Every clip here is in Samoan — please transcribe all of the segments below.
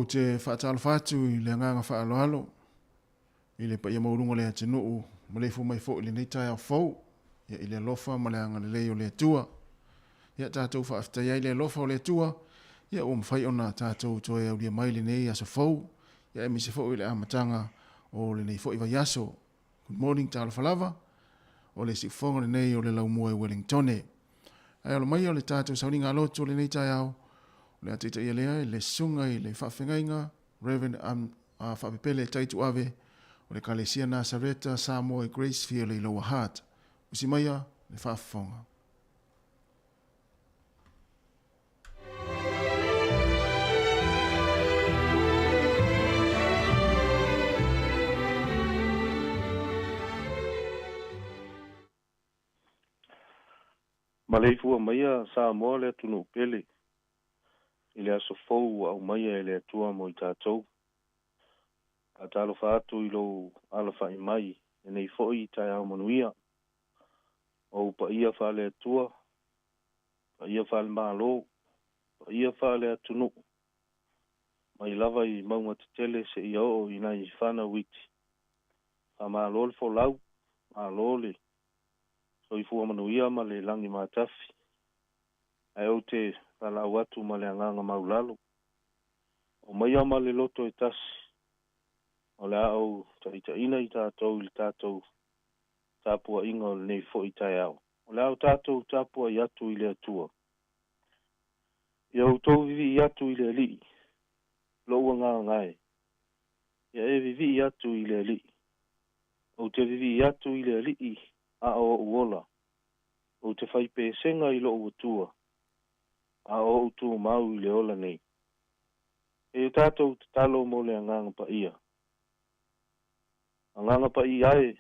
Ou te faatalofa atu i le agaga faaaloalo i le paia maualuga o le atunuu maleifua mai foi i lenei taeao fou, ia, i le alofa ma le agalelei o le Atua. Ia, tatou faafetai ai le alofa o le Atua, ia, ua mafai ona tatou toe aulia mai lenei aso fou, ia, aemaise foi le amataga o lenei foi vaiaso. Good morning, talofa lava. O le siufofoga lenei o le laumua i Wellingtone. Ae alo mai o le tatou sauniga lotu o lenei taeao, o le a taitaia lea i le susuga i le faafeagaiga Reverend Faapepele Taituave o le Ekalesia Nasareta Samoa i Gracefield i Lower Hutt. Usi maia le faafofoga. Maleifua maia Samoa le atunuu pele i le aso fou ua aumaia e le Atua mo i tatou. Faatalofa atu i lou alafa'i mai lenei foi taeao manuia. O ou paia faale-Atua, paia faale-Malo, paia faale-atunuu, mai lava i mauga tetele seia oo i nai fanau iti. Faamalo le folau, malo le soifua manuia ma le lagi matafi. Ae ou te valaau atu ma le agaga maulalo. Omaia ma le loto e tasi, o le a ou taitaiina i tatou i le tatou tapuaiga o lenei foi taeao. O le a o tatou tapuai atu i le Atua. Ia outou vivii atu i le Alii, lou agaga e. Ia e vivii atu i le Alii. Ou te vivii atu i le Alii a o ou ola. Ou te fai pesega i lou Atua, a o ou tumau i le ola nei. E o tatou tatalo mo le Agaga Paia. Agaga Paia e,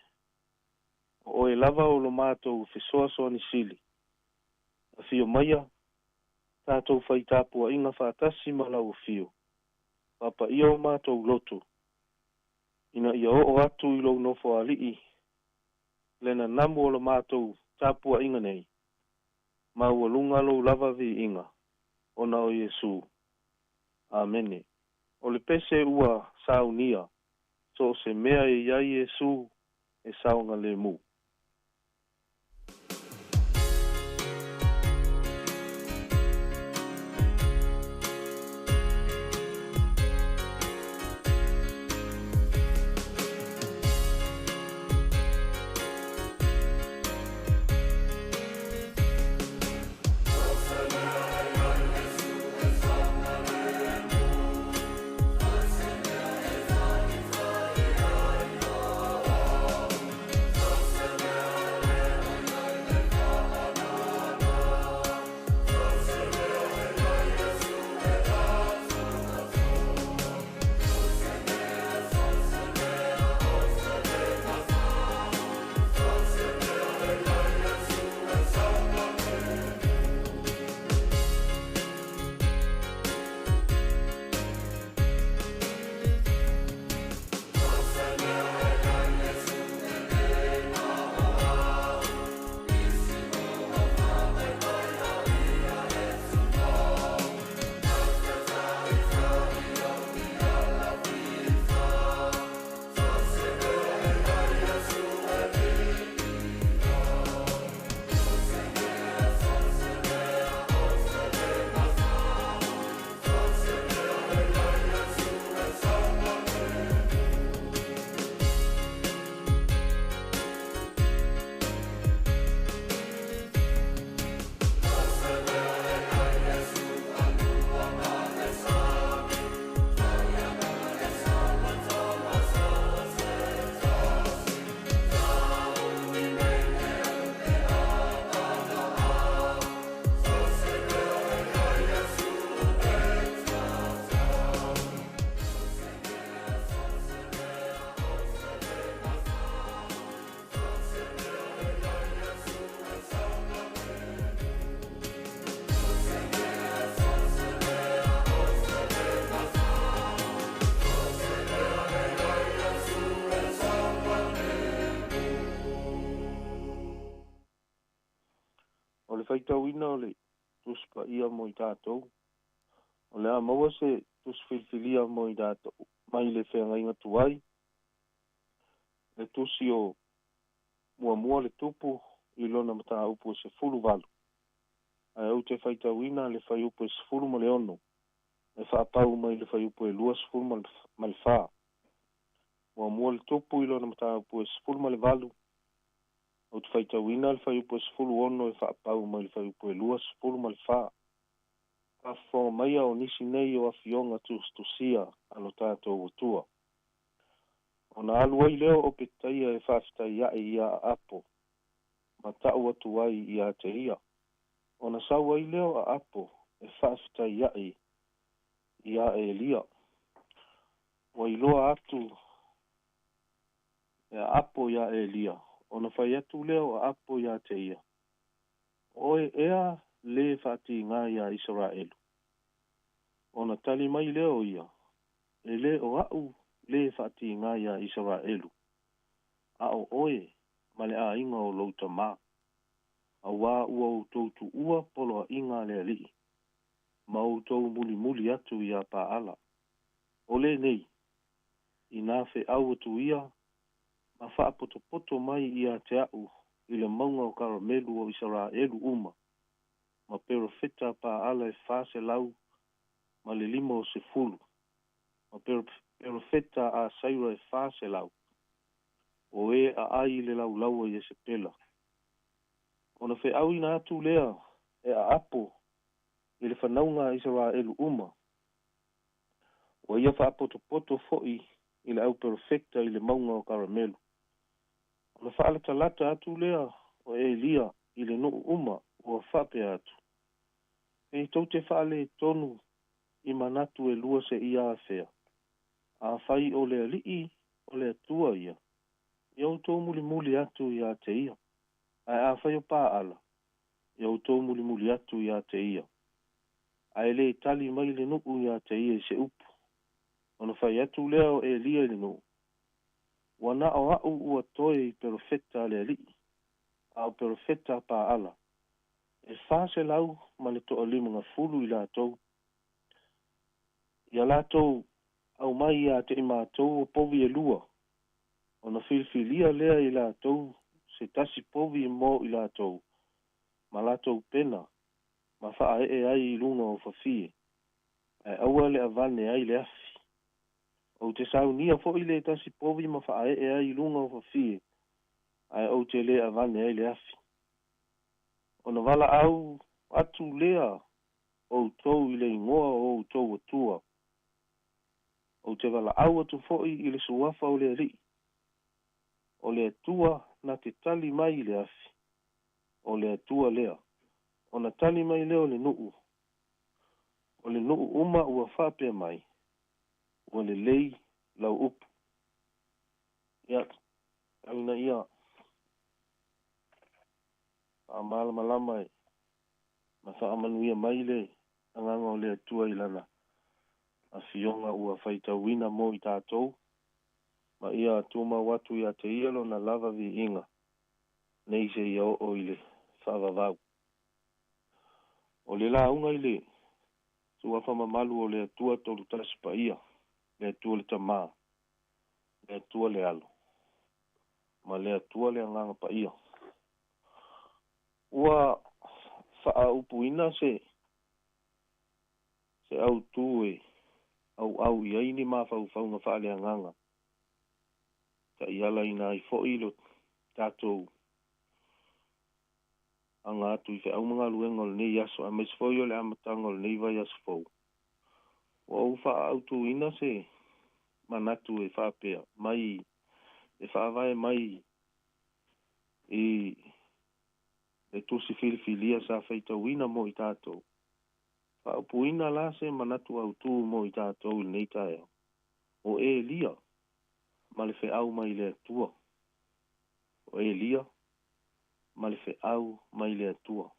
o oe lava o lo matou fesoasoani sili. Afio maia, tatou fai tapuaiga faatasi ma lau afio, faapaia o matou loto, ina ia oo atu i lou nofoalii le nanamu o la matou tapuaiga nei, maualuga lou lava viiga, ona o Iesu. Amene. O le pese ua saunia, so o se mea e i ai Iesu e saogalemu. O le faitauina o le Tusi Paia mo i tatou. O le a maua se tusi filifilia mo i tatou mai le feagaiga tuai, le tusi o Muamua le Tupu i lona mataupu e 18. Ae ou te faitauina le fuaiupu e 16 e faapau mai le fuaiupu e 24. Muamua le Tupu i lona mataupu e 18, ou te faitauina le fuaiupu e 16 e faapau mai le fuaiupu e 24. Faafofoga maia o nisi nei o afioga tusitusia a lo tatou Atua. Ona alu ai lea o Opetaia e faafetai aʻe iā Aapo ma ta'u atu ai iā te ia. Ona sau ai lea o Aapo e faafetai aʻe iā Elia. Ua iloa atu e Aapo iā Elia, ona fai atu lea o Aapo iā te ia, O oe ea lē faatīgā iā Isaraelu? Ona tali mai lea o ia, E lē o aʻu lē faatīgā iā Isaraelu, a o oe ma le aiga o lou tamā, auā ua outou tuua poloaiga a le Alii, ma outou mulimuli atu iā Paala. O lenei, inā feau atu ia ma faapotopoto mai iā te aʻu i le mauga o Karamelu o Isaraelu uma, ma perofeta a Paala e 450, ma perofeta a Asaira e 400, o e aai i le laulau a Iesepela. Ona feauina atu lea e Aapo i le fanauga a Isaraelu uma, ua ia faapotopoto foi i le auperofeta i le mauga o Karamelu. Ona faalatalata atu lea o Elia i le nuu uma ua faapea atu, Pe tou te faaletonu i manatu e lua seia afea, afai o le Alii o le Atua ia, ia outou mulimuli atu iā te ia, ae afai o Paala, ia outou mulimuli atu iā te ia. Ae lē tali mai le nuu iā te ia i se upu. Ona fai atu lea o Elia i le nuu, Ua na o aʻu ua toe i perofeta a le Alii, a o perofeta a Paala, e 450 i latou. Ia latou aumai iā te i matou o povi e lua, ona filifilia lea e i latou se tasi povi mo i latou, ma latou pena, ma faaee ai i luga o fafie, ae aua le avane ai le afi. Ou te saunia foi le tasi povi ma faaee ai i luga o fafie, ae ou te lē avane ai le afi. Ona valaau atu lea outou i le igoa o outou Atua. Ou te valaau atu foi i le suafa o le Alii, o le Atua na te tali mai i le afi, o le Atua lea. Ona tali mai lea o le nuu, o le nuu uma ua faapea mai, Ua lelei lau upu. Ia, tau ina ia faamalamalama e ma faamanuia mai le Agaga o le Atua i Lana Afioga ua faitauina mo i tatou, ma ia tumau atu ia te Ia Lona lava viiga, nei seia oo i le faavavau. O le lauga i le Suafa mamalu o le Atua Tolutasi Paia, le Atua le Tama, le Atua le Alo, ma le Atua le Agaga Paia. Ua faaupuina se se autū e auau i ai ni mafaufauga faaleagaga, taialaina ai foi lo tatou aga atu i feau ma galuega o lenei aso aemaise foi o le amataga o lenei vaiaso fou. Ua ou faaautuina se manatu e faapea mai e faavae mai i le tusi filifilia sa faitauina mo i tatou. Faaupuina la se manatu autū mo i tatou i lenei taeao, o Elia ma le feau mai le Atua. O Elia ma le feau mai le Atua.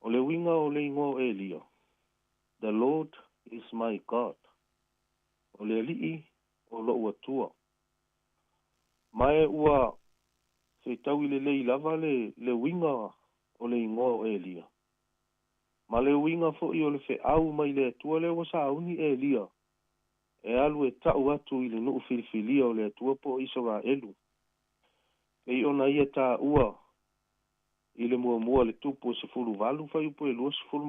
O le uiga o le igoa o Elia, The Lord is my God, o le Alii o loʻu Atua. Ma e ua fetaui lelei lava le uiga o le igoa o Elia. Ma le uiga foi o le feau mai le Atua lea ua sauni Elia e alu e ta'u atu i le nu'u filifilia o le Atua po o Isaraelu. Pei ona ia tāua i le muamua le tupu e 18 fuaiupu e 21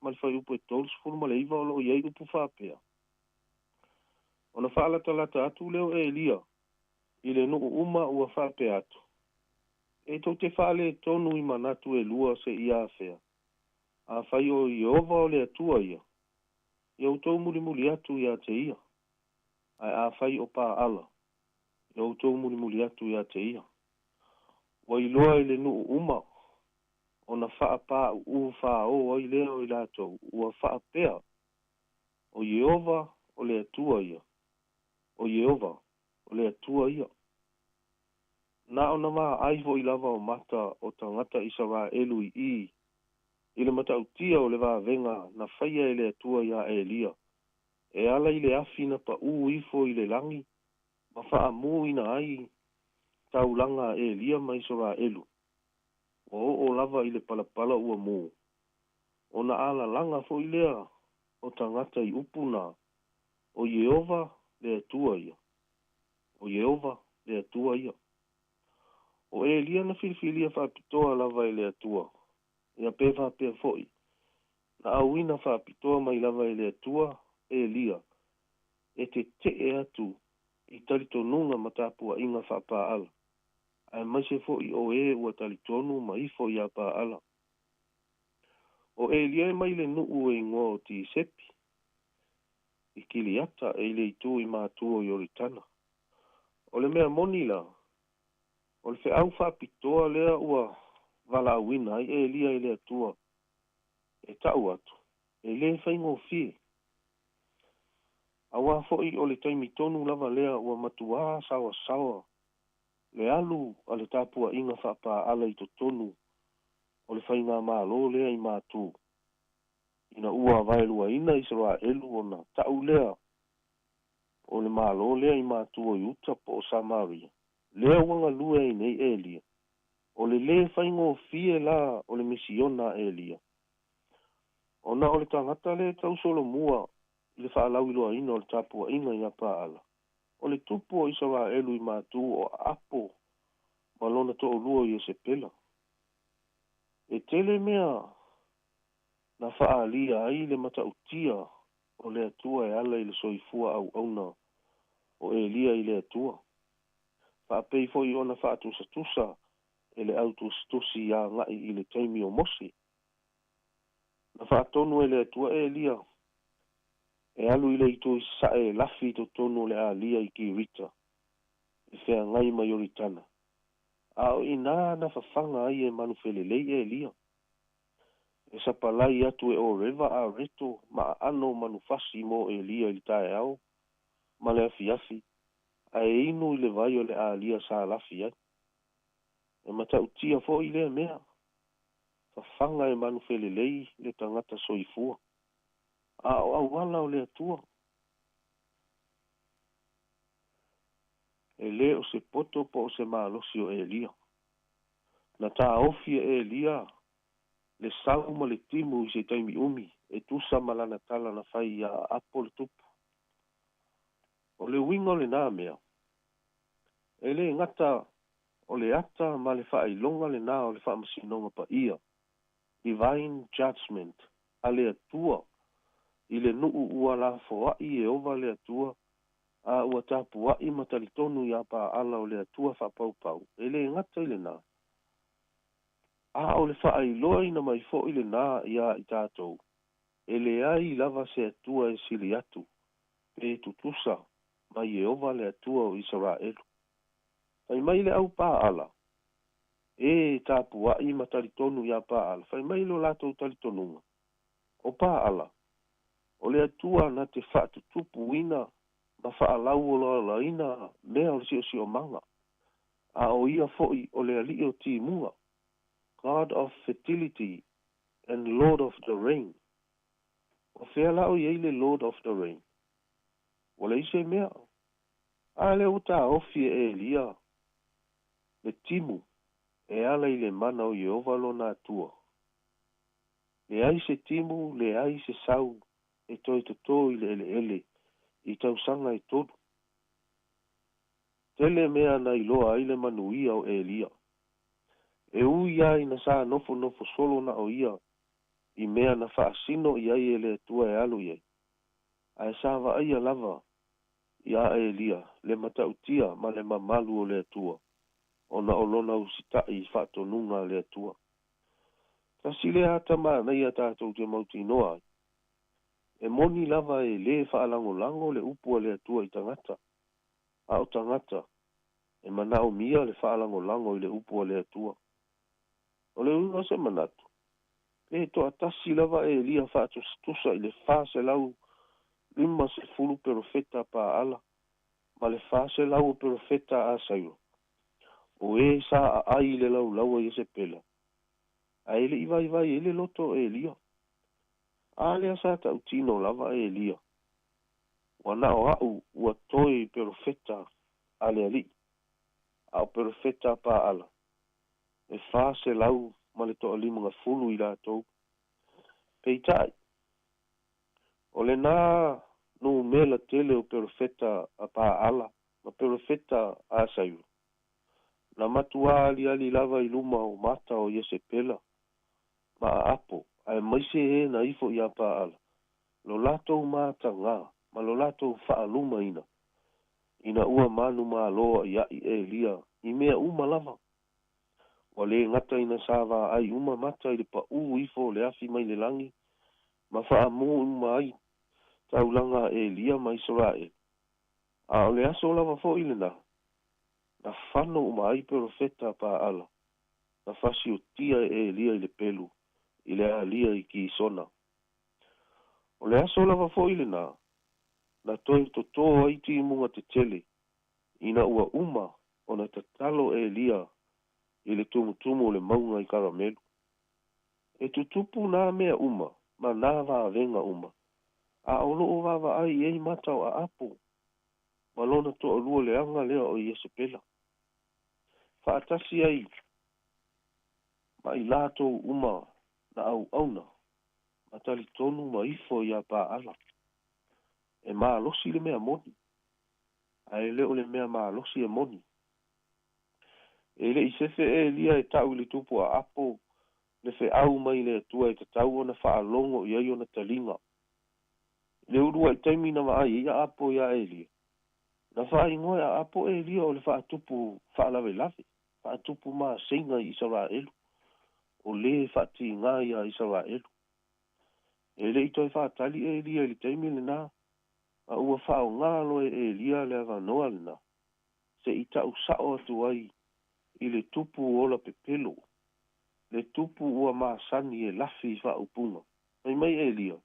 ma le fuaiupu e 39 o lo o i ai upu faapea. Ona faalatalata atu lea o Elia i le nu'u uma ua faapea atu, E tou te faaletonu i manatu e lua seia afea. Afai o Ieova o le Atua ia, ia outou mulimuli atu ia te ia, ae afai o Paala, ia outou mulimuli atu ia te ia. Ua iloa i le nu'u uma, ona faapā'u'ū fāō ai lea o i latou, ua faapea, O Ieova o le Atua ia, o Ieova o le Atua ia. Na ona vaai foi lava o mata o tagata Isaraelu i i i le matautia o le vavega na faia e le Atua iā Elia, e ala i le afi na paʻū ifo i le lagi ma faamūina ai taulaga a Elia ma Isaraelu, ua oo lava i le palapala ua mū. Ona alalaga foi lea o tagata i upu na, O Ieova le Atua ia. O Ieova le Atua ia. O Elia na filifilia faapitoa lava e le Atua, ia pe faapea foi, na auina faapitoa mai lava e le Atua Elia e tete'e atu i talitonuga ma tapua'iga faa-Paala, aemaise foi o e ua talitonu ma ifo iā Paala. O Elia e mai le nu'u e igoa o Tisepi, i Kiliata e i le itu i matu o Ioritana. O le mea moni la, o le feau faapitoa lea ua valaauina ai Elia e le Atua e ta'u atu, e lē faigofie. Auā foi o le taimi tonu lava lea ua matuā saoasaoa le alu a le tapua'iga faa-Paala i totonu o le faigamalo lea i matu, ina ua vaeluaina Isaraelu ona ta'u lea o le malo lea i matu o Iuta po o Samaria, lea ua galue ai nei Elia. O le lē faigofie la o le misiona a Elia, ona o le tagata lea e tausolomua i le faalauiloaina o le tapua'iga iā Paala, o le tupu o Isaraelu i matu o Aapo ma lona to'olua o Iesepela. E tele mea na faaalia ai le matautia o le Atua e ala i le soifua auauna o Elia i le Atua, faapei foi ona faatusatusa e le au tusitusi aga'i i le taimi o Mose. Na faatonu e le Atua Elia e alu i le itu i sasae e lafi i totonu o le alia i Kirita e feagai ma Ioritana, a o i inā na fafaga ai e manufelelei Elia. E sapalai atu e Oreva areto ma aano o manufasi mo Elia i le taeao ma le afiafi, ae inu i le vai o le alia sa lafi ai. E matautia foi lea mea, fafaga e manufelelei le tagata soifua. A o auala o le Atua. E lē o se poto po o se malosi o Elia. Na taofi e Elia le sau ma le timu i se taimi umi e tusa ma lana tala na fai iā Aapo le tupu. O le uiga o lenā mea, e lē gata o le ata ma le faailoga lenā o le faamasinoga paia, divine judgement, a le Atua i le nu'u ua lafoa'i Ieova le Atua a ua tapua'i ma talitonu iā Paala o le Atua faapaupau, e lē gata i lenā, a o le faailoaina mai foi lenā iā i tatou, e leai lava se Atua e sili atu pe tutusa ma Ieova le Atua o Isaraelu. Fai mai le au Paala, e tapua'i ma talitonu iā Paala, fai mai lo latou talitonuga, o Paala, o le Atua na te faatutupuina ma faalauolaolaina mea o le siosiomaga, a o ia foi o le ali'i o timuga, God of fertility and Lord of the rain. O fea la o i ai le Lord of the rain? Ua leai se mea. A lea ua taofi e Elia le timu e ala i le mana o Ieova lona Atua. Leai se timu, leai se sau e toe totō i le eleele i tausaga e tolu. Tele mea na iloa ai le manuia o Elia. E ui lava ina sa nofonofo solo na o ia i mea na faasino i ai e le Atua e alu i ai, ae sa vaaia lava iā Elia le matautia ma le mamalu o le Atua ona o lona usitaʻi i faatonuga a le Atua. Tasi lea ata manaia tatou te mautinoa ai, e moni lava e lē faalagolago le upu a le Atua i tagata, a o tagata e manaomia le faalagolago i le upu a le Atua. O le uiga o se manatu, pe toatasi lava Elia faatusatusa i le 450 perofeta a Paala ma le 400 o perofeta a Asaio, o e sa aai i le laulau a Iesepela, ae le i vaivai ai le loto o Elia. A lea sa tautino lava Elia, Ua na o a'u ua toe perofeta a le Alii, a o perofeta a Paala, e 450 i latou. Peitai, o lenā numela tele o perofeta a Paala ma perofeta a Asaio, na matuā aliali lava i luma o mata o Iesepela ma Aapo, aemaise e na ifo iā Paala, lo latou matagā ma lo latou faalumaina, ina ua manumalo aʻiaʻi Elia i mea uma lava. Ua lē gata ina sa vaai uma mata i le paʻū ifo o le afi mai le lagi ma faamū uma ai taulaga a Elia ma Isaraelu, a o le aso lava foi lenā na fano uma ai perofeta a Paala na fasiotia e Elia i le pelu i le alia i Kisona. O le aso lava foi lenā na toe totō ai timuga tetele ina ua uma ona tatalo Elia i le tumutumu o le mauga i Karamelu. E tutupu nā mea uma ma nā vavega uma, a o loo vaavaai i ai mata o Aapo ma lona toalua leaga lea o Iesepela, faatasi ai ma i latou uma na auauna ma talitonu ma ifo iā Paala. E malosi le mea moni, ae le o le mea malosi e moni. E le i fefe Elia e tau i le tupu Aapo le feau mai le Atua e tatau ona faalogo i ai ona taliga. I le uluai taimi na vaai ai Aapo iā Elia, na faaigoa e Aapo Elia o le faatupu faalavelave, faatupu maseiga i Isaraelu, o lē faatigā iā Isaraelu. E le i toe faatali Elia i le taimi lenā, a ua faaaogā loa e Elia le avanoa lenā, se i tau sao atu ai i le tupu ola pepelo, le tupu ua masani e lafi i faaupuga. Fai mai Elia,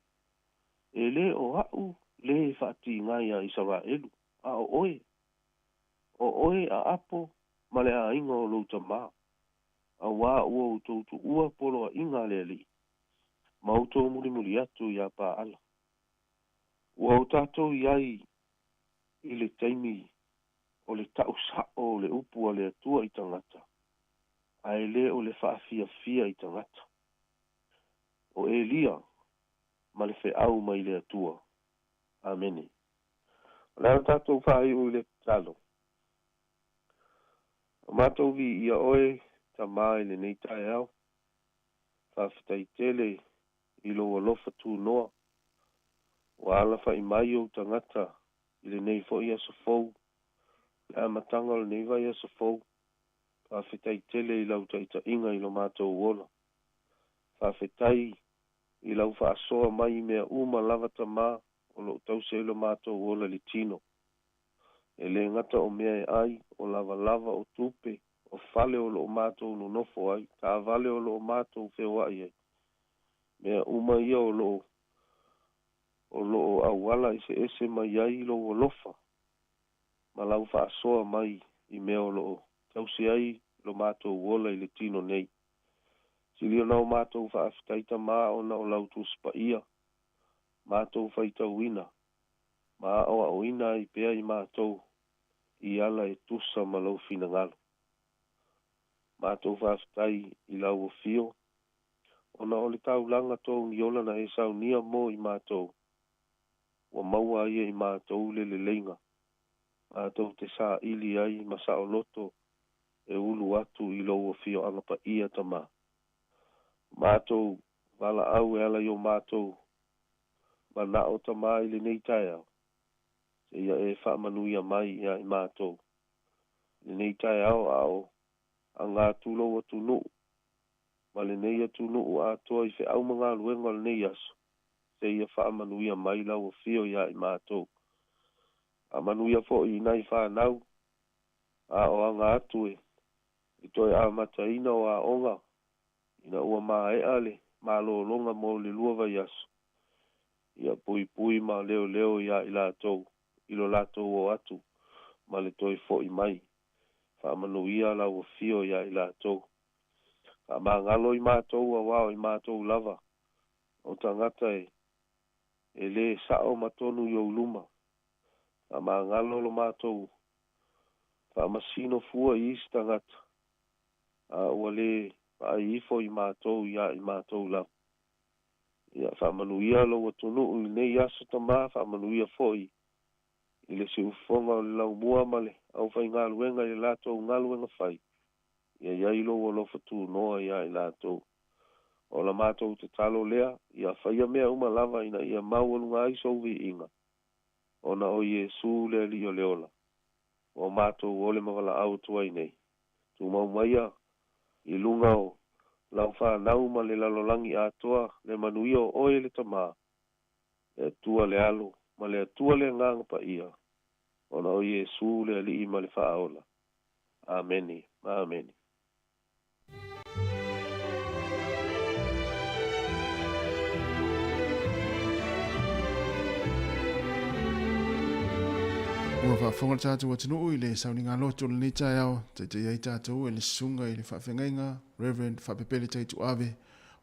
E lē o a'u lē faatigā iā Isaraelu, a o oe. O oe Aapo ma le aiga o lou tamā, auā ua outou tuua poloaiga a le Alii, ma outou mulimuli atu iā Paala. Ua o tatou i ai i le taimi o le tau sa'o o le upu a le Atua i tagata, ae le o le faafiafia i tagata. O Elia ma le feau mai le Atua. Amene. O le a tatou faaiu i le tatalo. O matou viia oe, Tamā i lenei taeao, faafetai tele i lou alofa tunoa, ua alafaʻi mai ou tagata i lenei foi aso fou, le amataga o lenei vaiaso fou. Faafetai tele i lau taitaiga i lo matou ola. Faafetai i lau faasoa mai i mea uma lava Tamā o loo tausi ai lo matou ola i le tino. E lē gata o mea e ai, o lavalava, o tupe, o fale o loo matou nonofo ai, taavale o loo matou feoai ai, mea uma ia o loo o loo auala eseese mai ai lou alofa ma lau faasoa mai i mea o loo tausi ai lo matou ola i le tino nei. Sili ona o matou faafetai Tamā ona o lau Tusi Paia, matou faitauina ma aoaoina ai pea i matou i ala e tusa ma lou finagalo. Matou faafetai i lau afio. Ona o le taulaga togiola na e saunia mo i matou, ua maua ai e i matou le leleiga, matou te saili ai ma saoloto e ulu atu i lou afioaga paia Tamā. O matou valaau e ala i o matou manao Tamā i lenei taeao, seia e faamanuia mai iā i matou i lenei taeao a o aga atu lou atunuu ma lenei atunuu atoa i feau ma galuega o lenei aso, seia faamanuia mai lau afio iā i matou. Faamanuia foi i nai fanau a o aga atu e i toe amataina o aoga ina ua maea le malologa mo le lua vaiaso, ia puipui ma leoleo iā i latou i lo latou o atu ma le toe fo'i mai. Faamanuia lau afio iā i latou. Faamagalo i matou auā o i matou lava o tagata e e lē sa'o ma tonu i ou luma. Faamagalo lo matou faamasino fua i isi tagata, a ua lē vaai ifo i matou iā i matou lava. Ia faamanuia lou atunuu i lenei aso Tamā, faamanuia foi i le siufofoga o le laumua ma le aufaigaluega i le latou galuega fai, ia i ai lou alofa tunoa iā i latou. O la matou tatalo lea, ia faia mea uma lava ina ia maualuga ai sou viiga, ona o Iesu le Alii o le ola, ua matou ole ma valaau atu ai nei. Tumau maia i luga o lau fanau ma le lalolagi atoa le manuia o oe le Tamā, le Atua le Alo, ma le Atua le Agaga Paia, ona o Iesu le Alii ma le Faaola. Amene. Amene. Ua faafofoga le tatou atunuu i le sauniga loto o lenei taeao, taitai ai tatou e le susuga i le faafeagaiga Reverend Faapepele Taituave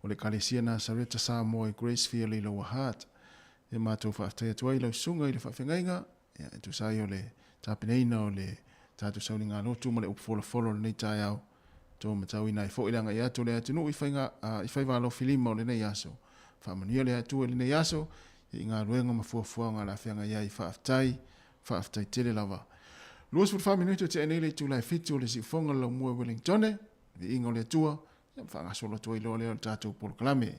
o le Ekalesia Nasareta Samoa i Gracefield i Lower Hutt. E matou faafetai atu ai i lau susuga i le faafeagaiga, ia, e tusa ai o le tapenaina o le tatou sauniga lotu ma le upu folafolo o lenei taeao. Tou matauina ai foi le agai atu o le atunuu i faiga, i faiva alofilima o lenei aso. Faamanuia le Atua i lenei aso, i galuega ma fuafuaga o le a feagai ai. Faafetai, faafetai tele lava. 24 minute o tea nei le itula e 7 o le siufofoga o le laumua i Wellingtone, viiga o le Atua, ia ma faagasolo atu ai loa lea o le tatou polokalame.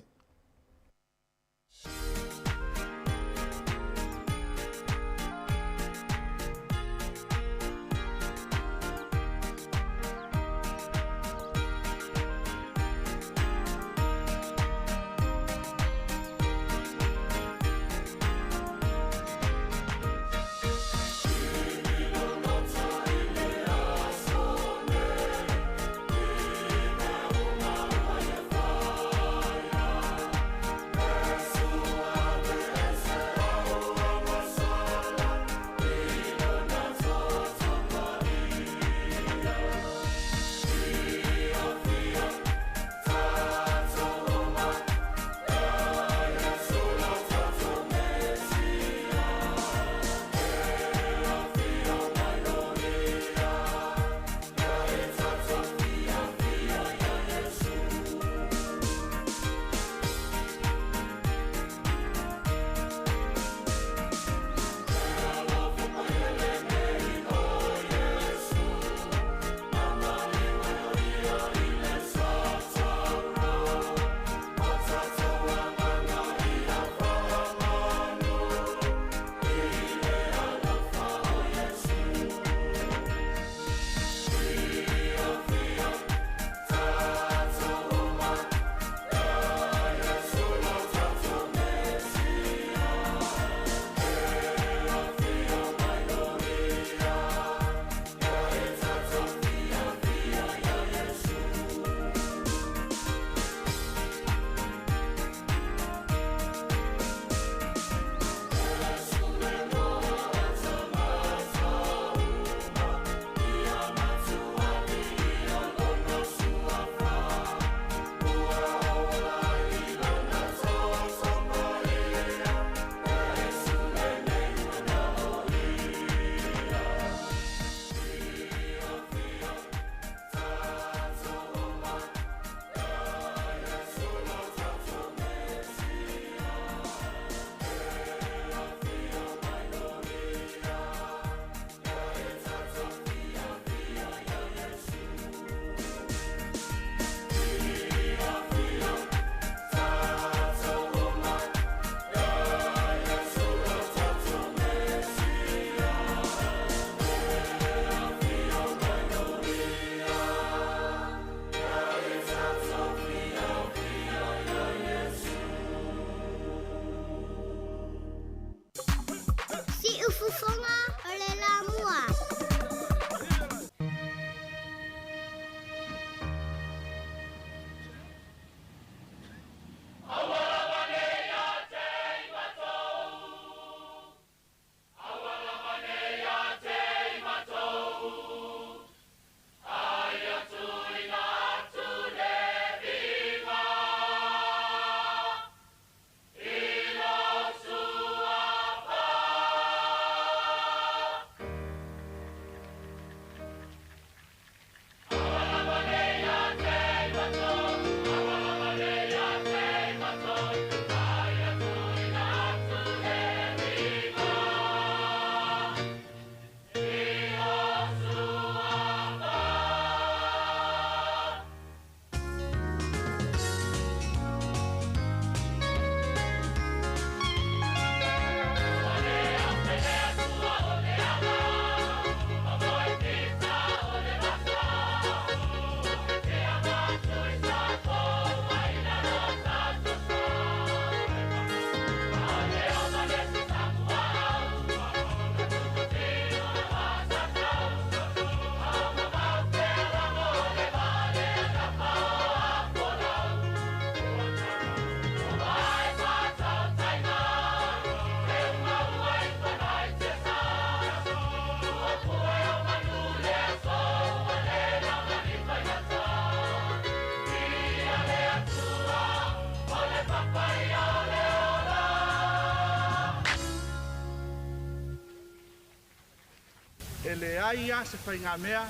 leai lava se faigamea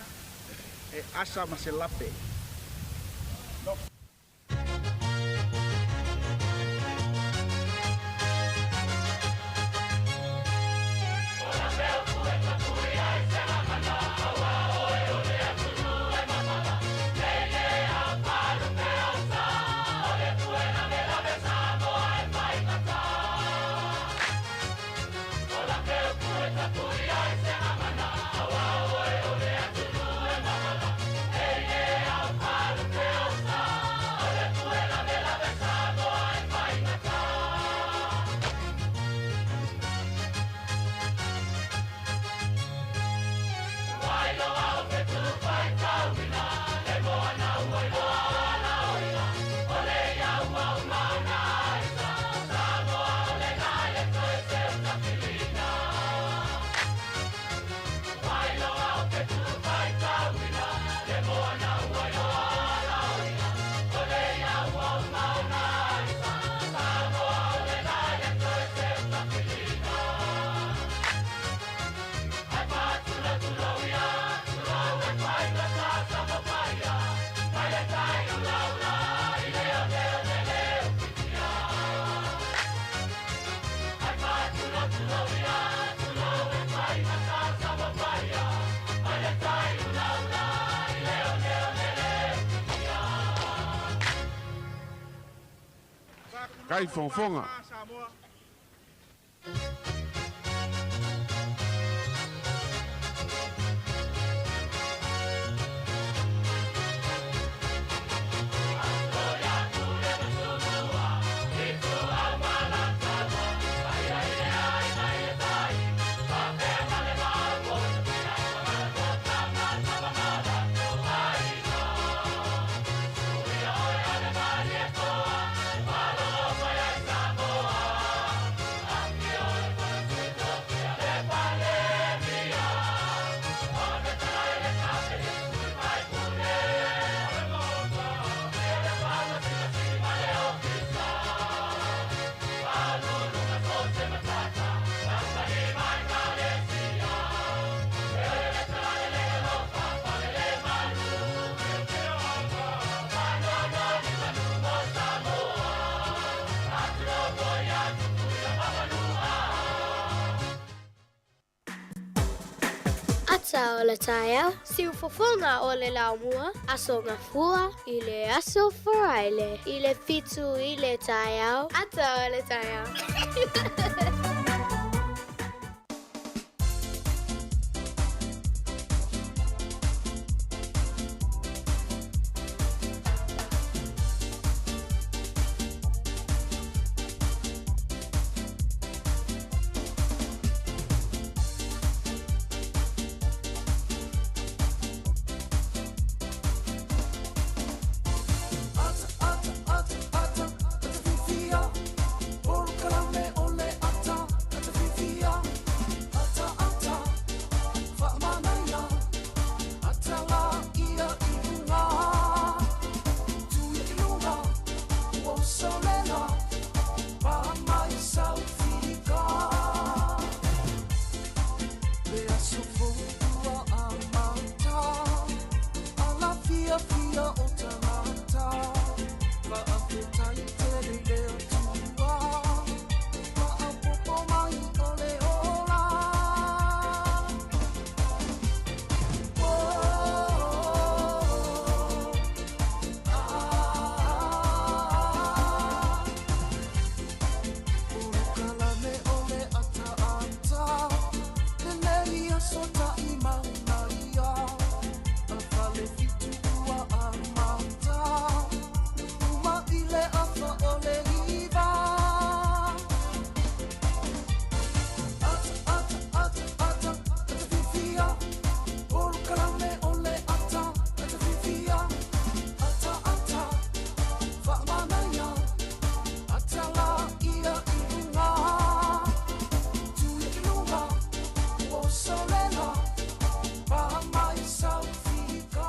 e asa ma se lape. No. Kai fofoga. Ata o le taeao, siufofoga o le laumua, Aso Gafua i le aso Faraile i le 7 i le taeao, ata o le taeao.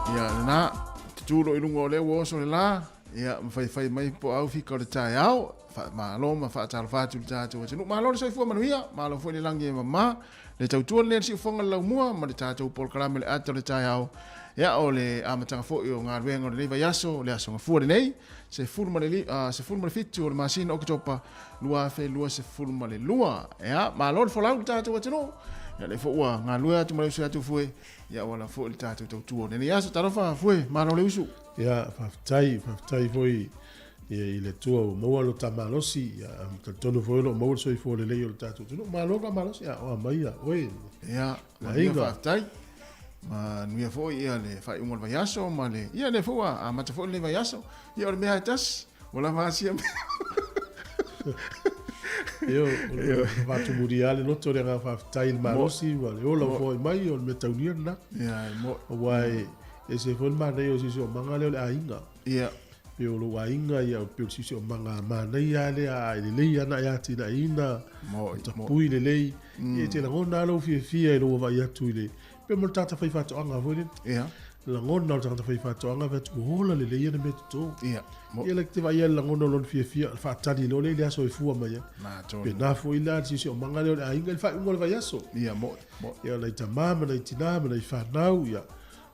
Ia, lena, te tū lo i lunga o lea ua oso le la, Ia, ma faifai mai po o au fika o le taeao. Faamalo ma faatalofa atu i le tatou atunuu. Malo le soifua manuia, malo foi le lagi e mama. Le tautua lenei a le Siufofoga o le Laumua ma le tatou polokalame o le Ata o le Taeao. Ia, o le amataga foi o galuega o lenei vaiaso, le Aso Gafua lenei, 17 o le masina o Oketopa 2022. Ia, malo le folau i le tatou atunuu. Ia, lea foi ua galue atu ma le uso ia Tufue, ia auala foi le tatou tautua o lenei aso. Talofa Fue, malo le usu. Ia, faafetai, faafetai foi i le Atua ua maua lo ta malosi, ia, talitonu foi o lo o maua le soifua lelei o le tatou atunuu. Malo le faamalosi, a o mai ia oe. Ia, manuia faafetai. Manuia foi ia le faaiuga o le vaiaso ma le, ia lea foi ua amata foi lenei vaiaso. Ia o le mea lava e tasi, ua lava asia mea. Io, o le faatumulia lava le loto o le agaga faafetai i le malosi ma le ola ua foai mai, o le mea taulia lena. Ia, e mo. Aua e ese foi le manaia o le siosiomaga lea o le aiga. Ia. Pei o lou aiga, ia, pei o le siosiomaga manaia lava lea, a e lelei lava ona e atinaeina, tapui lelei. Ia, e te lagona lava lou fiafia i lou vaavaai atu i le, pei mo le tagata faifaatoaga foi lele. Ia. Lagona o le tagata faifaatoaga fai atu, ua ola lelei ana meatoto. Ia. Ia like te vaai i le lagona o lona fiafia, le faatali loa lea i le aso e fua mai ai. Pena foi la le siosiomaga lea o le aiga i le faaiuga o le vaiaso. Ia, mo, mo. Ia, nai tama ma nai tina ma nai fanau, ia,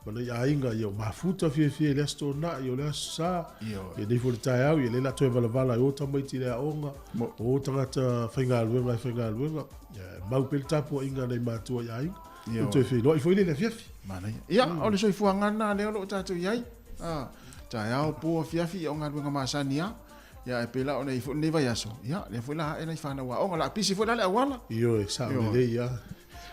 ma nai aiga, ia, o mafuta fiafia i le Aso Toonai, o le Aso Sa, ia, nei foi le taeao, ia, lea la toe valavala ai o tamaiti i le aoga, o tagata faigaluega e faigaluega, ia, mau pea le tapuaiga a nai matua i aiga. Ia, toe feiloai foi lea i le afiafi. Manaia. Ia, o le soifuaga lena lea o lo o tatou i ai. Ah, taeao, po, afiafi, ia o galuega masani lava. Ia, ae pei la ona i ai foi lenei vaiaso, ia, lea foi la ae nai fanau aoga, o le a pisi foi la le auala. Ioe, sao lelei lava.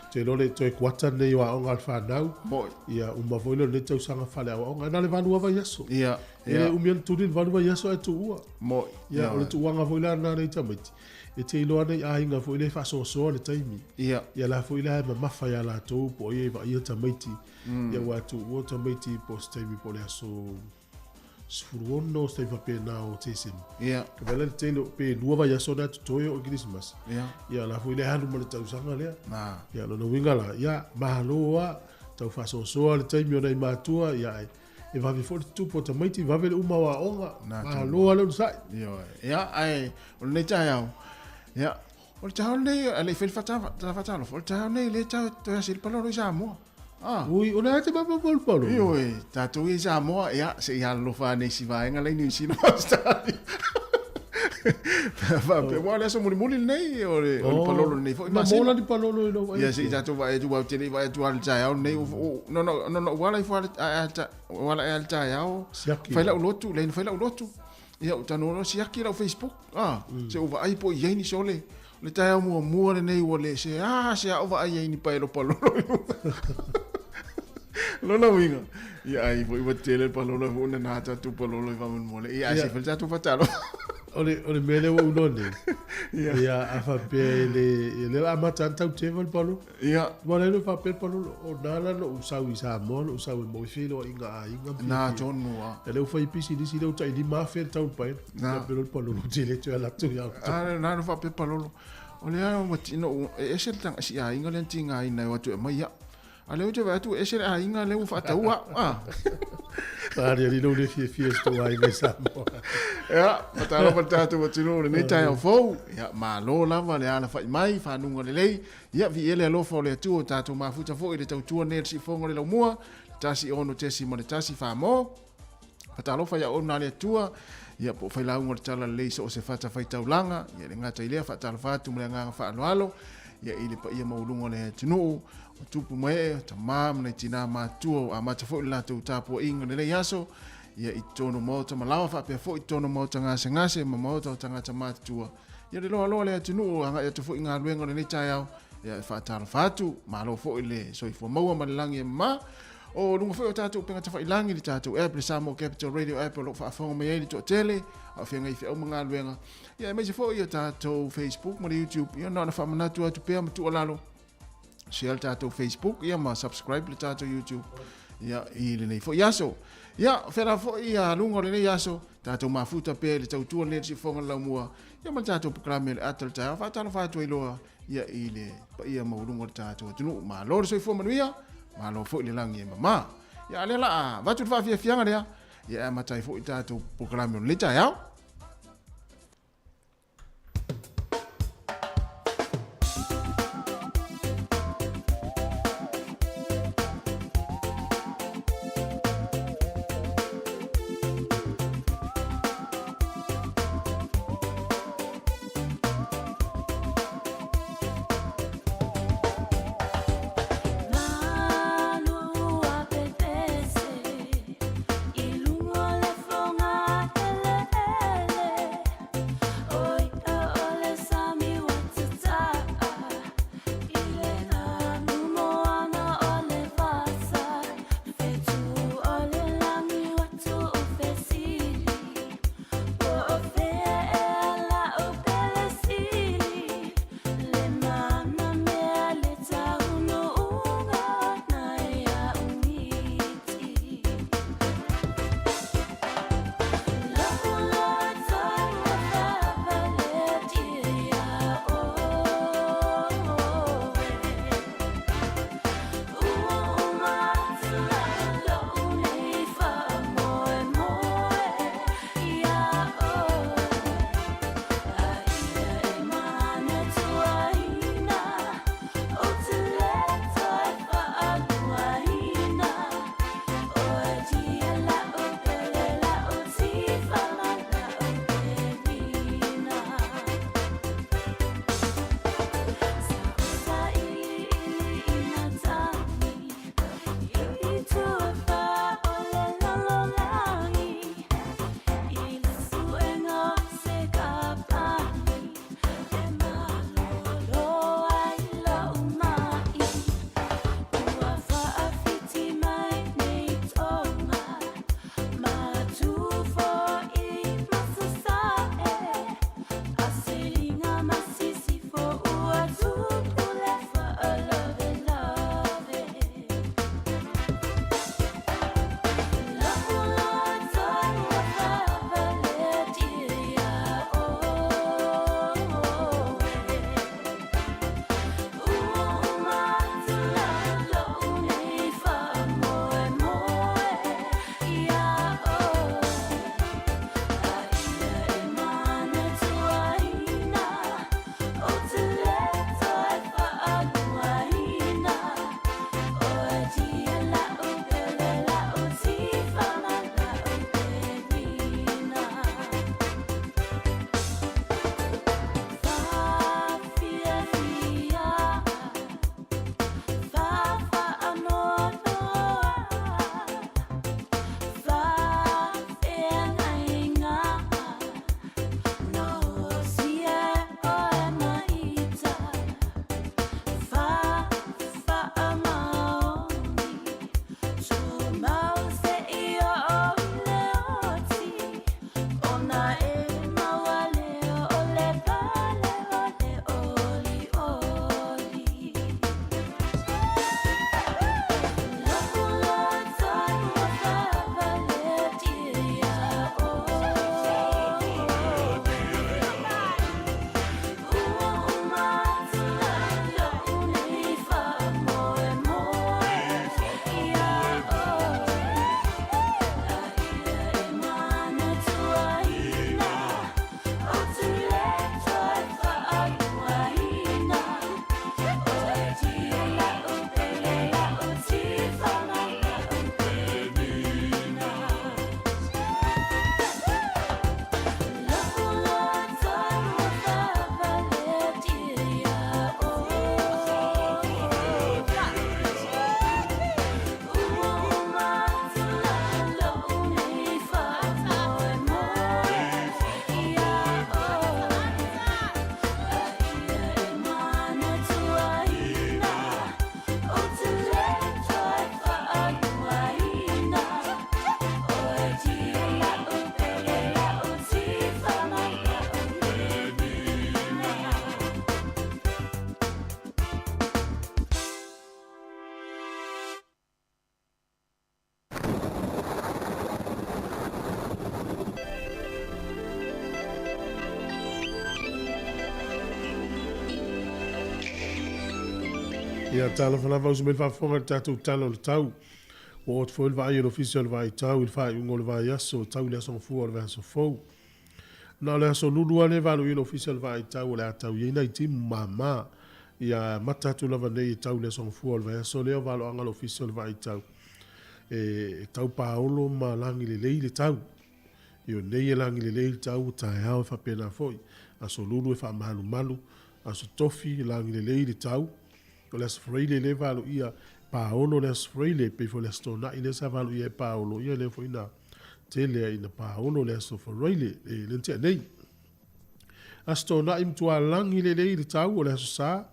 Ou te iloa le toe kuata lenei o aoga a le fanau. Moi. Ia, uma foi lea o lenei tausaga faaleaoaoga. E na o le valu lava vaiaso. Ia, E le umi ona tuli le valu vaiaso ae tuua. Moi. Ia, o le tuuaga foi la lena a nai tamaiti, e te iloa nei aiga foi lea e faasoasoa le taimi. Ia. Ia la foi la e mamafa ia latou po o ia e vaaia tamaiti. Ia ua tuua tamaiti po o se taimi po o le aso 16 se taimi faapena o Tesema. Ia. Ka vaai la le tele pe lua vaiaso na totoe o i Kerisimasi. Ia. Ia la foi lea alu ma le tausaga lea. Na. Ia lona uiga la, ia malo a tau faasoasoa le taimi o nai matua, ia e E vave foi le tutupu o tamaiti, vave le uma o aoga, malo lava le onosai. Ioe. Ia, ae o lenei taeao, ia, o le taeao lenei, a le i fai le faatalofa, o le taeao lenei lea e toe asi ai le palolo i Samoa. Ah. Ui, o le a te mafaufau le palolo? Ioe, tatou ia i Samoa, ia, se i alolofa ane i si vaega la i Niu Sila ma Ausetalia. Faapea, aua o le aso mulimuli lenei, o le palolo lenei foi masina. Na mola ni palolo i lou vaai atu. Ia, se i tatou vaai atu, aua ou te le i vaai atu lava i le taeao lenei, no, no, no, no, ua ala ifo ua ala ea i le taeao, Siaki. fai lau lotu, leai na fai lau lotu. Ia, ou tago loa siaki lau Facebook, ah, se ou vaai po o i ai ni sole. O le taeao muamua lenei ua le se a se a o vaai ai ni paelo palolo i luga. Lona uiga, ia ai foi ua tele le palolo foi na nā tatou palolo i faamolemole. Ia, ai se fai le tatou faatalofa. O le, o le mea lea ua ou iloa nei, ia, a faapea e le, ia lea o le a amata lava ona tau teva le palolo. Ia. Aua o lea e faapea le palolo, o na la na ou sau i Samoa, na ou sau e maua ai feiloaiga a aiga ma Na tonu lava. Ia lea ua fai pisinisi lea ua tai $5,000 le tau o le paelo. Na. Ia pei o le palolo ou te le toe alu atu ia outou. A na na faapea palolo, o lea ua tino, e ese le si aiga lea na tigaina e o atu e aumai au. A lea ou te vaai atu ua ese le aiga lea ua faataua au. Ah. Aliali lou le fiafia i si tou aiga i Samoa. Ia, faatalofa le tatou atunuu i lenei taeao fou. Ia, malo lava le alafai mai, fanuga lelei. Ia, viia le alofa o le Atua ua tatou mafuta foi i le tautua nei a le siufofoga o le laumua, le 16.1 Samoa. Faatalofa ia oe na le Atua, ia po o failauga o le Talalelei i so o se fatafaitaulaga, ia le gata i lea, faatalofa atu ma le agaga faaaloalo, ia i le paia maualuga o le atunuu, o tupu ma ee, o tama ma nai tinā matutua ua amata foi le latou tapuaiga i lenei aso, ia i totonu o maota ma laoa faapea foi i totonu o maota gasegase ma maota o tagata matutua. Ia le loaloa o le atunuu, agai atu foi i galuega o lenei taeao, ia e faatalofa atu, malo foi le soifua maua ma le lagi e mama. O luga foi o tatou upega tafailangi, le tatou app, le Samoa Capital Radio app o lo o faafofoga mai ai le toatele, a o feagai feau ma galuega. Ia aemaise foi o tatou Facebook ma le YouTube. Ia na ona faamanatu atu pea ma tuualalo. Share le tatou Facebook ia ma subscribe le tatou YouTube ia i lenei foi aso. Ia, fela foi ia luga o lenei aso, tatou mafuta pea i le tautua lenei le siufofoga o le laumua, ia ma le tatou polokalame o le Ata o le Taeao. Faatalofa atu ai loa ia i le paia maualuga o le tatou atunuu. Malo le soifua manuia, malo foi le lagi e mama. Ia, a lea la a avatu le faafiafiaga lea. Ia e amata ai foi tatou polokalame o lenei taeao. Ia, talofa lava uso mai le faafofoga i le tatou Tala o le Tau. Ua oo atu foi le vaai a le Ofisa o le Vaai Tau i le faaiuga o le vaiaso e tau i le aso Gafua o le vaiaso fou. Na o le aso Lulu lava lea e valoia le Ofisa o le Vaai Tau o le a tau i ai nai timu mama. Ia ae amata atu lava nei e tau i le aso Gafua o le vaiaso lea o valoaga a le Ofisa o le Vaai Tau e tau paolo ma lagi lelei le tau. Ioe nei e lagi lelei le tau o taeao e faapena foi. Aso Lulu e faamalumalu, aso Tofi e lagi lelei le tau. O le Aso Faraile lea e valoia paolo le Aso Faraile, e pei foi o le Aso Toonai lea sa valoia ai paolo, ia lea foi na tele ai ina paolo le Aso Faraile lea na tea nei. Aso Toonai matua lagi lelei le tau o le Aso Sa,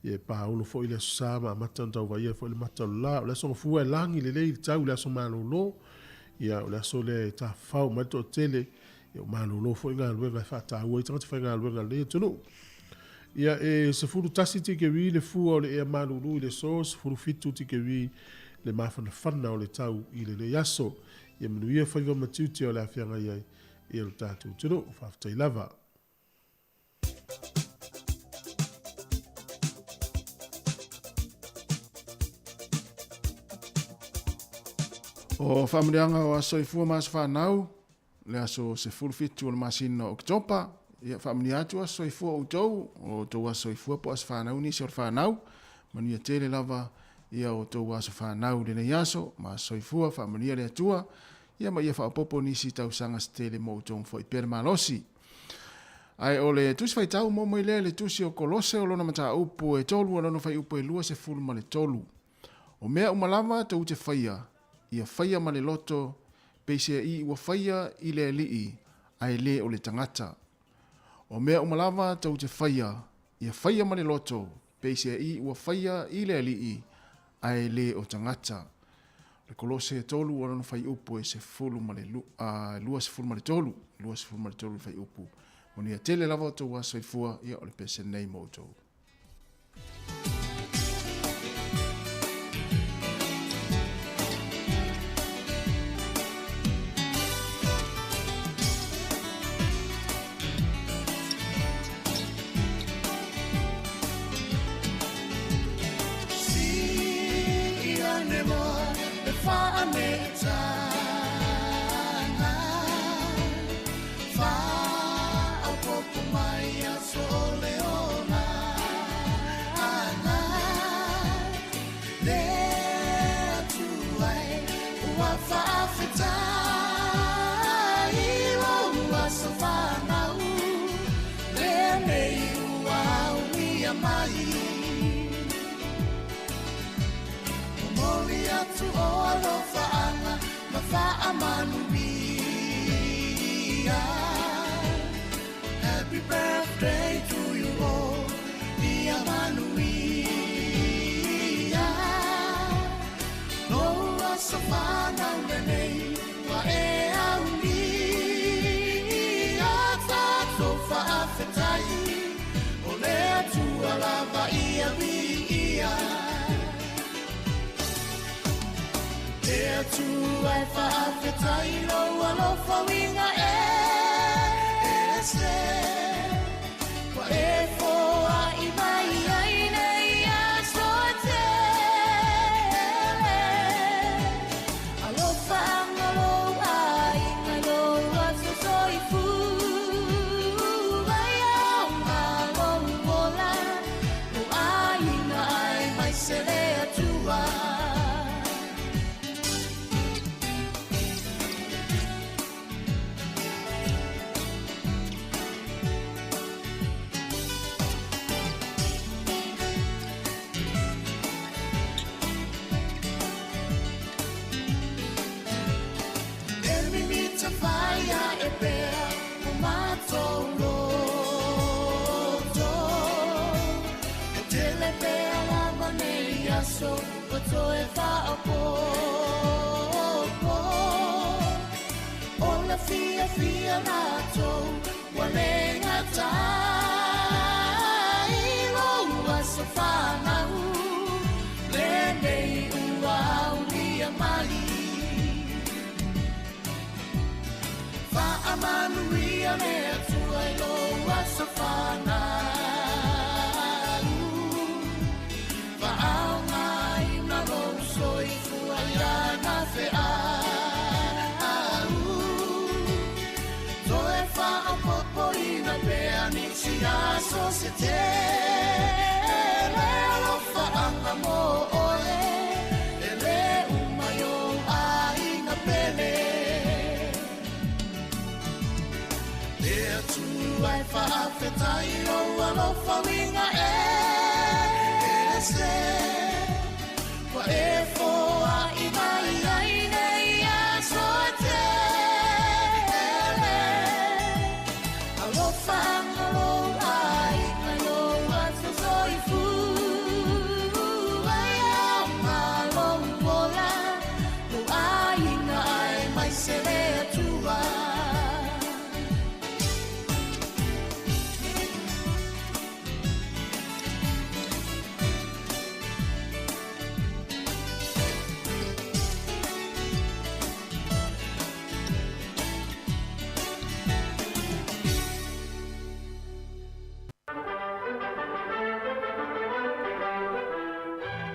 ia e paolo foi le Aso Sa ma amata ona tau vaaia foi le mata o le la. O le Aso Gafua e lagi lelei le tau i le aso malolo, ia o le aso lea e tafafao mai le toatele, ia ua malolo foi galuega e faataua ai tagata faigaluega a lenei atunuu. Ia e 11 tikeri le fua o le ea malulu i le aso, 17 tikeri le mafanafana o le tau i lenei aso. Ia manuia faiva ma tiute o le a feagai ai i lo tatou atunuu. Faafetai lava. O faamanuiaga o aso soifua ma aso fanau, le aso 17 o le masina o Oketopa, ia faamanuia atu aso soifua o outou, o outou aso soifua po o aso fanau nisi o le fanau, manuia tele lava ia outou aso fanau i lenei aso, ma aso soifua, faamanuia le Atua, ia ma ia faaopoopo nisi tausaga se tele mo outou ma foi pea le malosi. Ae o le Tusi Faitau mo mai lea i le Tusi o Kolose o lona mataupu e 3 o lona fuaiupu e 23. O mea uma lava tou te faia, ia faia ma le loto, peiseai ua faia i le Alii, ae le o le tagata. O mea uma lava tou te faia, ia faia ma le loto, peiseai ua faia i le Alii, ae le o tagata. O le Kolose e 3 o lona fuaiupu e 23, 23 le fuaiupu. Manuia tele lava outou aso soifua, ia o le pese lenei mo outou. nei aso se tele alofaaga mo oe e lē uma i ou aiga pele Le Atua e faafetai lou alofa uiga ese ua e foaʻi mai ai nei aso e tele alofaaga lou aiga i lou aso soifua e aoga lou ola lou aiga aemaise le Atua.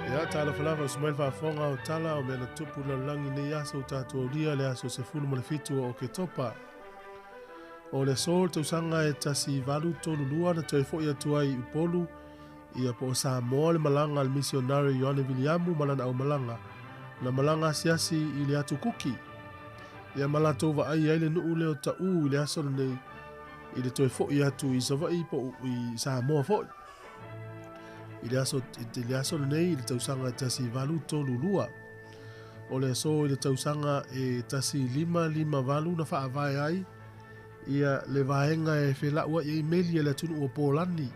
Ia, talofa lava uso mai le faafofoga o tala o mea na tupu i le lalolagi i lenei aso ua tatou aulia le aso 17 o Oketopa. O le aso le tausaga e 1832 na toe foi atu ai i Upolu, ia po o Samoa le malaga a le misionare Ioane Viliamu ma lana aumalaga, na malaga asiasi i le Atu Kuki. Ia ma latou vaai ai le nuu lea o Taʻu i le aso lenei i le toe foi atu i Savaii po o i Samoa foi. I le aso, i le aso lenei i le tausaga e 1832. O le aso i le tausaga e 1558 na faavae ai ia le vaega e felauai ai meli a le atunuu o Polani.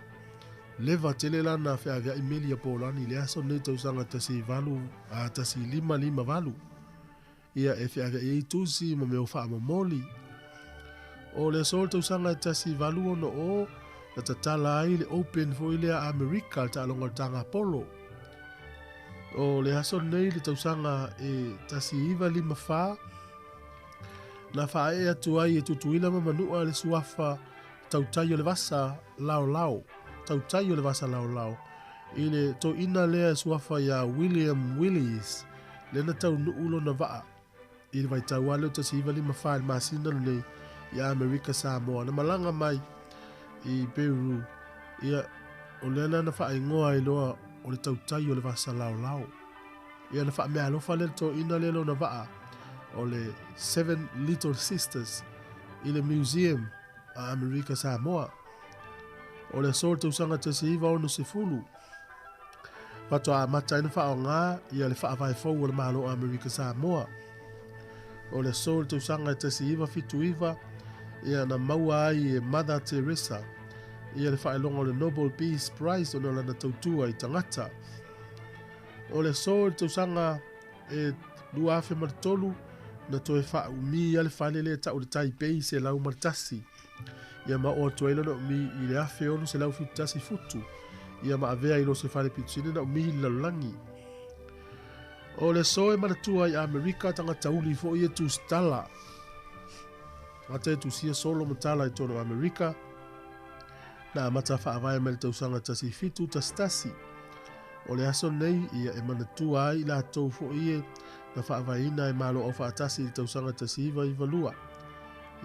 Leva tele la na feaveai meli a Polani i le aso lenei tausaga 18, a 1558. Ia e feaveai ai tusi ma mea o faamomoli. O le aso o le tausaga e 1860 na tatala ai le Open foi lea a Amerika le taaloga o le tagapolo. O le aso lenei le tausaga e 1954 na faaee atu ai e Tutuila ma Manua le suafa Tautai o le Vasa Laolao, Tautai o le Vasa Laolao, i le toeaina lea e suafa iā William Willies, lea na taunuu lona vaa i le vaitau lava lea o 1954 i le masina lenei i Amerika Samoa. Na malaga mai i Peru, ia, o lea la na faaigoa ai loa o le Tautai o le Vasa Laolao. Ia, na faameaalofa lea le toeaina lea lona vaa o le Seven Little Sisters i le Museum a Amerika Samoa. O le aso o le tausaga 1960, faatoa amata ai ona faaaoga ia le faavae fou o le Malo o Amerika Samoa. O le aso o le tausaga 1979, ia na maua ai e Mother Teresa ia le faailoga o le Nobel Peace Prize ona o lana tautua i tagata. O le aso o le tausaga e 2003, na toe faaumi ai le fale lea e tau o le Taipei 101. Ia ma oo atu ai lona umi i le 1671 futu, ia ma avea i lo se fale pito sili ona umi i le lalolagi. O le aso e manatua ai Amerika tagata uli foi e tusitala. Tagata e tusia solo ma tala i totonu o Amerika, na amata faavae mai le tausaga 1711. O le aso lenei, ia e manatua ai i latou foi e na faavaeina e Malo Aufaatasi i le tausaga 1992.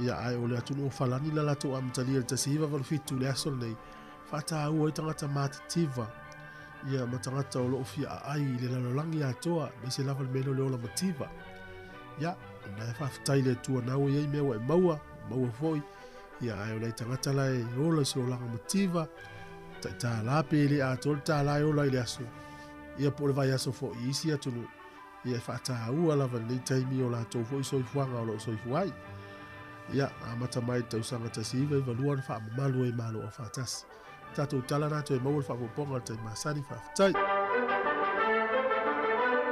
Ia, ae o le atunuu o Falani la latou amatalia i le 1987 i le aso lenei, faataua ai tagata matitiva, ia, ma tagata o lo o fia aai i le lalolagi atoa, aemaise lava le mea lea o le ola mativa. Ia, o lena e faafetai i le Atua na ua i ai mea ua e maua, maua foi, ia, ae o nai tagata la e ola i se olaga mativa, tai tālā pe le atoa le tālā e ola i le aso, ia po o le vaiaso foi i isi atunuu, ia e faataua lava i lenei taimi o latou foi soifuaga o lo o soifua ai. Ia, amata mai i le tausaga 1992 na faamamalu ai Malo Aufaatasi. Tatou tala na toe maua le faaopoopoga o le taimi masani. Faafetai.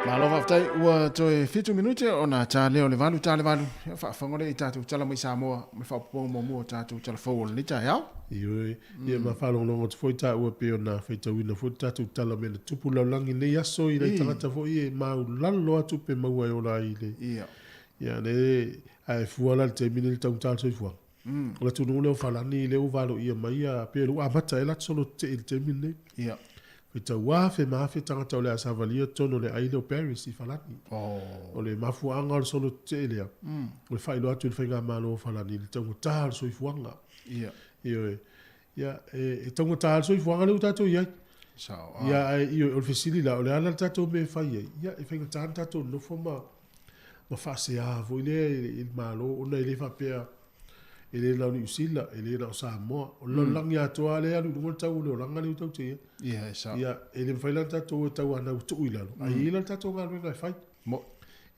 Malo faafetai, ua toe 7 minute ona ta lea o le 8 ta le 8, ia faafofoga lea i tatou tala mai Samoa ma le faaopoopoga muamua o tatou tala fou o lenei taeao. Ioe, ia ma faalogologo atu foi taua pei ona faitauina foi le tatou tala mea na tupu i le lalolagi i lenei aso i nai tagata foi e maulalo atu pe maua e ola ai i le Ia le ae fua la i le taimi lenei i le taugata o le soifuaga. O le atunuu lea o Falani lea ua valoia mai ia pei o lea ua amata ai latou solo tetee i le taimi lenei. Ia. Faitau afe ma afe tagata o le a savalia totonu o le aile o Paris i Falani. O le mafuaaga o le solo tetee lea, o le faailoa atu i le faigamalo o Falani i le taugata o le soifuaga. Ia. Ioe. Ia, e, e taugata le soifuaga lea ua tatou i ai. Sao, ah. Ia, ae, ioe, o le fesili la, o le a la le tatou mea e fai ai? Ia, e faigata ona tatou nonofo ma, ma faasea foi lea i, i le Malo, ona e le faapea, e le na o Niu Sila, e le na o Samoa. O le lalolagi atoa lava lea e alu i luga le tau o le olaga lea ua tatou i ai. Ia, e sao. Ia, e le mafai la ona tatou o e tauanau e tuu i lalo, ae i ai la le tatou galuega e fai. Mo.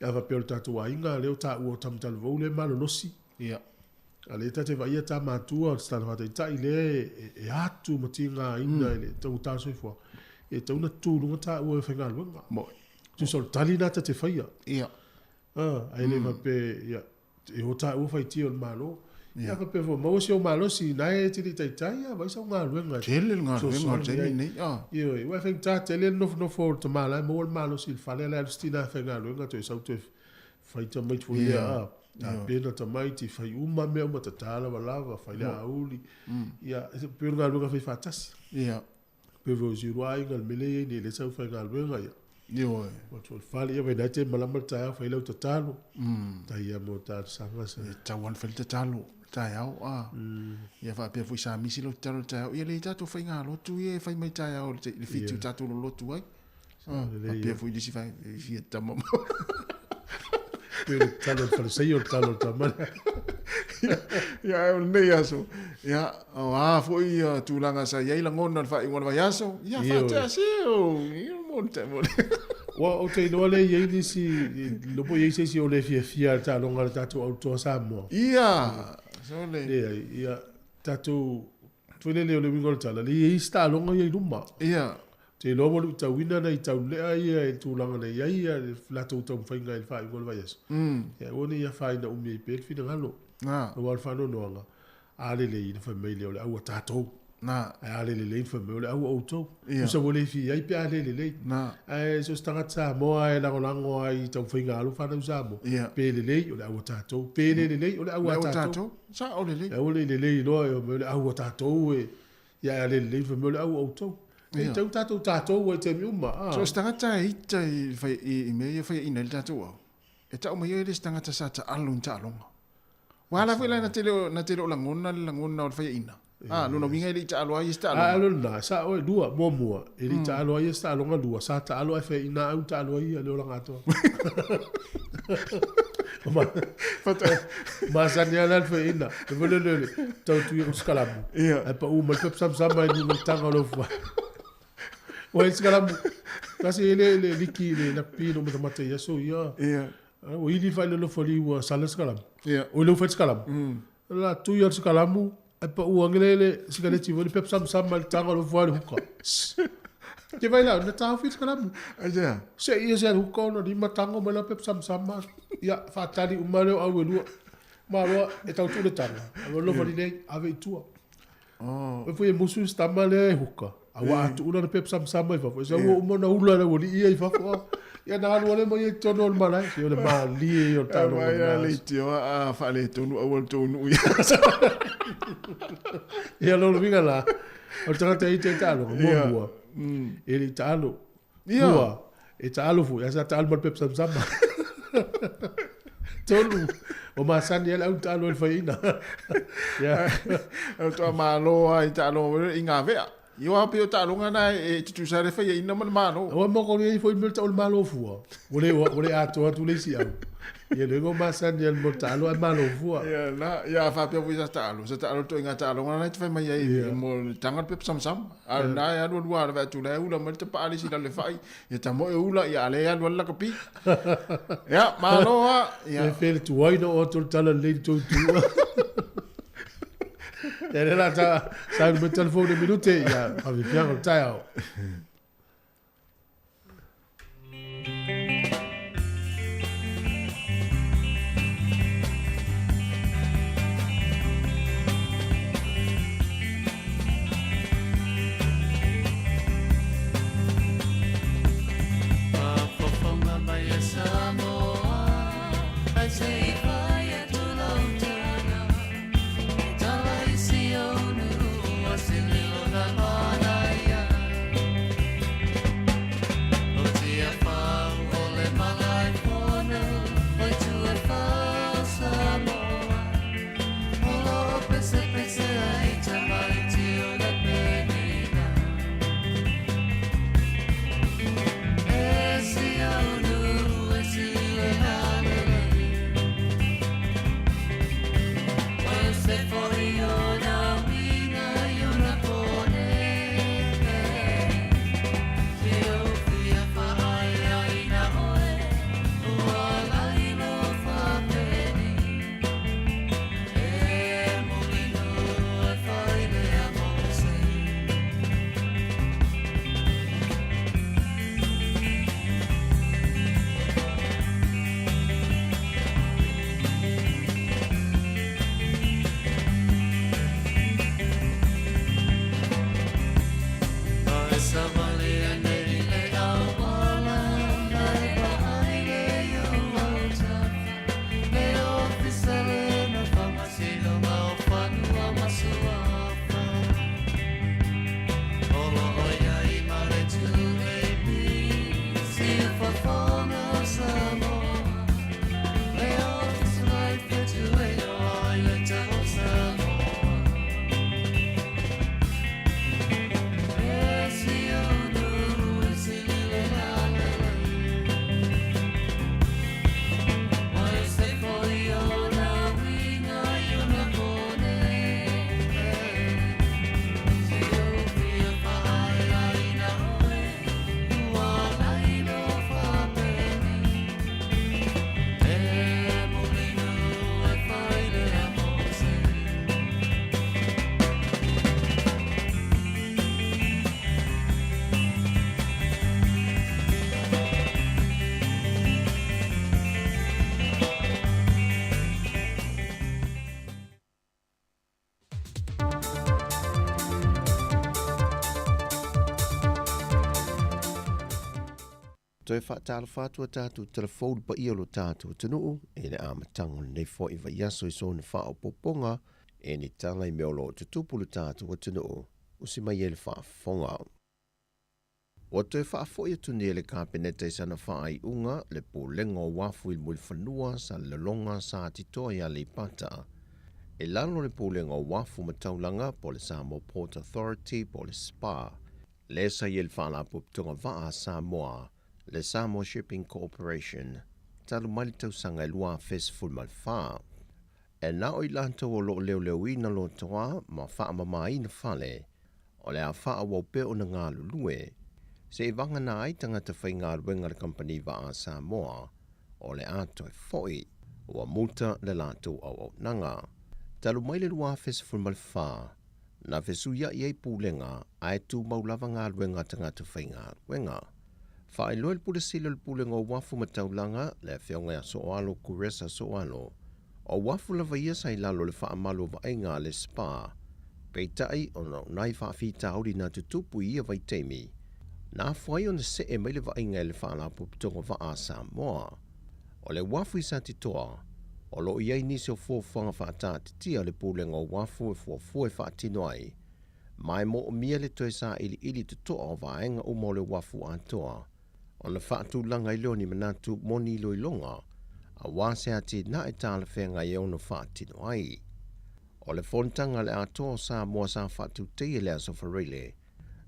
Ia, a faapea o le tatou aiga lea ua taua o Tamatalavou lea e malolosi. Ia. A lea ta te vaaia ta matua o le tala faataitai lea e atu ma tigaina i le taugata o le soifuaga, e tatau ona tu i luga taua e faigaluega. Moi. Tusa o le tali lena ta te faia. Ia. Ae le faapea, ia, e o taua faitia o le Malo. Ia, faapea foi, maua si ou malosi, na e te le i taitai lava ai sau galuega. Tele le galuega o le taimi lenei. Ioe, aua e faigata tele le nofonofo o le tama la e maua le malosi i le fale, a o la e alu si tina e faigaluega toe sau toe fai tamaiti foi lea, a. Tapena tamaiti, fai uma mea uma, tata lavalava, fai le auli. Ia, e pei o le galuega fai faatasi. Ia. Pei foi o si lua aiga, le mea lea e i ai nei, lea sa ou faigaluega, ia. Ioe. O atu i le fale, ia vaai la e te malama le taeao, fai lau tatalo. Tai ia mo talosaga sa. E tatau lava ona fai le tatalo i le taeao, a. Ia faapea foi sa misi lau tatalo i le taeao, ia lea tatou faigalotu ia e fai mai taeao i le 7 o tatou lolotu ai. Faapea foi le isi vaega, e fia tama ma. Pei o le talo o le falesai o le talo o le tama. Ia, ae o lenei aso, ia, o a foi ia tulaga sa i ai lagona o le faaiuga o le vaiaso, ia, faatea se, o, ia, mo le mo le. Ua ou te iloa lea e i ai nisi, iloa po o i ai se isi o le fiafia i le taaloga a le tatou au toa Samoa. Ia, sole. Leai, ia, tatou, foi lele o le uiga o le tala, lea e i ai isi taaloga ia i luma. Ia. Te iloa ua luitauina nai taulelea ia i le tulaga na i ai le latou taumafaiga i le faaiuga o le vaiaso. Ia aua ne i afaina umi ai pea le finagalo. Aua o le faanoanoaga, a lelei ona fai mai lea o le au a tatou. Ae a le lelei ona fai mai o le au a outou. Tusa ua le fia ai pe a le lelei. Ae so o se tagata Samoa e lagolago lava i taumafaiga a alo fanau Samoa, pe lelei o le au a tatou, pe le lelei o le au a tatou. Sao lelei. Aua ne i lelei loa e omai o le au a tatou e Ia ae a le lelei fai mai o le au a outou. E tau tatou tatou ai taimi uma. Ah. So o se tagata e ita i, fai, i, i mea ia faiaina ai le tatou au, e tau mai ai le isi tagata sa taalo i ni taaloga. Ua ala foi la na te le o, na te le o lagona le lagona o le faiaina. Ah, lona uiga e le i taalo ai ia se taaloga. A, o lena, sa oe, lua, muamua, e le i taalo ai ia se taaloga, lua, sa taalo ae faiaina au taalo ai ia le olaga atoa. Masani lava la le faiaina. E foi le le tau tui o sikalamu. Ae pau mai le pepa samasama i luga o le taga o lau fua. Ua i sikalamu. Tasi e le le liki le lakupi no matamata i aso ia. Ua ili fai le lofo ua sala sikalamu. O le fai sikalamu. La tui al sikalamu ae pau ange le le sikaleti foi le pepa samasama i le taga o lau fua le huka. Te vai la, na taofi le sikalamu. Aisea? Se i ese le huka ona lima tago mai la pepa samasama. Ia, faatali uma lea o au e lua. Maloa, e tau tuu le taga. Ae alofa lelei, ave i tua. Oh. Oi foi e musu si tama lea e huka. A ua atu una le pepa samasama i fafo. E sau ua uma ona ula le aualii ia i fafo. A. Ia na alu ale mai ia i totonu o le malae. Se o le malie ia o le taaloga Aumai lena a aso. leitioa a faaletonu aua le tou nuu ia. Ia lona uiga la, o le tagata e ita i taaloga, muamua, e le i taalo. Lua, e taalo foi, ae sa taalo ma le pepa samasama. Tolu, ua masani ai le au taalo i le faiaina. Ia. Faatoa malo lava i taaloga i gavea. Ia aua pei o taaloga na e tutusa ai le faiaina ma le malo. Aua ma ko nei foi mea tau le malo fua. Ua le ua le atoa atu le isi au. Ia le ngo masani ai mo taalo ai malo fua. Ia na, ia faapea foi sa taalo, sa taalo ituaiga taaloga na e te fai mai ai mo le taga le pepa samasama. A o lena e alu alu lava atu la e ula mai le tapaa le isi i lalo i le fai, ia tamo e ula, ia a lea e alu lava le lakapi. Ia, malo lava. Ia. E fe le tuai na oo atu le tala lelei i le tou itu. Ia lea la ta sauni mai telefone minute, ia faafiafiaga o le taeao. Faafofoga mai e Samoa, ae se i fai atu lau tala. E tala i si ou nuu o se leo na manaia. Toe faatalofa atu a tatou telefou i le paia o lo tatou atunuu i le amataga o lenei foi vaiaso i sona faaopoopoga i ni tala i mea o lo o tutupu i lo tatou atunuu, usi mai ai le faafofoga. Ua toe faafoi atu nei e le Kapeneta i sana faaiuga le Pulega o Uafu i le Mulifanua, Salelologa, Satitoa i Aleipata. I lalo o le Pulega o Uafu ma Taulaga po o le Samoa Port Authority po o le SPA, lea sa i ai le Faalapotopotoga Vaa a Samoa, le Samoa Shipping Corporation, talu mai le tausaga e 2014. E na o i latou o lo o leoleoina lotoa ma faamamaina fale, o le a faaauau pea ona galulue, seia vagana ai tagata faigaluega a le Kamupani Vaa a Samoa, o le a toe foi, ua muta le latou auaunaga. Talu mai le 2014, na fesuiai ai pulega ae tumau lava galuega a tagata faigaluega. Faailoa e le Pule Sili o le Pulega o Uafu ma Taulaga, le Afioga ia Sooalo Kuresa Sooalo, o uafu lava ia sa i lalo o le faamalu o vaaiga a le SPA. Peitai, ona o nai faafitauli na tutupu i ia vaitaimi, na afua ai ona see mai le vaaiga i le Faalapotopotoga Vaa a Samoa. O le uafu i Satitoa, o lo o i ai nisi o fuafuaga faataatitia a le Pulega o Uafu e fuafua e faatino ai, ma e moomia le toe sailiili totoa o vaega uma o le uafu atoa, ona faatulaga ai lea o ni manatu mo ni iloiloga, aua se atinae talafeagai e ono faatino ai. O le fonotaga a le Atoa o Samoa sa faatauteia i le Aso Faraile,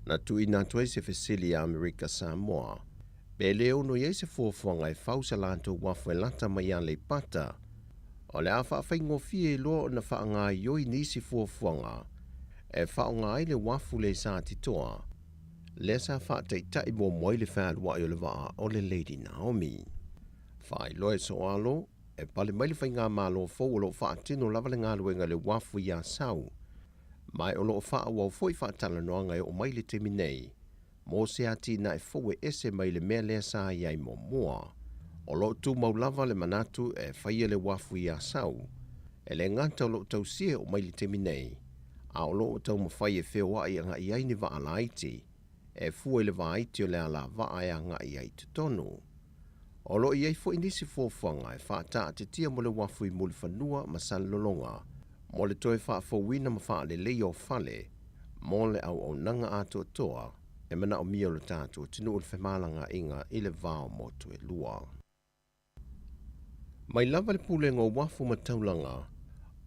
na tuuina atu ai se fesili iā Amerika Samoa, pe le ono i ai se fuafuaga e fau sa latou uafu e lata mai i Aleipata. O le a faafaigofie ai loa ona faagaoioi nisi fuafuaga e faaaoga ai le uafu lea i Satitoa, lea sa faataitai muamua ai le fealuai o le vaa o le Lady Naomi. Faailoa e Soalo, e pale mai le faigamalo fou o lo o faatino lava le galuega i le uafu i Asau, ma o lo o faaauau foi faatalanoaga e oo mai le taimi nei mo se atinae fou e ese mai le mea lea sa i ai muamua. O lo o tumau lava le manatu e faia le uafu i Asau, e le gata o lo o tausia e oo mai le taimi nei, a o lo o taumafai e feoai agai ai ni vaa laiti, e fua i le vaiti o le alavaa e agai ai i totonu. O lo o i ai foi nisi fuafuaga e faataatitia mo le uafu i Mulifanua ma Salelologa mo le toe faafouina ma faaleleia o fale mo le auaunaga atoatoa e manaomia o lo tatou atunuu i le femalagaaiga i le va o motu e lua. Mai lava le Pulega o Uafu ma Taulaga,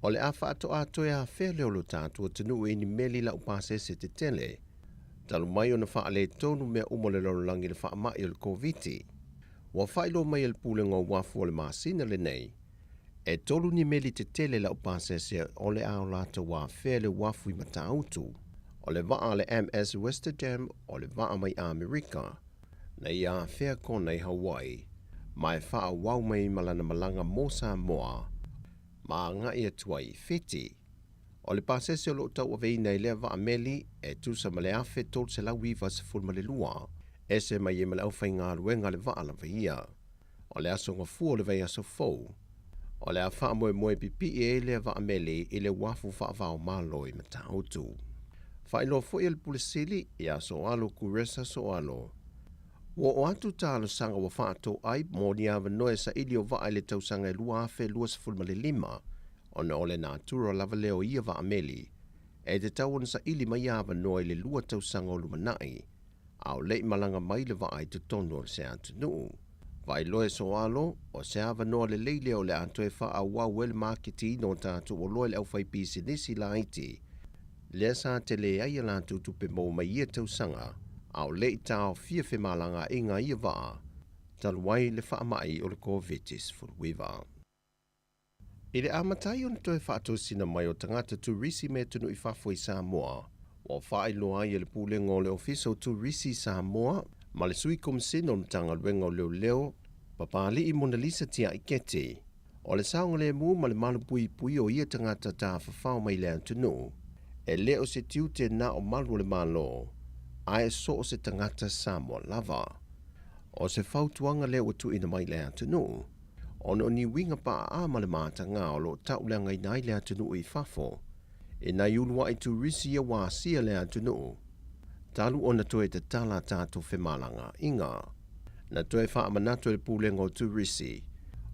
o le a faatoa toe afea lea o lo tatou atunuu i ni meli laupasese tetele, talu mai ona faaletonu mea uma o le lalolagi i le faamai o le Koviti. Ua faailoa mai e le Pulega o Uafu o le masina lenei, e tolu ni meli tetele laupasese o le a o latou afea le uafu i Matautu, o le vaa a le MS Westerdam o le vaa mai Amerika, na ia afea Kona i Hawaii, ma e faaauau mai ma lana malaga mo Samoa, ma agai atu ai i Fiti. O le pasese o lo o tauaveina i lea vaa meli e tusa ma le 1392, ese mai ai ma le aufaigaluega a le vaa lava ia. O le aso Gafua o le vaiaso fou, o le a faamoemoe pipii ai lea vaa meli i le uafu faava-o-Malo i Matautu. Faailoa foi e le Pule Sili ia Soalo Kuresa Soalo, ua oo atu talosaga ua faatoai mo ni avanoa e saili o vaa i le tausaga e 2025, ona o le natura lava lea o ia vaa meli, e tatau ona saili mai avanoa i le lua tausaga o lumanai, a o le i malaga mai le vaa i totonu o se atunuu. Faailoa e Soalo, o se avanoa lelei lea o le a toe faaauau ai le maketiina o tatou oloa i le aufaipisinisi laiti, lea sa tele ai a latou tupe maua mai ia tausaga, a o le i taofia femalagaaiga a ia vaa, talu ai le faamai o le Koviti-19. I le amata ai ona toe faatosina mai o tagata turisi mai atunuu i fafo i Samoa, ua faailoa ai e le Pulega o le Ofisa o Turisi i Samoa ma le Sui Komisena o le Matagaluega o Leoleo, Papali'i Monalisa Tiaiketi, o le saogalemu ma le malupuipuia o ia tagata tafafao mai le atunuu, e le o se tiute na o malu o le Malo, ae so o se tagata Samoa lava. O se fautuaga lea ua tuuina mai i le atunuu, ona o ni uiga paaa ma le matagā o lo o tauleagaina ai le atunuu i fafo i nai uluai turisi ia ua asia le atunuu, talu ona toe tatala a tatou femalagaaiga. Na toe faamanatu e le Pulega o Turisi,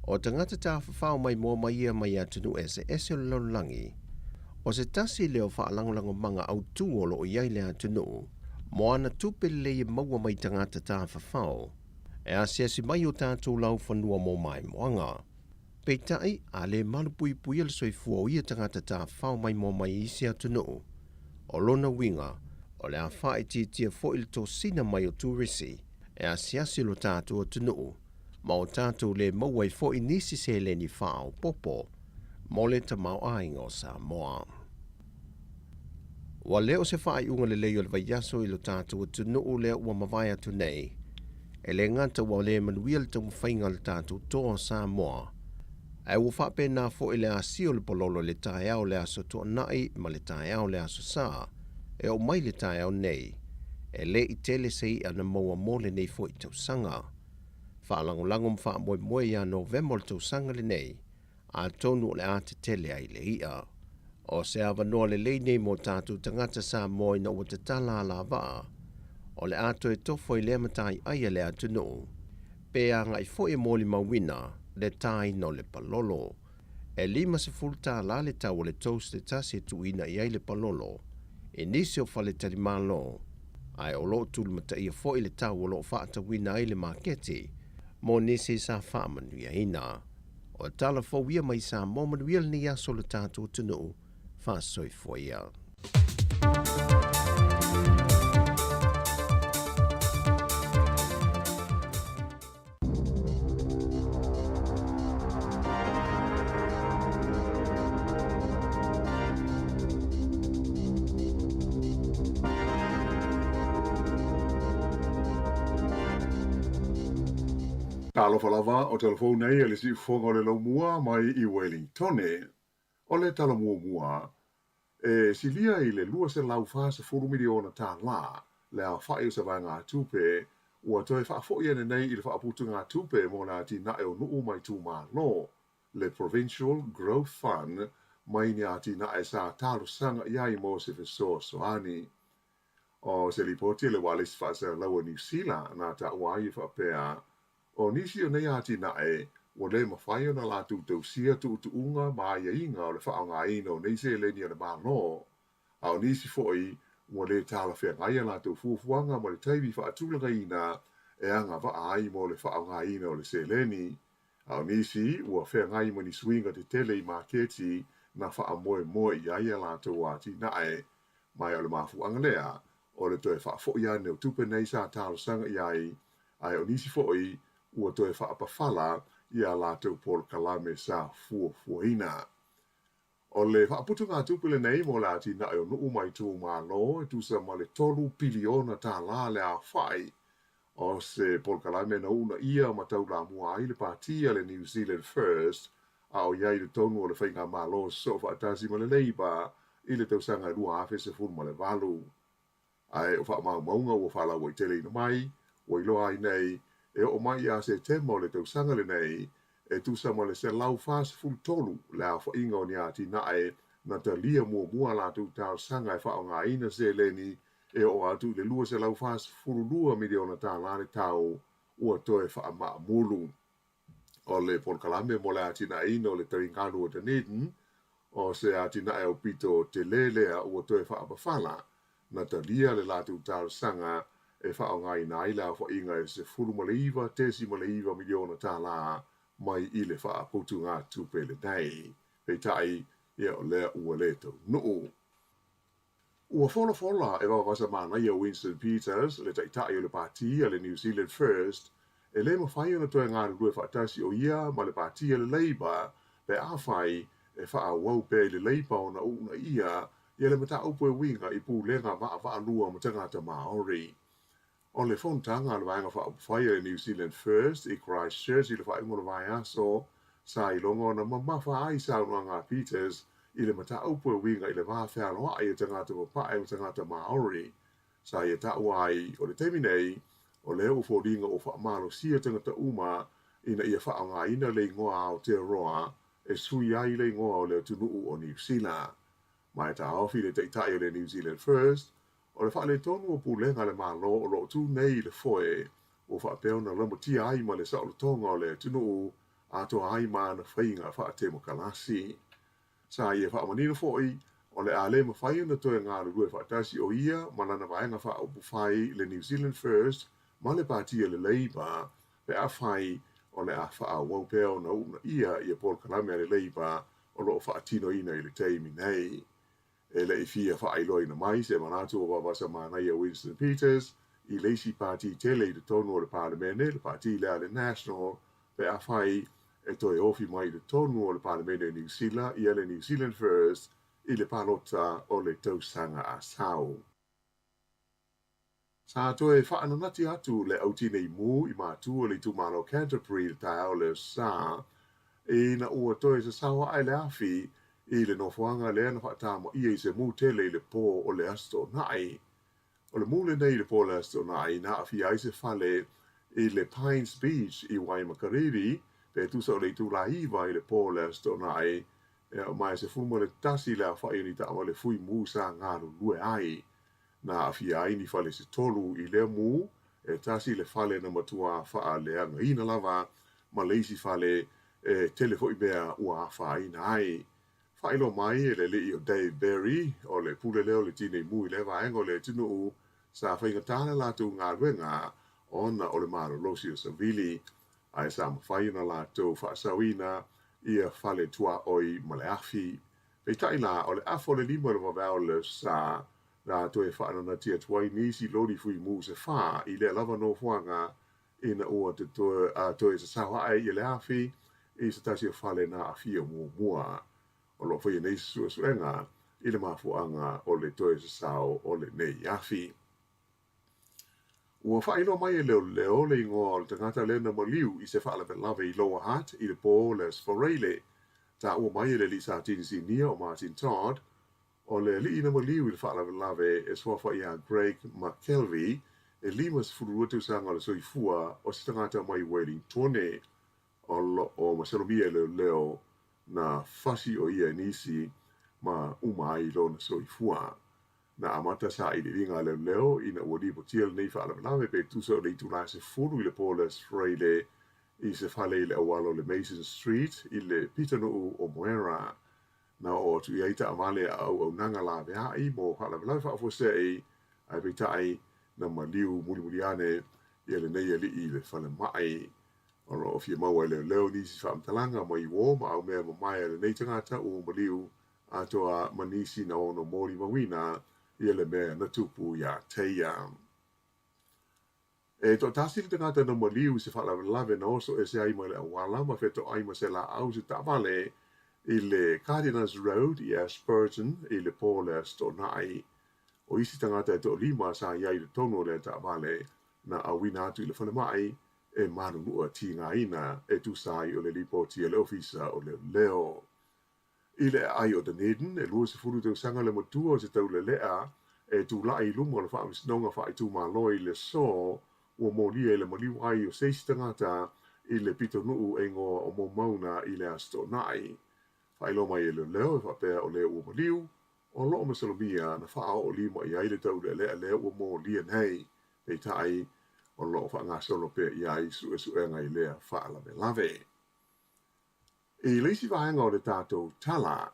o tagata tafafao maimoa mai ia mai atunuu eseese o le lalolagi, o se tasi lea o faalagolagomaga autū o lo o i ai le atunuu mo ana tupe lelei e maua mai tagata tafafao e asiasi mai i o tatou laufanua mo maimoaga. Peitai, a le malupuipuia le soifua o ia tagata tafafao maimoa mai i isi atunuu, o lona uiga, o le a faaitiitia foi le tosina mai o turisi e asiasi lo tatou atunuu ma o tatou le maua ai foi nisi seleni faaopoopo mo le tamaoaiga o Samoa. Ua le o se faaiuga lelei o le vaiaso i lo tatou atunuu lea ua mavae atu nei, e le gata ua le manuia le taumafaiga a le tatou toa o Samoa, ae ua faapena foi le asia o le pololo i le taeao o le Aso Toonai ma le taeao o le Aso Sa e oo mai le taeao nei, e le i tele se i'a na maua mo lenei foi tausaga. Faalagolago ma faamoemoe ia Novema o le tausaga lenei, atonu o le a tetele ai le i'a. O se avanoa lelei nei mo tatou tagata Samoa ina ua tatala alavaa, o le a toe tofo i lea mataiai a le atunuu, pe agai foi e molimauina le tāina o le palolo. E 50 tālā le tau o le toast e tasi e tuuina i ai le palolo i nisi o faletalimalo, ae o lo o tulimataia foi le tau o lo o faatauina ai le maketi mo nisi sa faamanuiaina. O tala fou ia mai Samoa manuia lenei aso lo tatou atunuu faasoifua ia. Talofa lava, o tala fou nei a le siufofoga o le laumua mai i Wellingtone. O le tala muamua, e silia i le $240 miliona tālā le aofaʻi o se vaegatupe ua toe faafoʻi ane nei i le faaputugatupe mo le atinae o nuu ma itumalo, le Provincial Growth Fund, mai ni atinae sa talosaga i ai mo se fesoasoani. O se lipoti a le Ualesi Faasalalau a Niu Sila na taua ai e faapea, o nisi o nei atinae ua le mafai ona latou tausia tuutuuga ma aiaiga o le faaaogaina o nei seleni a le Malo, a o nisi foi ua le talafeagai a latou fuafuaga ma le taimi faatulagaina e agavaa ai mo le faaaogaina o le seleni. A o nisi ua feagai ma ni suiga tetele i maketi na faamoemoe i ai a latou atinae. Ma o le mafuaaga lea o le toe faafoʻi ane o tupe nei sa talosaga i ai, ae o nisi foi ua toe faapafala i a latou polokalame sa fuafuaina. O le faaputugatupe lenei mo le atinae o nuu ma itumalo e tusa ma le $3 piliona tālā le aofaʻi. O se polokalame na uunaia ma taulamua ai le pati a le New Zealand First a o i ai i totonu o le faigamalo sosoofaatasi ma le Labour i le tausaga e 2018. Ae o faamaumauga ua faalauaiteleina mai, ua iloa ai nei, e oo mai ia Setema o le tausaga lenei, e tusa ma le 143 le aofaiga o ni atinae na talia muamua a latou talosaga e faaaogaina seleni e oo atu i le $242 miliona tālā le tau ua toe faamaamulu. O le polokalame mo le atinaeina o le taligalu o Dunedin, o se atinae aupito tele lea ua toe faapafala, na talia le latou talosaga e faaaogaina ai le aofaiga e $19.9 miliona tālā mai i le faaputugatupe lenei. Peitai, ia o lea ua le taunuu. Ua folafola e vavasa manaia Winston Peters, le taitai o le pati a le New Zealand First, e le mafai ona toe galulue faatasi o ia ma le pati a le Labour pe afai e faaauau pea i le Labour ona uunaia ia le mataupu e uiga i pulega vaavaalua ma tagata Māori. O le fonotaga a le Vaega Faaupufai a le New Zealand First i Christchurch i le faaiuga o le vaiaso, sa iloga ona mamafa ai saunoaga a Peters i le mataupu e uiga i le va fealoaʻi o tagata papaʻe ma tagata Māori. Sa ia taua ai, o le taimi nei, o lea ua foliga ua faamalosia tagata uma ina ia faaaogaina le igoa Aotearoa e sui ai le igoa o le atunuu o Niu Sila. Ma e taofi le taitai o le New Zealand First, o le faaletonu o pulega a le Malo o lo o tu nei i le foe, ua faapea ona lamatia ai ma le saolotoga o le atunuu atoa ai ma ana faiga faatemokalasi. Sa ia faamanino foi, o le a le mafai ona toe galulue faatasi o ia ma lana vaega faaupufai le New Zealand First ma le Pati a le Labour pe afai o le a faaauau pea ona uunaia ia polokalame a le Labour o lo o faatinoina i le taimi nei. E le i fia faailoaina mai se manatu o Vavasa Manaia Winston Peters i le isi pati tele i totonu o le Palemene, le pati lea a le National, pe afai e toe ofi mai i totonu o le Palemene o Niu Sila ia le New Zealand First i le palota o le tausaga a sau. Sa toe faananati atu le au tinei mu i matua o le itumalo Canterbury i le taeao o le Aso Sa, ina ua toe sasao ae le afi i le nofoaga lea na faatamaia i se mu tele i le po o le Aso Toonai. O le mu lenei i le po o le Aso Toonai na aafia ai se fale i le Pines Beach i Waimakariri, pe tusa o le itula 9 i le po o le Aso Toonai, ma e 11 le aofai o ni taavale fui mu sa galulue ai. Na aafia ai ni fale se tolu i lea mu, e tasi le fale na matua faaleagaina lava ma le isi fale e tele foi mea ua afaina ai. Faailoa mai e le alii o Dave Berry, o le pule lea o le tinei mu i lea vaega o le atunuu, sa faigata le latou galuega ona o le malolosi o savili, ae sa mafai ona latou faasaoina ia fale tuaoi ma le afi. Peitai la, o le afa o le lima o le vaveao o le Aso Sa, na toe faananatia atu ai nisi loli fuimu se fa i lea lava nofoaga ina ua toe sasao ae ia le afi i se tasi o fale na aafia muamua. O lo o faia nei se suesuega i le mafuaaga o le toe sasao o lenei afi. Ua faailoa mai e leoleo le igoa o le tagata lea na maliu i se faalavelave i Lower Hutt i le po o le Aso Faraile. Taua mai e le alii Satini Sinia o Martin Todd, O le alii na maliu i le faalavelave e suafa ia Greg McKelvey, e 52 tausaga o le soifua o se tagata mai Wellingtone. O lo o masalomia e leoleo na fasi o ia e nisi ma uma ai lona soifua. Na amata sailiiliga a leoleo ina ua lipotia lenei faalavelave pe tusa o le itula 10 i le po o le Aso Faraile i se fale i le auala o le Mason Street i le pitonuu o Moera. Na oo atu i ai taavale a auaunaga laveai mo faalavelave faafuasei, ae peitai, na maliu mulimuli ane ia lenei alii i le falemai. O lo o fia maua e leoleo nisi faamatalaga mai uō ma aumea mamae a lenei tagata ua maliu atoa ma nisi na ono molimauina ia le mea na tupu iā te ia. E toatasi le tagata na maliu i se faalavelave na oso ese ai mai le auala ma fetoai ma se laau se taavale i le Cardinals Road i Ashburton i le po o le Aso Toonai. O isi tagata e toalima sa i ai i totonu o lea taavale na auina atu i le falemai e malunua tigaina e tusa ai o le lipoti a le Ofisa o Leoleo. I le aai o Dunedin, e 20 tausaga le matua o se taulelea e tulai i luma o le Faamasinoga Faaitumalo i le aso ua molia i le maliu ai o se isi tagata i le pitonuu e igoa o Momauna i le Aso Toonai. Faailoa mai e leoleo e faapea o le ua maliu, o lo o masalomia na faaoo lima i ai le taulealea lea ua molia nei, peitai o lo o faagasolo pea i ai suesuega i lea faalavelave. I le isi vaega o le tatou tala,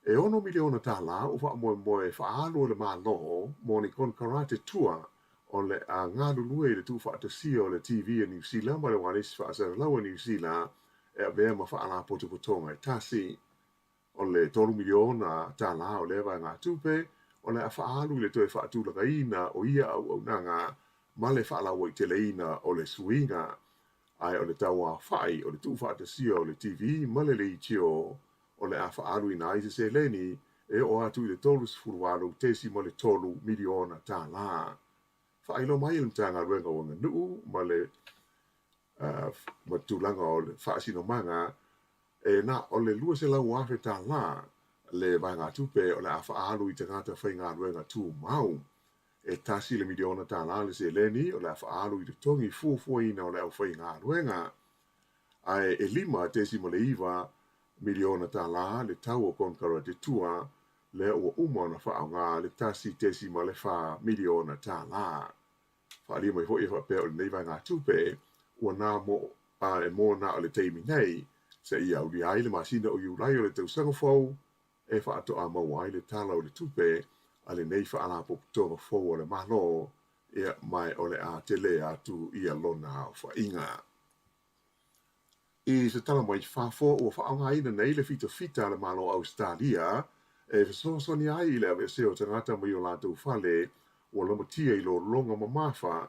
e $6 miliona tālā ua faamoemoe e faaalu e le Malo mo ni konekarate tua o le a galulue i le tuufaatasia o le TV a Niu Sila ma le ualesi faasalalau a Niu Sila e avea ma faalapotopotoga e tasi. O le $3 miliona tālā o lea vaegatupe o le a faaalu i le toe faatulagaina o ia auaunaga ma le faalauaiteleina o le suiga Ae o le tauaofai o le tuufaatasia o le TV ma le leitio o le a faaaluina ai se seleni e oo atu i le $38.3 miliona tālā. Faailoa mai e le Matagaluega o Aganuu ma le ma tulaga o le faasinomaga e na o le $200,000 tālā le vaegatupe o le a faaalu i tagata faigaluega tumau. E tasi le miliona tālā le seleni o le a faaalu i totogi fuafuaina o le aufaigaluega, ae e $5.9 miliona tālā le tau o konekarate tua, lea ua uma ona faaaoga le $1.4 miliona tālā. Faaalia mai foi e faapea o lenei vaegatupe ua na mo a e mo na o le taimi nei, seia aulia ai le masina o Iulai o le tausaga fou e faatoa maua ai le Tala o le Tupe a lenei Faalapotopotoga fou a le Malo, ia, ma o le a tele atu ia lona aofaiga. I se tala mai fafo, ua faaaogaina nei le fitafita a le Malo o Ausetalia e fesoasoani ai i le aveesea o tagata mai o latou fale ua lamatia i lologa mamafa,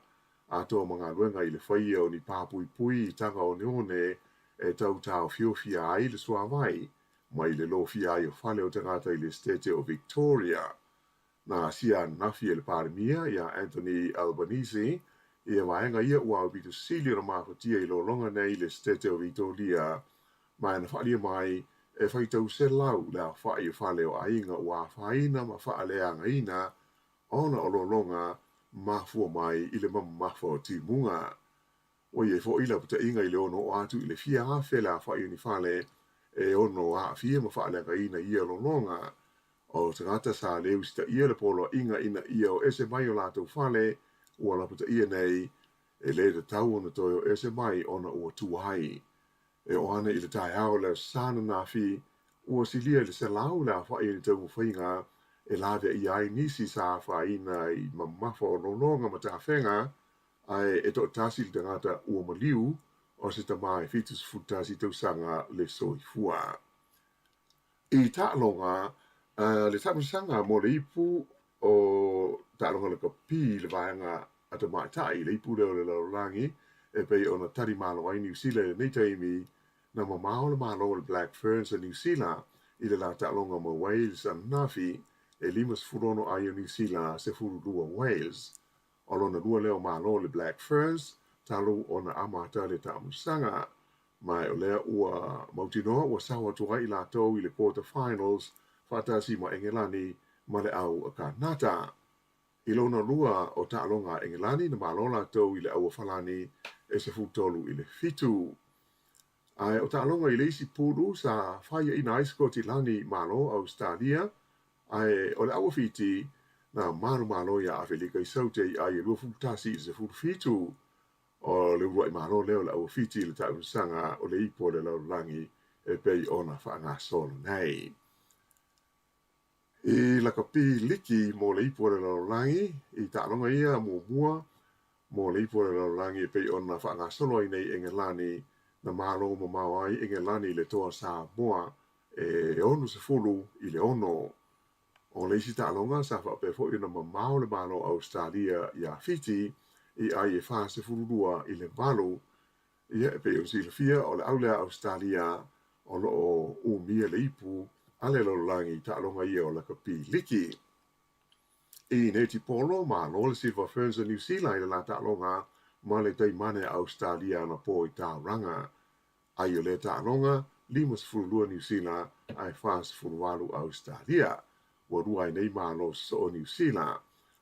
atoa ma galuega i le faia o ni pā puipui i taga oneone e tau taofiofia ai le suavai mai le lofia ai o fale o tagata i le Setete o Victoria. Na asia ananafi e le Palemia iā Anthony Albanese ia vaega ia ua aupito sili ona mafatia i lologa nei i le Setete o Vitoria, ma na faaalia mai e faitau selau le aofai o fale o aiga ua afaina ma faaleagaina ona o lologa mafua mai i le mamafa o timuga. Ua i ai foi lapataiga i le ono oo atu i le fia afe le aofai o ni fale e ono aafia ma faaleagaina i ia lologa. O tagata sa le usitaia le poloaiga ina ia o ese mai o latou fale, ua lapataia nei, e le tatau ona toe o ese mai ona ua tuai. E oo ana i le taeao o le Aso Sa ananafi, ua silia i le 100 le aofai o ni taumafaiga e laveaia ai nisi sa afaina i mamafa o lologa ma tafega, ae e toatasi le tagata ua maliu, o se tama e 71 tausaga le soifua. I taaloga, le taamilosaga mo le ipu o taaloga lakapi i le vaega a tamaitai i le ipu lea o le lalolagi e pei ona tali malo ai Niu Sila i lenei taimi, na mamao le malo o le Black Ferns a Niu Sila i le la taaloga ma Wales ananafi e 56 ai o Niu Sila, 12 Wales. O lona lua lea o malo o le Black Ferns talu ona amata le taamilosaga. Ma o lea ua mautinoa ua sao atu ai i latou i le quarter finals faatasi ma Engelani ma le au a Kanata. I lona lua o taaloga a Engelani na malo latou i le au a Falani e 13 i le 7. Ae o taaloga i le isi pulu sa faiaina ai Sikotilani malo Ausetalia, ae o le au a Fiti na manumalo iā Afelika i Saute i ai e 21 i le 17. O le uluai malo lea o le au a Fiti i le taamilosaga o le ipu o le lalolagi e pei ona faagasolo nei. I lakapi liki mo le ipu o le lalolagi, i taaloga ia muamua mo le ipu o le lalolagi e pei ona faagasolo ai nei Engelani, na malo mamao ai Engelani i le toa Samoa e 60 i le 6. O le isi taaloga sa faapea foi ona mamao le Malo o Ausetalia iā Fiti i ai e 42 i le 8. Ia, e pei ona silafia, o le au lea a Ausetalia o lo o umia le ipu a le lalolagi i taaloga ia o lakapi liki. I netipolo, malo le Silver Ferns a Niu Sila i le la taaloga ma le taimane a Ausetalia anapo i Tauranga. Ai o lea taaloga, 52 Niu Sila ae 48 Ausetalia. Ua lua ai nei malo sosoo Niu Sila.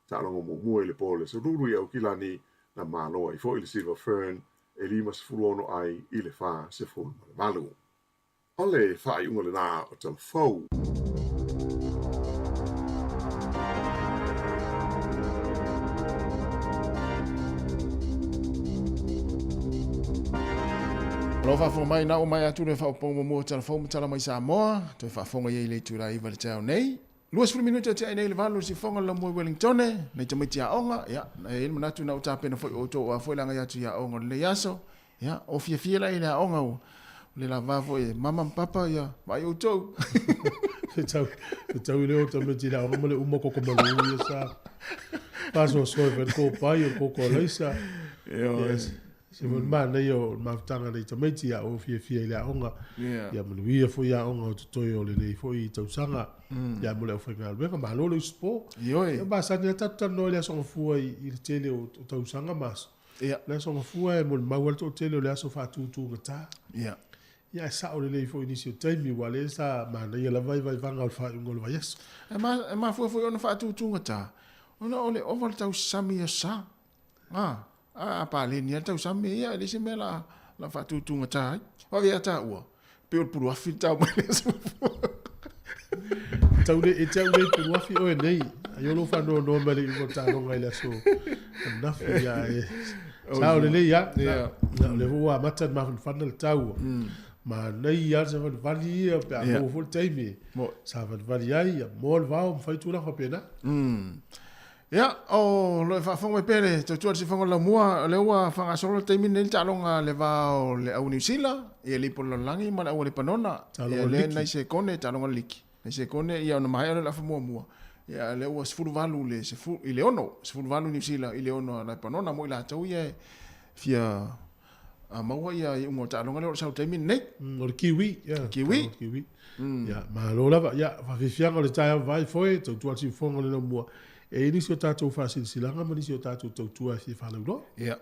Taaloga muamua i le po o le Aso Lulu i Aukilani, na malo ai foi le Silver Fern e 56 ai i le 48. O le faaiuga lena o Tala Fou. Alo faafofoga mai na ua mai atu le faaopoopoga muamua o Tala Fou ma Tala Mai Samoa. Toe faafofoga i ai i le itula 9 i le taeao nei. 20 minute tea ai nei le 8 o le sifofoga o le laumua i Wellingtone, nai tamaiti aoga, ia, e i ai le manatu na ua tapena foi outou aua foi le agai atu i aoga o lenei aso. Ia, o fiafia la i le aoga ua le lava foi e mama ma papa, ia, vaai outou. Fetau i le o tamaiti i le aoga ma le uma koko malu ia sa. Faasoasoa e fai le kōpai o le koko alaisa. Yes. Se mo le manaia o le mafutaga nei tamaiti ia o fiafia i le aoga. Ia manuia foi aoga o totoe o lenei foi tausaga. Ia mo le aufaigaluega, malo le usupo. Ioe. Ia masani lava tatou talanoa i le Aso Gafua i le tele o tausaga ma aso. Ia. O le Aso Gafua e molimau lava le toatele o le aso faatutugata. Ia. Ia ae sao lelei foi i nisi o taimi aua o lea sa manaia lava i vaivaga o le faaiuga o le vaiaso. E mafua foi ona faatutugata ona o le ova o le tausami ia sa. A, a paleni lava le tausami ia, e leai se mea la, la faatutugata ai. Aua ia taua, pei o le puluafi le tau mai le aso Gafua. Tau le, e te au nei puluafi oe nei. Ai o lou faanoanoa mai le iuga o taaloga i le aso, Ananafi ia e sao lelei lava. Ia. O lea foi ua amata ona mafanafana le tau. Manaia lava le savalivali ia pe a maua foi le taimi e savalivali ai, ia moa le vao ma fai tulaga faapena. Ia, o lo o e faafofoga mai pea le tautua i le siufofoga o le laumua, o lea ua faagasolo le taimi lenei le taaloga a le va o le au Niu Sila, ia Lipo le Lalolagi ma le au a Lepanona. Ia lea nai sekone, taaloga a le liki. Nai sekone, ia ona maea lea o le afa muamua. Ia lea ua 18 le sefu, i le 6, 18 Niu Sila i le 6 a Lepanona mo i latou ia e fia maua ia iuga o taaloga lea o lo o sau i le taimi lenei. O le Kiwi, ia. Kiwi. Kiwi. Ia, malo lava. Ia, faafiafiaga o le taeao vai foe, tautua le siufofoga o le laumua. E i ai nisi o tatou faasilasilaga ma nisi o tatou tautua e fia faalauiloa. Ia.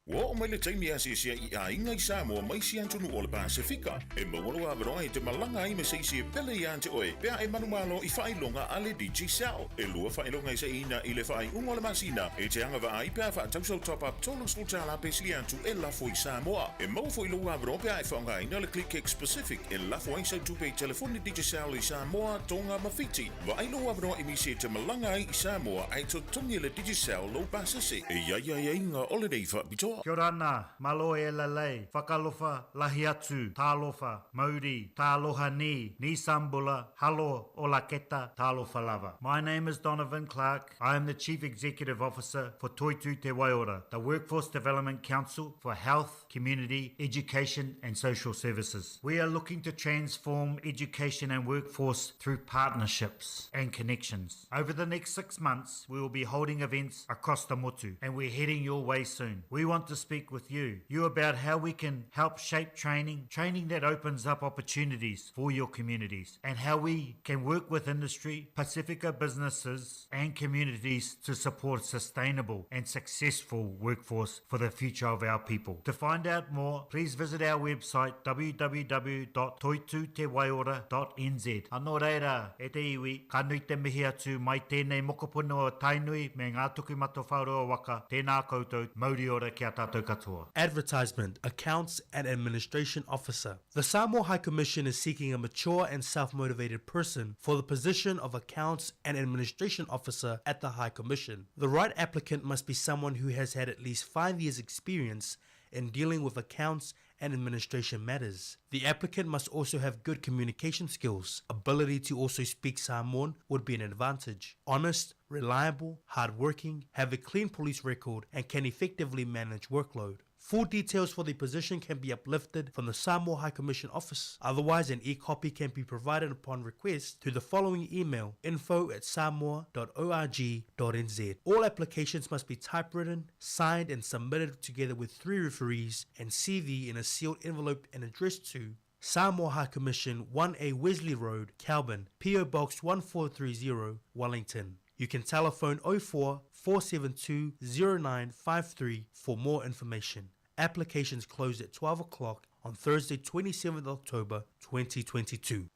Ua oo mai le taimi e asiasi ai i aiga i Samoa ma isi atunuu o le Pasefika. E maua lou avanoa e te malaga ai me se isi e pele iā te oe pe a e manumalo i faailoga a le Digicel. E lua faailoga e saʻiina i le faaiuga o le masina e te agavaa ai pe a faatau sau top-up $30 pe sili atu e lafo i Samoa. E maua foi lou avanoa pe a e faaaogaina le ClickX Pacific e lafo ai sau tupe i telefoni Digicel i Samoa, Tonga ma Fiti. Vaai lou avanoa i nisi e te malaga ai i Samoa ae totogi e le Digicel lou pasese. E i ai aiaiga o lenei faapitoa. Kia ora ana, malo e lalei, whakalofa, lahi atu, talofa, mauri, taloha ni, ni sambula, halo, ola keta, talofa lava. My name is Donovan Clark, I am the Chief Executive Officer for Toitū Te Waiora, the Workforce Development Council for Health, community, education and social services. We are looking to transform education and workforce through partnerships and connections. Over the next 6 months, we will be holding events across the motu and we're heading your way soon. We want to speak with you, you about how we can help shape training, training that opens up opportunities for your communities, and how we can work with industry, Pacifica businesses and communities to support sustainable and successful workforce for the future of our people. To find out more, please visit our website www.toitūtewaiora.nz. Anō reira, e te iwi, ka nui te mihi atu mai tēnei mokopuna o Tainui me ngā Tokumatawhaorua waka, tēnā koutou, mauri ora ki a tātou katoa. Advertisement, Accounts and Administration Officer The Samoa High Commission is seeking a mature and self-motivated person for the position of Accounts and Administration Officer at the High Commission. The right applicant must be someone who has had at least 5 years' experience in dealing with accounts and administration matters. The applicant must also have good communication skills. Ability to also speak Samoan would be an advantage. Honest, reliable, hardworking, have a clean police record, and can effectively manage workload. Full details for the position can be uplifted from the Samoa High Commission office. Otherwise, an e-copy can be provided upon request to the following email, info at samoa.org.nz. All applications must be typewritten, signed and submitted together with 3 referees and CV in a sealed envelope and addressed to Samoa High Commission, 1A Wesley Road, Kelburn, P.O. Box 1430, Wellington. You can telephone 04 472 0953 for more information. Applications close at 12 o'clock on Thursday 27 October 2022.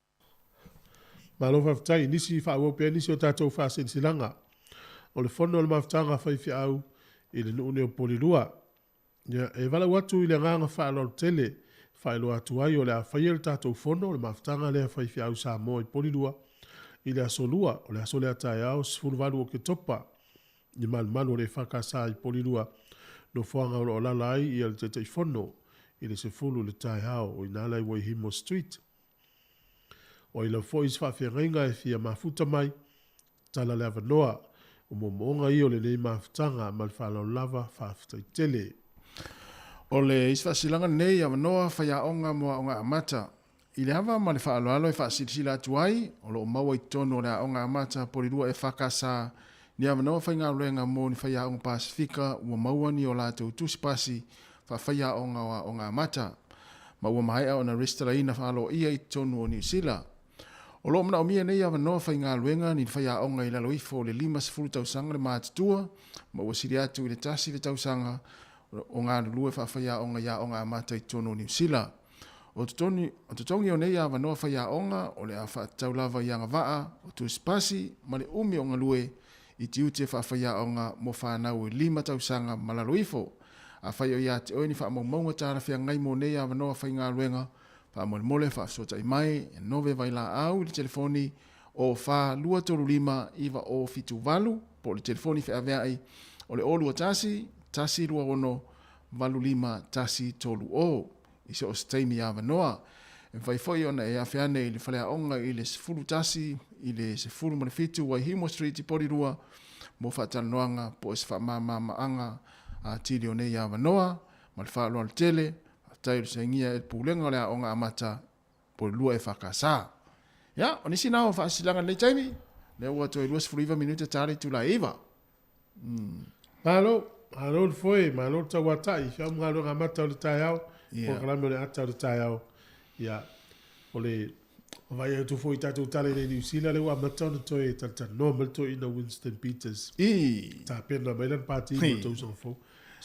Malo faafetai i nisi faaauau pea nisi o tatou faasilasilaga o le Fono o le Mafutaga a Faifeau i le nuu nei o Polilua. Ia, e valaau atu i le agaga faaaloalo tele e faailoa atu ai o le a faia le tatou Fono o le Mafutaga lea a Faifeau Samoa i Polilua i le aso Lua, o le aso lea taeao 18 Oketopa i malumalu o le EFKS i Polilua, nofoaga o lo o alaala ai ia le Taitaifono i le 10 i le taeao o i ina la i Waihimo Street. O ai lava foi se faafeagaiga e fia mafuta mai, tala le avanoa. O moomooga ia o lenei mafutaga ma le faaaloalo lava, faafetai tele. O le isi faasilaga lenei avanoa faiaoga mo Aoga Amata. I le ava ma le faaaloalo e faasilasila atu ai, o lo o maua i totonu o le Aoga Amata Polilua EFKS ni avanoa faigaluega mo ni faiaoga Pasefika ua maua ni o latou tusi pasi faafaiaoga o Aoga Amata ma ua maea ona resitalaina faaloia i totonu o Niu Sila. O lo o manaomia nei avanoa faigaluega ni faiaoga i lalo ifo o le 50 tausaga le matutua ma ua sili atu i le tasi le tausaga o galulue faafaiaoga i Aoga Amata i totonu o Niu Sila. O totogi o nei avanoa faiaoga o le a faatatau lava i agavaa o tusi pasi ma le umi o galue i tiute faafaiaoga mo fanau e lima tausaga ma lalo ifo. Afai o ia te oe ni faamaumauga talafeagai mo nei avanoa faigaluega, faamolemole faafesootai mai e nove vailaau i le telefoni o 4235 9078 po o le telefoni feaveai o le 021 126 85 130 i so o se taimi avanoa. E mafai foi ona e afe ane i le faleaoga i le 11 i le 17 Waihimo Street i Porirua mo faatalanoaga po o se faamamamaaga atili o nei avanoa. Ma le faaaloalo tele, faafetai o le sainia e le Pulega o le Aoga Amata Porirua EFKS. Ia, o nisi na o faasilaga i lenei taimi, lea ua toe 29 minute ta le itula e 9. Malo, malo le foe, malo le tauatai, feau ma galuega amata o le taeao, polokalame o le ata o le taeao. Ia, o le vaai atu foi i tatou tala i le Niu Sila, lea ua amata ona toe talatalanoa mai le toeaina Winston Peters. I. Tapena mai lana pati mo le tausaga fou.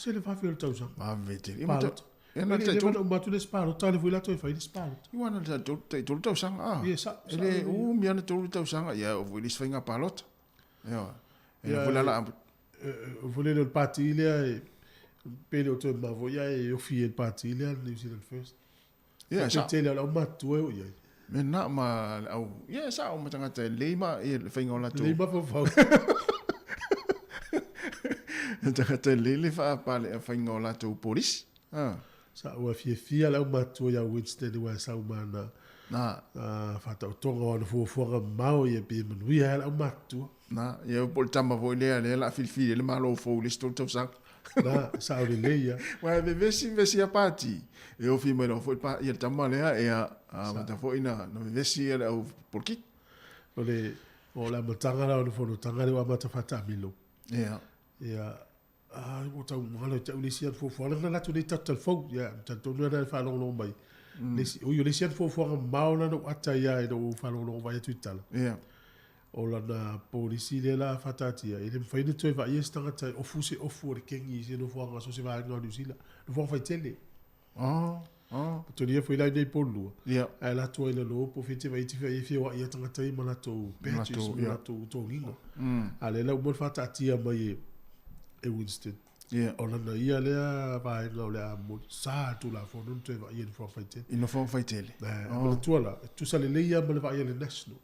Se le vave o le tausaga. Vave tele. Ia, Palota. Ia, na E le tai leva tolu. na uma atu le isi palota, lea foi latou e fai le isi palota. Ia, na tai tolu, tai tolu tausaga, ah. Ia, sa- E le sa- umi lava na tolu tausaga, ia, oo foi i le isi faiga palota. Ia, e le Ia, foi la la e, foi lele o le pati lea, e, pe le o toe mavo, ia, e ofi e le pati lea, le New Zealand First. Ia, Te sa- tele o le aumatua e o i ai. Me na ma le au, ia, sa o ma tagata e lei ma, ia, le faiga o latou. Lei mafaufau. Tagata e lei le faapale, faiga o latou polisi. Ah. Sa ua fiafia le aumatua ia Winston aua e sau ma ana Na. faataotoga o ana fuafuaga mamao ia pe manuia ai le aumatua. Na, ia po o le tama foi lea, lea o le a filifili ai le Malo fou i le isi tolu tausaga. Na, sao lelei ia. Aua e vevesi vevesi a pati, e ofi mai loa foi ia le tama lea, ia amata foi na vevesi ia le au polokiki. O le, o le amataga la o le fonotaga lea ua amata faataamilo. Ia. Ia, a, ua tau galo ia te au le isi ana fuafuaga, leaga na alu atu nei tatou talafou, ia, talitonu lava na faalogologo mai. Le isi, ui o le isi ana fuafuaga mamao lena na ou ata ai lava ina ua ou faalogologo mai atu i tala. Ia. O lana polisi lea la faataatia, e le mafai ona toe vaaia se tagata e ofu se ofu o le kengi i se nofoaga so o se vaega o Niu Sila, nofoaga faitele. Oh, oh. Tonia foi la i nei Porirua. Ia. Ae alu atu ai i lalo po o fea e te vaai te fia feoai ai tagata ia ma latou badges Latou, ma ia. latou togiga. Mm. A o lea la ua uma ona faataatia mai e, e Winston. Ia. O lana ia lea vaega o le a momoli. Sa le Tulafono ona toe vaaia i nofoaga faitele. I nofoaga faitele. Eh, Oh. manatua la, e tusa lelei lava ma le vaai a le National.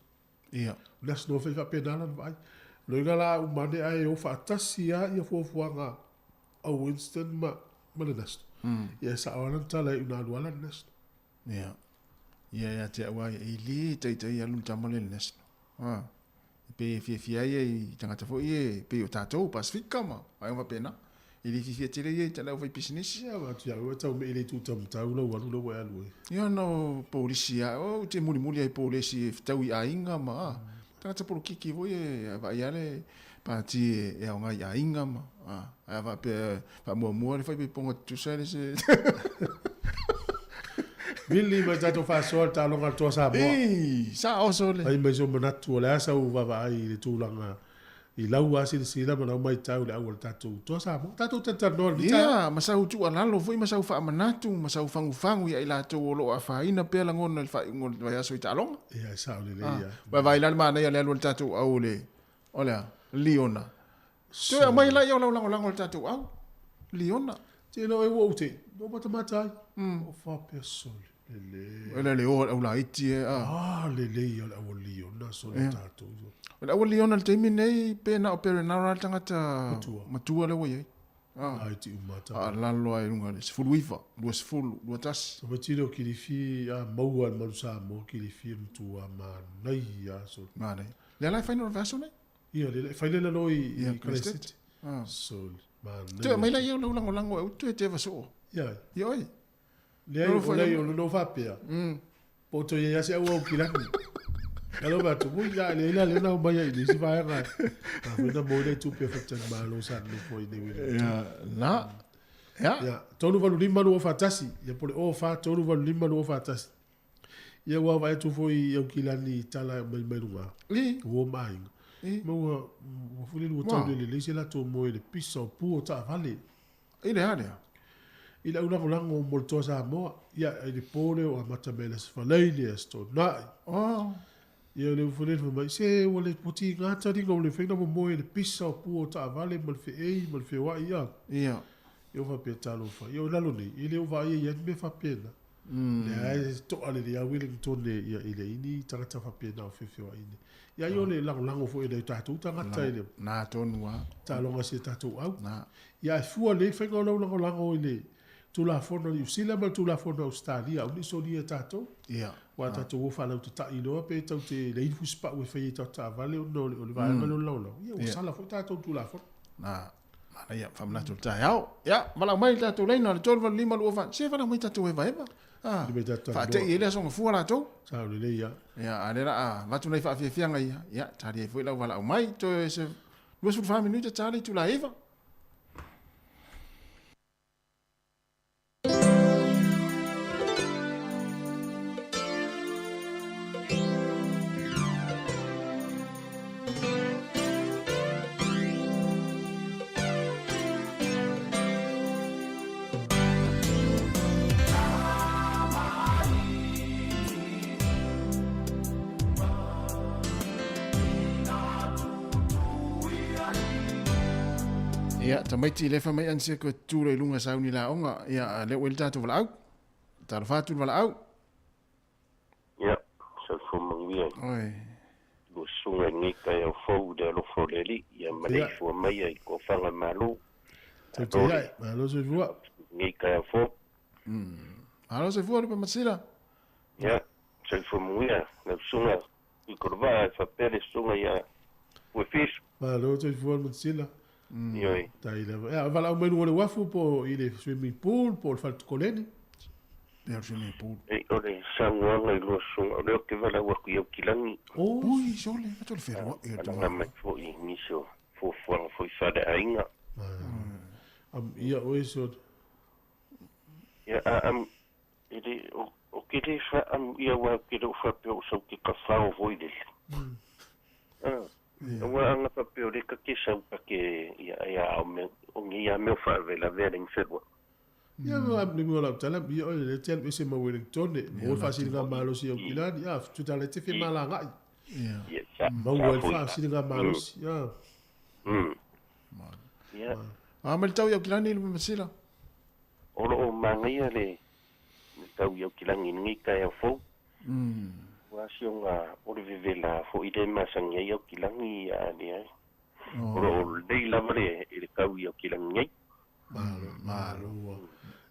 Ia. National foi faapena lana vaai. Loiga la uma ane ae o faatasi lava ia fuafuaga a Winston ma, ma le National. Mm. Ia e sao lava lana tala e una alu lava le National. Ia. Ia ia te au ai, e le taitai alu le tama lea i le National. Ah. E pei e fiafia ai ia i tagata foi ia, e pei o tatou, Pasifika ma vaega faapena. E le fiafia tele ia i tala aufaipisinisi. Ia, atu ia au e tau mei le itu taumatau lau alu lea ua e alu ai. Ia ona o polisi lava, ou te mulimuli ai i polesi e fetau i aiga ma a. Tagata polokiki foi e vaai lava le pati e aoga i aiga ma a. Ae a faapea faamuamua le faipaipoga tutusa e le se Vili mai tatou faasoa le taaloga a le Toa Samoa. Ei, sa oso le. Fai mai sou manatu o le a sau vaavaai i le tulaga i lau lava silasila ma lau matau i le au a le tatou Toa Samoa. Tatou talatalanoa i lenei taeao. Ia, ma sau tuualalo foi ma sau faamanatu ma sau fagufagu ia i latou o lo o afaina pea lagona i le faaiuga o le vaiaso i taaloga. Ia, e sao lelei lava. Ua vaai la le manaia o le alu a le tatou au o le, o le a? Liona. Toe aumai laia o lau lagolago i le tatou au. Liona. Te iloa e ua ou te, ua matamata ai. O faapea sole, lelei. Ela le o au laiti e a. Ah, lelei o le au Liona sole Ia. tatou. O le au Liona i le taimi nei pe na o Perenara le tagata Matua. matua lea ua i ai. Ah. Laiti uma ta. A lalo ai lunga le 19, 20, 21. Tamaiti lea o Kilifi a maua e le Manu Samoa Kilifi e matua manaia sole. Manaia. Lea la e fai na o le vaiaso nei? Ia, lea e fai lea lalo i Ia, Crested. Ah. Sole, manaia. Toe aumai laia o lau lagolago e utu e te vasoo. Ia. Ia oi. Leai, o leai, o lona faapea. Po o toe i ai lava se auau kilani. Alo mai atu, ui, ia, leai la lea na omai ai i nisi vaega. A foi na maua ai tupe a faletalimalo sa nonofo ai nei uila. Ia, la. Ia. Ia, 385 241. Ia, po o le 04 385 241. Ia, ua vaai atu foi i Aukilani i tala e aumai mai luga. I. Ua ma aiga. I. Ma ua, ua foi le ua tau le lelei se latou moe i le pisa o pu o taavale. I le a lea? I le aulagolago mo le Toa Samoa. Ia, i le po lea o amata mai i le Aso Faraile, Aso Toonai. Oh. Ia, le ua le fai mai, se ua le ua tiga taliga ua le mafai ona momoe i le pisa o pu o taavale ma le feei ma le feoai ia. Ia. Ia, ua faapea talofa. Ia, o lalo nei, e le o vaaia i ai ni mea faapena. Lea e to'a lelei lava Wellington ia i leai ni tagata faapena o feofeoai nei. Ia ai o le lagolago foi e nai o tatou tagata i le Na tonu lava. taaloga a si a tatou au. Na. Ia ae fua lelei le faiga o lau lagolago i le Tulafono a Niu Sila ma le Tulafono a Ausetalia, aua ne i solia e tatou. Ia. Aua tatou o faalautatai loa pe tatou te leai ni fusipau e fai ai i tatou taavale ona o le vaega lea o le lagolago. Ia ua sala foi tatou Tulafono. Na. Manaia, faamanatu i le taeao. Ia, valaau mai le tatou laina o le 385 24. Se valaau mai tatou evaeva. Ah, faatei ai le aso gafua latou. Sao lelei ia. Ia, a o lea o le a avatu nai faafiafiaga ia. Ia, tali ai foi lau valaau mai. Toe se 24 minute ta le itula 9. Ia, tamaiti le fai mai ana se koe tutū loa i luga e sauni i le aoga. Ia, a lea ua i ai le tatou valaau. Talofa atu i le valaau. Ia, soifua manuia i Oi. lua susuga i lenei taeao fou i le alofa o le Alii, ia maleifua maia i tofaga malo. Malo le Malo soifua. Lenei taeao fou. Malo soifua Lupemasila. Ia, soifua manuia lau susuga Tuikolovaa e faapea le susuga ia Puefisu. Malo soifua Lupemasila. Ioe. Tai lava. Ia, valaau mai luga o le uafu po o i le swimming pool po o le fale tokoleni. Pea o le swimming pool. Ei, o le saunoaga i lua susuga, o lea ou te valaau atu i Aukilagi. Ui, sole, atu le feloai o le Malaga mai foi i nisi o fuafuaga foi faaleaiga. Am, ia oe sole. Ia, a am, e le, o, o ke le faamuia aua ou te le o faapea o sau te kafao foi lele. A, aua a na faapea o lea ta te sau ta te, ia, ia, a o mea, o nei lava mea o faalavelavea le gfeluai. Ia ma le mea o lau tala, ia oe le te alu ese ma Wellington, mo le faasiliga malosi i Aukilani, ia, tuta le te femalagai. Ia, Maua ai le faasiliga malosi, ia. Ia. A mai le tau i Aukilani le Masila. O lo o manaia le tau i Aukilani i lenei taeao fou. Ua asioga o le vevela foi lea e masani ai Aukilani a leai. O lo o lelei lava le tau i Aukilani nei. Malo, malo.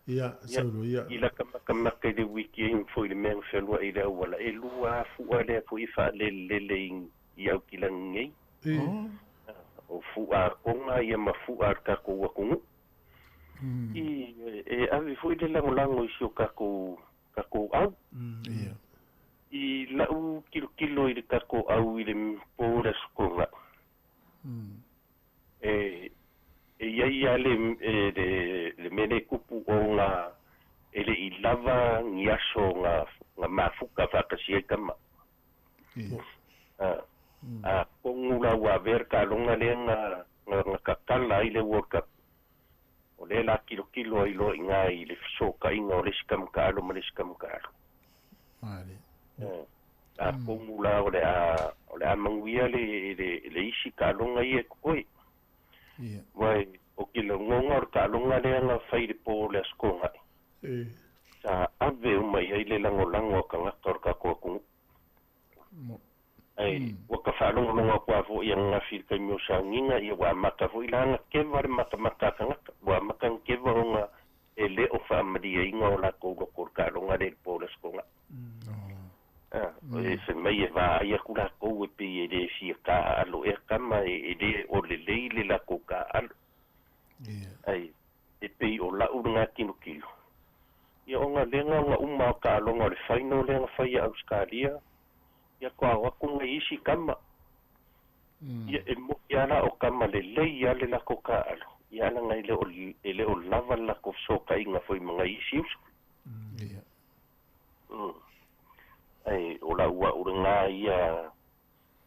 Ia, saunoa ia. I laka makamaka i le wiki ai foi i le mea na fealuai i le auala, e lua fua lea foi e faalelelele i Aukilani nei. O fua a Tonga ia ma fua a le tatou atunuu. I e ave foi le lagolago i si o tatou tatou au. I lau tilotilo i le tatou au i le po o le Aso Toonai, e e i ai lava le le le mea lea e tupu ona e le i lava ni aso na na mafuta faatasi ai tama. A atonu la ua avea le taaloga lea na na tatala ai le World Cup, o lea la tilotilo ai loa i ina i le fesootaiga o le isi tama taalo ma le isi tama taalo. Atonu la o le a o le a manuia le le isi taaloga ia e totoe. Aua o ke lagona o le taaloga lea na fai i le po o le Aso Toonai, sa ave uma i ai le lagolago a tagata o le tatou atunuu. Ae ua ka faalogologo atu lava foi ananafi i le taimi o sauniga, ia ua amata foi la ona keva le matamata a tagata, ua amata ona keva ona e le o faamalieina o latou loto o le taaloga lea i le po o le Aso Toonai. E fai mai e vaai atu latou e pei e le fia taaalo ea tama e le o lelei le latou taaalo. Ae e pei o lau lena tilotilo. Ia ona lea na ona uma o taaloga o le final lea na fai ia Ausetalia, ia toa o atu nai isi tama. Ia e moni lava la o tama lelei lava le latou taaalo, ia leaga e le o e le o lava le latou fesootaiga foi ma nai isi uso. Ae o lau au lena ia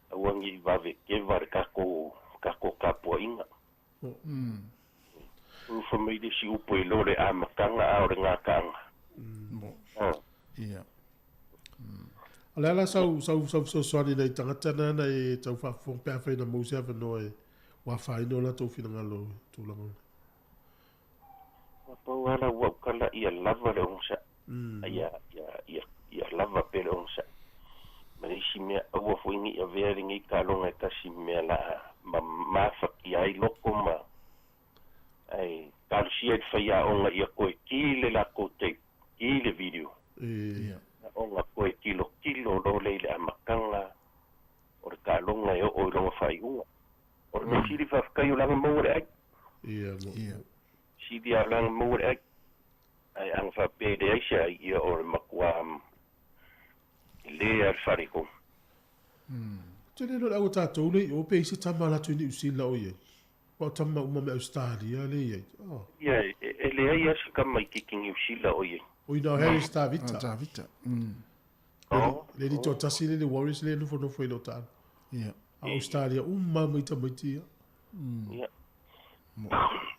aua ne i vave keva le tatou tatou tapuaiga. Ufa mai le isi upu e iloa le amataga a o le gataaga. Ia. O le a la sau sau sau fesoasoani nai tagata na na e tau faafofoga pe afai na maua se avanoa e ua afaina o latou finagalo i tulaga o le. Ua pau lava lau au tala ia lava le onosai. Ia ia ia ia lava pea le onosai. Ma le isi mea aua foi ne i avea lenei taaloga e tasi mea la ma mafatia ai loko ma ae talosia i le faiaoga ia toe ki le latou tape, ki le video. Ona toe tilotilo loa lea i le amataga o le taaloga e oo i lona faaiuga. O le mea sili faafetai o la na maua le ai. Sili lava o la na maua le ai. Ae ana faapea e leai se ai, ia o le matua lē lava le faletonu. Ou te le iloa le au a tatou lea i o pe i ai se tama a latou i Niu Sila o i ai. Aua o tama uma mai Ausetalia lea i ai. Oh. Ia, e leai lava se tama itiiti Niu Sila o i ai. O i na o Harris Tavita. Ah, Tavita. Le alii toatasi lea i le Warriors lea e nofonofo i lou taalo. Ia. A o Australia uma lava mai tamaiti ia. Ia.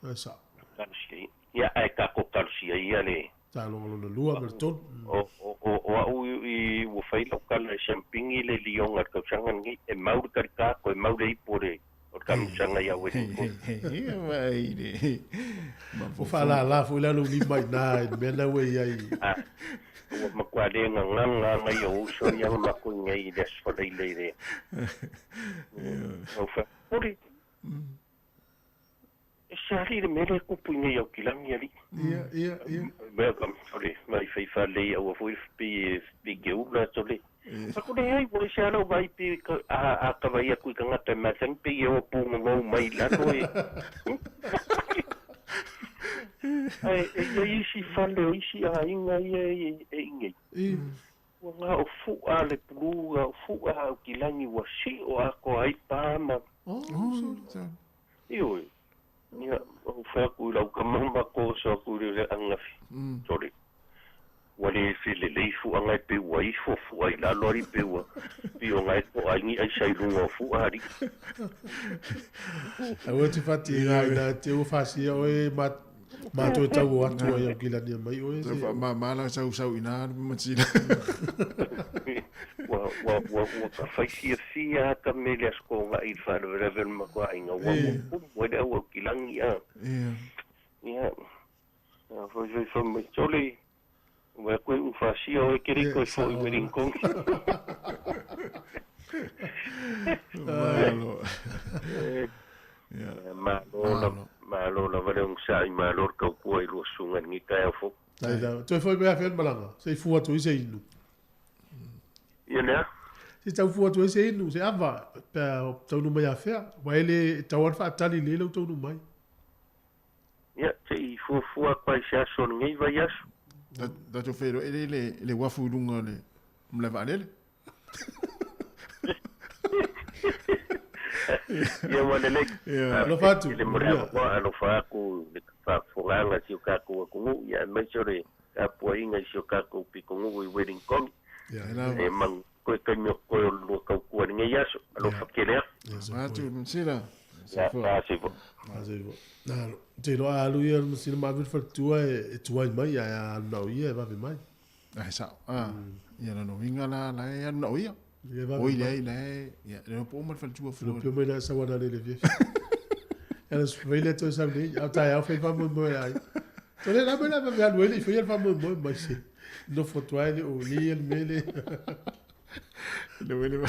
Ae sao. Talosia ia. Ia, ae tatou talosia ia le. Taaloga lona lua ma le tolu. O au i ua fai lau tala e siampigi le lioga i le tausaga lenei, e mau le talita, toe mau le ipu o le kamisaga iā Wellington. Ia vaai le Ua faalala foi la lou lima i ina i le mea lena ua i ai. Ua matua le gagaga nai ou uso ia na matou i nei i le Aso Faraile i le au faapuli. E se alii le mea lea e tupu i nei Aukilagi alii. Ia, ia, ia. Mea ka ole mai fai faalelei aua foi le pi ke ula tole. Aku leai ua ese lava lau vaai pe a a ka vaai atu i tagata e masani pei e o pugogou mai i lalo e Ae e i ai isi fale o isi aiga ia e i nei. Ua na o fu'a le pulu na o fu'a Aukilagi ua si'o atoa ai pa ma Ioe. Ia, ou fai atu i lau tama ma toso atu i le ananafi, Sorry. Ua le felelei fuaga e pei ua ifo fua i lalo alii pei ua pei o na e to'a ai ni aisa i luga o fua alii. Aua e te fati i ngā ina te ua fasia oe ma ma toe tau o atu ai au ki lania mai oe se. Whaamāmā la sau sau ina matila. Ua ua ua ua ka fai fiafia a ka me le aso kogaʻi i le faalavelave o le makuaʻaiga ua ua kumu ai le au Aukilagi a. Ia, a foi foi foi mai sole ua koe u fasia oe ke le i toe foʻi mai Lincoln. Malo. Malo la malo lava le onosai malo le tautua i lua susuga i lenei taeao fou. Tai lava. Toe foi mai afea le malaga, se i fua atu ai se inu. Ia lea. Se i tau fua atu ai se inu, se ava, pe a taunuu mai afea. Aua e le tatau lava ona faatali lelei lou taunuu mai. Ia, se i fuafua atu ai i se aso o lenei vaiaso. Tatou feiloai lea i le uafu i luga o le malae vaalele. Ia ua lelei. Alofa atu. Tele mo le avanoa, alofa atu i le faafofogaaga a si o tatou atunuu, ia aemaise o le tapuaiga i si o tatou pitonuu i Wellington. E manu toe taimi o totoe o le lua tautua i lenei aso. Alofa tele atu. Alofa atu, Masila. Ia, faa-seifua. Faa-seifua. Nalo. Te iloa a alu ia le Masila ma ave le faletua e tuai mai, ae a alu na o ia e vave mai. Ae sao. A, ia lona uiga la, la e alu na o ia. Ia vave Oi leai, la e, ia, le iloa po o uma le faletua fua. Le pio mai la sau ana lele fiafia. Ia la fai le toe sau nei, a o taeao fai faamoemoe ai. Tole la mai la vave alu ai le i faia le faamoemoe mai se. Nofo atu ai le o li le mea le. Le wele va.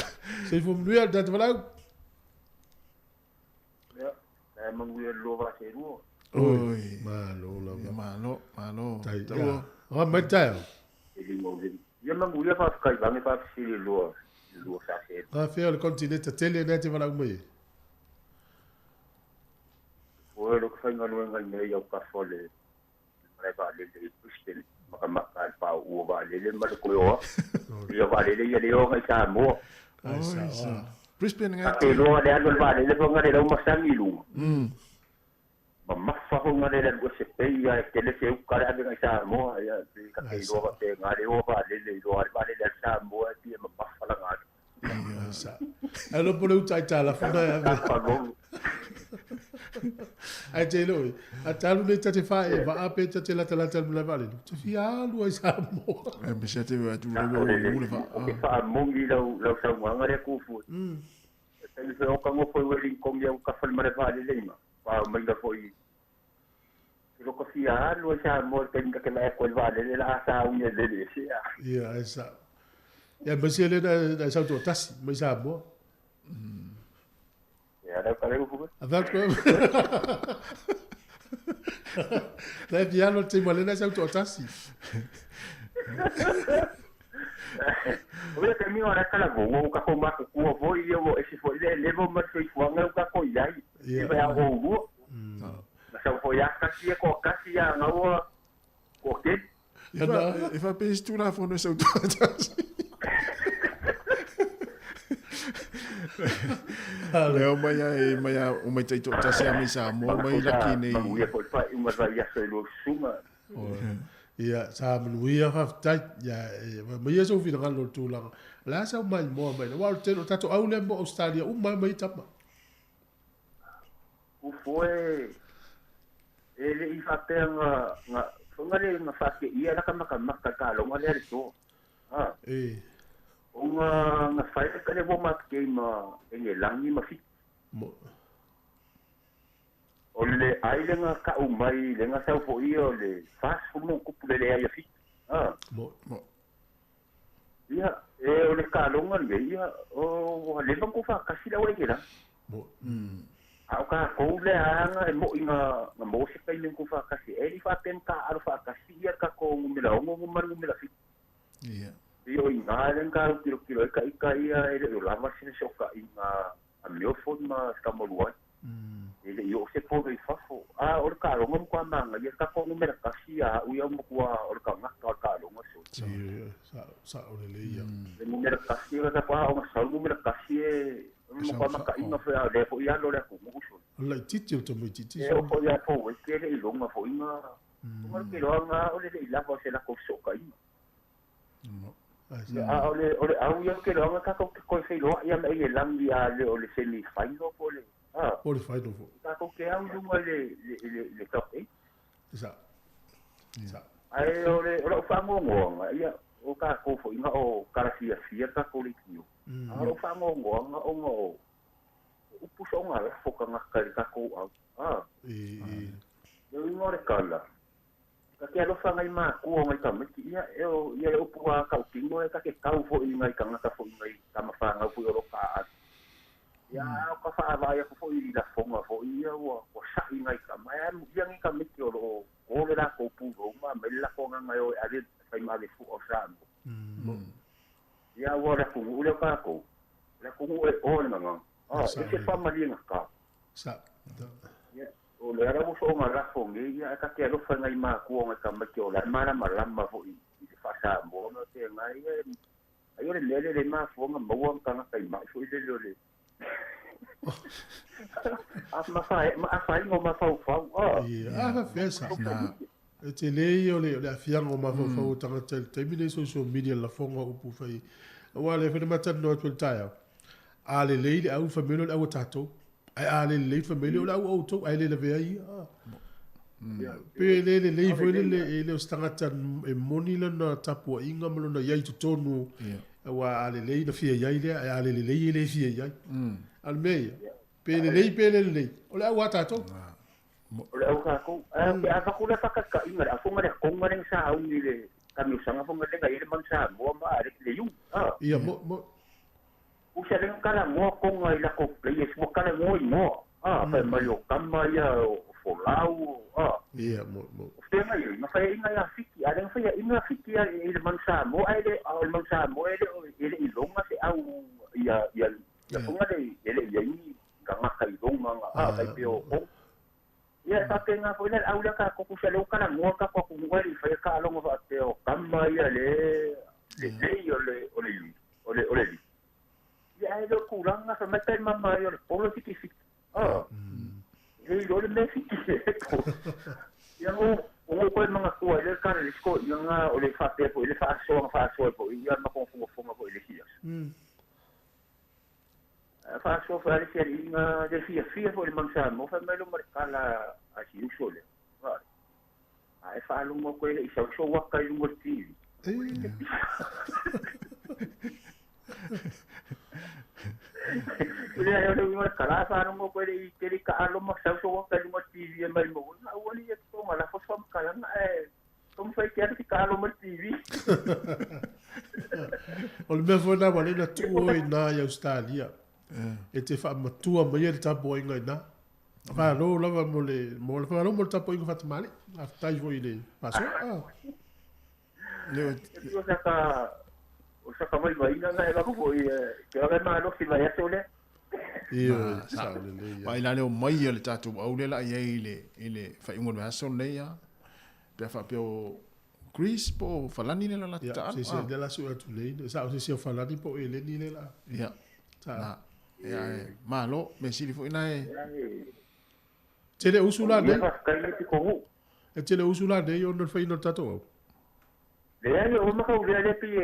Soifua manuia le tata valaau. Ia, la e manuia le lua vaa seelua. Oi, malo lava. Ia malo, malo. Tai, ia. Oa mai le taeao. E lima o lima. Ia manuia faafetai vane faafesili lua, lua sa seelua. Gafea o le kontineta tele lena e te valaau mai ai. Oi, lo ka faigaluega i nei autafa o le malae vaalele i Brisbane, makamaka i le pauu o vaalele ma le koe o Ia vaalele ia le oga i Samoa. Ai sa. Brisbane ngai. Te loa le alu o le vaalele fo ngale lau masani i luga. Mamafa fo ngale le alu se pei ia e tele se uka le ave ngai Samoa ia pe ka te iloa fa pe ngale o vaalele i loa le vaalele a Samoa e pia mamafa la ngale. Ai sa. Ai lo pole uta i tala funa e ave. Ai te loi, a talu nei tate whae e vaa pe tate lata lata le malae vaalele. Te fia alu ai Samoa. E me se te atu lau o le vaa. O ke whaamongi lau, lau saunoaga lea kufu. E taimi foi o ka ngofo i Wellington ia uka fale malae vaalele ima. Wha mai na foi Te loka fia alu ai Samoa i le taimi ka ke vae atu ai le vaalele la a sauni e lele ese a. Ia, ai sa. Ia, mai se le na sau toatasi mai Samoa. Ia, lau ka leu fu. A vat koe. Na e fia alu le taimi le na sau toatasi. O ia taimi o la kala vo o ka ko makutua foi ia o ese foi le level ma le soifuaga u ka ko iai. Ia. E vai a o lua. Na sau foi a kasi e ko kasi a ngaua ko ke. E fa pe se tulafono e sau toatasi. Leo mai a e mai a o mai taitoatasi a mai Samoa mai laki nei. Manuia foi le faaiuga o le aso e lua susuga. Ia, sa manuia faafetai. Ia, mai ia sou finagalo o le tulaga. O le a sau maimoa mai. Aua o le tele o tatou au lea mo Australia uma mai tama. Ufo e e le i faapea nga nga fonga le nga faateia la ka makamaka i kaloga lea le toa. Ha. E. O nga nga fai ka le warm up game a Engelani ma Fiti. Mo. O le ai lega ka'u mai lega sau fo'i o le 40 ma ona tupu le leai a Fiti a. Ia, e o le taaloga lenei, ia, ua leva ona tou faatasi le aualaitelaga. A o tatou lea aga e mo'i na na maua se taimi na tou faatasi ai, e le i faapea na taaalo faatasi ia le tatou numera 6 ma le numera 7. Ia o i ina lea na tatou tilotilo ai taita ia e le o lava se fesootaiga a Milford ma Tamalua ai. E le i oo se polo i fafo. A o le taaloga matua manaia, le tatou numera tasi ia a'u ia matua o le tagata o le taaloga sole. Ioe, sa'o lelei ia. Le numera tasi ia tatou a ona sau le numera tasi e matua mataina foi a o lea foi alo o le atunuu sole. O le laitiiti o le tamaitiiti E oo foi ia Forward e le i loga foi na ona le keloaga o le le i lava o se latou fesootaiga. A o le o le au ia keloaga tatou te toe feiloai ana i le lagi a le o le semi final po o le a. Po o le final foi. Tatou te au i luga i le i le le top eight. Sa. Sa. Ae o le o lau faanoanoaga ia o tatou foi na o kalafiafia tatou leitio. A o lau faanoanoaga ona o upu soona lafo tagata i le tatou au. A. Le uiga o le tala, ta te alofa ngai matua o ngai tamaiti, ia, e o, ia le upu a tautino e ta te tau foi i ngai tagata foi ngai tama fanau foi o lo o taaalo. Ia, a o ka faavae atu foi i lafoga foi ia ua, ua sa'i ngai tama, ae amuia ngai tamaiti o lo o ko le latou pulou ma aumai le latou agaga e o e ave, e fai ma avefu'a o Samoa. Ia, aua o le atunuu lea o tatou, o le atunuu e o le gagana. A, e se faamaliega ta. Sa. Ia, o le ala ua soona lafo nei, ia, ae ta te alofa i nai matua o nai tamaiti o la e malamalama foi i le faa-Samoa ma te nai, ia, ai o le mea lea le mafua ona maua ni tagata i ma'i foi lele o le a ma fa ma afaina o mafaufau, a. Ia, a faapea sa. E tele ia o le, o le aafiaga o mafaufau o tagata i le taimi lenei social media lafoga o upu fai. Aua o lea foi na ma talanoa atu i le taeao, a lelei le au fai mai loa le au a tatou, ae a le lelei fai mai lea o le au a outou, ae le lavea ai ia. Pe le lelei foi lele, e le o se tagata e moni lana tapuaiga ma lona i ai i totonu, aua a lelei na fia i ai lea, ae a le lelei e le fia i ai. A o le mea ia, pe lelei pe le lelei, o le au a tatou. O le au tatou. Ae pe a avatu le faataitaiga, le afoga le atoga lea na sauni i le kamiosaga foi lea na i ai le manu Samoa ma Alex Leung. A. Ia, mo, mo. Usa lea na talanoa toga i latou players ua talanoa igoa. A, fai mai o tama ia o Folau, a. Ia, mo, mo. O fea ia, na faiaina ia Fiti, a lea na faiaina Fiti i le manu Samoa, ae le, a o le manu Samoa e le o, e le i loga se au ia, ia, ia foga le, e le i ai ni tagata i loga, a, tai pei o Toga. Ia, e faapena foi la le au lea tatou tusa lea ua talanoa le tatou atunuu e le i faia taaloga faapea o tama ia le lelei o le o le o le o le Ia ae le o tulaga fai mai tai mama ai o le polo e fitifiti. Ah. E le iloa le mea e fiti e polo. Ia o o koe manatua i le kare le siko ia nga o le faapea foi le faasoa na faasoa ai foi ia ma fogafoga foi i le isi aso. Faasoa foi a le isi alii na le fiafia foi i le manu Samoa fai mai loma le tala a si uso lea. A e faalogo atu e le i sau sou ata i luga o le TV. Leai, o le uiga o le tala, a faalogo atu e le i tele taalo ma sau sou ata i luga o le TV e mai maua, na aua le ia totoga lafo se faamatalaga ae taumafai e te alu e te taalo mai le TV. O le mea foi lena ua lei na tuu oe i ina i Ausetalia, e te faamatua mai ai le tapuaiga i ina. Faamalo lava mo le, mo le, faamalo mo le tapuaiga faatamalii. Faafetai foi i le faasoa. Ah. E pei o saka, o saka vaivaiga na e lako foi, ke ave malosi mai aso lea. Ioe, sao lelei ia. Vaai la le omai a le tatou au lea la i ai i le, i le faaiuga o le vaiaso lenei a. Pe a faapea o Greece po o Falani lea la latou Ia, taalo. se se lea la sue atu nei, sao se se o Falani po o Eleni lea la. Ia. Sa. Na. Ia, e, malo, mea sili foi na e. Tele usu la nei. Ia faafetai le pito E tele usu la nei ona o le faiina o le tatou au. Leai, o makau lea lea pei e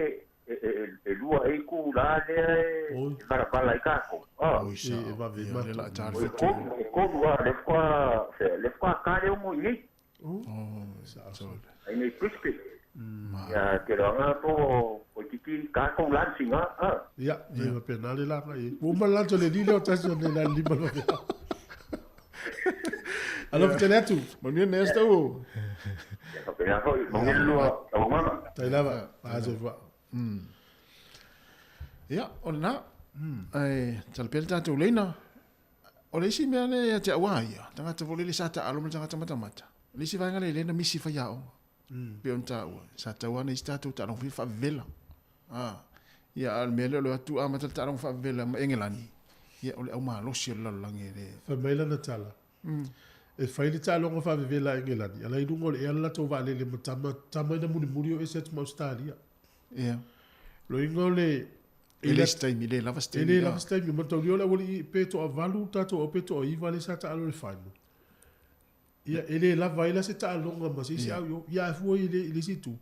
e e e lua ai itulā lea e valavala ai tatou. A. Oi E e vave Ia, lea la a matou. O e tolu, e tolu a, lea faatoa, fea, lea faatoa ta le ono i inei. Oh, sao. Ai nei Brisbane. Ia, te loaga po o itiiti tatou lunch ina, a. Ia, e faapena le laga i ai. Ua uma le lunch a le alii lea o tasi o nei la le lima le vaveao. Alofa tele atu. Manuia lenei aso Taua. Ia faapena foi, manuia le lua taumaga. Tai lava, a soifua. Ia, o lena. Ae tala pea le tatou leina. O le isi mea lea ia te au a ia, tagata foi lele sa taalo ma le tagata matamata. O le isi vaega lea e le na misi faiaoga. Pei ona taua, sa tatau lava ona i ai se tatou taaloga foi faavevela. A, ia, a o le mea lea o le o atu amata le taaloga faavevela ma Engelani, ia, o le aumalosi o le lalolagi e le. Fai mai lana tala, E fai le taaloga faavevela a Engelani, a la i luga o le ea le latou vaalele ma tama, tama ina mulimuli o ese atu ma Ausetalia. Ia. Loiga o le... E le se taimi, e le lava se taimi. E le lava se taimi. Mataulia o le aualii pe toavalu tatou au pe toaiva lea sa taalo i le final. Ia, e le lava ai la se taaloga ma se isi au i o. Ia, ae fua i le, i le isi itu.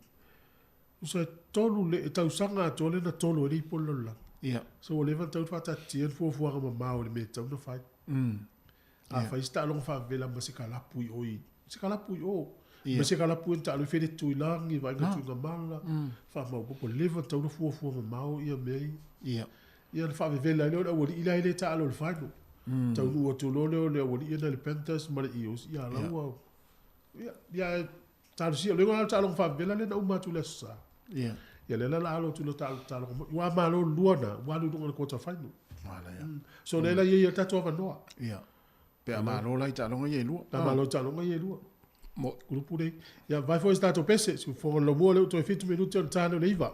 Tusa e tolu le, e tausaga atoa lea na tolo ai le ipu o le lalolagi. Ia. So ua leva ona tatau ona faataatitia le fuafuaga mamao i le mea e tatau ona fai. A fai se taaloga faavela ma se kalapu i o i, se kalapu i o. Ma se kalapu e na taalo ai Feletuilagi, Vaaiga Tuigamala, faamaopoopo. Leva ona tatau ona fuafua mamao ia mea ia. Ia. Ia ona faavevela ai lea o le aualii la e le taalo i le final. Taunuu atu loa lea o le aualii na i le Panthers ma le Eels, ia la ua, ia, ia talosia, o le igoa la o le taaloga faavevela lea na uma atu i le Aso Sa. Ia. Ia lea la o le a alo atu i le taaloga moni. Ua malo le lua na, ua alu i luga i le quarter final. So lea la e i ai lava le tatou avanoa. Ia. Pe a malo la i taaloga ia e lua. Pe a malo i taaloga ia e lua. Mo kulupu nei. Ia, vae foi se tatou pese, si fofoga o le laumua lea ua toe 7 minute ona ta lea o le 9.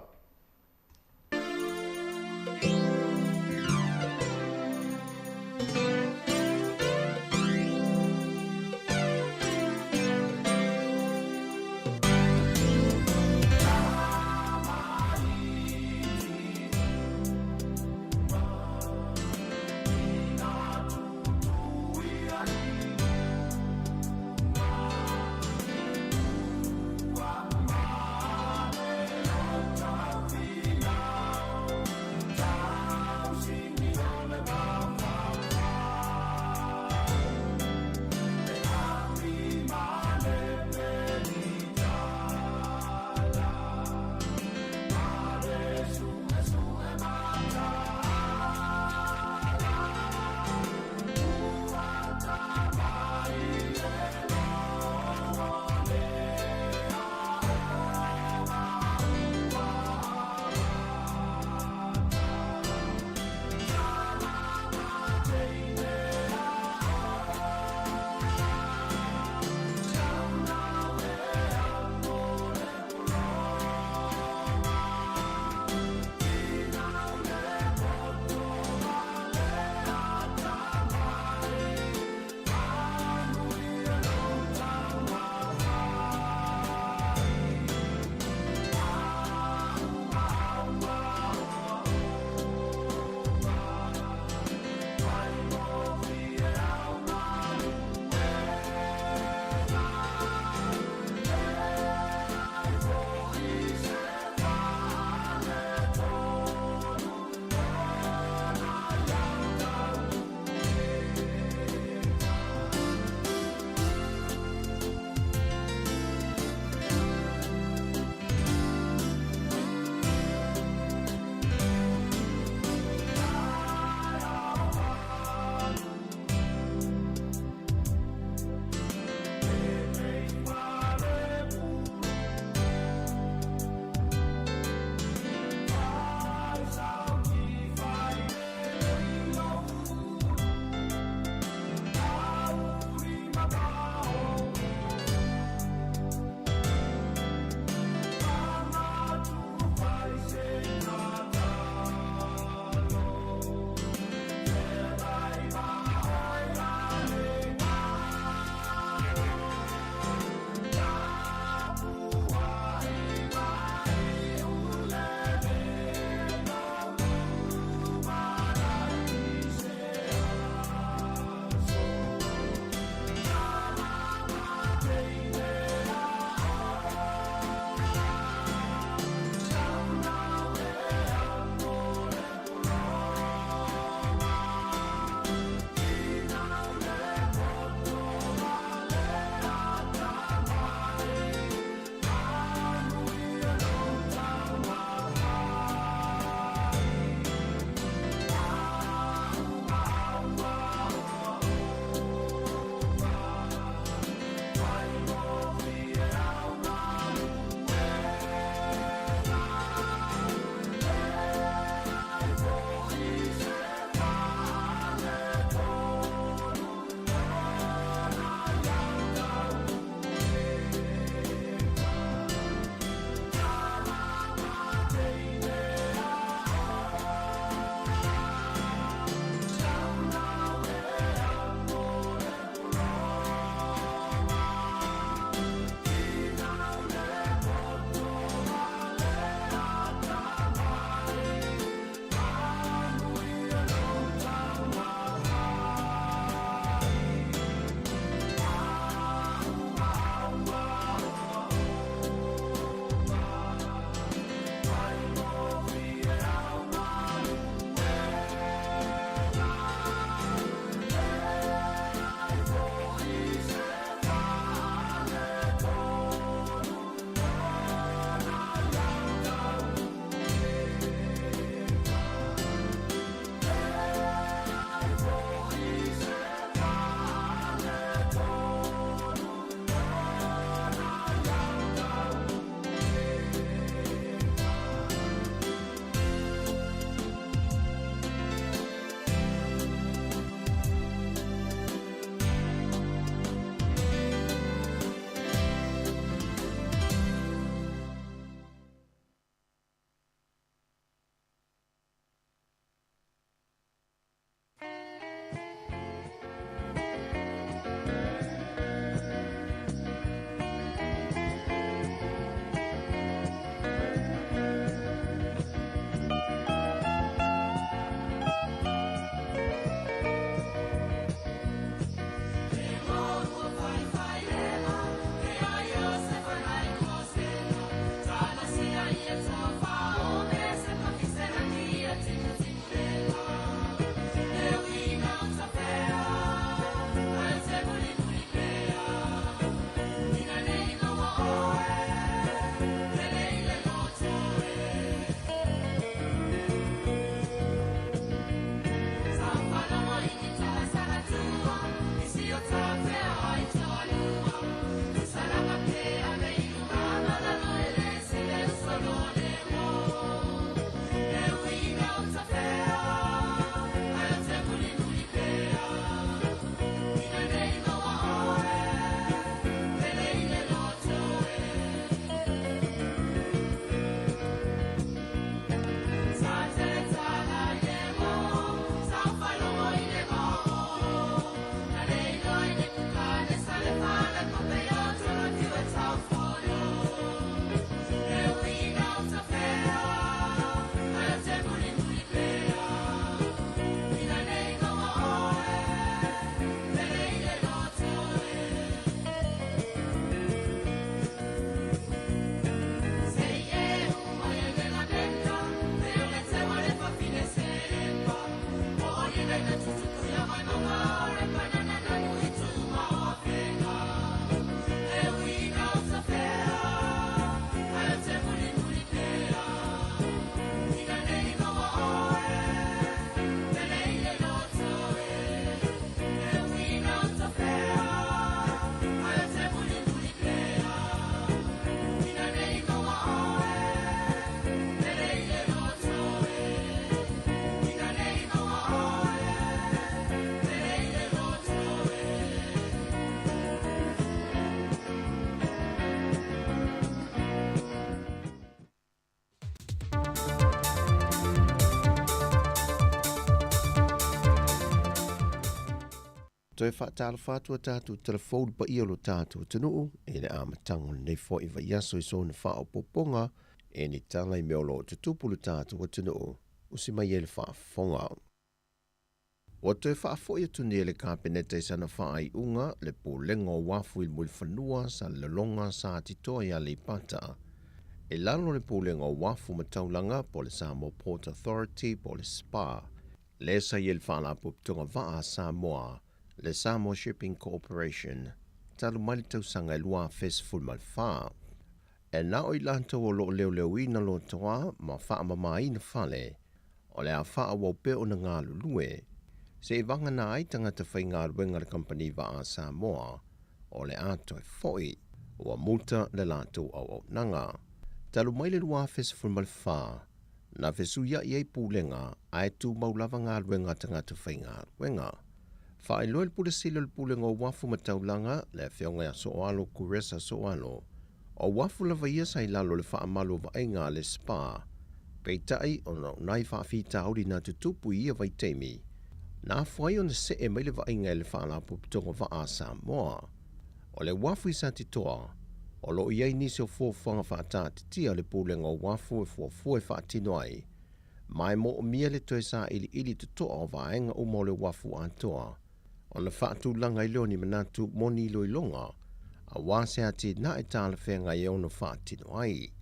toe faatalofa atu a tatou telefou i le paia o lo tatou atunuu i le amataga o lenei foi vaiaso i sona faaopoopoga i ni tala i mea o lo o tutupu i lo tatou atunuu, usi mai ai le faafofoga. Ua toe faafoi atu nei e le Kapeneta i sana faaiuga le Pulega o Uafu i le Mulifanua, Salelologa, Satitoa i Aleipata. I lalo o le Pulega o Uafu ma Taulaga po o le Samoa Port Authority po o le SPA, lea sa i ai le Faalapotopotoga Vaa a Samoa, le Samoa Shipping Corporation, talu mai le tausaga e 2014. E na o i latou o lo o leoleoina lotoa ma faamamaina fale, o le a faaauau pea ona galulue, seivagana ai tagata faigaluega a le Kamupani Vaa a Samoa, o le a toe foi, ua muta le latou auaunaga. Talu mai le 2014, na fesuiai ai pulega ae tumau lava galuega a tagata faigaluega. Faailoa e le Pule Sili o le Pulega o Uafu ma Taulaga, le Afioga ia Sooalo Kuresa Sooalo, o uafu lava ia sa i lalo o le faamalu o vaaiga a le SPA. Peitai, ona o nai faafitauli na tutupu i ia vaitaimi, na afua ai ona see mai le vaaiga i le Faalapotopotoga Vaa a Samoa. O le uafu i Satitoa, o lo o i ai nisi o fuafuaga faataatitia a le Pulega o Uafu e fuafua e faatino ai, ma e moomia le toe sailiili totoa o vaega uma o le uafu atoa, ona faatulaga ai lea o ni manatu mo ni iloiloga, aua se atinae talafeagai e ono faatino ai.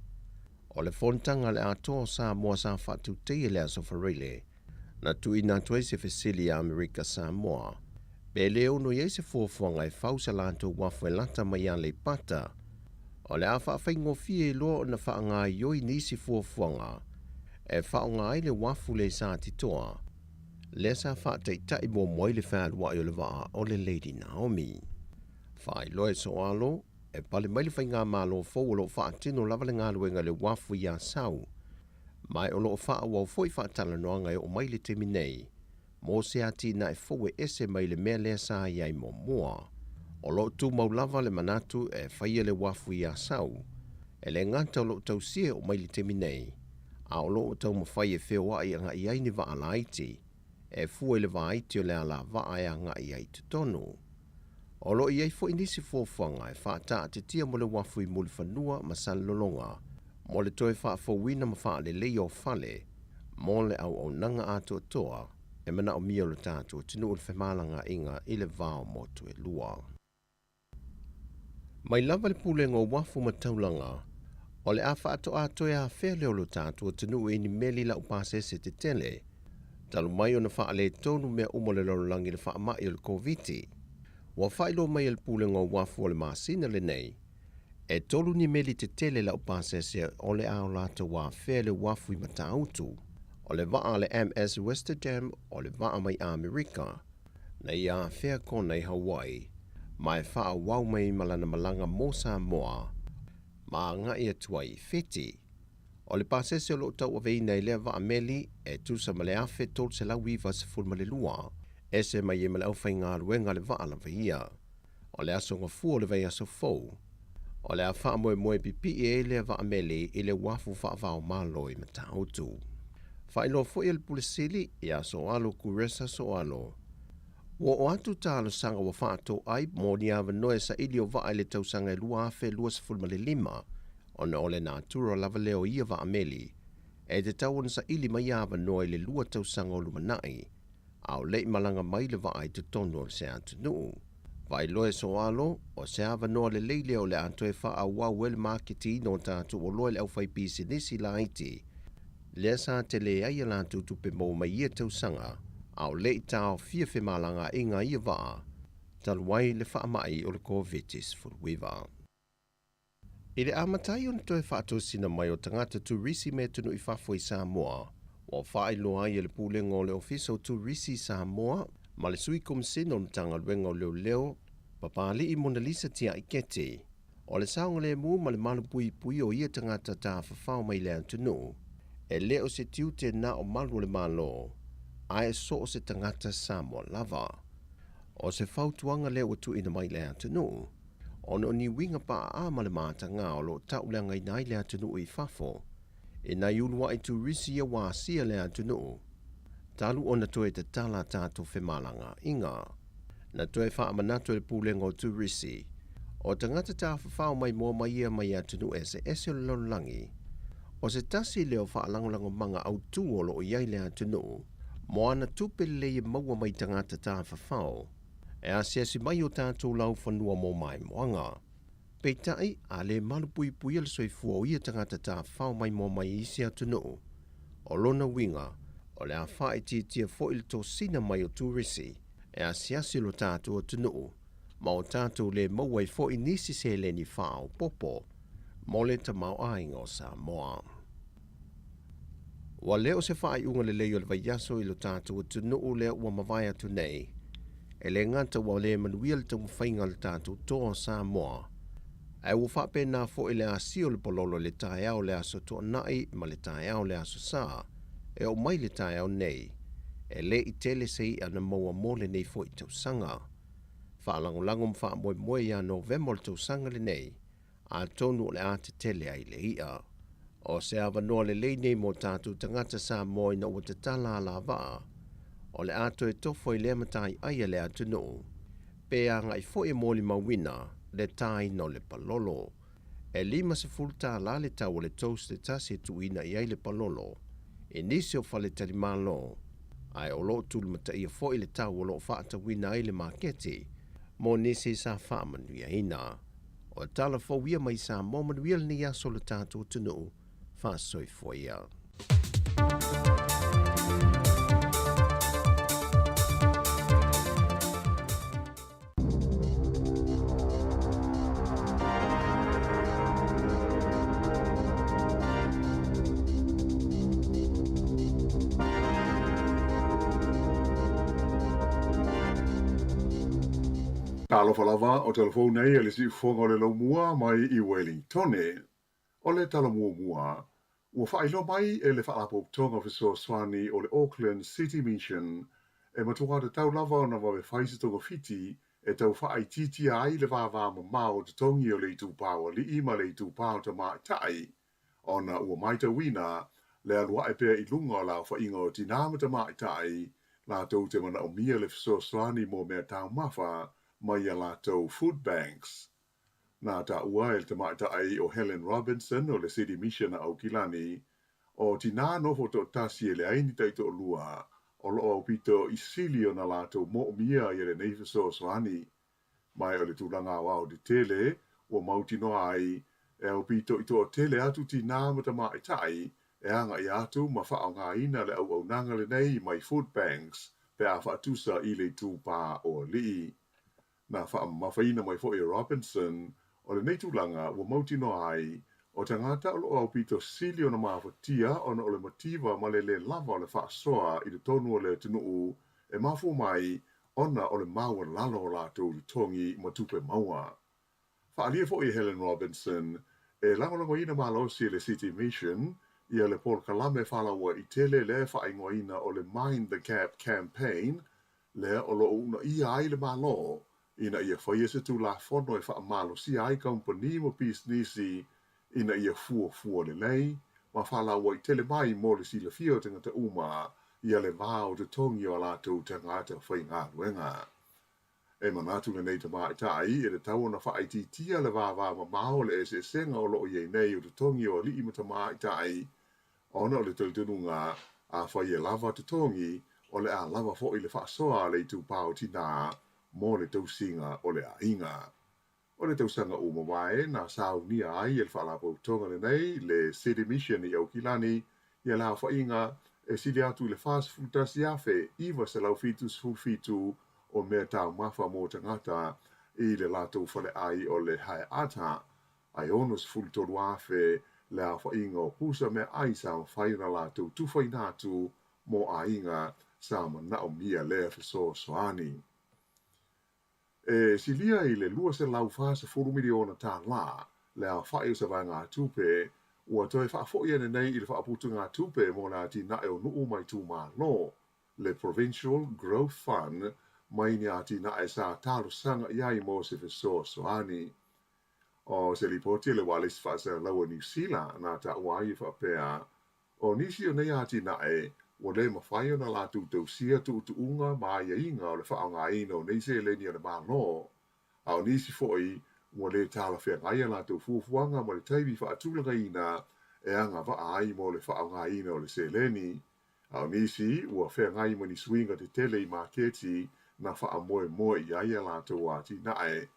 O le fonotaga a le Atoa o Samoa sa faatauteia i le Aso Faraile, na tuuina atu ai se fesili iā Amerika Samoa, pe le ono i ai se fuafuaga e fau sa latou uafu e lata mai i Aleipata. O le a faafaigofie loa ona faagaoioi nisi fuafuaga e faaaoga ai le uafu lea i Satitoa, lea sa faataitai muamua ai le fealuai o le vaa o le Lady Naomi. Faailoa e Soalo, e pale mai le faigamalo fou o lo o faatino lava le galuega i le uafu i Asau, ma o lo o faaauau foi faatalanoaga e oo mai i le taimi nei mo se atinae fou e ese mai le mea lea sa i ai muamua. O lo o tumau lava le manatu e faia le uafu i Asau, e le gata o lo o tausia e oo mai i le taimi nei, a o lo o taumafai e feoai agai ai ni vaa laiti, e fua i le vaiti o le alavaa e agai ai i totonu. O lo o i ai foi nisi fuafuaga e faataatitia mo le uafu i Mulifanua ma Salelologa mo le toe faafouina ma faaleleia o fale mo le auaunaga atoatoa e manaomia o lo tatou atunuu le femalagaaiga i le va o motu e lua. Mai lava le Pulega o Uafu ma Taulaga, o le a faatoa toe afea lea o lo tatou atunuu i ni meli laupasese tetele, talu mai ona faaletonu mea uma o le lalolagi i le faamai o le Koviti. Ua faailoa mai e le Pulega o Uafu o le masina lenei, e tolu ni meli tetele laupasese o le a o latou afea i le uafu i Matautu, o le vaa a le MS Westerdam o le vaa mai Amerika, na ia afea Kona i Hawaii, ma e faaauau mai ma lana malaga mo Samoa, ma agai atu ai i Fiti. O le pasese o lo o tauaveina i lea vaa meli e tusa ma le 1392, ese mai ai ma le aufaigaluega a le vaa lava ia. O le aso gafua o le vaiaso fou, o le a faamoemoe pipii ai lea vaa meli i le uafu faava-o-Malo i Matautu. Faailoa foi e le Pule Sili ia Soalo Kuresa Soalo, ua oo atu talosaga ua faatoai mo ni avanoa e saili o vaa i le tausaga e 2025, ona o le natura lava lea o ia vaa meli, e tatau ona saili mai avanoa i le lua tausaga o lumanai, a o le i malaga mai le vaa i totonu o se atunuu. Faailoa e Soalo, o se avanoa lelei lea o le a toe faaauau ai le maketiina o tatou oloa i le aufaipisinisi laiti, lea sa tele ai a latou tupe maua mai ia tausaga, a o le i taofia femalagaaiga a ia vaa, talu ai le faamai o le Koviti-19. I le amata ai ona toe faatosina mai o tagata turisi mai atunuu i fafo i Samoa, ua faailoa ai e le Pulega o le Ofisa o Turisi i Samoa ma le Sui Komisena o le Matagaluega o Leoleo, Papali'i Monalisa Tiaiketi, o le saogalemu ma le malupuipuia o ia tagata tafafao mai le atunuu, e le o se tiute na o malu o le Malo, ae so o se tagata Samoa lava. O se fautuaga lea ua tuuina mai i le atunuu, ona o ni uiga paaa ma le matagā o lo o tauleagaina ai le atunuu i fafo i nai uluai turisi ia ua asia le atunuu, talu ona toe tatala a tatou femalagaaiga. Na toe faamanatu e le Pulega o Turisi, o tagata tafafao maimoa mai ia mai atunuu eseese o le lalolagi, o se tasi lea o faalagolagomaga autū o lo o i ai le atunuu mo ana tupe lelei e maua mai tagata tafafao e asiasi mai o tatou laufanua mo maimoaga. Peitai, a le malupuipuia le soifua o ia tagata tafafao maimoa mai i isi atunuu, o lona uiga, o le a faaitiitia foi le tosina mai o turisi e asiasi lo tatou atunuu ma o tatou le maua ai foi nisi seleni faaopoopo mo le tamaoaiga o Samoa. Ua le o se faaiuga lelei o le vaiaso i lo tatou atunuu lea ua mavae atu nei, e le gata ua le manuia le taumafaiga a le tatou Toa o Samoa, ae ua faapena foi le asia o le palolo i le taeao o le Aso Toonai ma le taeao o le Aso Sa e oo mai le taeao nei, e le i tele se i'a na maua mo lenei foi tausaga. Faalagolago ma faamoemoe ia Novema o le tausaga lenei, atonu o le a tetele ai le i'a. O se avanoa lelei nei mo tatou tagata Samoa ina ua tatala alavaa, o le a toe tofo ai lea mataiai a le atunuu, pe agai foi e molimauina le tāina o le palolo. E 50 tālā le tau o le toast e tasi e tuuina i ai le palolo i nisi o faletalimalo, ae o lo o tulimataia foi le tau o lo o faatauina ai le maketi mo nisi sa faamanuiaina. O tala fou ia mai Samoa manuia lenei aso o le tatou atunuu. Faasoifua ia. Talofa lava, o telefou nei e le siufofoga o le laumua mai i Wellingtone. O le tala muamua, ua faailoa mai e le Faalapotopotoga Fesoasoani o le Auckland City Mission e matuā tatau lava ona vave fai se togafiti e tau faaitiitia ai le vavamamao o totogi o le itupa o alii ma le itupa o tamaitai ona ua matauina le alu ae pea i luga o le aofaiga o tinā ma tamaitai latou te manaomia le fesoasoani mo mea taumafa mai a latou food banks. Na taua e le tamaitai o Helen Robinson o le City Mission a Aukilani, o tinā nofo toatasi e leai ni taitoalua o lo o aupito i sili ona latou moomia ia lenei fesoasoani. Ma o le tulaga aoao tetele ua mautinoa ai e aupito i toatele atu tinā ma tamaitai e agaʻi atu ma faaaogaina le auaunaga lenei mai food banks pe a faatusa i le itupa o alii. Na faamamafaina mai foi e Robinson, o lenei tulaga ua mautinoa ai, o tagata o lo o aupito sili ona mafatia ona o le mativa ma le lē lava o le faasoa i totonu o le atunuu e mafua mai ona o le maualalo o latou totogi ma tupe maua. Faaalia foi e Helen Robinson, e lagolagoina malosi e le City Mission ia le polokalame faalauaitele lea e faaigoaina o le Mind the Gap Campaign, lea o lo o uunaia ai le Malo ina ia faia se Tulafono e faamalosia ai kamupani ma pisinisi ina ia fuafua lelei ma faalauaitele mai mo le silafia o tagata uma ia le va o totogi o a latou tagata faigaluega. E manatu lenei tamaitai e tatau ona faaitiitia le vavamamao o le eseesega o lo o i ai nei o totogi o alii ma tamaitai ona o le talitonuga afai e lava totogi o le a lava foi le faasoa a le itupa o tinā mo le tausiga o le aiga. O le tausaga ua mavae na saunia ai e le Faalapotopotoga lenei le City Mission i Aukilani ia le aofaiga e sili atu i le 41,977 o mea taumafa mo tagata i le latou faleai o le Haeata, ae 63,000 le aofaiga o pusa meaai sa mafai ona latou tufaina atu mo aiga sa manaomia lea fesoasoani. E silia i le $240 miliona tālā le aofai o se vaegatupe ua toe faafoi ane nei i le faaputugatupe mo le atinae o nuu ma itumalo, le Provincial Growth Fund, mai ni atinae sa talosaga i ai mo se fesoasoani. O se lipoti a le Ualesi Faasalalaua o Niu Sila na taua ai e faapea, o nisi o nei atinae ua le mafai ona latou tausia tuutuuga ma aiaiga o le faaaogaina o nei seleni a le Malo, a o nisi foi ua le talafeagai a latou fuafuaga ma le taimi faatulagaina e agavaa ai mo le faaaogaina o le seleni, a o nisi ua feagai ma ni suiga tetele i maketi na faamoemoe i ai a latou atinae.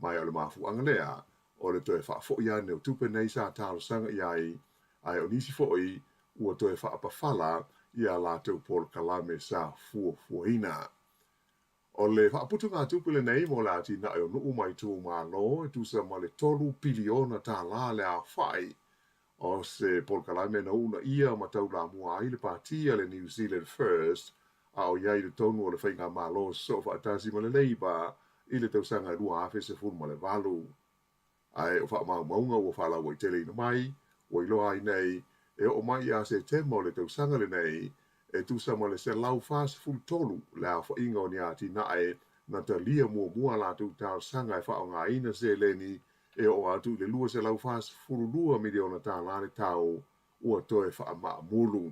Ma o le mafuaaga lea o le toe faafoi ane o tupe nei sa talosaga i ai, ae o nisi foi ua toe faapafala i a latou polokalame sa fuafuaina. O le faaputugatupe lenei mo le atinae o nuu ma itumalo e tusa ma le $3 piliona le aofai, o se polokalame na uunaia ma taulamua ai le pati a le New Zealand First a o i ai i totonu o le Faigamalo Soofaatasi ma le Labour i le tausaga 2018. Ae o faamaumauga ua faalauaiteleina mai, ua iloa ai nei, e oo mai ia Setema o le tausaga lenei, e tusa ma le 143 le aofaiga o ni atinae na talia muamua a latou talosaga e faaaogaina seleni e oo atu i le $242 miliona le tau ua toe faamaamulu.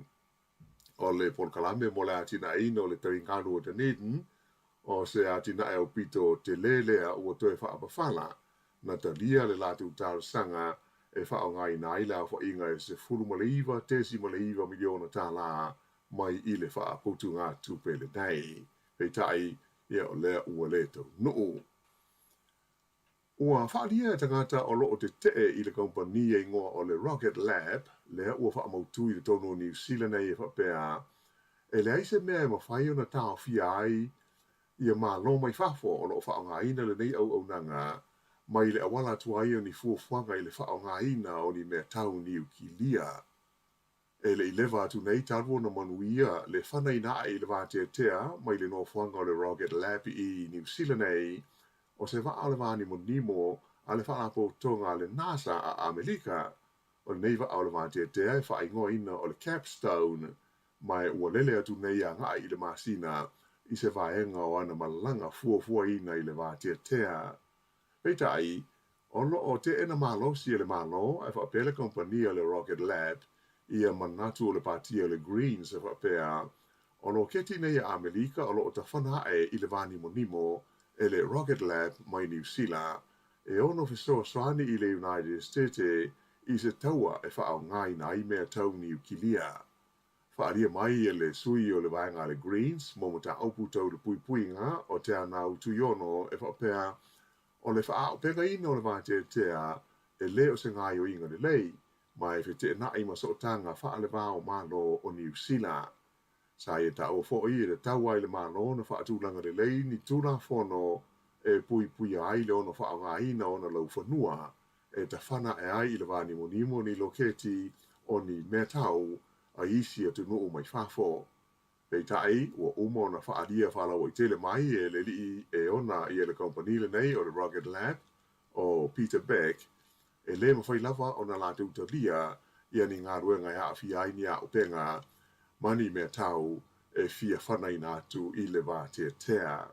O le polokalame mo le atinaeina o le taligalu o Dunedin, o se atinae aupito tele lea ua toe faapafala, na talia le latou talosaga e faaaogaina ai le aofaiga e $19.9 miliona mai i le faaputugatupe lenei. Peitai, ia o lea ua le taunuu. Ua faaalia e tagata o loo tetee i le kamupani e igoa o le Rocket Lab, lea ua faamautu i totonu o Niu Sila nei e faapea, e leai se mea e mafai ona taofia ai ia Malo mai fafo o loo faaaogaina lenei auaunaga mai le auala atu ai o ni fuafuaga i le faaaogaina o ni mea tau niukilia. E le i leva atu nei talu ona manuia le fanaina ae i le vateatea mai le nofoaga o le Rocket Lab i Niu Sila nei, o se vaa o le vanimonimo a le Faalapotopotoga a le NASA a Amerika. O lenei vaa o le vateatea e faaigoaina o le Capstone, ma ua lele atu nei agai i le masina i se vaega o ana malaga fuafuaina i le vateatea. Peitai, o loo teena malosi e le Malo ae faapea le kamupani a le Rocket Lab ia manatu o le pati o le Greens e faapea, o loketi nei a Amerika o loo tafana ae i le vanimonimo e le Rocket Lab mai Niu Sila e ono fesoasoani i le United States i se taua e faaaogaina ai mea tau niukilia. Faaalia mai e le sui o le vaega a le Greens mo mataupu tau le puipuiga o Teanau Tuiono e faapea, o le faaaupegaina o le vateatea e le o se gaoioiga lelei, ma e feteenai ma sootaga faaleva o Malo o Niu Sila. Sa ia taua foi e tatau ai le Malo na faatulaga lelei ni tulafono e puipuia ai le ono faaaogaina o ona laufanua e tafana ae ai i le vanimonimo ni loketi o ni mea tau a isi atunuu mai fafo. Peitai, ua uma ona faaalia faalauaitele mai e le alii e ona ia le kamupani lenei o le Rocket Lab, o Peter Beck, e le mafai lava ona latou talia ia ni galuega e aafia ai ni auupega ma ni mea tau e fia fanaina atu i le vateatea.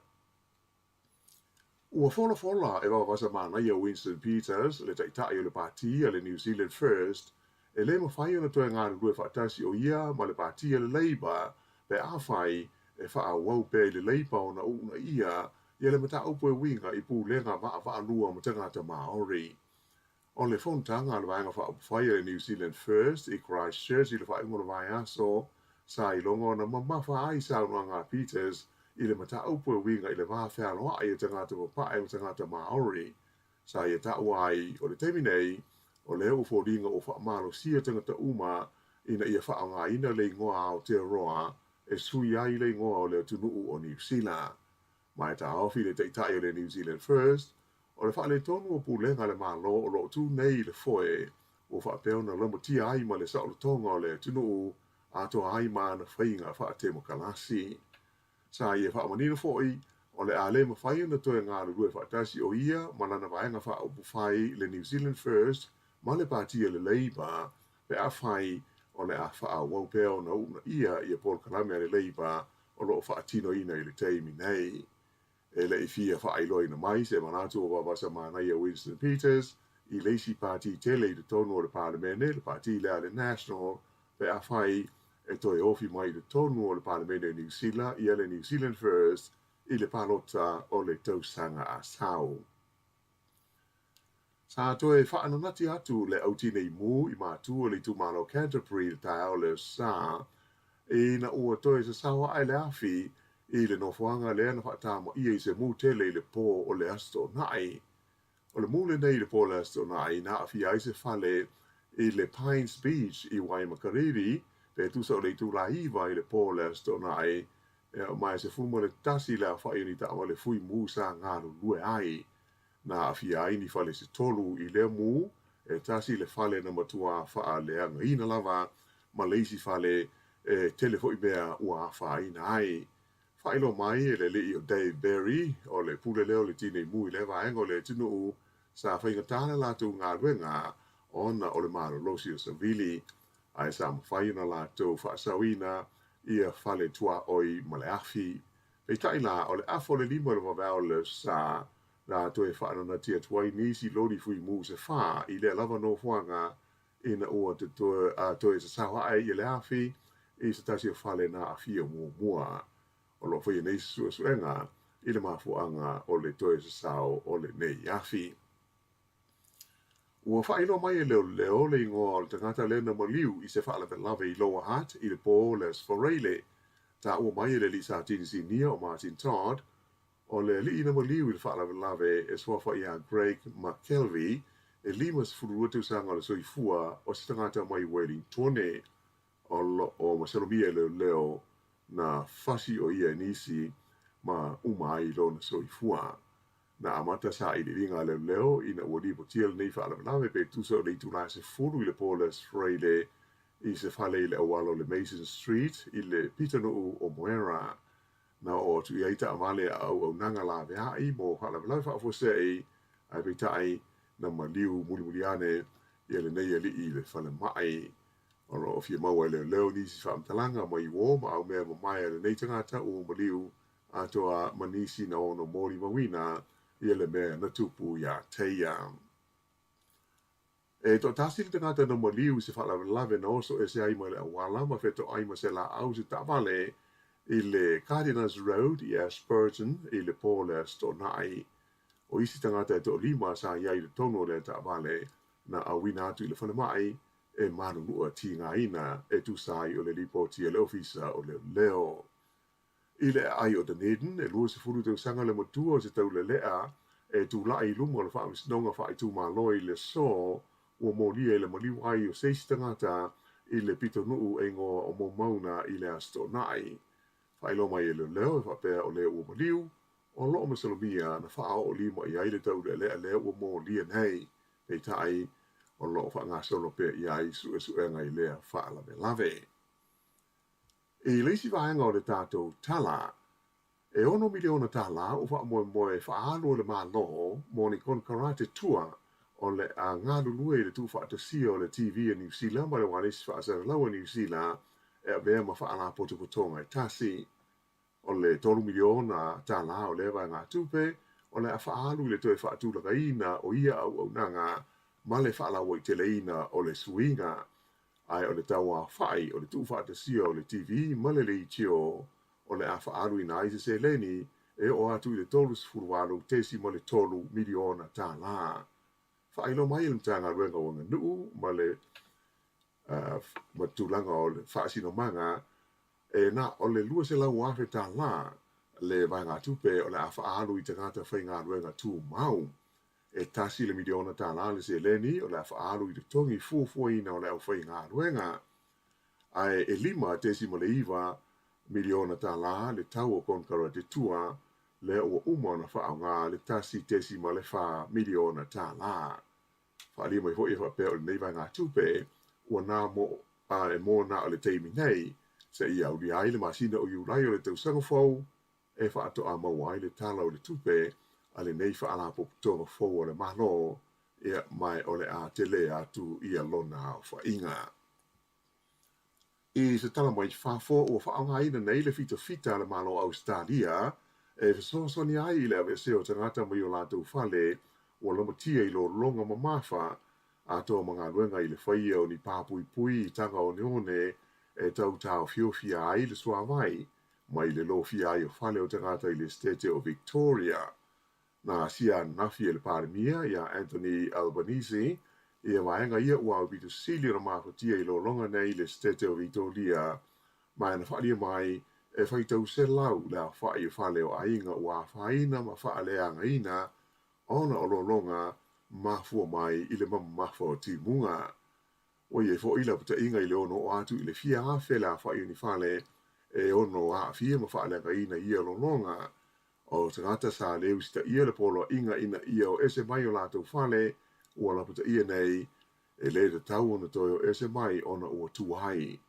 Ua folafola e vavasa manaia Winston Peters, le taitai o le pati a le New Zealand First, e le mafai ona toe galulue faatasi o ia ma le pati a le Labour pe afai e faaauau pea i le Labour ona uunaia ia le mataupu e uiga i pulega vaavaalua ma tagata Maori. O le fonotaga a le Vaega Faaupufai a le New Zealand First i Christchurch i le faaiuga o le vaiaso, sa iloga ona mamafa ai saunoaga a Peters i le mataupu e uiga i le va fealoai o tagata papae ma tagata Maori. Sa ia taua ai, o le taimi nei, o lea ua foliga ua faamalosia tagata uma ina ia faaaogaina le igoa Aotearoa e sui ai le igoa o le atunuu o Niu Sila. Ma e taofi le taitai o le New Zealand First, o le faaletonu o pulega a le Malo o loo tu nei i le foe, ua faapea ona laumatia ai ma le saolotoga o le atunuu atoa ai ma ana faiga faatemokalasi. Sa ia faamanino foi, o le a le mafai ona toe galulue faatasi o ia ma lana vaega faaupufai le New Zealand First ma le pati a le Labour pe afai o le a faaauau pea ona uunaia ia polokalame a le Labour o loo faatinoina i le taimi nei. E le i fia faailoaina mai se manatu o vavasa manaia Winston Peters i le isi pati tele i totonu o le Palemene, le pati lea a le National, pe afai e toe ofi mai i totonu o le Palemene o Niu Sila ia le New Zealand First i le palota o le tausaga a sau. Sa toe faananati atu le Au Tinei Mu i mātua o le itumalo Canterbury i le taeao o le Aso Sa, ina ua toe sasao ae le afi i le nofoaga lea na faatamaia i se mu tele i le pō o le Aso Toonai. O le mu lenei i le pō o le Aso Toonai na aafia ai se fale i le Pines Beach i Waimakariri, pe tusa o le itula 9 i le pō o le Aso Toonai, ma e 11 le aofai o ni taavale fui mu sa galulue ai. Na aafia ai ni fale se tolu i lea mu, e tasi le fale na matua faaleagaina lava ma le isi fale e tele foi mea ua afaina ai. Faailoa mai e le alii o Dave Berry, o le pule lea o le tinei mu i lea vaega o le atunuu, sa faigata le latou galuega ona o le malolosi o savili, ae sa mafai ona latou faasaoina ia fale tuaoi ma le afi. Peitai la, o le afa o le lima o le vaveao o le Aso Sa, na toe faananati atu ai nisi loli fuimu se fā i lea lava nofoaga ina ua toe sasao ae ia le afi i se tasi o fale na aafia muamua. O lo o faia nei se suesuega i le mafuaaga o le toe sasao o lenei afi. Ua faailoa mai e leoleo le igoa o le tagata lea na maliu i se faalavelave i Lower Hutt i le pō o le Aso Faraile. Taua mai e le alii Satini Sinia o Martin Todd, O le alii na maliu i le faalavelave e suafa ia Greg McKelvey, e 52 tausaga o le soifua o se tagata mai Wellingtone. O lo o masalomia e leoleo na fasi o ia e nisi ma uma ai lona soifua. Na amata sailiiliga a leoleo ina ua lipotia lenei faalavelave pe tusa o le itula e 10 i le po o le Aso Faraile i se fale i le auala o le Mason Street i le pitonuu o Moera. Na oo atu i ai taavale a auaunaga laveai mo faalavelave faafuasei, ae peitai, na maliu mulimuli ane ia lenei alii i le falemai. O lo o fia maua e leoleo nisi faamatalaga mai uō ma aumea mamae a lenei tagata ua maliu atoa ma nisi na ono molimauina ia le mea na tupu iā te ia. E toatasi le tagata na maliu i se faalavelave na oso ese ai mai le auala ma fetoai ma se laau se taavale i le Cardinals Road i Ashburton i le po o le Aso Toonai. O isi tagata e toalima sa i ai i totonu o lea taavale na auina atu i le falemai e malunua tigaina e tusa ai o le lipoti a le Ofisa o Leoleo. I le aai o Dunedin, e 20 tausaga le matua o se taulelea e tulai i luma o le Faamasinoga Faaitumalo i le aso ua molia i le maliu ai o se isi tagata i le pitonuu e igoa o Momauna i le Aso Toonai. Faailoa mai e leoleo e faapea o le ua maliu, o lo o masalomia na faaoo lima i ai le taulealea lea ua molia nei, peitai o lo o faagasolo pea i ai suesuega i lea faalavelave. I le isi vaega o le tatou tala, e ono miliona tālā ua faamoemoe e faaalu e le Malo mo ni konekarate tua o le a galulue i le tuufaatasia o le TV a Niu Sila ma le ualesi faasalalau a Niu Sila e avea ma faalapotopotoga e tasi. O le $3 miliona tālā o lea vaegatupe o le a faaalu i le toe faatulagaina o ia auaunaga ma le faalauaiteleina o le suiga Ae o le tauaofai o le tuufaatasia o le TV ma le leitio o le a faaaluina ai se seleni e oo atu i le $38.3 miliona tālā. Faailoa mai e le Matagaluega o Aganuu ma le ma tulaga o le faasinomaga e na o le $200,000 tālā le vaegatupe o le a faaalu i tagata faigaluega tumau. E tasi le miliona tālā le seleni o le a faaalu i totogi fuafuaina o le aufaigaluega, ae e $5.9 miliona tālā le tau o konekarate tua lea ua uma ona faaaoga le $1.4 miliona tālā. Faaalia mai foi e faapea o lenei vaegatupe ua na mo a e mo na o le taimi nei seia aulia ai le masina o Iulai o le tausaga fou e faatoa maua ai le Tala o le Tupe a lenei Faalapotopotoga fou a le Malo, ia, ma o le a tele atu ia lona aofaiga. I se tala mai fafo, ua faaaogaina nei le fitafita a le Malo o Ausetalia e fesoasoani ai i le aveesea o tagata mai o latou fale ua lamatia i lologa mamafa atoa ma galuega i le faia o ni pā puipui i taga oneone e tau taofiofia ai le suavai mai le lofia ai o fale o tagata i le Setete o Victoria. Na asia ananafi e le Palemia ia Anthony Albanese ia vaega ia ua aupito sili ona mafatia i lologa nei i le Setete o Vitoria ma e na faaalia mai e faitau selau le aofa'i o fale o aiga ua afaina ma faaleagaina ona o lologa mafua mai i le mamafa o timuga. Ua i ai foi lapataiga i le ono oo atu i le fia afe le aofa'i o ni fale e ono aafia ma faaleagaina i ia lologa. O tagata sa le usitaia le poloaiga ina ia o ese mai o latou fale ua lapataia nei e le tatau ona toe o ese mai ona ua tuai.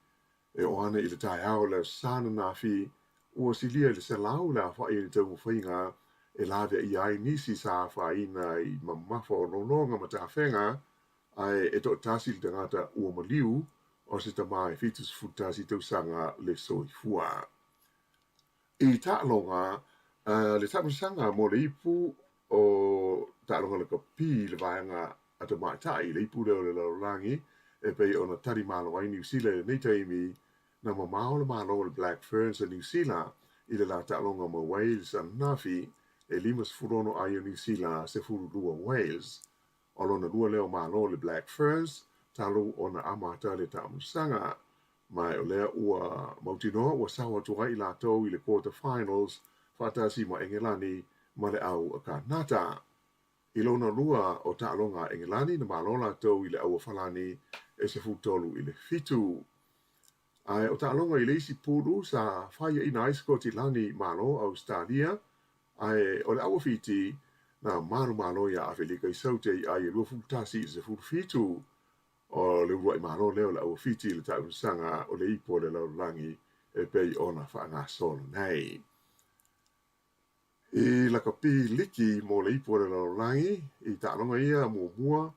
E oo ane i le taeao o le Aso Sa ananafi, ua silia i le 100 le aofa'i o ni taumafaiga e laveaia ai nisi sa afaina i mamafa o lologa ma tafega, ae e toatasi le tagata ua maliu, o se tama e 71 tausaga le soifua. I taaloga, le taamilosaga mo le ipu o taaloga lakapi i le vaega a tamaitai i le ipu lea o le lalolagi e pei ona tali malo ai Niu Sila i lenei taimi, na mamao le malo o le Black Ferns a Niu Sila i le la taaloga ma Wales ananafi e 56 ai o Niu Sila, 12 Wales. O lona lua lea o malo o le Black Ferns talu ona amata le taamilosaga. Ma o lea ua mautinoa ua sao atu ai i latou i le quarter finals faatasi ma Engelani ma le au a Kanata. I lona lua o taaloga a Engelani na malo latou i le au a Falani e 13 i le 7. Ae o taaloga i le isi pulu sa faiaina ai Sikotilani malo Ausetalia, ae o le au a Fiti na manumalo iā Afelika i Saute i ai e 21 i le 17. O le uluai malo lea o le au a Fiti i le taamilosaga o le ipu o le lalolagi e pei ona faagasolo nei. I lakapi liki mo le ipu o le lalolagi, i taaloga ia muamua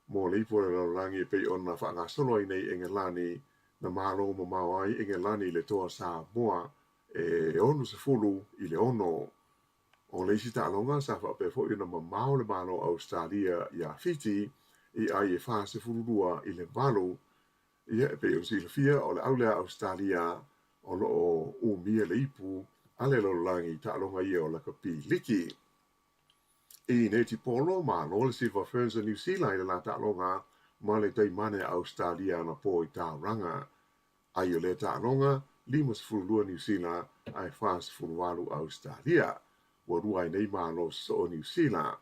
mo le ipu o le lalolagi e pei ona faagasolo ai nei Engelani na malo mamao ai Engelani i le toa Samoa e 60 i le 6. O le isi taaloga sa faapea foi ona mamao le Malo o Ausetalia iā Fiti i ai e 42 i le 8. Ia, e pei ona silafia, o le au lea a Ausetalia o lo o umia le ipu a le lalolagi i taaloga ia o lakapi liki. I netipolo, malo le Silver Ferns a Niu Sila i le la taaloga ma le taimane a Ausetalia anapo i Tauranga. Ai o lea taaloga, 52 Niu Sila ae 48 Ausetalia. Ua lua ai nei malo sosoo Niu Sila.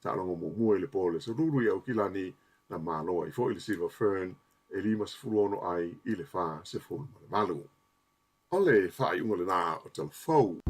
Taaloga muamua i le po o le Aso Lulu i Aukilani, na malo ai foi le Silver Fern e 56 ai i le 48. O le faaiuga lena o Tala Fou.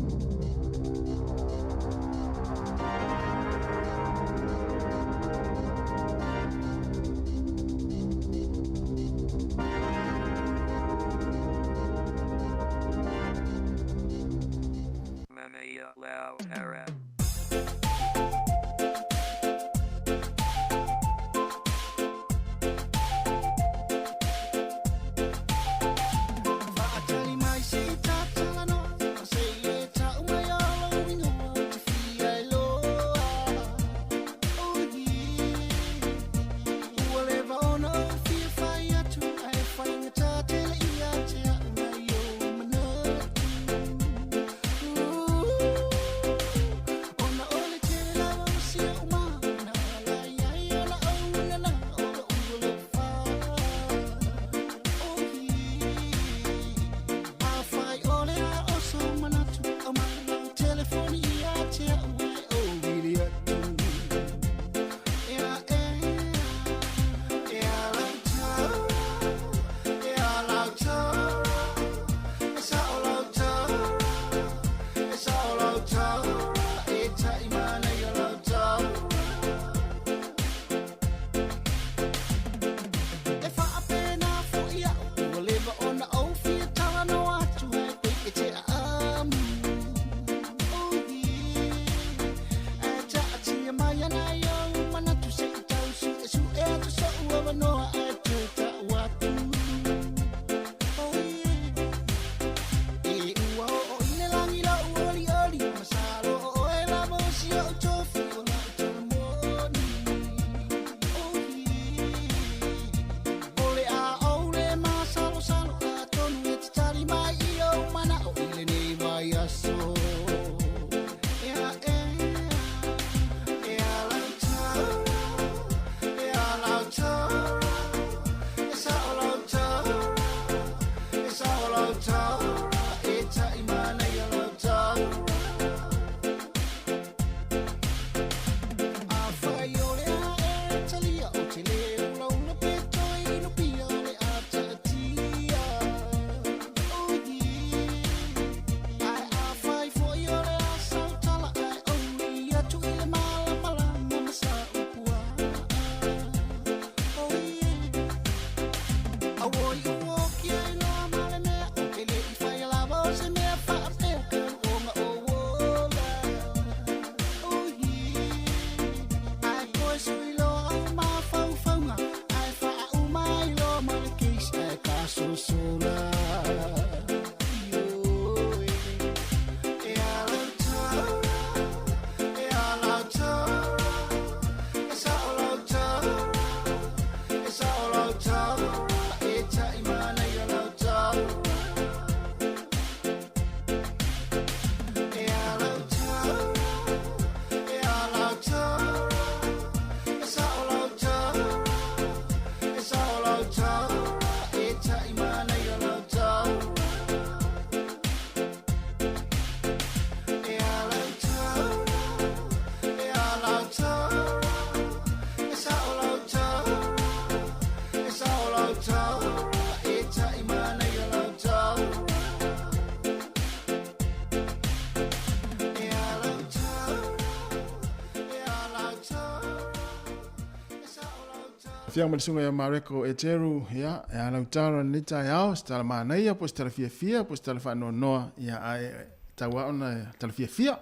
Afioga ma le susuga ia Mareko Eteru, ia, e ala utara i lenei taeao, se tala manaia po o se tala fiafia po o se tala faanoanoa, ia, ae tau lava ona tala fiafia.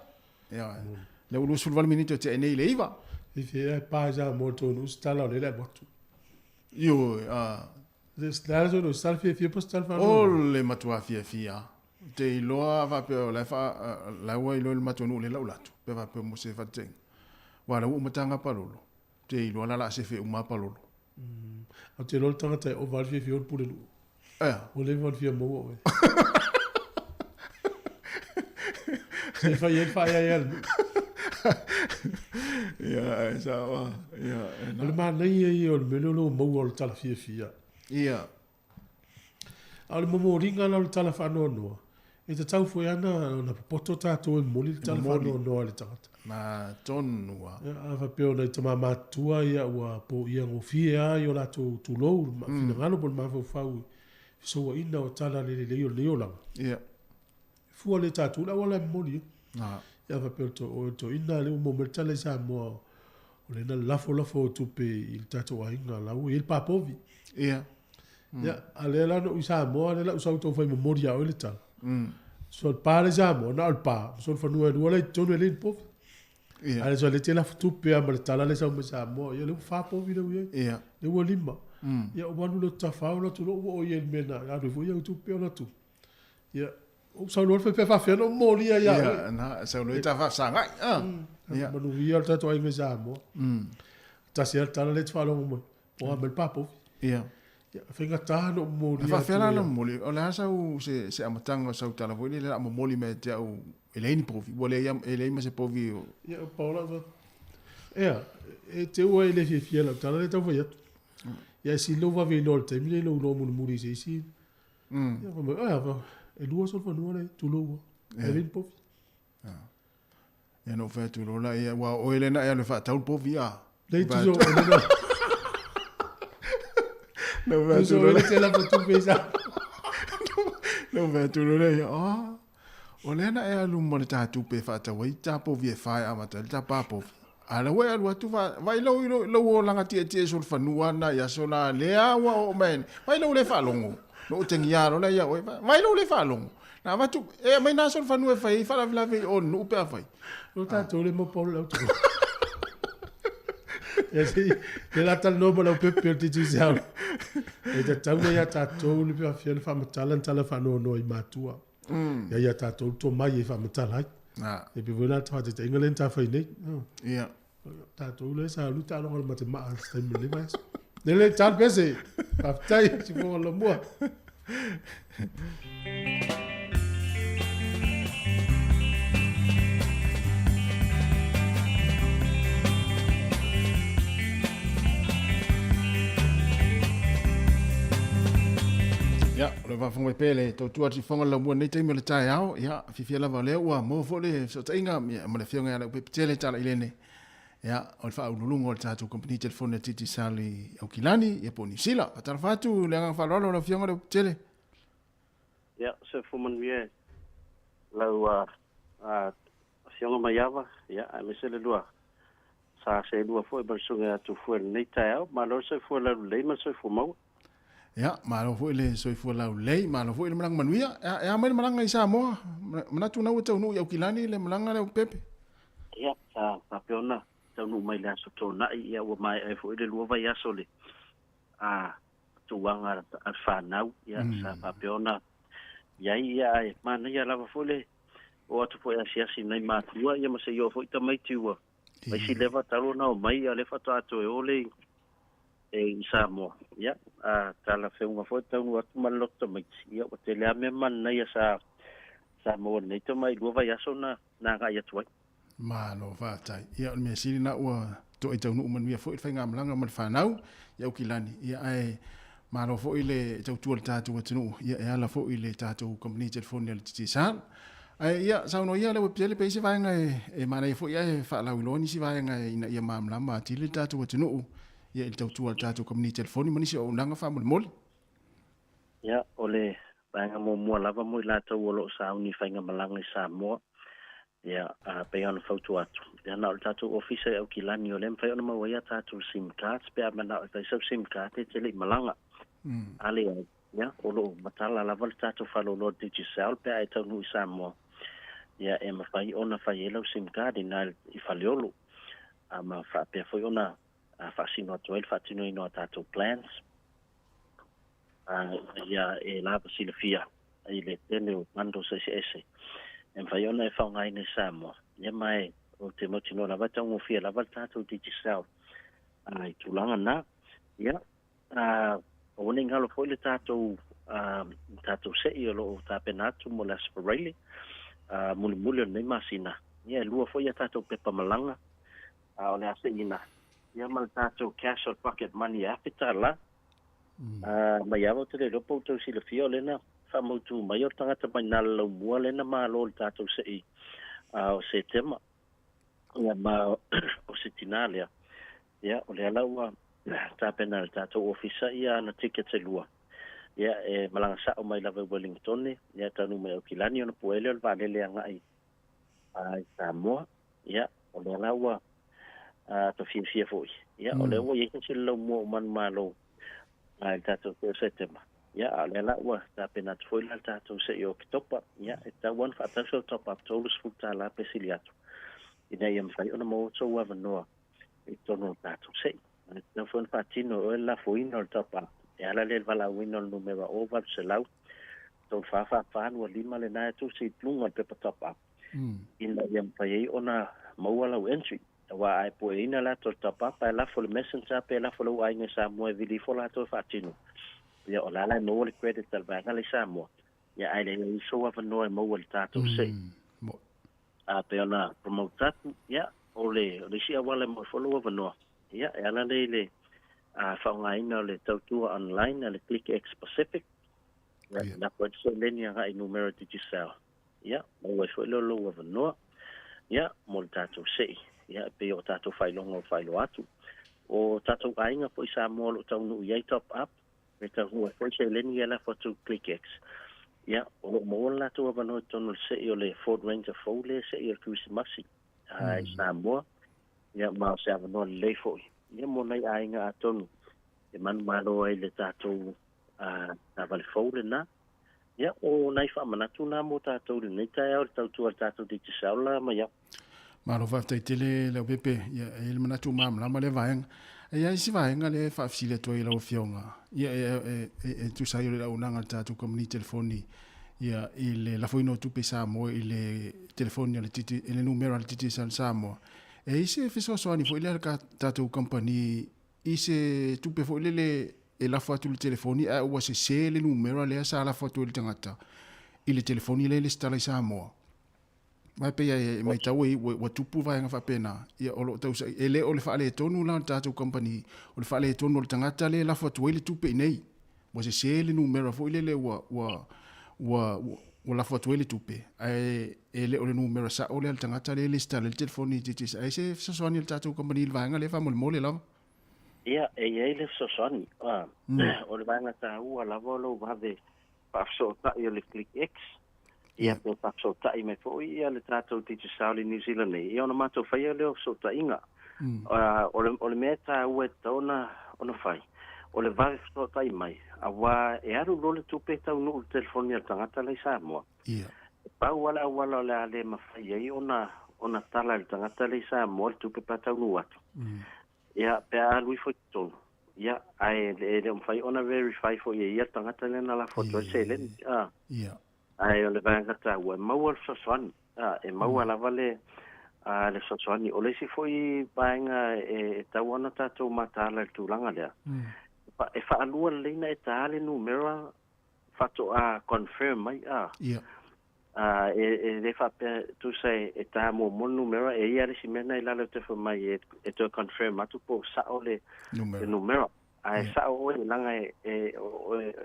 Ia, lea ua 28 minute o tea nei i le 9. Fiafia e pa i Samoa i tonu se tala o lea le alu atu. Ioe, a. Le se tala fiafia po o se tala faanoanoa? O le matua fiafia. Ou te iloa a faapea o la e faa, la ua iloa e le matou nuu lea lau latu, pe faapea mo se faataitaiga. Aua o la ua uma taga palolo. Te iloa la la sefe uma palolo. Ou te iloa le tagata e ova ai le fiafia o le pulenuu. Ea. Ua leva ona fia maua oe. Se i fai ai le faaeaea a le nuu. Ia, e sao lava. Ia, e O le manaia ia o le mea lea o lo o maua o le tala fiafia. Ia. A o le momoliga la o le tala faanoanoa, e tatau foi lava ona popoto tatou e momoli le tala faanoanoa a le tagata. Na tonu lava. Ia, a faapea o nai tama matutua ia ua poia gofie lava i o latou tulou, le finagalo po o le mafaufau i fesouaina o tala le lelei o lenei olaga. Ia. E fua le tatou le auala e momoli ai. Ia, a faapea o le toeaina lea ua maua mai le tala i Samoa o lea na lafolafo tupe i le tatou aiga la ua i ai le papovi. Ia. Ia, a lea la na ou i Samoa, lea la ou sau tau fai momoli ia oe le tala. So le pa lea i Samoa, na o le pa, ma solofanua e lua la i totonu e leai ni povi. Ia. A le so le te lafo tupe lava ma le tala lea e sau mai Samoa, ia lea ua fa povi lea ua i ai. Ia. Lea ua lima. Ia ou alu lea tafao alu atu loa ua oo i ai i le mea na alu ai foi au tupe alu atu. Ia, ou sau loa pe faafefea ona ou molia ia oe. Ia, na, sau loa ta faafesagai. Ah. Ia. Manuia le tatou aiga i Samoa. Tasi lava le tala lea e te faalogo mai. O a mai le papovi. Ia. Ia, faigata ona ou molia. E faafefea la ona momoli? O le a sau se, se amataga o sau tala foi lele o le a momoli mai ia te au e leai ni povi, ua leai, e leai ma se povi o... Ia, pau lau Ea, e te ua e le fiafia lau tala lea e tau fai atu. Ia, e sili lou vave iloa i le taimi lenei lou iloa mulimuli i se isi. Ia, fai mai, ea, e lua solofanua lea, tulou lava. E leai ni povi. Ia na ou fai atu loa lea, aua o oe lea na e alu e faatau le povi a. Lei tuso o lena. Na ou fai atu Tuso loa o le te lapa tupe i sa. Na ou fai atu loa lea, ah, o lea na e alu ma le ta tupe e faatau ai ta povi e fa e amata ai le ta pa povi. A la ua e alu atu va, vai lou, lou olaga tietie solofanua na i aso la lea ua oo mai ai. Vai lou le faalogo. Na ou tegia loa lea ia oe, vai lou le faalogo. Na avatu, e aumai na solofanua e fai ai faalavelave i o i le nuu pe afai. O tatou le maupau le autu. Ia se le la talanoa ma Leaupepe o le Digicel. E tatau nei ia tatou le faafia le faamatala ni tala faanoanoa i matua. Ia ia tatou le tomai e faamatala ai. E pei foi la le faataitaiga lea na ta fai nei. Ia. Tatou lea sa alu taaloga le mate maa se taimi o lenei vaiaso. Lele talo pese. Faafetai Sifoga Lamua. Ia, o le faafofoga mai pea le tautua atu i fofoga o le laumua i lenei taimi o le taeao. Ia, fiafia lava o lea ua maua foi le fesootaiga ma le Afioga ia Leaupepe Tele Talailene. Ia, o le faauluuluga o le tatou kamupani telefoni a Digicel i Aukilani, ia po o Niu Sila. Faatalofa atu i le agaga faaaloalo lau Afioga Leaupepe Tele. Ia, soifua manuia lau Afioga Maiava, ia, aemaise le lua sa seelua foi ma le Susuga ia Tufue i lenei taeao. Malo le soifua laulelei ma le soifua maua. Ia, malo foi le soifua laulelei, malo foi le malaga manuia. E a mai le malaga i Samoa? Manatu na ua taunuu i Aukilani le malaga lea Leaupepe? Ia, sa faapea ona taunuu mai le Aso Toonai, ia ua maea ai foi le lua vaiaso le a tauaga a le fanau, ia sa faapea ona i ai, ia ae manaia lava foi le oo atu foi e asiasi i nai matua, ia ma se i oo foi tamaiti ua Aisi leva talu ona omai, ia o lea faatoa toe o lea i Samoa. Ia, a talafeuga foi taunuu atu ma le loto tamaiti, ia ua tele lava mea manaia sa sa maua i lenei tamai lua vaiaso na na agai atu ai. Malo faafetai. Ia o le mea sili lena ua toe taunuu manuia foi le faigamalaga ma le fanau i Aukilani. Ia ae malo foi le tautua i le tatou atunuu, ia e ala foi i le tatou kamupani telefoni a le Digicel. Ae ia, saunoa ia Leuapitele pe i ai se vaega e manaia foi ae faalauiloa nisi vaega ina ia malamalama atili le tatou atunuu ia i le tautua a le tatou kamupani telefoni ma nisi o auaunaga faamolemole. Ia, o le vaega muamua lava mo i latou o lo o sauni i faigamalaga i Samoa, ia, a pei ona fautua atu, ia na o le tatou ofisa i Aukilani o lea e mafai ona maua ai a tatou sim cards pe a manao e fai sau sim card e te le i malaga. A leai, Ia, o lo o matala lava le tatou faleoloa Digicel pe a e taunuu i Samoa, ia e mafai ona fai ai lau sim card i ina i Faleolo, a ma faapea foi ona faasino atu ai le faatinoina o a tatou plans, a ia e lava silafia i le tele o bundles eseese e mafai ona e faaaogaina i Samoa. Ia ma e ou te mautinoa lava e taugofie lava le tatou Digicel i tulaga na. Ia, Aua ne i galo foi le tatou tatou se'i o lo o tapena atu mo le Aso Faraile mulimuli o lenei masina. Ia e lua foi a tatou pepa malaga o le a se'iina ia ma le tatou cash or pocket money e $1,000. Mai lava ou te le iloa po o outou silafia o lea na faamautu mai o le tagata mai nā le laumua lea na malo i le tatou se'i o Setema. Ia ma o se tinā lea. Ia, o lea la ua tapena e le tatou ofisa ia ana tickets e lua. Ia, e malaga sa'o mai lava i Wellingtone, ia, e taunuu mai Aukilani ona puea lea o le vaalele agai i Samoa. Ia, o lea la ua ta fiafia foi. Ia, o lea ua i ai se isi laumua o manumalo i le tatou se'i o Setema. Ia, a o lea la ua tapena atu foi la le tatou se'i o Oketopa. Ia, e tatau lava ona faatau sau top up $30 pe sili atu ina ia mafai ona maua sou avanoa i totonu o le tatou se'i. E tatau foi ona faatino e oe le lafoina o le top up e ala lea i le valaauina o le numera 0800 344 25 lena e tusi i luga o le pepa top up ina ia mafai ai ona maua lau entry. Aua a e pueina le ata o le top up ae lafo i le messenger pe lafo i lou aiga i Samoa e vili ifo latou e faatino, ia o la la e maua le credit a le vaega lea i Samoa, ia ae leai ai sou avanoa e maua i le tatou se'i. A pei ona promote atu, ia, o le, o le isi auala e maua ai foi lou avanoa, ia, e ala lea i le a, faaaogaina o le tautua online a le ClickX Pacific, ia, yeah. lafo ai le seleni agai i numera Digicel, ia, maua ai foi lea o lou avanoa, ia, mo le tatou se'i, ia, e pei o tatou faailoga ua faailoa atu. O tatou aiga foi i Samoa o lo o taunuu i ai top up, E taunuu ai foi seleni ia lafo atu i ClickX. Ia, o lo o maua le latou avanoa i totonu o le se'i o le Ford Ranger fou lea e se'i o le Kerisimasi i Samoa. Ia, ma o se avanoa lelei foi ia mo nai aiga atonu e manumalo ai le tatou taavale fou lena. Ia, o nai faamanatu na mo tatou i lenei taeao i le tautua a le tatou Digicel la mai au. Malo faafetai tele Leaupepe, ia e i ai le manatu ua malamalama lea vaega. E i ai isi vaega lea e faafesili atu ai i lau Afioga, ia e, e, e tusa ai o le auaunaga a le tatou kamupani telefoni ia i le lafoina o tupe i Samoa i le telefoni a le Digi, i le numera a le Digicel Samoa. E i ai se fesoasoani foi lea a le tatou kamupani i se tupe foi lele e lafo atu i le telefoni ae ua sese le numera lea sa lafo atu ai le tagata i le telefoni lea e lesitala i Samoa. Mai pei e matau ai ua tupu vaega faapena, ia o lo o tausaili, e le o le faaletonu la o le tatou kamupani, o le faaletonu o le tagata lea e lafo atu ai le tupe i inei. Ua sese le numera foi lele ua, ua, ua, ua lafo atu ai le tupe, ae e le o le numera sao lea a le tagata lea e lesitala ai le telefoni i Digicel. Ai se fesoasoani a le tatou kamupani i le vaega lea faamolemole lava? Ia, e i ai le fesoasoani. O le vaega taua lava o lou vave faafesootai o le ClickX, ia pe faafesootai mai foi ia le tatou Digicel i New Zealand nei, ia ona matou faia lea o fesootaiga. O le mea e taua e tatau ona fai, O le vave fesootai mai, auā e alu loa le tupe e taunuu i le telefoni a le tagata la i Samoa. Ia. E pau lava le auala o le a le mafai ai ona ona tala e le tagata lea i Samoa le tupe pe a taunuu atu. Ia, pe a alu ifo i totonu, ia, ae e le o mafai ona verify foi e ia le tagata lea na lafo atu ai le seleni. A. Ia. Ae o le vaega taua, e maua le fesoasoani, a, e maua lava le, a, le fesoasoani. O le isi foi vaega e, e tatau ona tatou mataala i le tulaga lea, e faalua lelei ona e ta le numera faatoa confirm mai, a. Ia. A, e, e le faapea, tusa e, e ta muamua le numera, e i ai lava le isi mea lena i lalo e toe fai mai e, e toe confirm atu po o sao le, Numera. le numera. Ae sao oe leaga e, e,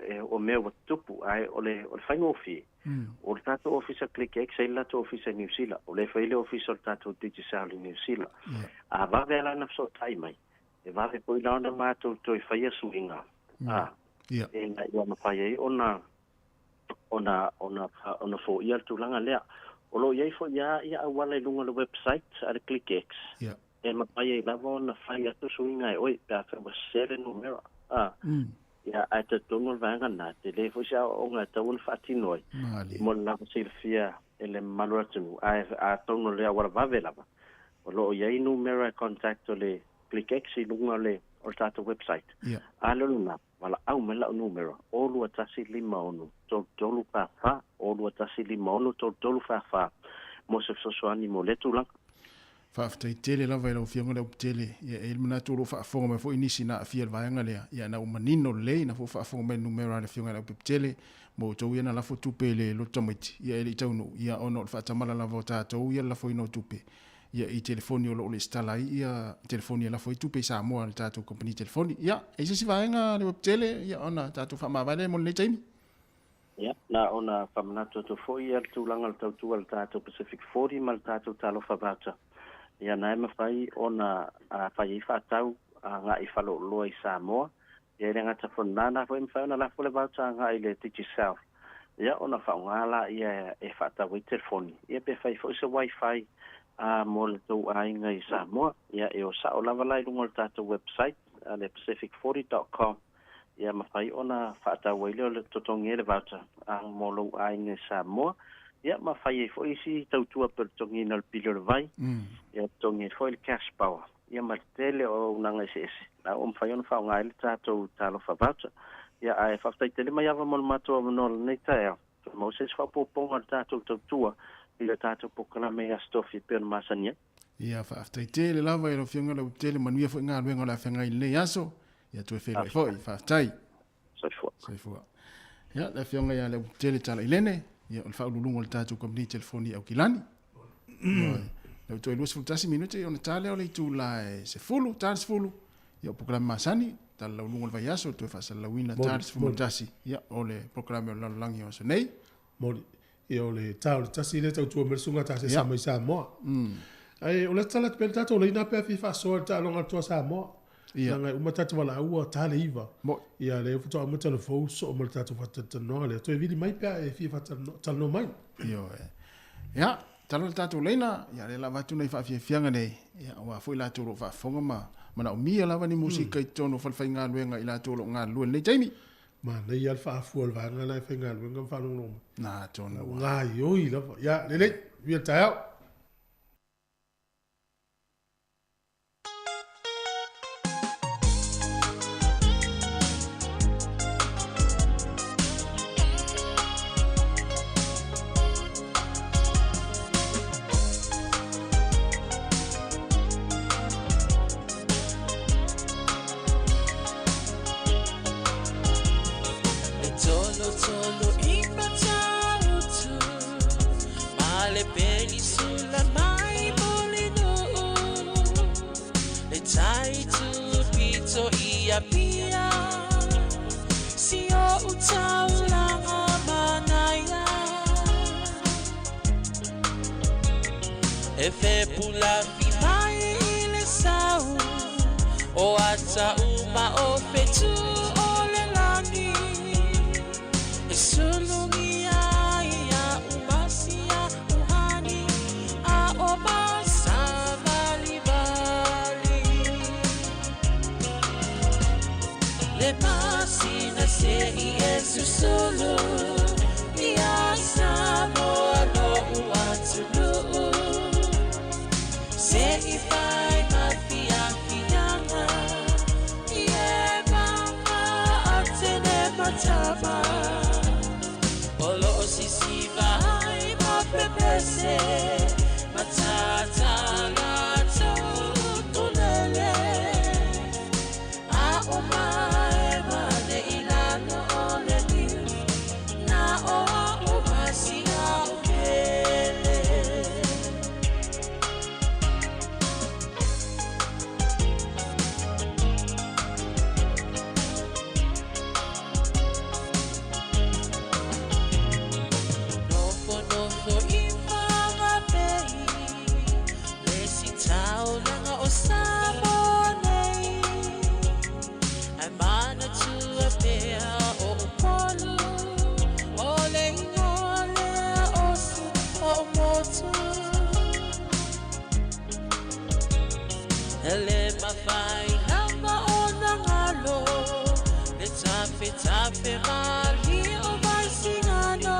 e, o mea ua tutupu, ae o le, o le faigofie, o le tatou ofisa ClickX e i le latou ofisa i Niu Sila, o lea e fai le ofisa o le tatou Digicel i Niu Sila. A vave lava la ona fesootai mai, e vave foi la ona matou toe faia suiga, a, ina ia mafai ai ona, ona, ona, ona foia le tulaga lea. O lo o i ai foi lava ia auala i luga o le website a le ClickX, E mafai ai lava ona fai atu suiga e oe pe afai ua sese le numera. A, ia, ae talitonu o le vaega lena, e tele foi se aoaoga e tatau ona faatino ai, mo le lava silafia e le mamalu o le atunuu. Ae atonu o le auala vave lava, o lo o i ai numera e contact o le ClickX i luga o le o le tatou website. A lea o lena, valaau mai lau numera, 0 2 1 5 6 3 3 4 4, 0 2 1 5 6 3 3 4 4, mo se fesoasoani mo lea tulaga. Faafetai tele lava i lau Afioga Leaupitele. Ia, e i ai le manatu o lo o faafofoga mai foi nisi na aafia i le vaega lea. Ia, na ua manino lelei, na foi ua faafofoga mai i le numera a le Afioga ia Leaupitele, mo outou ia na lafo tupe i le loto tamaiti, ia e le i taunuu, ia ona o le faatamala lava o tatou ia le lafoina o tupe, ia i telefoni o lo o lesitala ai ia telefoni e lafo ai tupe i Samoa a le tatou kamupani telefoni. Ia, e i ai se isi vaega Leaupitele, ia ona tatou faamavae lea mo lenei taimi. Ia, na ona faamanatu atu foi ia le tulaga o le tautua a le tatou Pacific 40 ma le tatou Talofa Voucher. Ia, na e mafai ona fai ai faatau agai i faleoloa i Samoa. Ia, e le gata foi i lena, na foi e mafai ona lafo le voucher agai i le Digicel. Ia, ona faaaoga laia e faatau ai telefoni. Ia, pe fai foi se wifi mo le tou aiga i Samoa. Ia, e o sao lava la i luga o le tatou website, le pacific40 dot com. Ia mafai ona faatau ai lea o le totogi ai le voucher mo lou aiga i Samoa, ia ma fai ai foi isi tautua pei o le totogiina o le pili o le vai, ia totogi ai foi le cash power, ia ma le tele o auaunaga eseese la ua mafai ona faaaoga ai le tatou Talofa Voucher. Ia ae faafetai tele mai ava mo le matou avanoa i lenei taeao. Toe maua se isi faaopoopoga o le tatou tautua i le tatou polokalame i Aso Tofi e pei ona masani ai. Ia, faafetai tele lava i lau Afioga Lautetele, manuia foi galuega o le a feagai i lenei aso. Ia toe feiloai foi. Faafetai. Soifua. Soifua. Ia, le Afioga ia Lautetele Talailene, ia, o le faauluuluga o le tatou kamupani telefoni i Aukilani. Ia, ua toe 21 minute ona ta lea o le itula e 10, ta le 10, ia o polokalame masani, tala lauluga o le vaiaso, toe faasalalauina ta le 11, ia, o le polokalame o le lalolagi o aso nei. Moni. Ia o le ta o le tasi lea tautua mai le susuga ta se sama i Samoa. Ae o le tala atu pea le tatou laina pe a fia faasoa i le taaloga a le Toa Samoa. Leaga e uma tatou valaau ua ta le iva. Ia lea faatoa amata ona fou soo ma le tatou faatalatalanoaga lea. Toe vili mai pe a e fia faatalanoa mai. Ioe. Ia, tala le tatou laina, ia lea la avatu nai faafiafiaga nei, ia aua foi latou o lo o faafofoga ma manaomia lava ni musika i totonu o falefaigaluega i latou o lo o galulue i lenei taimi. Manaia le faafua o le vaega la e faigaluega ma faalogologo mai. Na tonu. Ua gaioi lava. Ia, lelei, manuia le taeao. E tolotolo i Matautu ma le penisula mai Mulinuu Le tai tupito i Apia Si o'u taulaga manaia E fepulafi mai i le sau O ata uma o fetu o le lani E sulugia ai a'u masia uhani A o masavalivali Le. sisiva ai mapepese matata latou tulele a o mae mane i lalo o le liu na o a'u ma si a'u pele. Nofonofo i Fagapei le sitaulaga o Samoa nei Ae manatua pea o Upolu o le igoa lea o si o'u motu E le mafai lava ona galo le tafetafe malie o Vaisigano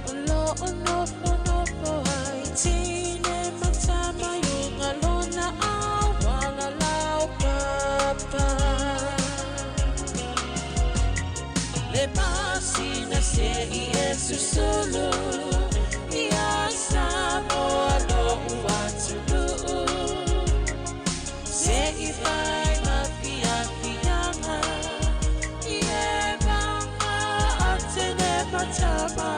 O lo'o nofonofo ai teine ma tama i uga lona auala laupapa Le masina se'i e susulu Ia Samoa lo'u atunuu Se'i fai ma fiafiaga I e maga a teine ma tama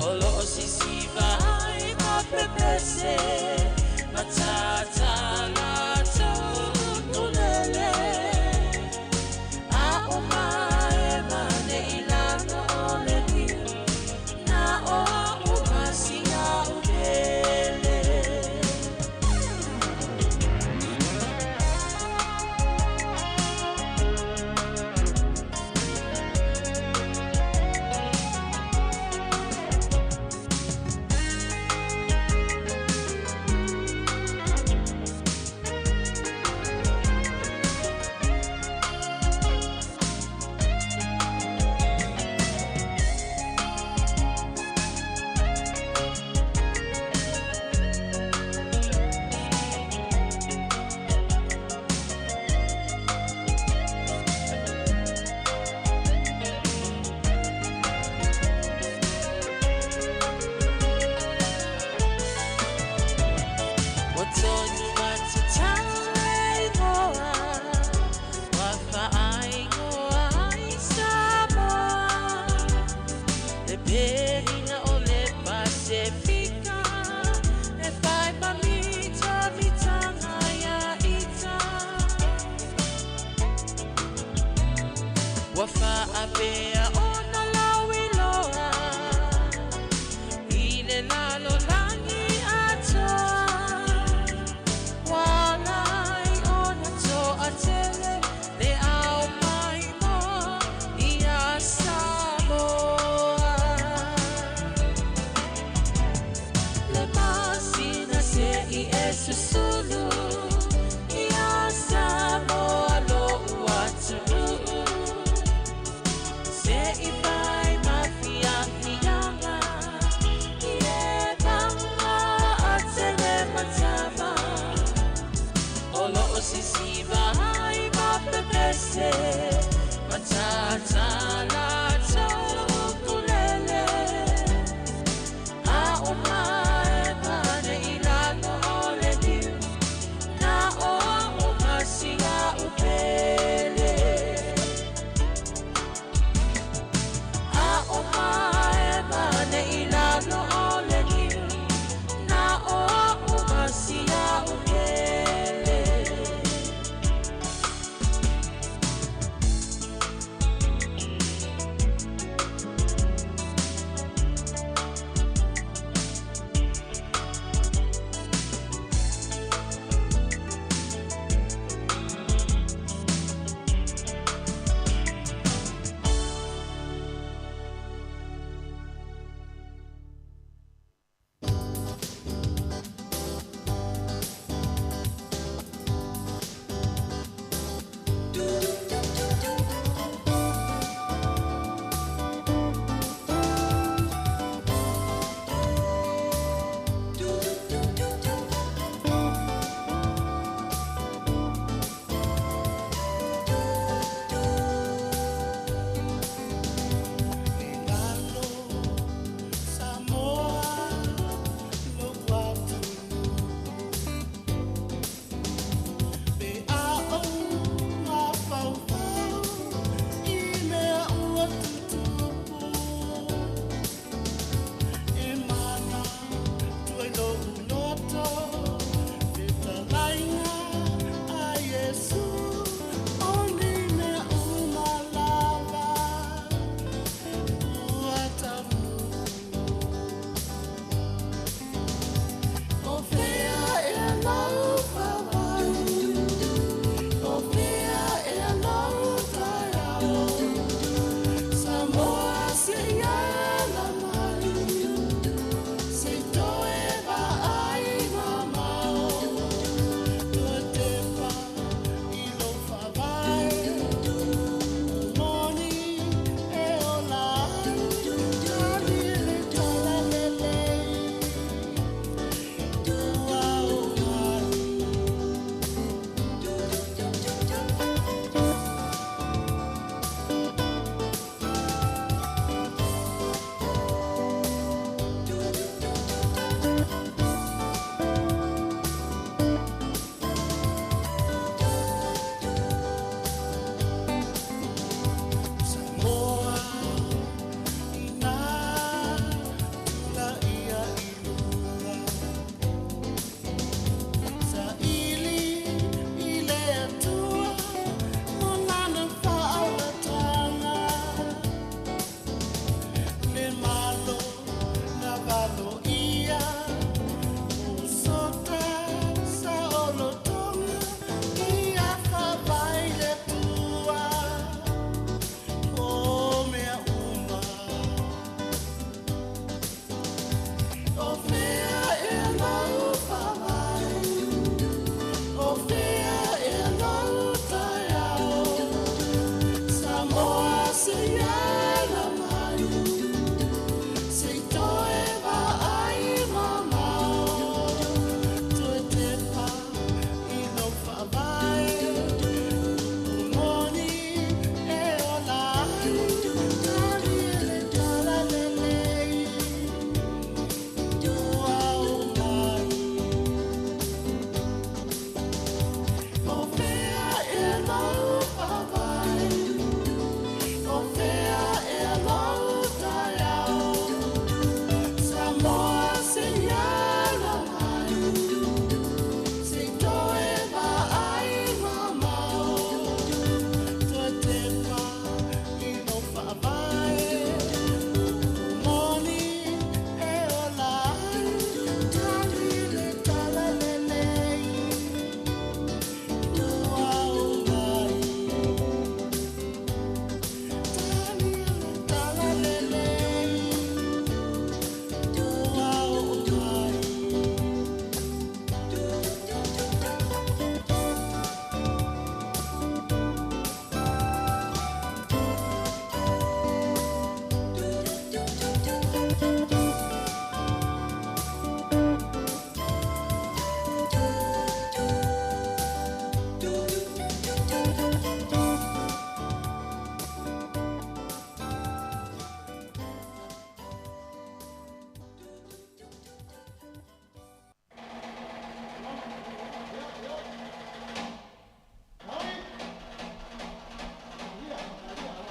O lo'o sisiva ai mapepese Matata latou tulele A o mae mane i lalo o le liu Na o a'u ma si a'u pele.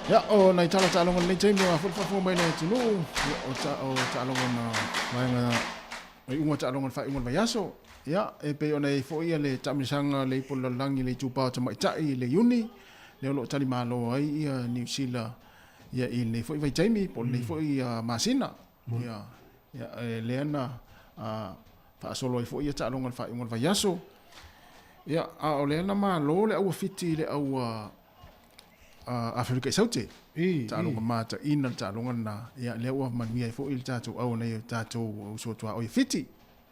Ia, o nai tala taaloga lenei taimi o a foi le faafofoga mai le atunuu, ia, o, ta, o taaloga na vaega o iuga o taaloga o le faaiuga o le vaiaso. Ia, e pei ona i ai foi ia le taamilosaga le ipu o le lalolagi le itupa o tamaitai i le Iuni, lea o lo o talimalo ai ia Niu Sila ia i lenei foi vaitaimi po o lenei foi masina. Ia, ia e lea na faasolo ai foi ia taaloga o le faaiuga o le vaiaso. Ia, a o lea na malo le au a Fiti i le au a Aferika i Saute. Taaloga mataina le taaloga lena. Ia, lea ua manuia ai foi le tatou au nei o tatou uso tuaoi a Fiti.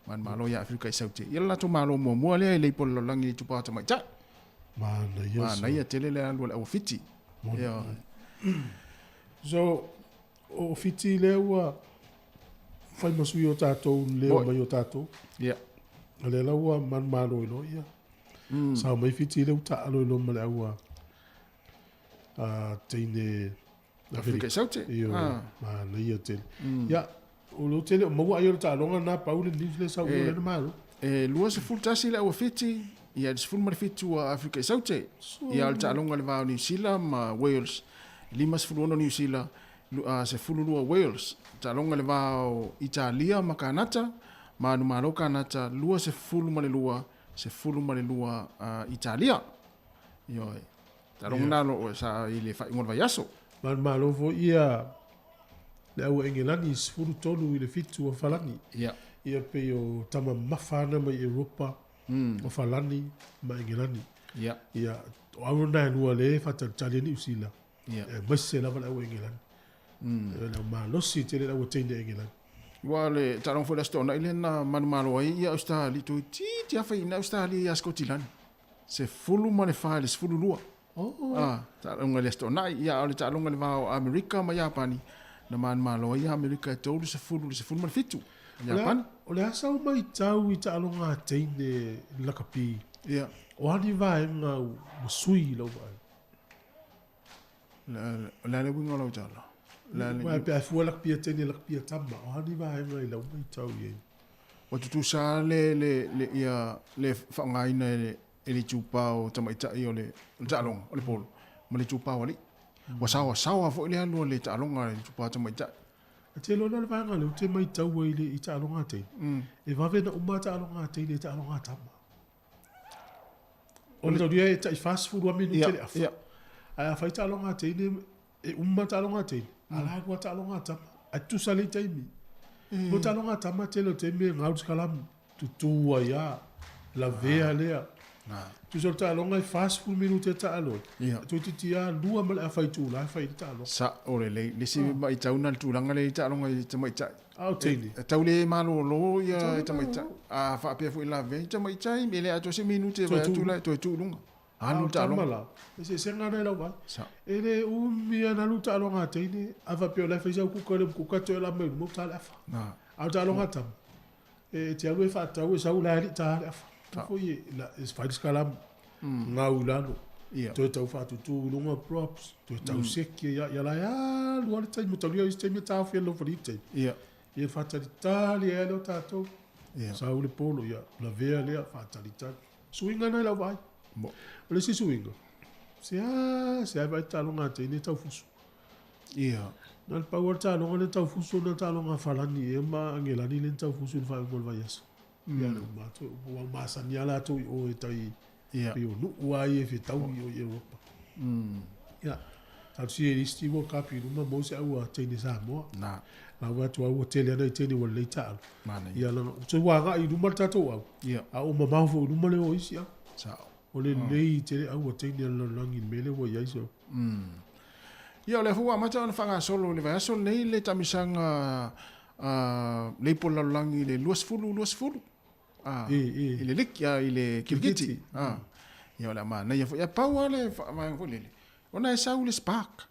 Manumalo ia Aferika i Saute. Ia le latou malo muamua lea i le ipu o le lalolagi i le itupa o tamaitai. Manaia. Manaia tele le alu a le au a Fiti. Ia. So, o Fiti lea ua fai ma sui o tatou leo mai o tatou. Ia. O lea la ua manumalo i loa ia. Sao mai Fiti lea ua taalo i loa ma le au a teine Aferika i Saute. Ioe, manaia tele. Ia, o lea ou te le o maua ai o le taaloga lena pau le news lea sau i o lea na malo. E 21 le au a Fiti, ia le 17 a Aferika i Saute. Ia o le taaloga i le va o Niu Sila ma Wales, 56 Niu Sila, 12 Wales. Taaloga i le va o Italia ma Kanata, manumalo Kanata 22, 12 Italia. Ioe. Taaloga na lo sa i le faaiuga o le vaiaso. Manumalo foi ia le au a Engelani 13 i le 7 a Falani. Ia. Ia pei o tama mamafa ana mai Europa o Falani ma Engelani. Ia. Ia, o au na e lua le faatalitali ai Niu Sila. Ia. Aemaise lava le au Engelani. Le au malosi tele le au teine Engelani. Ua le taaloga foi le Aso Toonai lea na manumalo ai ia Ausetalia toeitiiti lava faiaina Ausetalia ia Sikotilani. 14 i le 12. Oh. Ah, taaloga i le Aso Toonai. Ia, a o le taaloga i le va o Amerika ma Iapani, na manumalo ai ia Amerika e 30 i le 17. Iapani. O le a sau matau i taaloga a teine lakapi? Ia. O a ni vaega ua sui i lau vaai? O le a le uiga o lau tala? Aua pe a fua lakapi a teine lakapi a tama, o a ni vaega i lau matau i ai? Ua tutusa le, le, le, ia, le faaaogaina e le, e le itupa o tamaitai o le, o le taaloga, o le polo, ma le itupa o alii. Ua saoasaoa foi le alu a le taaloga a le itupa tamaitai. E te iloa na o le vaega lea ou te matau ai i le, i taaloga a teine, e vave ona uma taaloga a teine i taaloga a tama. O le taulia e tai 40 lava minute le afa. Ae a fai taaloga a teine, e uma taaloga a teine, a la alu lava taaloga a tama. Ae tutusa lelei taimi. Mo taaloga a tama, tele o taimi e gau le sikalamu, tutu ai lava, lavea lea. Tusa o le taaloga e 40 minute e taalo ai, toeitiiti lava lua ma le afa itula e fai ai le taaloga. Sao lelei. Le isi matau na le tulaga lea i taaloga i tamaitai. A o teine. E tau le malolo ia tamaitai. A faapea foi lavea i tamaitai, e le atoa se minute e vaai atu la toe tuu i luga. Alu le taaloga. A o tama la, eseesega na i lau vaai. E le umi lava ona alu le taaloga a teine, a faapea o la e fai sau kuka le kuka toe la mai i luma ua ta le afa. A o le taaloga a tama, e te alu e faatau e sau la e alii ta le afa. Foi e fai le sikalamu, gau i lalo, toe tau faatutu i luga props, toe tau seki ia, ia la e alu lava le taimi, ua taulia isi taimi e taofi ai le lofali i le taimi. Ia faatalitali ai lea o tatou, sau le polo, ia lavea lea, faatalitali. Suiga na i lau vaai. O le isi suiga, seasea e vaai taaloga a teine e taufusu. Ia. Na o le pau lava le taaloga lea taufusu ona o le taaloga a Falani ea ma Agelani lea na taufusu i le faaiuga o le vaiaso. Ia le uma atu, ua masani lava latou i o e tai, pei o nuu lava ia e fetaui i o i Europa. Ia, talosia i le isi World Cup i luma maua se au a teine Samoa. Na. La ua atu au ua tele ana i teine ua lelei taalo. Manaia. Ia, lana, so ua agai i luma le tatou au. Ia. A ua mamao foi i luma le o isi au. Sao. O le lelei tele au a teine a le lalolagi i le mea lea ua i ai so. Ia, o lea foi ua amata ona faagasolo i le vaiaso lenei le taamilosaga a le ipu o le lalolagi i le 20 20 a i le liki a i le kirikiti a ia o le a manaia foi. Ia pau lava le vaega foi lele ona e sau le spark.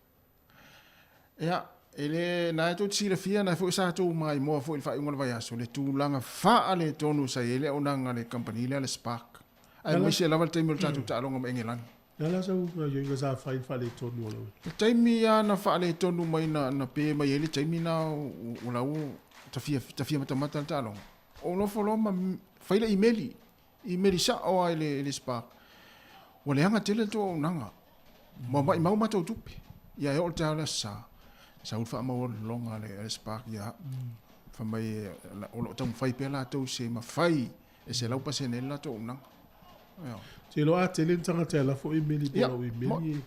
Ia e le na e tou te silafia na foi sa tou maimoa foi i le faaiuga o le vaiaso le tulaga faaletonu sa i ai le auaunaga a le kamupani lea le spark. Aemaise lava le taimi o le tatou taaloga ma Engelani. Le a la sau gaoioiga sa fai i le faaletonu o lau. Le taimi lava na faaletonu mai na, na pe mai ai le taimi na o la ua tafia, tafia matamata le taaloga. Ou nofo loa ma fai le imeli, imeli sao lava i le, i le Spark. Ua leaga tele le tou auaunaga. Ua maimau matou tupe. Ia e oo i le taeao o le Aso Sa, sau le faamaualaloga a le Spark ia au. Fai mai o lo o taumafai pea latou se mafai e 100% ai le latou auaunaga. Ioe. Ou te iloa a tele ni tagata e lafo imeli po o lau imeli.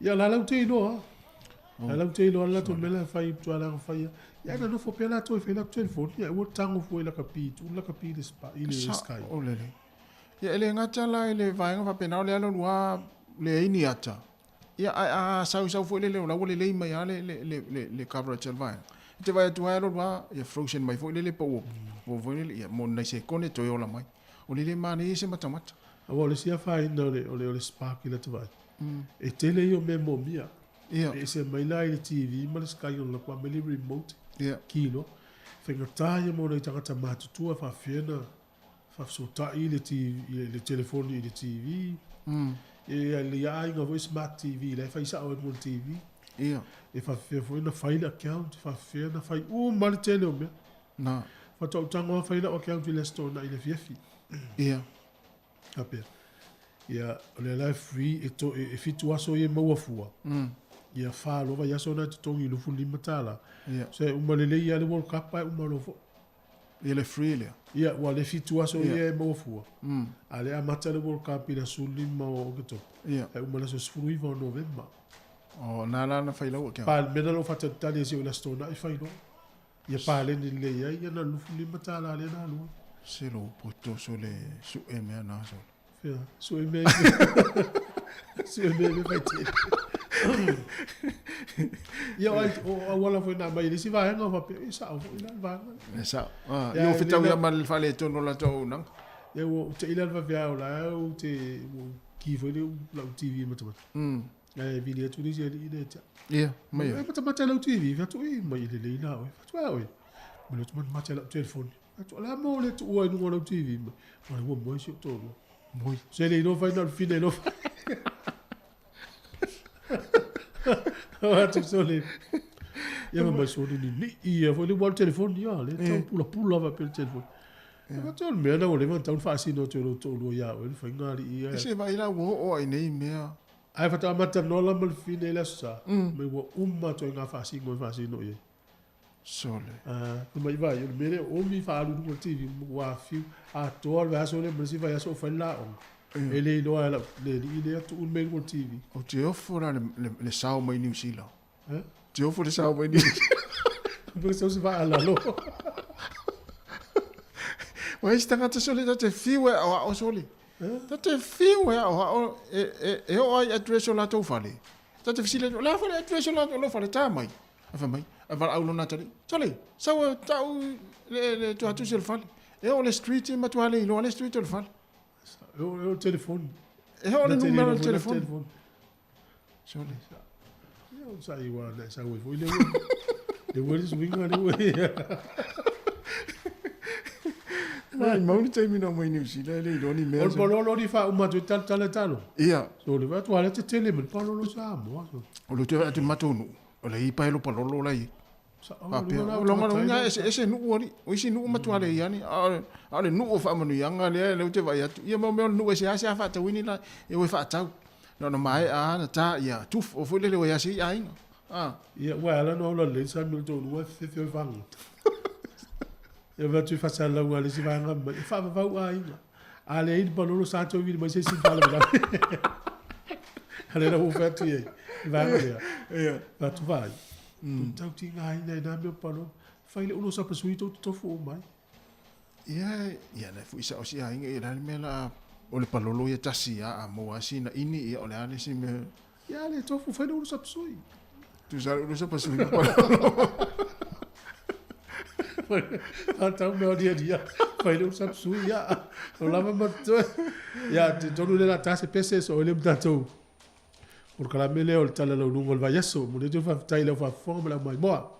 Ia o la lau te iloa. O la lau te iloa le latou mea la e fai matua leaga fai lava. Ia ae nonofo pea latou e fai latou telefoni ae aua le tago fua i lakapi, tuu le lakapi i le Sky. Sao lelei. Ia e le gata la i le vaega faapena o le alu alu lava leai ni ata. Ia ae a sau sau foi lele o la ua lelei mai lava le coverage a le vaega. E te vaai atu lava e alu alu lava ia frozen mai foi lele pau o foi lele ia mo ni nai sekone toe ola mai. O le le manaia se matamata. Aua o le isi afaina o le o le o le spark i lata vaai, e tele ia o mea moomia. E ese mai la i le TV ma le sky ona laku aumai le remote, ki loa. Faigata ia mo nai tagata matutua faapefea ona faafesootai i le TV, le telefoni i le TV. E lelei lava aiga foi smart TV la e fai sao ai mo le TV. E faapefea foi ona fai le account, e faapefea ona fai uma lava le tele o mea. Na. Faatoa ou tago lava fai lau account i le Aso Toonai i le afiafi. Ia. Faapea. Ia, o lea la e free, e to, e, e fitu aso ia e maua fua. Ia, fa loa vaiaso na e totogi i $25. Ia. So e uma lelei lava le World Cup ae uma loa foi. Ia le free lea. Ia, ua le fitu aso ia e maua fua. A lea e amata le World Cup i le aso 15 o Oketopa. Ia. Ae uma i le aso 19 o Novema. O, na la na fai lau account. Pa, le mea lena na ou faatalitali ai se i oo i le Aso Toonai fai loa. Ia paleni lelei ai, ia na $25 lea na alu ai. Se lou poto sole sue mea na sole. Fea, sue mea sue mea i mea faitele. Ia o ai, o auala foi na aumai i le isi vaega o faapea, e sao foi la le vaega. E sao. Ah, ia o fetau ia ma le faaletonu o latou auaunaga. Ia ua ou te i la le vaveao la ou te ua ou ki foi le lau TV matamata. Ae vili atu le isi alii lea ia te au. Ia, mai ai. E matamata i lau TV, fai atu, e mai e lelei la oe. Fai atu, e a oe? Mai atu matamata i lau telefoni. Fai atu, o le a mo le tuua i luga o lau TV? Mai, ua moe si ou toalua. Moe. Se le iloa fai na o le fine iloa fai. Fai atu sole. Ia fai mai sole ni nii ia foi le ua o le telefoni ia, le tau pulapula faapea le telefoni. Ia faapea o le mea lena ua leva ona tatau ona faasino atu e lou toalua ia oe le faiga alii ia. E se vaai la ua oo ai nei mea. Ae faatoa amata noa la ma le fine i le aso sa, mai ua uma atu ai ngā faasino e faasino i ai. Sole. Fai mai vai, o le mea lea o omi faaalu i luga o le TV, ua fiu atoa le vaiaso lea ma le isi vaiaso o fai le laoga. E le iloa e lau le alii lea tuu le mea i luga o le TV. Ou te ofo la le sao mai Niu Sila. Ou te ofo le sao mai Niu Sila. Pe sau se vaalalo. Ua isi tagata sole ta te fiu e aoao sole. Ta te fiu e aoao e oo ai address o latou fale. Ta te fesili atu, o le a foi le address o lou fale, ta mai. Ae fai mai, ae valaau lona atalii, sole, sau e tau le tuatusi o le fale. E oo le street e matua le iloa le street o le fale. E oo le telefoni. E oo le numera o le telefoni. Sole. Ia o sa i wa na sa ui foi le le ua le suiga le ua. Mai mau ni taimi na mai New Zealand le iloa ni mea. O le palolo ni wha uma atu i tala tala talo. Ia. So le watu ala te tele me palolo sa moa. O le te atu matou nuu. O le ipa e lo palolo la i. Faapea, o longa longa ese ese nuu ali. O isi nuu matua le iani. A o le nuu o faamanuiaga lea lea ou te vaai atu. Ia mau mea o le nuu e seasea faatauini la e o e faatau. Na ona maea lava ona ta ia tuf o foi lele ua ia sei aiga. A. Ia ua ala no ola lelei sa mea toalua e fefe o i fagota. Ia fai atu i faasalalau a le isi vaega mai, e faavavau aiga. A leai ni palolo sa toe vili mai se isi faalavelave. A lea la ua fai atu i ai, le vaega lea. Ia. Fai atu vaai, mm. tau tigaina i nā mea o palolo. Fai le ulo sa pasui tou totofu uma ai. Ia, ia na fui sa o si aiga ia le mea la o le palolo ia tasi ia a maua sina ini ia o le a le isi mea. Ia le tofu fai le ulu sa pasui. Tusa le ulu sa pasui ma palolo. Whātau mea o nia nia, fai le ulu sa pasui ia. O lava ma toe. Ia, te tonu le la tase pese so ole mtatou. O le kalame lea o le tala lauluga o le vaiaso. Momoli atu le faafetai i lau faafofoga ma le aumaimoa.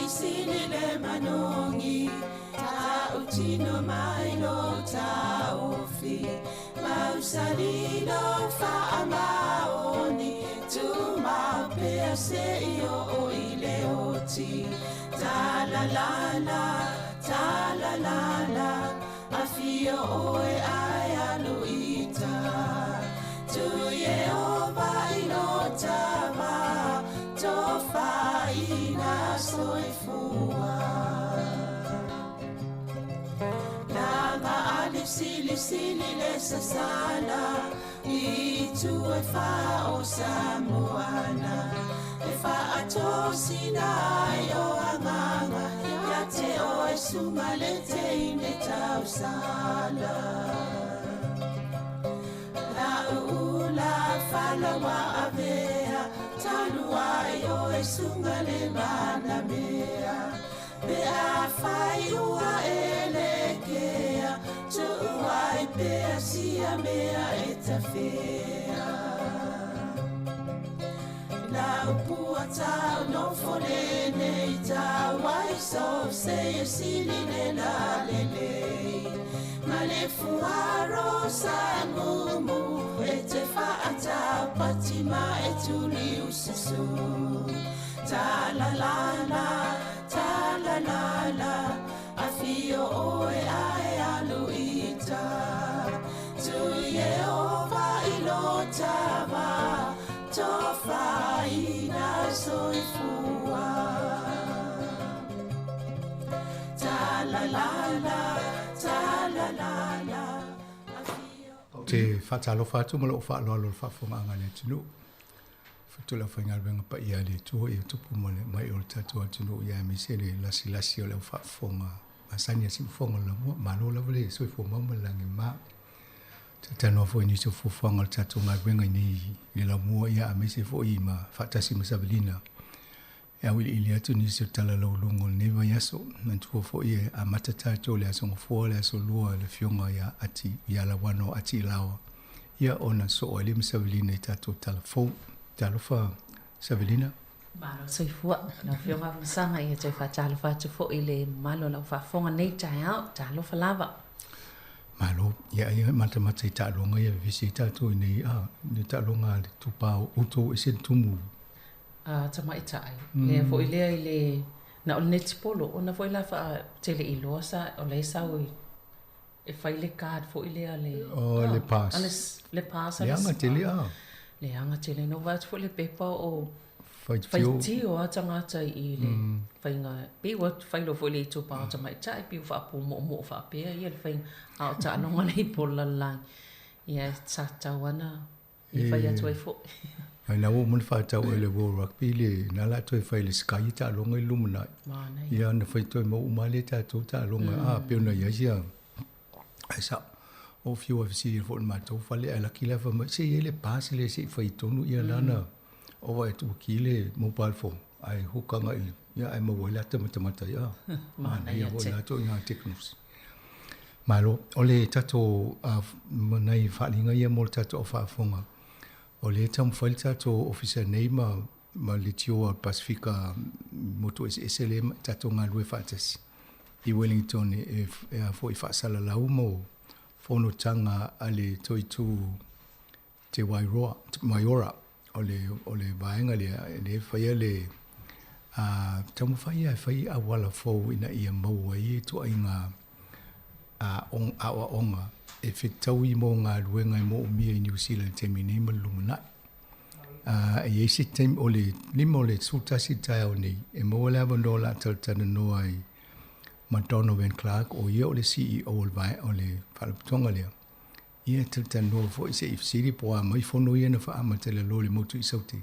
silisili le manogi Tautino mai lo taofi Mausali lo faamaoni Tumau pea seia oo i le oti Talalala, talalala Afio oe ae alu i uta Tu Ieova i lo tama Tofaina soifua Laga ali silisili le sasala I itu e fa o Samoana E faatosina ai o agaga Ia te oe suga le teine tausala La'u ula fala ua avea Talu ai oe suga le manamea Pe afai ua e lekea Tuu ai pea sia mea e tafea Lau pua tau nofo lenei tau ai so seia sili le lalelei Ma le fuaro sa mumu e te faataupati ma e tuliususu Talalala, talalala Afio oe ae alu i uta Tu Ieova i lo tama Tofaina soifua Talalala, talalala Ou te faatalofa atu ma lou faaaloalo i le faafofogaaga a le atunuu. Fatu le aufaigaluega paia a le Atua ia tupu ma le mai o le tatou atunuu ia aemaise le lasilasi o le aufaafofoga masani a Siufofoga o le Lamua. Malo lava le soifua mau ma le lagi mama. Talanoa foi i nisi o fuafuaga o le tatou galuega i nei i le Laumua ia aemaise foi ma faatasi ma Savelina e auiliili atu nisi o tala lauluga o lenei vaiaso. Manatua foi e amata tatou i le Aso Gafua, le Aso Lua i le Afioga ia Ati ia Lauano Ati Ilaoa ia ona soo ai lea ma Savelina i tatou tala fou. Talofa Savelina. Malo soifua lau Afioga Afamasaga, ia toe faatalofa atu foi i le mamalu o lau faafofoga nei taeao. Talofa lava. Malo, ia ia matamata i taaloga ia vevesi ai tatou i nei a, le taaloga a le tupa o outou ese le tumu. A tamaitai, lea foi lea i le na o le netipolo ona foi la faa tele iloa sa o la e sau i e fai le card foi lea le Oh, le pass. A le, le pass a le Leaga tele a. Leaga tele. Na ou vaai atu foi le pepa o Faitio. Faitio a tagata i le faiga pei ua fai loa foi le itupa o tamaitai pei ua faapumoomoo faapea ia le faiga a o taaloga nei po o le lalolagi ia sa tatau lava ona i fai atu ai foi. Ai na ua uma ona faatau e le World Rugby le na la toe fai le Sky taaloga i le lumanai. Ia na fai toe mau uma lea tatou taaloga a pei ona i ai sia ai sa o fiu ai fesili foi le matou fale ae laki la fai mai se i ai le pass lea se i fai tonu ia lana o vaai atu ua ki le mobile phone ae hook agai i ia ae maua ai le ata matamata ai a. Manaia foi la ituaiga technology. Malo, o le tatou nai faaaliga ia mo le tatou aufaafofoga, o lea e taumafai le tatou ofisa nei ma ma le tio a Pasifika motu eseese lea e tatou galulue faatasi i Wellington e e a foi faasalalau mo fonotaga a le Toitū Te Wairoa, Maiora, o le o le vaega lea lea e faia le a taumafai ia e fai auala fou ina ia maua ai ituaiga a aoaoga e fetaui mo galuega e moomia i Niu Sila i le taimi nei ma le lumanai. A e i ai se taimi o le 5 o le 11 i le taeao nei e maua le avanoa o le a talatalanoa ai ma Donovan Clark o ia o le CEO o le vae o le faalapotopotoga lea. Ia talatalanoa foi se i fesili po o a mai fono ia na faaamata i lalo o le motu i Saute.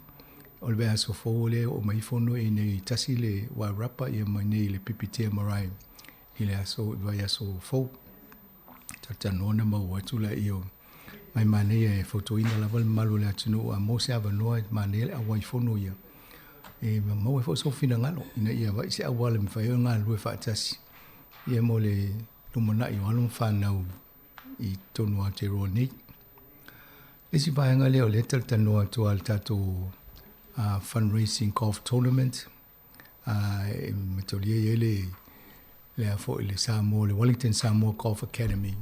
O le vaiaso fou lea e oo mai fono i nei tasi le Wairarapa ia ma nei le Pipitea Marae i le aso i le vaiaso fou. Talatalanoa ona maua atu laia o mai manaia e fautuaina lava le mamalu o le atunuu a maua se avanoa e manaia le auai fono ia e maua ai foi sou finagalo ina ia vaai se auala e mafai ai ona galulue faatasi ia mo le lumanai o alo ma fanau i totonu o Aotearoa nei. Le isi vaega lea o lea e talatalanoa atu lava i le tatou fundraising golf tournament. E mataulia e i ai le lea foi le Samoa, le Wellington Samoa Golf Academy.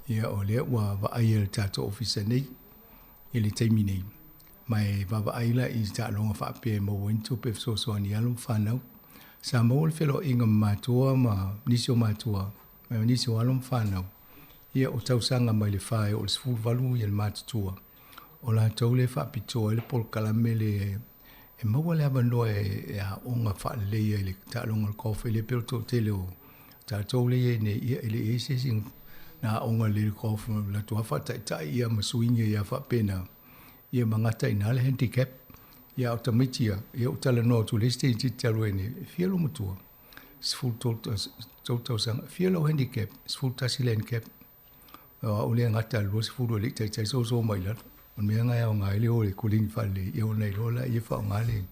Ia, o lea ua vaaia e le tatou ofisa nei i le taimi nei. Ma e vaavaai la i taaloga faapea e maua ai ni tupe e fesoasoani i alo ma fanau. Sa maua le feloaiga ma matua ma nisi o matua, ma nisi o alo ma fanau. Ia, o tausaga mai le fa e oo i le 18 ia le matutua. O latou lea e faapitoa ai le polokalame le e maua le avanoa e aoga faalelei ai i le taaloga o le golf. E le pei o le toatele o tatou lea e i ai nei, ia e le i i ai se isi na aoga lelei i le golf, latou lava faataitai ia ma swing ia faapena, ia ma gata i ina le handicap. Ia a o tamaiti ia, ia ua talanoa atu i le isi tamaitiiti talu ai nei, e fia lou matua? 13 tausaga. E fia lou handicap? 11 le handicap. O au lea e gata i le 20 e le i taitai soso mai i lalo. O le mea lena e aoga ai le o i le koleni faalelei, ia ona iloa lea e faaaoga le...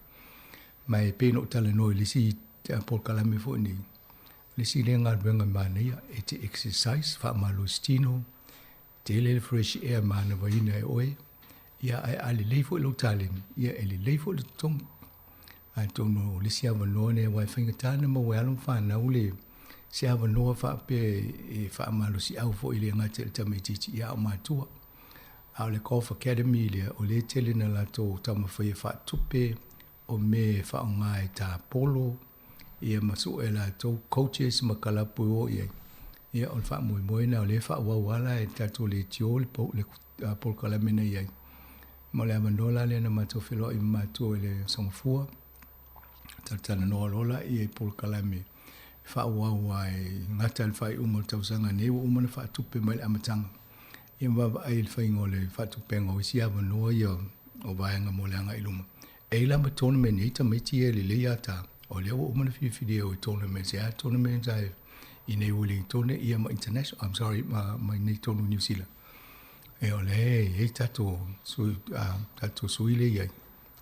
Ma e pei ona ou talanoa i le isi polokalame foi nei, o le isi lea galuega manaia, e te exercise, faamalosi tino, tele le fresh air e manavaina e oe, ia ae a lelei foi lou taleni, ia e lelei foi le totogi. Atonu o le isi avanoa lenei aua e faigata ona maua e alo ma fanau le se avanoa faapea e faamalosiau foi e le gata i le tamaitiiti ia a o matua. A o le Golf Academy lea, o lea e tele na latou taumafai e faatupe o mea e faaaoga e tapolo ia ma sue e latou coaches ma kalapu e o i ai. Ia o le faamoemoe lena o lea e faaauau lava la e le tatou leitio le polokalame na i ai. Ma o le avanoa la lea na matou feiloai ma matua i le Aso Gafua, talatalanoa loa laia i polokalame e faaauau ai e gata i le faaiuga o le tausaga nei ua uma ona faatupe mai le amataga. Ia ma vaavaai i le faiga o le faatupega o isi avanoa ia o vaega mo le agai i luma. E i ai la ma tournament e i ai tamaiti ia e lelei ata, o lea ua uma ona filifilia e o i tournaments, e a tournaments a i nei Wellingtone ia ma international, I'm sorry, ma i nei tonu i Niu Sila. E o lea e i ai tatou sui, tatou sui lea i ai,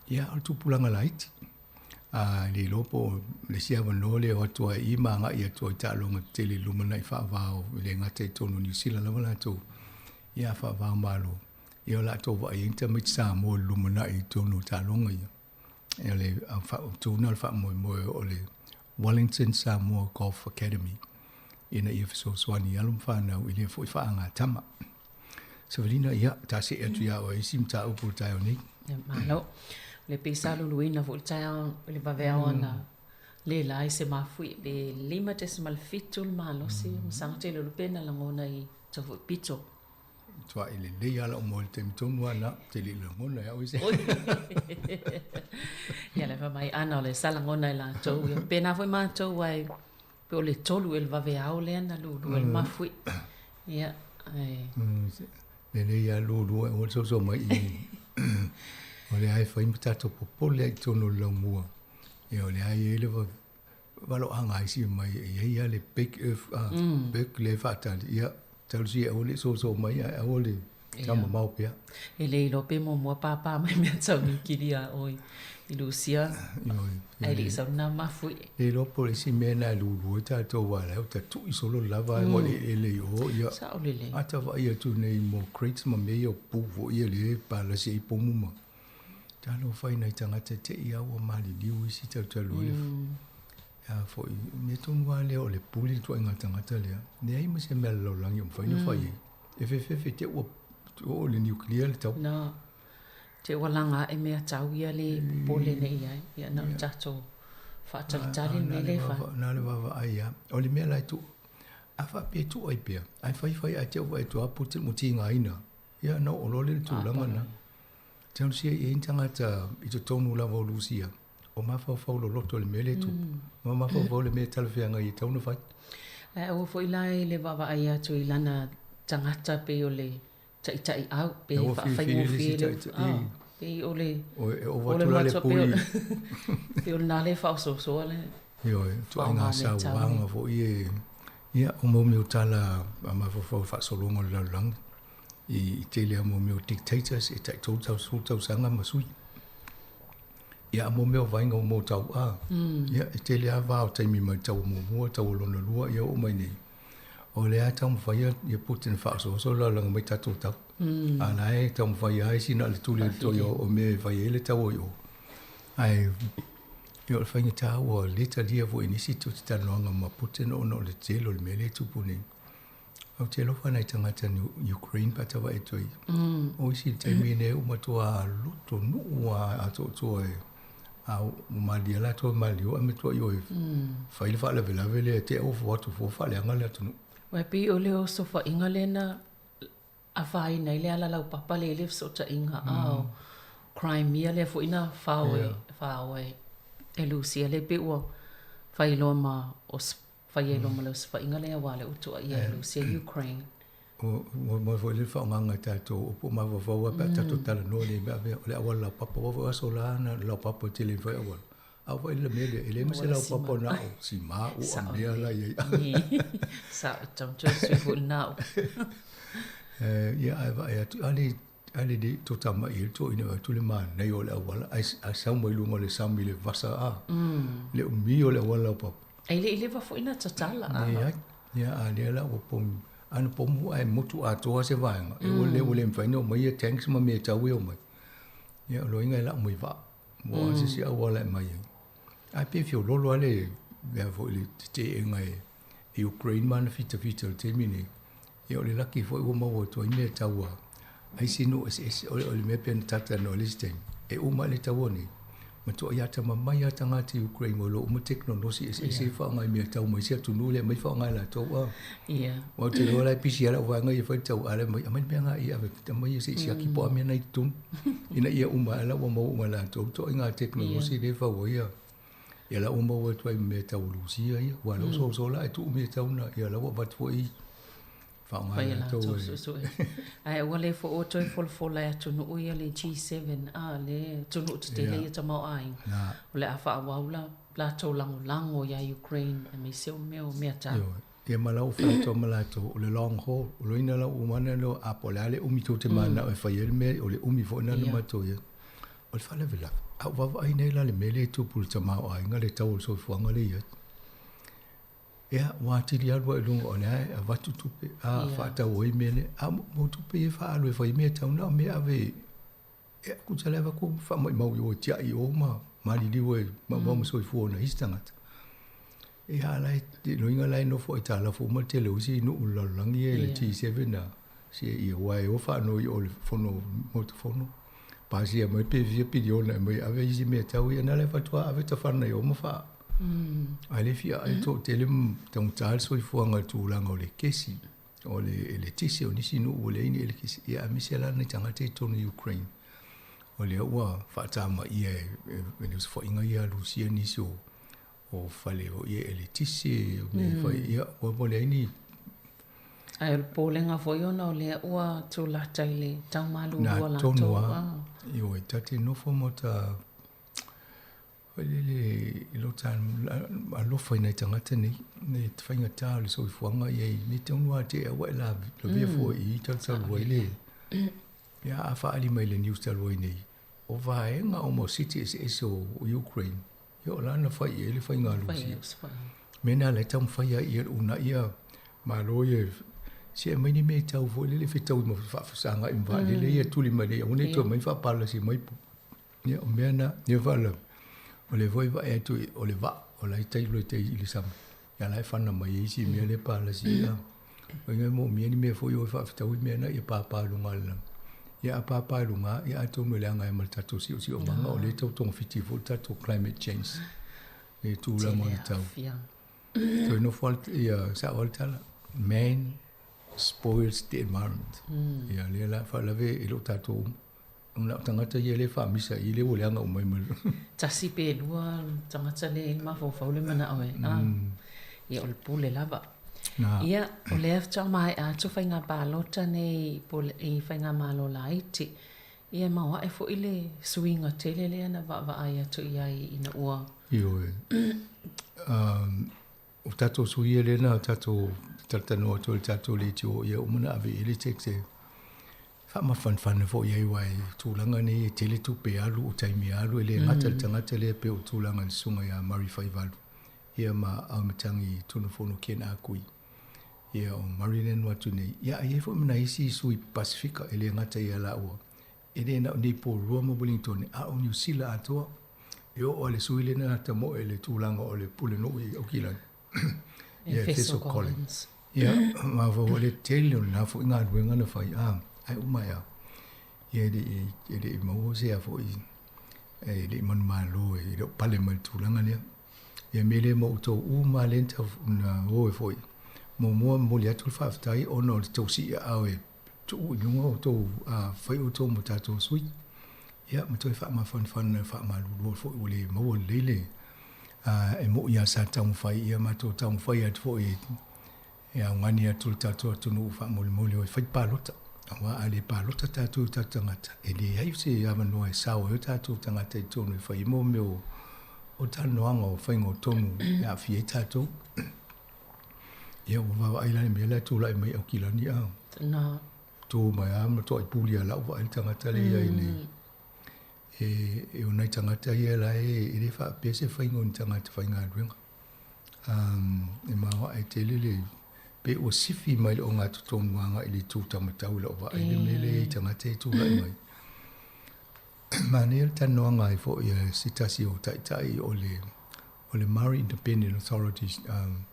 ia o le tupulaga laiti. A le iloa po o le isi avanoa lea e o atu ai i ma agai atu ai i taaloga tetele i le lumanai faava-o, e le gata i totonu o Niu Sila lava latou, ia faava-o-Malo, ia o latou vaai ai ni tamaiti Samoa i le lumanai i totonu o taaloga ia. E o le faautuina o le faamoemoe o le Wellington Samoa Golf Academy ina ia fesoasoani i alo ma fanau i lea foi faagatama. Savalina, ia, ta see atu iā oe i isi mataupu o le taeao nei. Ia, malo. O le pei sa luluina foi le taeao i le vaveao ana le la i se mafuie pe 5.7 le malosi ma saga tele o le pena lagona i tau foi pito. Matuai lelei lava lau moe i le taimi tonu lava lena, ou te le i lagona e au e se. Ia le fai mai ana o le sa lagona e latou. Ia pena foi matou ai pe o le tolu e le vaveao lea na lulu ai le mafuie. Ia, ai. Lelei lava lulu aua le soso mai i. O lea e fai ma tatou popole ai i totonu o le laumua. Ia o lea e i ai le valoaga a isi mai e i ai lava le big earth, big lea e faatali, ia talosia e aua le soso mai ae aua le taumamao pea. E le iloa pe muamua pāpā mai mea tau niukilia a oe i Lusia, ae le i sau lena mafuie. Le iloa po o le isi mea lena e lulu ai tatou aua o la e ua tatui solo lava mm. le eleele i o, ia. Sao lelei. A ta vaai atu nei mo crates ma mea ia o pu foi ia lea e palasi ai pomu ma. Talofa i nai tagata te i a ua maliliu isi talu ai le a foi mea tonu lava lea o le pule le ituaiga tagata lea. Leai ma se mea a le lalolagi o mafai ona fai ai. E fefefe te ua oo i le nuclear le tau. Na, te ua laga ae mea tau ia le popole nei i ai. Ia na o le tatou faatalitali le mea lea e fai. Na o le vaavaai lava. O le mea la e tuu, a faapea e tuu ai pea, ae fai fai ae te i ua e toa Putin ua tigaina, ia ona oo loa lea i le tulaga lena. Talosia i ai ni tagata i totonu lava o Lusia o mafaufau loloto i le mea lea e tupu, ma mafaufau i le mea e talafeagai e tatau ona fai. Ae aua foi la e le vaavaai atu i lana tagata pei o le taitaiau pe faafaigofie le pei o le e ova atu la le puli pei o lena lea e faaosoosoa le Ioe, ituaiga sauaga foi e ia o mau mea o tala a mafaufau i faasologa o le lalolagi. I tele lava mo mea o dictators e tai 30 tausaga ma sui. Ia mo mea o vaega o mo tau'a. Ia e tele lava va o taimi mai taua muamua, taua lona lua, ia oo mai nei. O lea e taumafai ia Putin e faaosooso le lalolagi mai tatou tau. A la e taumafai lava isi na o le tuli o le toi o mea e fai ai le taua i o. Ae Ia, o le faigata ua le talia foi e nisi tou te talanoaga ma Putin ona o le tele o le mea lea e tupu nei. Ou te alofa nai tagata Ukraine pe a tavae atu ai. O isi i le taimi lenei ua matua loto nuu lava atoatoa e a ua malilie lava latou e maliliu ae matuai o e fai le faalavelave lea e te ofo atu fua faaleaga le atunuu. Aua e pei o le osofaiga lea na afaina ai le ala laupapa lea i le fesootaiga a o Crimea lea foi na fao e fao e e Lusia lea pei ua fai loa ma fai ai loa ma le osofaiga lea aua lea ua tuuaia e Lusia Ukraine. Ua moe foi le faaaogaga e tatou upu o mafaufau lava pe a tatou talanoa nei mea o le auala laupapa. Aua foi o aso la na laupapa e tele fai auala. A ua le mea lea, e leai ma se laupapa na o sima ua mea la i ai. Sao, tau toe sui foi lena upu. Ia, ae vaai atu, a le, a le le to tama'i ai le toeaina atu le manaia o le auala, ae, ae sau mai luga o le sami i le vasa a, le umi o le auala laupapa. Ai le i leva foi na tatala a. Leai, ia, a lea la ua pomu, a na pomu ae motu atoa se vaega, e ua le, ua le mafai ona omai ia tanks ma mea tau e omai. Ia, o loiga e lau mai vaa. Ua se isi auala e mai ai. Ae pei e feoloolo lava le mea foi le tete'ega e Ukraine ma ana fitafita i le taimi lenei. Ia o le laki foi ua maua atu ai mea tau a isi nuu eseese. O le mea pei ona ta talanoa i le isi taimi, e uma ae le taua nei, matuai atamamai lava tagata i Ukraine ua iloa uma tekonolosi eseese e faaaoga i mea tau mai isi atunuu lea e aumai faaaoga e latou a. Aua ou te iloa la e pisi lava le auvaega ia e fai le tau a le aumai, aumai le mea lena ia ave, aumai ia se i siaki po o a mea na i totonu ina ia uma ae la ua maua uma e latou le ituaiga tekonolosi lea e fau ai ia la ua maua atu ai ma mea tau Lusia ia. Aua o lea ua soso la ae tuu mea tau na, ia la ua avatu foi faaaoga e latou e. Suesue. Ae ua le foi ua toe folafola e atunuu ia le G7 a le atunuu tetele ia tamaoaiga. O le a faaauau la latou lagolago ia Ukraine aemaise o mea o mea tau. Ia ma lau faatoa ma latou, o le long haul, o loina lau umana leo a po o le a le umi tou te mananao e fai ai le mea, o le umi foi lena na matou i ai. O le faalavelave, a ou vaavaai nei la i le mea lea e tupu i le tamaoaiga, le tau o le soifuaga lea e i ai. Ia, ua atili alu ai i luga o lea e avatu tupe, a faatau ai mea nei. A mo tupe ia e faaalu e fai mea tau na o mea ave e tusa le avatu faamaumau i o e tiai i o ma maliliu ai maumau ma soifua o nai isi tagata. Ia, a la e, loiga la e nofo aitalafu uma le tele o isi nuu o le lalolagi ia i le G7 na se ia aua e o faanoi i o i le fono Maota Fono. Pasia mai pe fia piliona e aumai ave isi mea tau ia na la e faatoa ave tafana i o ma faa. Ae le fia ai toatele taugata le soifuaga i le tulaga o le kesi, o le eletise, o nisi nuu ua leai ni elekisi, ia aemaise la nai tagata i totonu o Ukraine. O lea ua faatamaia e le osofaiga ia a Lusia nisi o fale foi ia eletise, o mea e fai, ia ua leai ni Ae o le popolega foi ona o lea ua tulata i le tau malulu a latou. Na tonu lava. Ioe, ta te nofo ma ta Foi lele i lo ta alofa i nai tagata nei, e faigata o le soifuaga i ai nei taunu a te ua e lavea fua i i talu ai le ia a faaali mai le news talu ai nei o vaega uma o city eseese o Ukraine ia o la na fai i ai le faiga a Lusia. Mea na la e taumafai ai ia uunai ia Malo ia se aumai ni mea tau foi lele fetaui ma faafesagai ma vaalele ia tuli mai nei aua ne i toe aumai faapalasi mai Ia, o mea na, ia faalavelave, o lea foi e vaai atu o le vaa, o la e tailo i tai i le sami, ia la e fana mai ai isi mea lea e palasi ai. O ina e moomia ni mea foi o e faafetaui mea na ia pāpā i luga o le lagi. Ia a pāpā i luga, ia atonu e leaga ai ma le tatou siosiomaga, o lea e tau togafiti foi le tatou climate change i le tulaga o le tau. Toe nofo lava, ia sao lava le tala, man spoils the environment. Ia lea la faalavelave e le o tatou uma. Na o tagata ia lea e faamisa i lea ua leaga uma ai ma le. Tasi pe lua tagata lea e i ai le mafaufau le manao e, a, ia o le pule lava. Na. Ia, o lea faatoa maea atu faiga palota nei i faigamalo laiti. Ia e maoae foi le suiga tele lea na vaavaai atu i ai ina ua. Ioe. O tatou sui ia lea na tatou talatalanoa atu ai i le tatou leitio ia uma ona ave i ai le tax e faamafanafana foi i ai aua i tulaga nei e tele tupe alu, o taimi alu e le gata i le tagata lea pei o le tulaga i le susuga ia Murray Faivalu ia ma Auimatagi Tunufono Ken Akui. Ia o Murray lea na atu nei. Ia a i ai foi ma nai isi sui Pasifika e le gata ia laua. E le na o nei Porirua ma Wellington a o Niu Sila atoa. E oo lava i le sui lea na tamoe i le tulaga o le pulenuu i Aukilani, ia Efeso Collins. Ia, mafaufau foi le tele o lena foi galuega na fai, a, ae uma ae lava, ia e le i, e le i maua se a foi, e le i manumalo e le o pale mai i le tulaga lea. Ia mea lea mo outou uma lava lea na o ai foi. Muamua momoli atu le faafetai ona o le tou siiaao e tuu i luga outou, a fai outou ma tatou sui. Ia ma toe faamafanafana faamalulu foi ua le maua lelei le e moi lava sa taumafai ia matou taumafai atu foi e augani atu le tatou atunuu faamolemole o e fai palota. Aua a le palota tatou i o tatou tagata, e leai se avanoa e sao ai o tatou tagata i totonu e fai ai mo mea o talanoaga o faiga o tonu e aafia ai tatou. Ia ua vaavaai la i le mea la e tulai mai Aukilani a. Na. Tu mai lava ma toai puli a lau vaai le tagata lea i ai nei. E, e o nai tagata ia la e, e le faapea se faiga o ni tagata faigaluega. Um, e maoae tele le, pe ua sifi mai le ogatotonu agai i le itu taumatau i lau vaai le mea lea i tagata e tulai mai. Manaia le talanoaga ai foi a se tasi o taitai o le, o le Māori Independent Authority, um,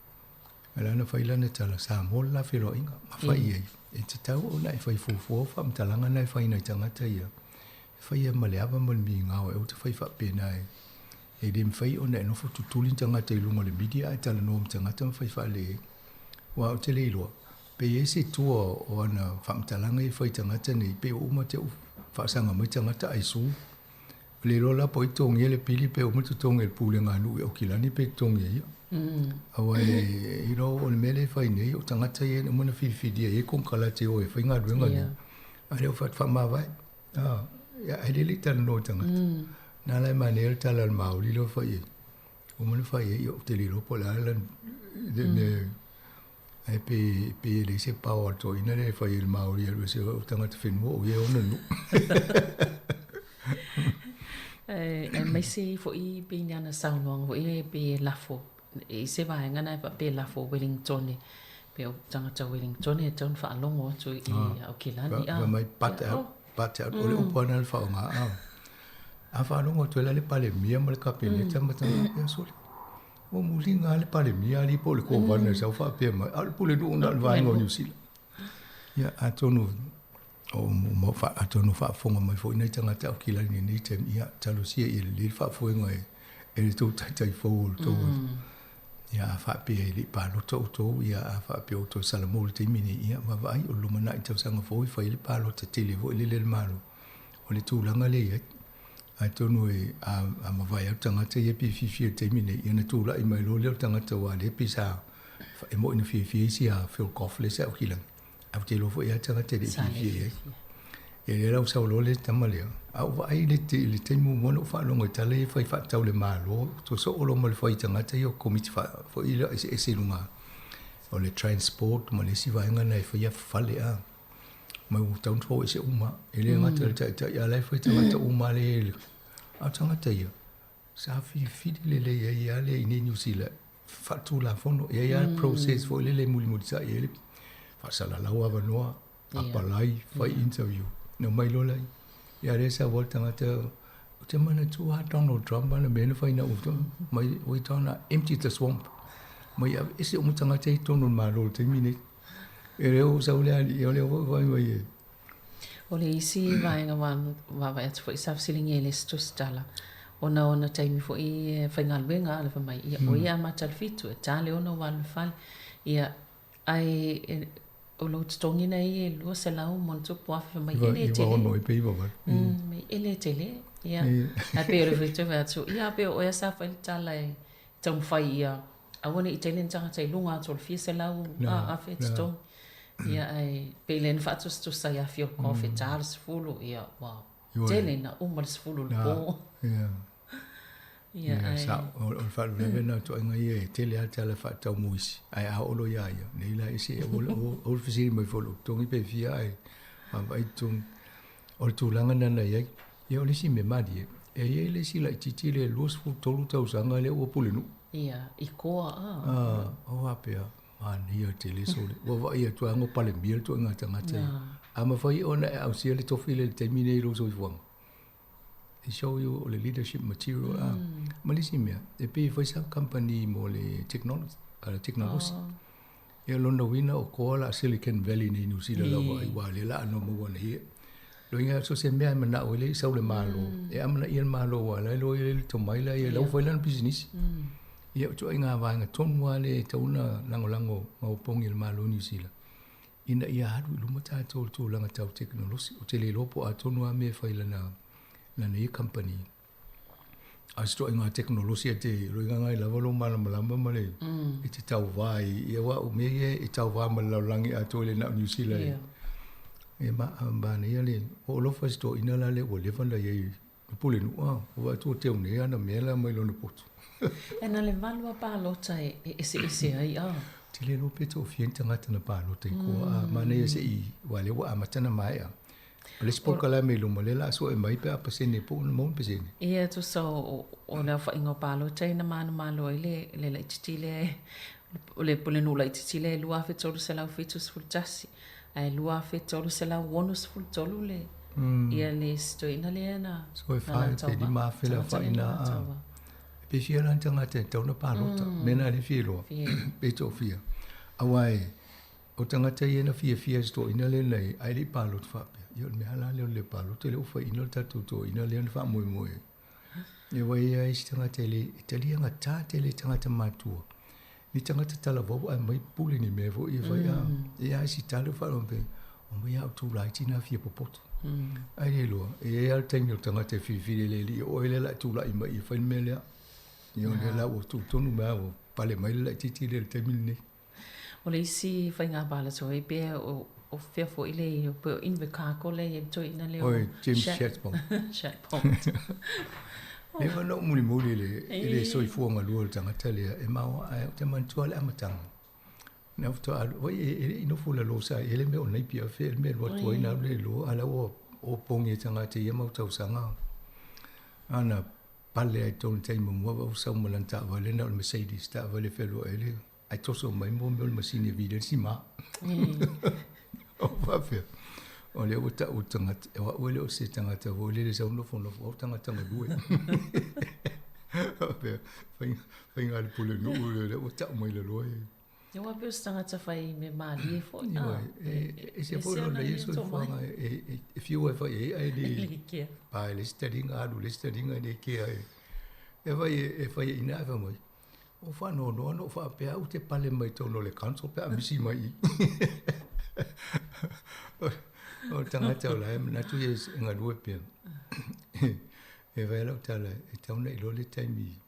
a lana fai lana tala, Samoa le la feloaiga, ma fai i ai. E tatau ona e fai fuafua faamatalaga na e fai nai tagata ia. E faia ma le ava ma le migao e aua te fai faapena e e le mafai ona e nofo tutuli ni tagata i luga o le media ae talanoa ma tagata ma fai faale aua ou te le iloa pe i ai se tua o ana faamatalaga ia e fai i tagata nei pe ua uma te u faasaga mai tagata ae su le iloa la po o ai totogia le pili pe uma totogi e le pulega a nuu i Aukilani pe totogi e ia. Aua e you know o le mea lea e fai nei o tagata ia na uma ona filifilia i ai konekarate e o e fai galuega nei a o lea ua faamavae. Ah, ia, e le le talanoa i tagata. Na ala e manaia le tala a le Māori lea ua fai ai. Ua uma ona fai ai, ou te le iloa po o le a le, le mea, ae pe, pe e leai se pao a le toeaina lea e fai ai e le Māori e alu ese o tagata whenua o ia e ona nuu. Aemaise foi pei ni ana saunoaga foi lea pei e lafo i se vaega na e faapea e lafo Wellingtone pei o tagata Wellingtone e tatau ona faalogo atu i Aukilani a. Fai mai butt out, butt out, o le upu lava lena na faaaoga a. A faalogo atu ai la le Palemia ma le Kapeneta ma tagata faapea, sole, ua muliga lava le Palemia alii po o le Kovana e sau faapea mai, a o le pulenuu na o le vaega o Niu Sila. Ia, atonu o mo fa atonu faafofoga mai foi nai tagata Aukilani i lenei taimi, ia, talosia ia lelei le faafoega e e le tou taitai fou o le tou ia a faapea e le i palota outou, ia a faapea outou e salamo i le taimi nei, ia vaavaai o le lumanai tausaga fou e fai ai le palota tele foi lele a le Malo. O le tulaga lea e i ai. Atonu e a, a mavae atu tagata ia pe fiafia i le taimi nei, ia ona tulai mai loa lea o le tagata aua lea pei sa e moni na fiafia isi a Phil Goff lea sa Aukilani. Ae ou te iloa foi lava tagata e le i fiafia i ai. Ia lea la ua sau loa le tama lea, a ou vaai i le, i le taimi muamua na ou faalogo i tala ia fai faatatau i le Malo, toe soo loa ma le fai tagata ia o komiti faa, foi lea eseese i luga o le transport ma le isi vaega na e faia fale a. Mai ua tatau ona fauese uma. E le gata i le taitai, a o la e fai tagata uma lea e, a o tagata ia, sa filifili lelei ai lava lea i inei i Niu Sila, faatulafono. E i ai lava le process foi lele e mulimulitai ai le faasalalau avanoa, apalai, fai interview, ona omai loa lea. Ia a lea e sau lava le tagata, ou te manatua lava Donald Trump ana mea na fai na ou mai, oi Donna, empty the swamp. Mai aveese uma tagata ia i totonu o le Malo i le taimi lenei. E le o sau le alii, o lea foi fai mai e. O le isi vaega ua vaavaai atu foi sa fesiligia e le isi tusitala, ona o ona taimi foi e faigaluega a le fai mai, ia o ia e amata i le fitu, e ta le ono ua alu i le fale. Ia, ae o lou totogi nei e 200 ma ona tupu afe, fai mai, e le tele. 96 pe 98. Mai, e le tele. Ia, ae pei o le foi toe fai atu, ia pei o oe sa fai le tala e taumafai ia aua ne i tele ni tagata i luga atu o le fia selau afe totogi. Ia ae pei lea na faatusatusa ia Phil Goff e ta le 10, ia ua tele na uma le 10 i le po. Ia ae o le faalavelave lena o ituaiga ia e tele lava tala faatatau mo isi, ae a oo loa ia ia, nei la ese aua le fesili mai foi i lou totogi pe fia ae vaavaai totogi. O le tulaga lena na i ai. Ia o le isi mea malie, e i ai le isi laitiiti lea 23 tausaga lea ua pulenuu. Ia, i koa a. A, o faapea, manaia tele sole. Ua vaai atu lava palemia le ituaiga tagata ia. A mafai ona e ausia le tofi lea i le taimi lenei i lou soifuaga. It show you o le leadership material a. Ma le isi mea, e pei e fai sa company mo le technology, technolosi. Ia lona uiga o koa la Silicon Valley nei New Zealand lava ai ua lea la ano maua nei e. Loiga so se mea e manao ai le sau le Malo, e amanaia le Malo aua la e iloa ai le tomai la ia lau fai lana pisinisi. Ia o ituaiga vaega tonu lava lea e tatau ona lagolago ma opogi e le Malo o Niu Sila ina ia alu i luma tatou i le tulaga tau tekonolosi. Ou te le iloa po o a tonu lava mea e fai i lana lana ia kamupani. A o se ituaiga tekonolosi e te loiga ai lava lou malamalama ma le e te tauva ai ia aua o mea ia e tauva ma le lalolagi atoa e le na o Niu Sila e e ma manaia le hoʻolofa i se toeaina la lea ua leva ona i ai i Pulenuu a ua vaai atu ua teu nei ana mea la mai lona potu. E na le valu a palota e eseese ai a. Te le iloa pe toafia ni tagata na palota i koa a manaia se i aua lea ua amata ona maea. O le isi polokalame i luma, lea o le a sue mai pe a pasene po o na maua ni pasene. Ia, tusa o, o le aofaiga o palota ia na manumalo ai le, le laitiiti lea, o le pulenuu laitiiti lea e 2,371, ae 2,363 le, ia le isi toeaina lea na, So e na fa pe 5,000 le aofaiga a. Pe fia la ni tagata e tatau ona palota, mea na lea e fia iloa, pe toafia. Aua e, O tagata ia na fiafia i se toeaina lea na i ai, ae le i palota faapea. Ia o le mea lava la lea o le le palota lea ua faiaina le tatou toeaina lea na faamoemoe ai. Ia aua e i ai lava isi tagata e le, e taliagata tele i tagata matutua. Ni tagata talavou ae aumai pule ni mea foi e fai a. E i ai lava isi tala ua faalogo mai, omai lava outou laiti na fia popoto. Ae le iloa, e i ai lava le taimi o le tagata e filifili ai le alii, o oe lea o le a e tulai mai e fai le mea lea. Ia o lea la ua tutonu mai lava ua pale mai le laitiiti lea i le taimi lenei. O le isi faiga palota foi pe o fea foi le pe o Invercargill lea e i ai le toeaina lea o Oi, James Shadbolt. Shadbolt. Leva ona ou mulimuli i le, i le soifua galue o le tagata lea e maoae ai. Ou te manatua le amataga, na faatoa alu, oi e le i nofo i lalo sa i ai le mea o Napier fea le mea e alu atu ai na alu lea i lalo, a o la ua opogi e tagata i ia mau tausaga. Ana pale ai totonu i le taimi muamua ua sau ma lana taavale na o le Mercedes, taavale e fealuai ai le Ae toso mai mo mea o le masini e vili ai le simā. O faapea, o lea ua tau le tagata, o au e le o se tagata foi lele e sau nofonofo, o au tagata galue. Faapea, faiga, faiga a le pulenuu lea, lea ua tau mai laloa e. Aua pei o se tagata fai mea malie foi. Ioe, e ese foi lona ia soifuaga e fiu ai fai ai, ae le pa i le isi taliga, alu i le isi taliga, e le kea e. E fai e fai ai ina ae fai mai, Ua faanoanoa na ou faapea au te pale mai totonu o le council pe a misi mai i. O le tagata o la e manatu ia e galue pea. E fai lau tala, e tatau ona iloa le taimi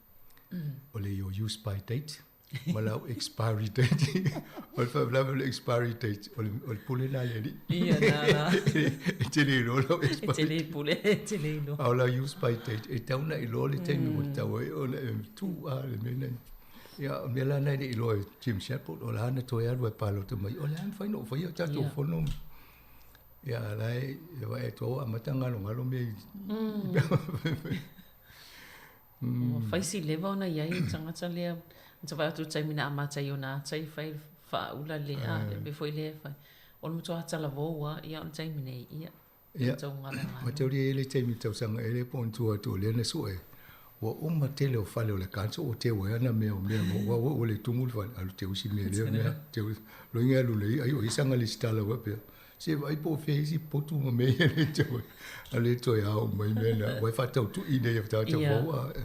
o le your use by date ma lau expiry date. O le faalavelave o le expiry date, o le, o le pule lena a le alii. Ia, na, na. E te le iloa lau expiry. E te le pule, e te le iloa. A o lau use by date, e tatau ona iloa le taimi ua tatau ai ona e tu a le mea nei. Ia, o le mea la lena e le i iloa e Jim Shadbolt, o la na toe alu ai palota mai, o le a mafai ona ou faia o tatou fono. Ia, a la e, e vaai atu ua amata galogalo mea i... Ua fai si leva ona i ai le tagata lea, ta vaai atu i le taimi na amata ai ona ata i fai faaula le a, le mea foi lea e fai. O le matua talavou lava, ia o le taimi nei, ia, Ia, mataulia e i ai le taimi tausaga ea lea po o ni tua atu o lea na sue, ua uma tele o fale o le council ua teu ai ana mea o mea mo ua ua le tumu le fale, alu teu isi mea lea mea, teu loiga alu lei ai o i sanga lesitala faapea, se vaai po o fea isi potu ma mea ia le teu ai, a le toe ao mai mea na, ua e faatautui nei e tagata fou a e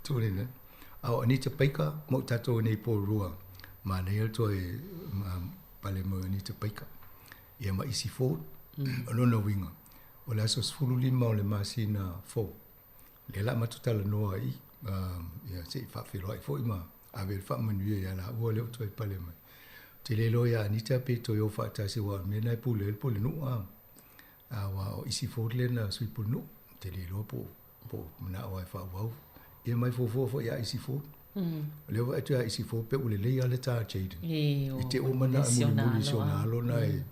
tu nei nei. A o Anita Baker mo tatou nei Porirua, manaia le toe pale mai o Anita Baker. Ia ma isi fou, o lona uiga, o le aso 15 o le masina fou, lea la matou talanoa ai, ia se i faafeiloai foi ma ave le faamanuia ia laua lea ua toe pale mai. Ou te le iloa ia Anita pe toe o faatasi aua o le mea lena e pule ai le pulenuu a, aua o isi fou lea na sui pulenuu, ou te le iloa po po o manao lava e faaauau. Ia mai fuafua foi ia Isi Ford. O lea ua vaai atu ia Isi Ford pe ua lelei lava le ta Jayden. I te ua manao e mulimuli i si ona alo na e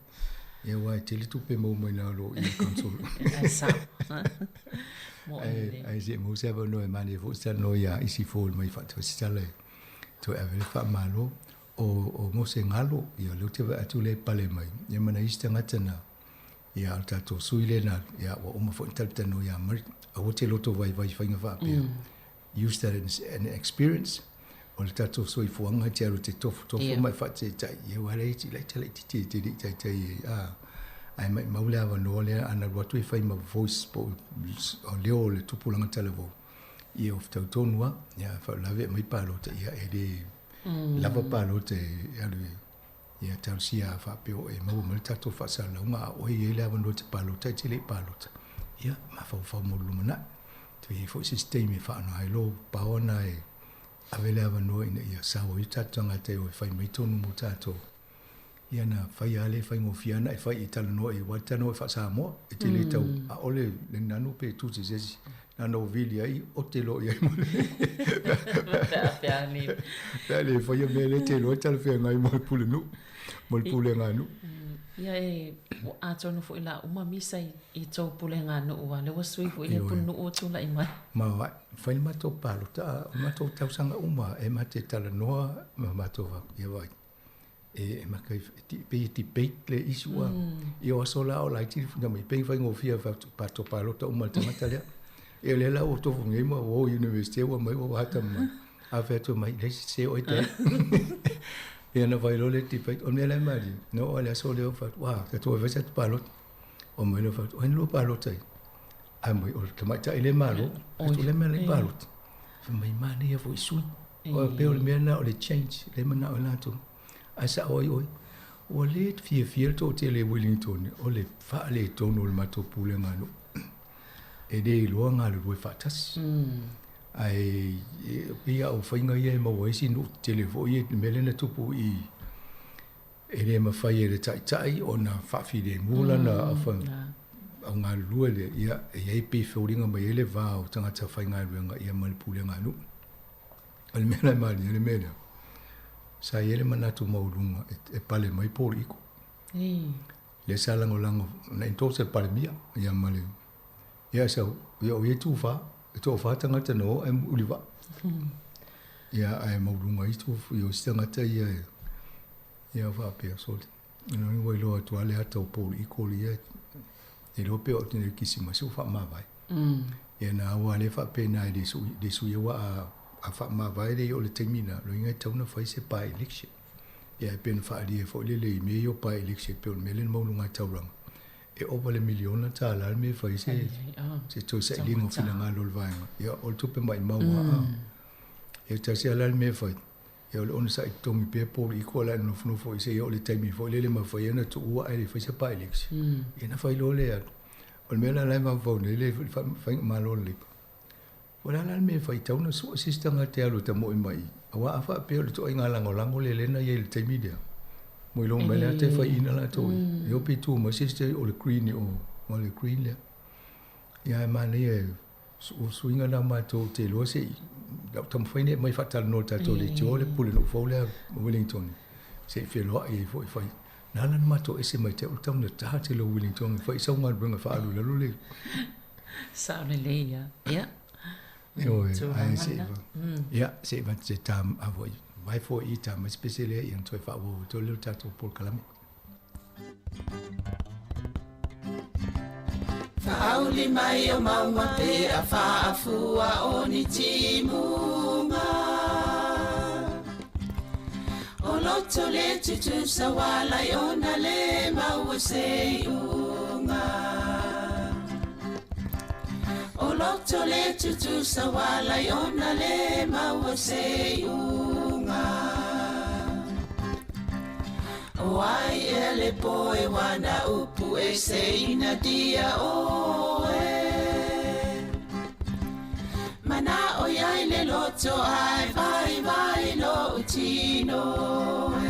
ia aua e tele tupe e maua mai na alo i le council. Ai sao. Ai se maua se avanoa e manaia foi se talanoa ia Isi Ford mai faatasi tala e toe ave le faamalo. O o Mose Galo, ia o lea ou te vaai atu lea e pale mai. Ia ma nai isi tagata na. Ia, o le tatou sui lea na, ia, ua uma foi ona talatalanoa ia Murray, aua te loto vaivai i faiga faapea. Use that as an experience. O le tatou soifuaga e te alu e te tofotofo ma e faataitai, ia aua e laiti laitiiti e te le i taitai ai, a, ae maimau le avanoa lea ana alu atu e fai ma voice po o leo o le tupulaga talavou, ia ua fetau tonu lava, ia faalavelave e aumai palota, ia e le lava palota e alu e Ia talosia a faapea o e maua mai le tatou faasalalauga a o oe e i ai le avanoa e te palota ai e te le i palota, ia, mafaufau mo le lumanai. Toe i ai foi se isi taimi e faaaoga ai lou power na e ave le avanoa ina ia sao ai o tatou tagata e o e fai mai tonu mo tatou. Ia na fai lava le faigofie lava na e fai e talanoa i ai, aua e te talanoa i faa-Samoa, e te le tau, ʻaʻole le nanu pe tu se isi. Na ona ou vili ai, ote loa i ai ma le Pe a le faia mea lea e te iloa e talafeagai mo le pulenuu, mo le puleganuu. Ia e, atonu foi la uma misa i tou puleganuu aua lea ua sui foi le pulenuu ua tulai mai. Ma oe, fai le matou palota, o le matou tausaga uma e ma te talanoa ma matou ia vaai. E makai pei e debate le issue a. Ia o aso la o laiti le funa mai pei faigofie pato palota uma le tagata lea. Ia lea la ua tofu nei ma ua o i university ua mai ua hata mai. A fai atu mai le se oi te. Ia na fai loa le debate o le mea la e malie. Na oo lava i le aso lea fai atu, ua tatou e fai sa palota. Omai loa fai atu, o ai na lua palota ai? Ae mai o le tamaitai le malo, fai atu o le mea la i palota. Fai mai manaia foi sui. O pei o le mea lena o le change lea e manao ai latou. Ae sao ai oe, ua le fiafia le toatele i Wellington o le faaletonu o le matou pulega nuu. E le iloa galulue faatasi. Ae pei lava o faiga ia e maua ai isi nuu tetele foi ia i le mea lea na tupu i E le mafai e le Taitai ona faafilemu lana au galulue lea, ia, e i ai pei e foliga mai ai le va o tagata faigaluega ia ma le pulega a nuu. O le mea la e malie le mea lea, sa i ai le manatu maualuga e pale mai Paul Iko. Lea sa lagolago na endorse e le Palemia ia ma le ia sau ia o ia tufa e toafa tagata na o ae ulivaa. Ia ae maualuga ai tu ia o isi tagata ia e ia faapea sole. Ina ua iloa atu lava le ata o Paul Iko ia e iloa pe oo atu nei i le Kerisimasi ua faamavae. Ia na aua lea faapena e le sui le sui aua a faamavae lea o le taimi lena, lona uiga e tatau ona fai se by election. Ia e pei ona faaalia foi lele i mea ia o by election pei o le mea lea na maualuga ai taulaga. E ova le miliona tālā le mea e fai ai se se toe sailiga o finagalo o le vaega. Ia o le tupe maimau lava. Ia tasi lava la le mea e fai, ia o le onosai totogi pea Paul Iko o le a nofonofo ai seia oo i le taimi foi lele e mafai ai ona tuua ae le i fai se by-election. Ia ona fai loa lea. O le mea la la e mafaufau nei le faigamalo a le Labour, O le a la le mea e fai tatau ona sue se isi tagata e alu e tamoe mai i i? Aua a faapea o le ituaiga lagolago lea lea na i ai i le taimi lea, ua iloa mai le ata e faiina latou ia. E o pe tu mai se isi o le green i o, o le green lea. Ia ae manaia e o suiga na matou te iloa se i lau taumafai nei e aumai faatalanoa i le tatou leitioa le pulenuu fou lea o Wellington se i feloai ai foi fai. Na ala ona matou ese mai te au o le taugata tele o Wellington e fai sau galuega e faaalu i lalo le Sao lelei ia. Ia. Ioe, ae se i ia, se i se tā, a foi, vai foi i tā mai se pese lea, ia na toe faaauau atu ai lea o le tatou polokalame. Faauli mai o mauga pe a faafua o ni timuga O loto le tutusa walai ona le maua se iuga O loto le tutusa walai ona le maua se iuga O ai ea le poe wana upu e se ina dia oe Mana'o iai le loto ae vaivai lo'u tino e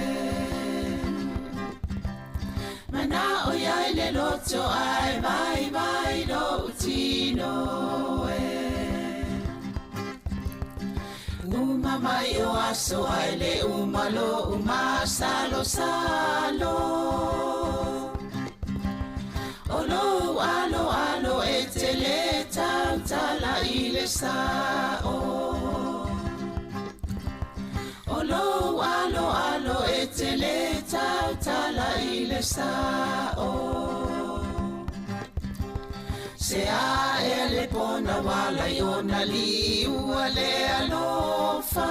Mana'o iai le loto ae vaivai lo'u tino e Uma mai o aso ae le uma lo'u masalosalo O lou aloalo e te le tautala i le sa'o O lou aloalo e te le tautala i le sa'o. Se a e le pona wala i ona liua le alofa.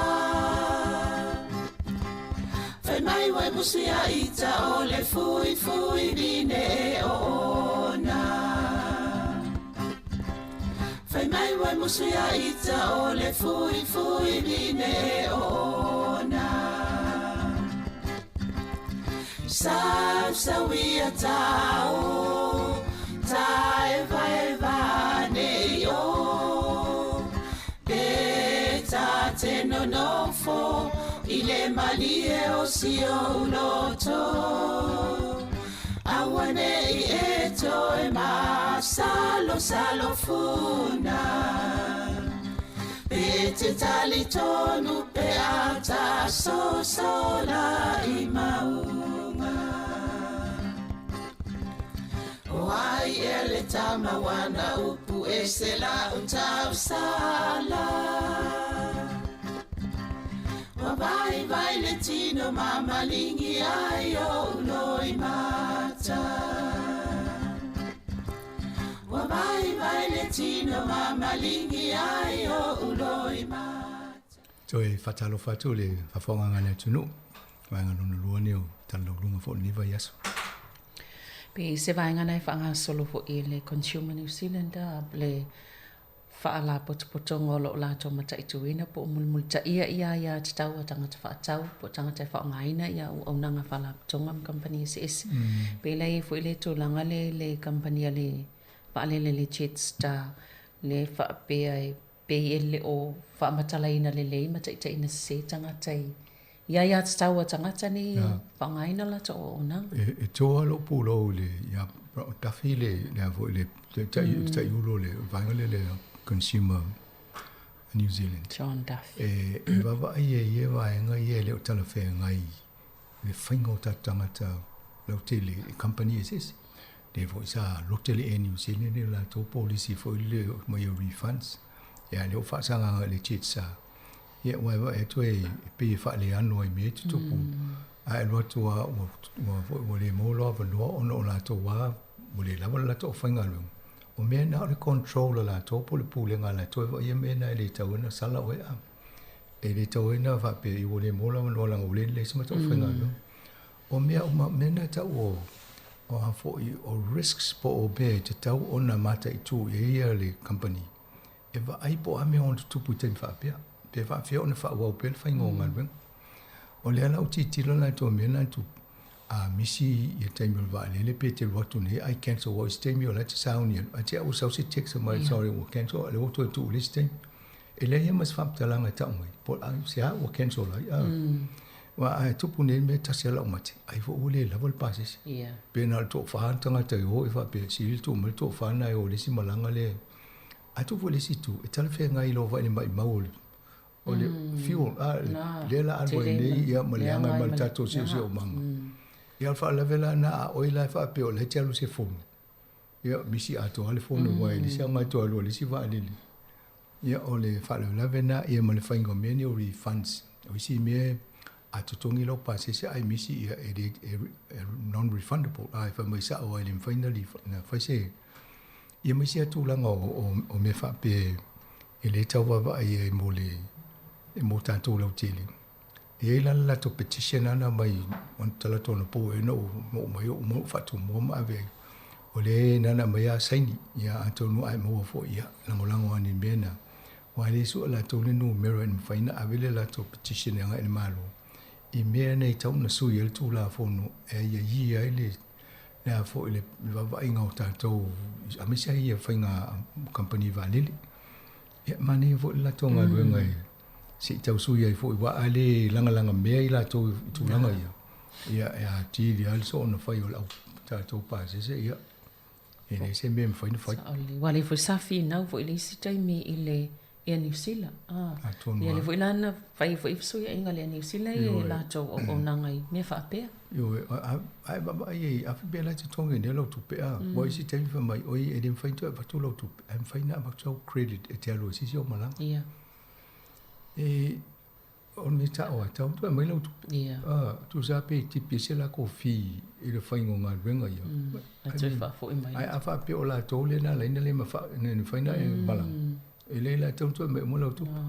Fai mai wai musia ita o le fui fui vine e o ona. Fai mai wai musia ita o le fui fui vine e o ona. Sau sau ia tau, tai vai vai nei o. Pe ta te no no fo, i le malie o si o uloto. Aua nei e toe ma salo salo funa. Pe te tali tonu pe ata so so la i maunga. O ai e le tama wana upu e se la utau sala. Wa vai vai le tino mamalingi ai o uloi mata. Wa vai vai le tino mamalingi ai o uloi mata. Toe faatalofa atu le faafofogaga a le atunuu, vaega lona lua nei o talalauluga foi o lenei vaiaso. Pe se vaega na e faagasolo foi i le Consumer New Zealand a le faalapotopotoga o loo latou mataituina po o mulimulitaia ia aiatatau a tagata faatau po o tagata e faaaogaina ia auaunaga faalapotoga ma kamupani eseese. Pe la i ai foi le tulaga le le kamupani a le vaalele le Jetstar le faapea e pei e le o faamatalaina lelei ma taitaiina sesē tagata i i aiatatau a tagata nei e faaaogaina latou auaunaga. E toa lou pulou i le ia o Duffy le le a foi le tai tai ulo le vaega lea le Consumer New Zealand. John Duffy. E vaavaai e ia vaega ia e le o talafeagai le faiga o tatou tagata lautele i kamupani eseese. Lea foi sa lote le Air New Zealand i le latou polisi foi lele mai o refunds. Ia lea ua faasagaga i le Jetstar. Ia ua e vaai atu e pei e faaleano ai mea e tutupu. A e alu atu lava ua ua foi ua le maua lou avanoa ona o latou lava ua le lava le latou aufaigaluega. O mea na o le control a latou po o le pulega a latou e vaaia mea na e le tatau ai ona sala oe a. E le tatau ai ona faapea i ua le maua lou avanoa leaga ua le lelei se matou aufaigaluega. O mea uma, mea na e tau o o a foi o risks po o mea e tatau ona mataitu i ai ia le company e vaai po o a mea ono tutupu i taimi faapea, pe faafefea ona faaauau pea le faiga o galuega. O lea la ua tilotilo latou i mea na tupu, a misi ia taimi o le vaalele pe te alu atu nei ai cancel aua o isi taimi o la e te sauni atu, ae te i ua sau se text mai sorry ua cancel a o lea ua toe tuu i le isi taimi. E leai lava ma se faamatalaga e tau mai, po o se a ua cancel ai. Aua a e tupu nei le mea e tasi lava lau mate, ai foi ua le lava le pasese. Pe na o le toafa tagata e o e faapea, sili le tuu mai le toafa lena e o i le isi malaga lea. A tuu foi i le isi itu, e talafeagai i lou vaai i le maimau o le o le fuel, a, lea la alu ai nei ia ma leaga ai ma le tatou siosiomaga. Ia o le faalavelave la lena, a oi la e faapea o la e te alu i se fono, ia misi atoa lava le fono aua e leai se aoga e toe alu ai i le isi vaalele. Ia o le faalavelave lena ia ma le faiga o mea nei o refunds. O isi mea a totogi lau pasese ae misi ia e le e non refundable, a e fai mai sao lava e le mafai ona fai se Ia ma isi lava tulaga o mea faapea e le tau vaavaai ai mo le mo tatou lautele. E i ai la le latou petition lana mai ona talaatu anapo ea na ou mai ou uma ou faatumua ma ave ai. O lea na ona aumai lava saini, ia atonu a e maua foi ia lagolago ane i mea na. Aua e le sue latou le numera e mafai ona ave le latou petition e agai i le Malo i mea nei e tatau ona sui ai le Tulafono e aiaia ai le le a foi le vaavaaiga o tatou aemaise ai ia faiga kamupani vaalele. Ia manaia foi le latou galuega e se i tau sui ai foi aua a le lagalaga mea i latou i tulaga ia, ia e atili lava le soona fai o le au tatou pasese ia e leai se mea e mafai ona fai. Sao lelei. Ua lelei foi sa finau foi i le isi taimi i le Air New Zealand. Ah, Atonu ia lea lava. foi la na fai ai foi fesuiaiga a le Air New Zealand i Ioe. latou auaunaga i mea faapea. Ioe, a e vaavaai i ai, a faapea la e totogi nei lau tupe, a, ua isi taimi fai mai, oi, e le mafai ona toe avatu lau tupe, ae mafai ona avatu sau credit e te alu ai i se isi au malaga. Ia. E, O le mea taʻo a tau toe aumai lau tupe. Ia. A, tusa pe tipi ai se latou fee i le faiga o galuega ia. Ae toe faafoi mai. Ae a faapea o latou lea na ala ai ona le mafai ona e malaga, e lelei la e tatau ona toe aumai uma lau tupe.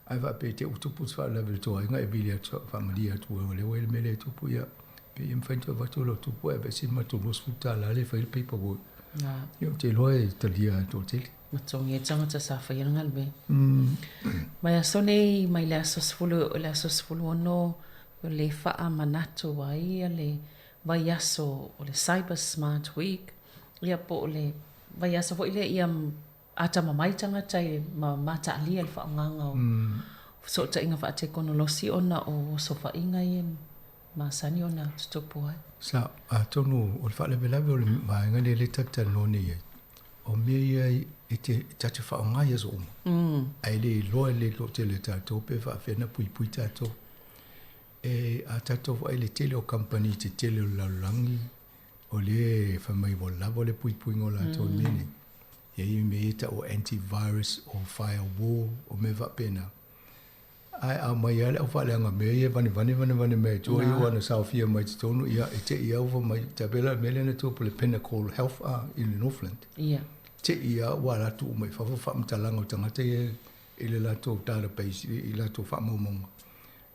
Ae faapea te i ua tupu se faalavelave i le tou aiga e vili atu, faamalie atu o lea ua i ai le mea lea e tupu, ia, pe i mafai ona toe avatu lau tupe ae aveese le matou $20 lea e fai ai le paperwork. Ia ou te iloa e talia e le toatele. Ma togi ai tagata sa faia le galuega. Mai aso nei, mai le aso 10 i le aso 16, o le faamanatu ai ia le vaiaso o le Cyber Smart Week, ia po o le vaiaso foi lea ia atamamai tagata i ma mataalia le faaaogaga o fesootaiga faatekonolosi ona o osofaiga ia masani ona tutupu ai. Sa, atonu o le faalavelave o le vaega lea lea ta te talanoa nei ai, o mea ia e te, ta te faaaoga i aso uma. Ae le iloa e le toatele o tatou pe faapefea ona puipui tatou. E, a tatou vaai i le tele o kamupani tetele o le lalolagi, o lea e fai mai ua lava le puipuiga o latou i mea nei. E i ai mea ia e tau o antivirus, o firewall, o mea faapena. Ae a omai lava le aufaaleaga mea ia e vanevane vanevane mai tua ia ua na saofia mai totonu, ia e te i lava ua fai mai, tai pei la o le mea lea na tupu i le Pinnacle Health a i le Northland. Ia. Te i lava ua alu atu uma i fafo faamatalaga o tagata ia i le latou database i latou faamaumauga.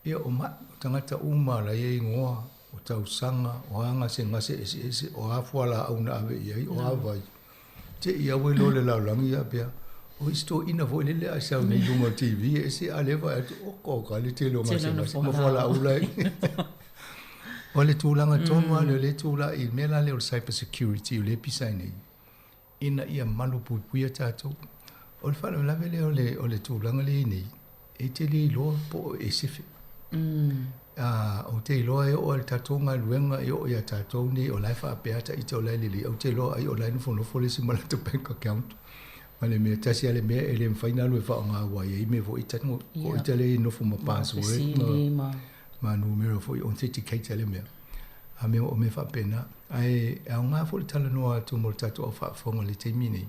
Ia o mai, o tagata uma la e i ai igoa, o tausaga, o a gasegase eseese, o a fualaau na ave i ai, o a vai. Te i lava ua iloa le lalolagi ia pea, o isi toeaiina foi lele a sau nei i luga o le TV e ese a lea vaai atu, oka oka le tele o gasegase ma fualaau la e. O le tulaga tonu lava lea o lea e tulai i le mea la lea o le cyber security o lea e pisa ai nei, ina ia malupuipuia tatou. O le faalavelave lea o le, o le tulaga lea e i ai nei, e te le iloa po o e sefe. Ou te iloa e oo i le tatou galuega e oo ia tatou nei o la e faapea ta ita o la e lelei, ou te iloa ai o la e nofonofo le isi ma lata bank account ma le mea tasi lava le mea e le mafai ona alu e faaaoga aua e i ai mea foi ita o ita lea e nofo ma password ma, ma numera foi authenticate ai le mea. A mea o mea faapena. Ae aoga foi le talanoa atu mo le tatou au faafofoga i le taimi nei.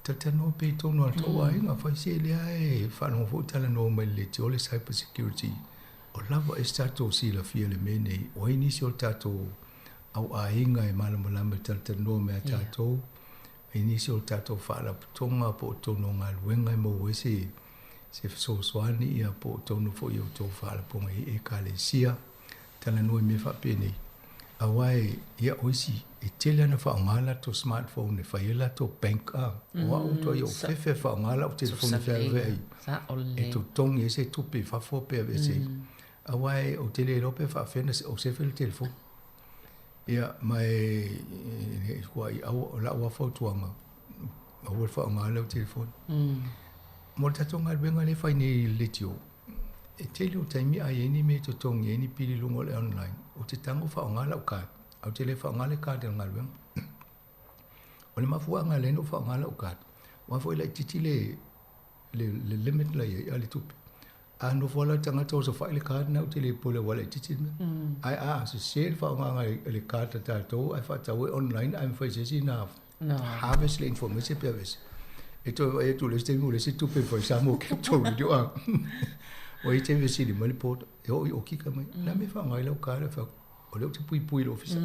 Talatalanoa pea i totonu o le tou aiga, fai se lea e faalogo foi talanoa mai le leitio le cyber security. O lava e se tatou silafia le mea nei, o ai nisi o le tatou au aiga e malamalama e talatalanoa mai a tatou, ai nisi o le tatou faalapotopotoga po o totonu o galuega e maua ai se se fesoasoani ia po o totonu foi o outou faalapotopotoga i ekalesia. Talanoa i mea faapenei. Aua e, ia o isi, e tele ana faaaoga latou smartphone e fai ai latou bank a. O au matua ou fefe e faaaoga lau telefoni feaveai e totogi ai se tupe i fafo pe aveese ai. Aua e, ou te le iloa pe faapefea ona ou sefe le telefoni. Ia, ma e, e, o lau lava fautuaga, aua le faaaoga lau telefoni. Mo le tatou galuega lea e fai nei i le leitio, E tele o taimi a i ai ni mea e totogi ai ni pili i luga o le online, ou te tago faaaoga lau card, ae ou te le faaaoga le card i le galuega. O le mafuaaga e ala ai ona ou faaaoga lau card, aua foi e laitiiti le, le, le limit la i ai a le tupe. A nofo lava le tagata o sofai le card lena, ou te le pule aua e laitiiti le mea. Ae a sese le faaaogaga e le card a tatou ae faatau ai online ae mafai e se isi ona harvest le information pe aveese. E toe vaai atu i le isi taimi ua leai se tupe e fai Samoa Capital Radio a. Ua i ai taimi e fesili mai le board, e oo i okika mai, o le a mea e faaaoga ai lau card? Ou fai atu, o lea ou te puipui i le ofisa.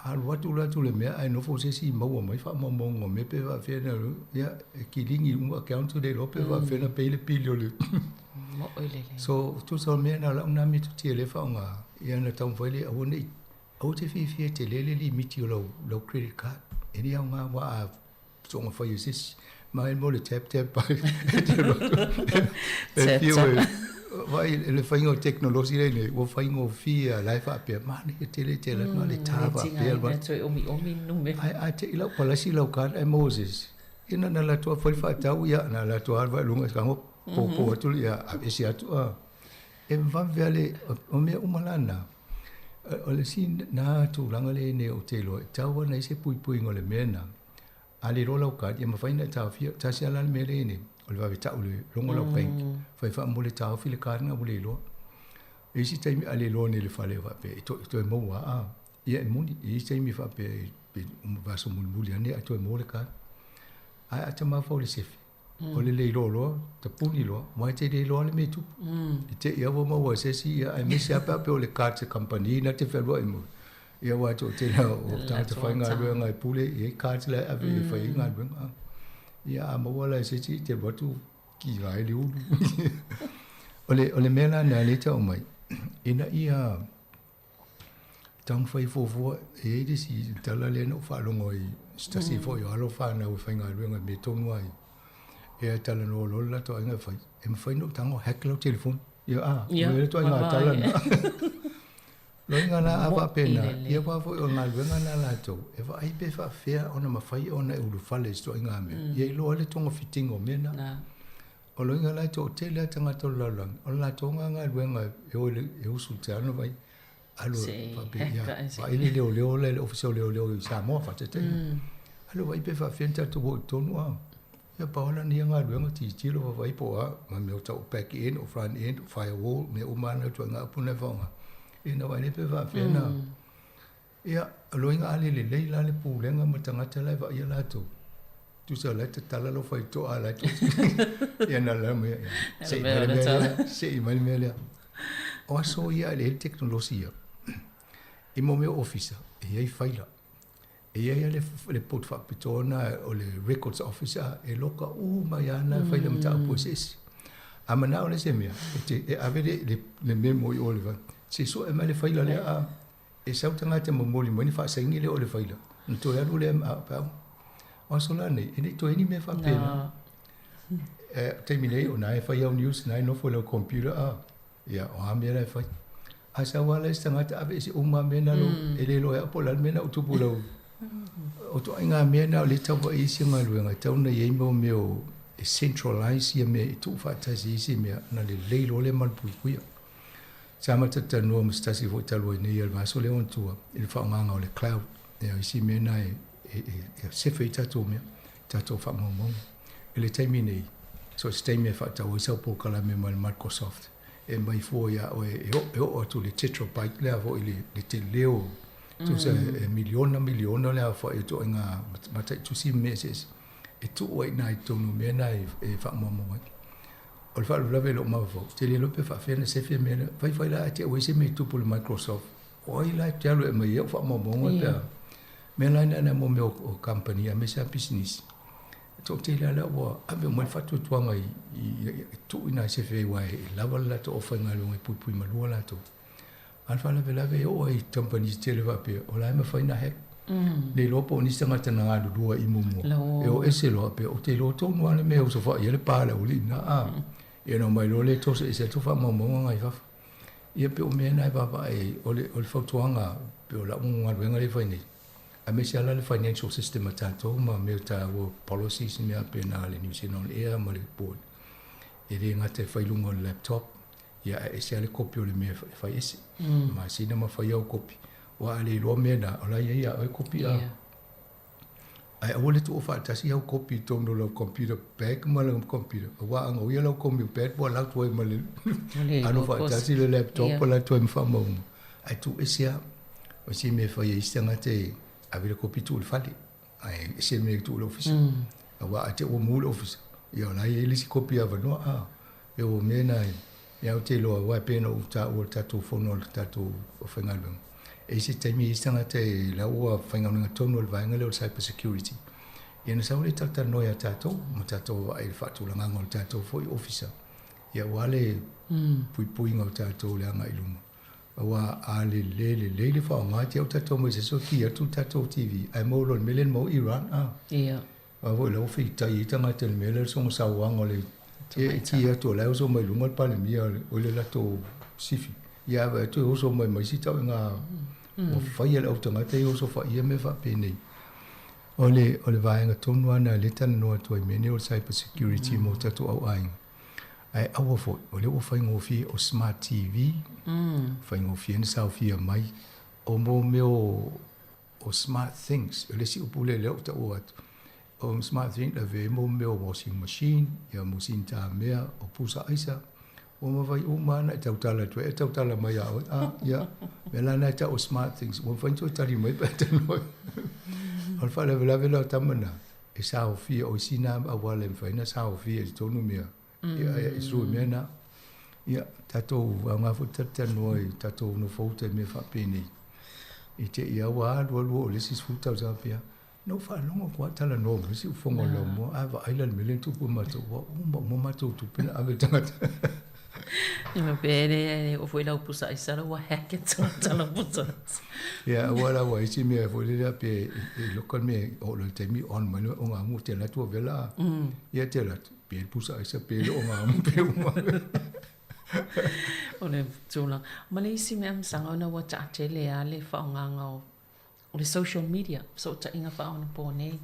Alu atu alu atu le mea ae nofo se isi maua mai faamaumauga o mea pe faapefea ona, ia, e kiligi uma account le iloa pe faapefea ona pay le pili o le. So, tusa o le mea lena, o lau lena metotia lea e faaaoga, ia ona taumafai lea aua ne i Aua te fiafia e tele le limiti o lau, lau credit card. E le aoga aua a soona fai e se isi. Ma e mo le tap tap ai. E te alu atu. E fiu e, vaai le faiga o tekonolosi lea nei, ua faigofie lava la e faapea, manaia tele te alu atu na o le ta faapea. E tiga toe omiomi numera. Ae a te i lau palasi lau card ae maua e se isi, ia na ona alu atu lava fai le faatau, ia na alu atu lava vaai i luga, tago popo atu, ia aveese atu. E vave lava le, o mea uma la na. O le isi na tulaga lea nei ou te iloa, e tatau ona i ai se puipuiga o le mea lena. A le iloa lau card, ia mafai ona e taofia. Tasi lava la le mea lea e i ai nei, o le vave tau i le logo o lau bank, fai faamule taofi le card lena ua le iloa. E i ai isi taimi a le iloa nei i le fale faapea e toe maua lava a. Ia e moni, e i ai isi taimi faapea pe vaiaso mulimuli ane ae toe maua le card. Ae a ta mafaufau i le sefe. O le le iloa loa, tapuni loa, aua e te le iloa le mea e tupu. I te i lava ua maua e se isi, ia aemaise lava pe a pei o le card a se kamupani na te fealuai mai. Ia aua e toatele lava o tagata faigaluega e pule, e i ai cards la e ave e fai ai galuega. Ia a maua la e se isi e te alu atu kiga ai le ulu. O le, o le mea la lena lea e tau mai, ina ia taumafai e fuafua, e i ai le isi tala lea na ou faalogo ai i se tasi foi o alo fanau e faigaluega i mea tonu lava ia, e talanoa loa le latou aiga e fai, e mafai ona ou tago hack lau telefoni. Ia, a, o le ituaiga tala lena. Loiga la a faapena, ia aua foi o le galuega lena a latou, e vaai pe faapefea ona mafai ona e ulufale i se ituaiga mea, ia iloa ai le togafitiga o mea na. O loiga la e toatele lava tagata o le lalolagi, o le latou lena galuega e o e usu i le taeao ona vaai, alu faapea, ia, vaai le leoleo la i le Ofisa o Leoleo i Samoa, faataitaiga. Alu vaai pe faapefea ona tatou o i totonu a. Ia pau lava lena ia galuega tilotilo vaavaai po o a ma mea o tau o back end o front end o firewall mea uma lava na ituaiga upu na e faaaoga. Ia na vaai lea pe faapefea na. Ia loiga a le lelei la le pulega ma tagata la e vaaia latou. Tusa o la e tatala lou faitoa la e Ia na la mai ia. Sei mai le mea lea, sei mai le mea lea. O aso ia e leai le tekonolosi ia. I mo mea o ofisa, e i ai faila. E i ai lava le le poto faapitoa lena o le records officer e loka uma ai lava ana faila mataupu eseese. A manao le se mea, e te e ave le le le memo i o i le se sue mai le faila lea a e sau tagata e momoli mai ona faasaini lea o le faila ona toe alu lea ma au. O aso la nei, e le i toe i ai ni mea faapena. E taimi nei o na e fai au news, na e nofo i lau computer a. Ia, o a mea la e fai? A sau lava la isi tagata aveese uma lava mea na lou, e le iloa e au po o le a le mea na ou tupu i lau... O ituaiga mea na o lea e tau vaai ai isi galuega, e tatau ona i ai mo mea o e centralize ia mea e tuufaatasi ai isi mea ona lelei loa lea malupuipuia. Sa matou talanoa ma se tasi foi talu ai nei i le vaiaso lea ona tua i le faaaogaga o le cloud. Ia, o isi mea na e, e, e, e sefe ai tatou mea, tatou faamaumauga. I le taimi nei, so o se taimi e faatau ai sau polokalame mai le Microsoft, e aumai fua iā oe e oo, e oo atu i le tetrabyte lea foi le, le tele o, tusa e miliona miliona le aofai o ituaiga mataitusi ma mea eseese e tuu ai i ina i totonu o mea na e, e faamaumau ai. O le faalavelave i lou mafaufau, ou te le iloa pe faapefea ona sefe mea na. Faifai la ae te i ua i ai se mea e tupu i le Microsoft, o ai la e te alu e aumai ai au faamaumauga pe a. Mea la na mo mea o kamupani aemaise lava pisinisi. E toatele lava la ua ave uma i ai le faatuatuaga i, i, i tuu i ina e sefe ai aua e lava le latou aufaigaluega e puipui malua latou. A o le faalavelave e oo ai i kamupani tetele faapea, o la e mafai ona hack. Le iloa po o nisi tagata na galulua i muamua, e o ese loa pea, ou te iloa tonu lava le mea e osofai ai le pa a le aualii lena, a. Ia ona omai loa lea toso ese atu faamaumauga na i fafo. Ia pei o mea na e vaavaai ai, o le, o le fautuaga, pei o lau galuega lea e fai nei, aemaise lava la le financial system a tatou ma mea taua policies ma mea faapena a le New Zealand On Air ma le board. E le gata e fai i luga o le laptop, ia ae ese lava le kopi o le mea e fai ese. Masina ma fai au kopi, aua a le iloa mea na, o la e i ai ia oe kopi a. Ae aua le tuua faatasi au kopi i totonu o lau computer bag ma lau computer, aua a gauia lau computer bag ua alu atu ai ma le alu faatasi le laptop alu atu ai ma faamaumauga. Ae tuu ese lava. O si mea e fai ai isi tagata e ave le kopi tuu i le fale, ae ese le mea e tuu i le ofisa. Aua a te i ua mu le ofisa, ia o la e i ai le isi kopi avanoa. A, e o mea na e, ia ou te iloa, aua e pei ona ou taua i le tatou fono a le tatou aufaigaluega, e i ai se taimi e i ai se tagata e la ua faigaluega tonu i le vaega lea o le cyber security, ia ona sau lea e talatalanoa ia tatou ma tatou vaai i le faatulagaga o le tatou foi ofisa, ia aua le puipuiga o tatou i le agai i luma. Aua a lelei lelei le faaaoga, te i ua tatou omai i se aso ki atu le tatou TV ae maua loa i le mea lea na maua Iran, a. Ia. Aua foi la ua feitai ai tagata i le mea lea o le soona sauaga o le e ki atu o la e oso mai luga le Palemia o le latou sifi. Ia ae vaai atu e oso mai ma isi taoiga ua fai e le au tagata ia osofaia mea faapenei. O le o le vaega tonu lava lena lea e talanoa atu ai i mea nei o le cyber security mo tatou au aiga. Ae aua foi, o lea ua faigofie o smart TV, faigofie ona saofia mai, o mo mea o o smart things, o le isi upu lea lea ua taua atu, o smart things lavea ai mo mea o washing machine, ia masini tamea, o pusa aisa, ua mafai uma lava ona e tautala atu ai, e tautala mai ia oe, a, ia, mea la lena e tau o smart things, ua mafai ona toe tali mai pe a talanoa. O le faalavelave la o tama na. e saofia o isi na auala e mafai ona saofia i totonu mea ia e sui mea na. Ia tatou aoga foi talatalanoa i tatou nofouta i mea faapenei. I te i ua alu alu oo i le isi 10 tausaga pea, na ou faalogo atu lava talanoa mai si ufoga o le laumua, a vaai la i le mea lea na tupu ia matou, ua uma uma matou tupe na ave i le tagata. Ia pe le oo foi lau pusa aisa la ua hack e tagata lau pusa aisa. Ia aua la ua i ai si mea foi lele pe e loka le mea oo loa i le taimi on mai le ogaumu te alu atu ua vela. Ia te alu atu pe le pusa aisa pe le ogaumu pe uma. O le tulaga. Ma le isi mea masaga ona ua taatele lava le faaaogaga o o le social media, fesootaiga faaonaponei.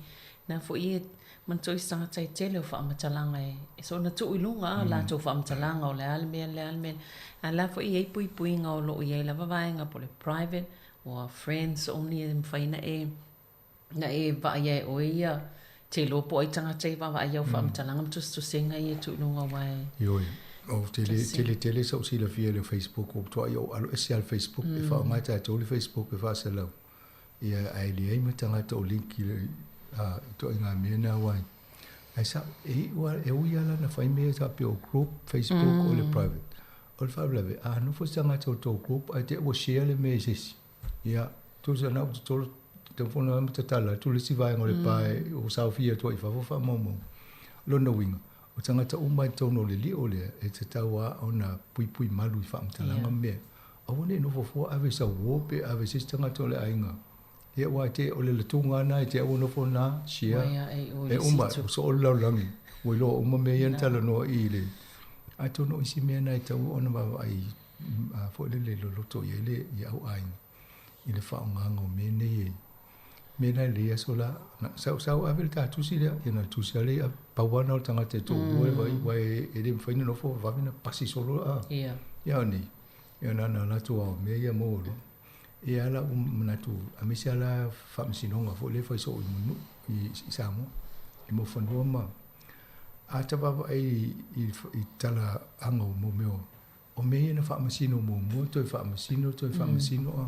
Na foi e manatua isi tagata e tele o faamatalaga e soona tuu i luga a latou faamatalaga o le a le mea, le a le mea. A la foi e i ai puipuiga o lo o i ai lava vaega po o le private or friends only e mafai ona e na e vaaia e oe ia te iloa po o ai tagata ia e vaavaai i au faamatalaga ma tusitusiga ia e tuu i luga aua e Ioe, ou te le tele tele sou silafia i le Facebook, ua matuai ou alo ese lava i le Facebook, e faaaoga e tatou le Facebook e faaselau, ia ae leai ma tagata o link i le ituaiga mea na aua ae sao, e iu lava, e ui lava la ona fai mea faapea o group Facebook o le private, o le faalavelave, a nofo se tagata o le tou group ae te i ua share le mea i se isi. Ia, tusa na ou totolo telefona ma tatala atu le isi vaega o le pa e o saofia atu ai i fafo faamaumauga. O lona uiga, o tagata uma i totonu o le lio lea, e tatau lava ona puipui malu i faamatalaga ma mea. Aua ne i nofo fua ave i sau uo pe ave i se isi tagata o le aiga. Ia aua e te, o le latuga lava lena e te ua nofo na share, e uma, ua soo le lalolagi, ua iloa uma mea ia na talanoa i le. Atonu o isi mea na e tatau ona vaavaai a foi lele loloto i ai le i au aiga i le faaaogaga o mea nei e mea la i aso la na sa sa ave le ta tusi lea ia na tusi ale ia pau lava na o le tagata e toalua e vaai aua e le mafai ona nofo vave na pasi solo a ia ia nei ia na na latou ao mea ia maua loa ia la ua manatu aemaise lava la faamasinoga foi lea e fai soo i nuu i Samoa i mau fanua ma a ta vaavaai i tala aga o mau mea O mea ia na faamasino muamua, toe faamasino, toe faamasino a.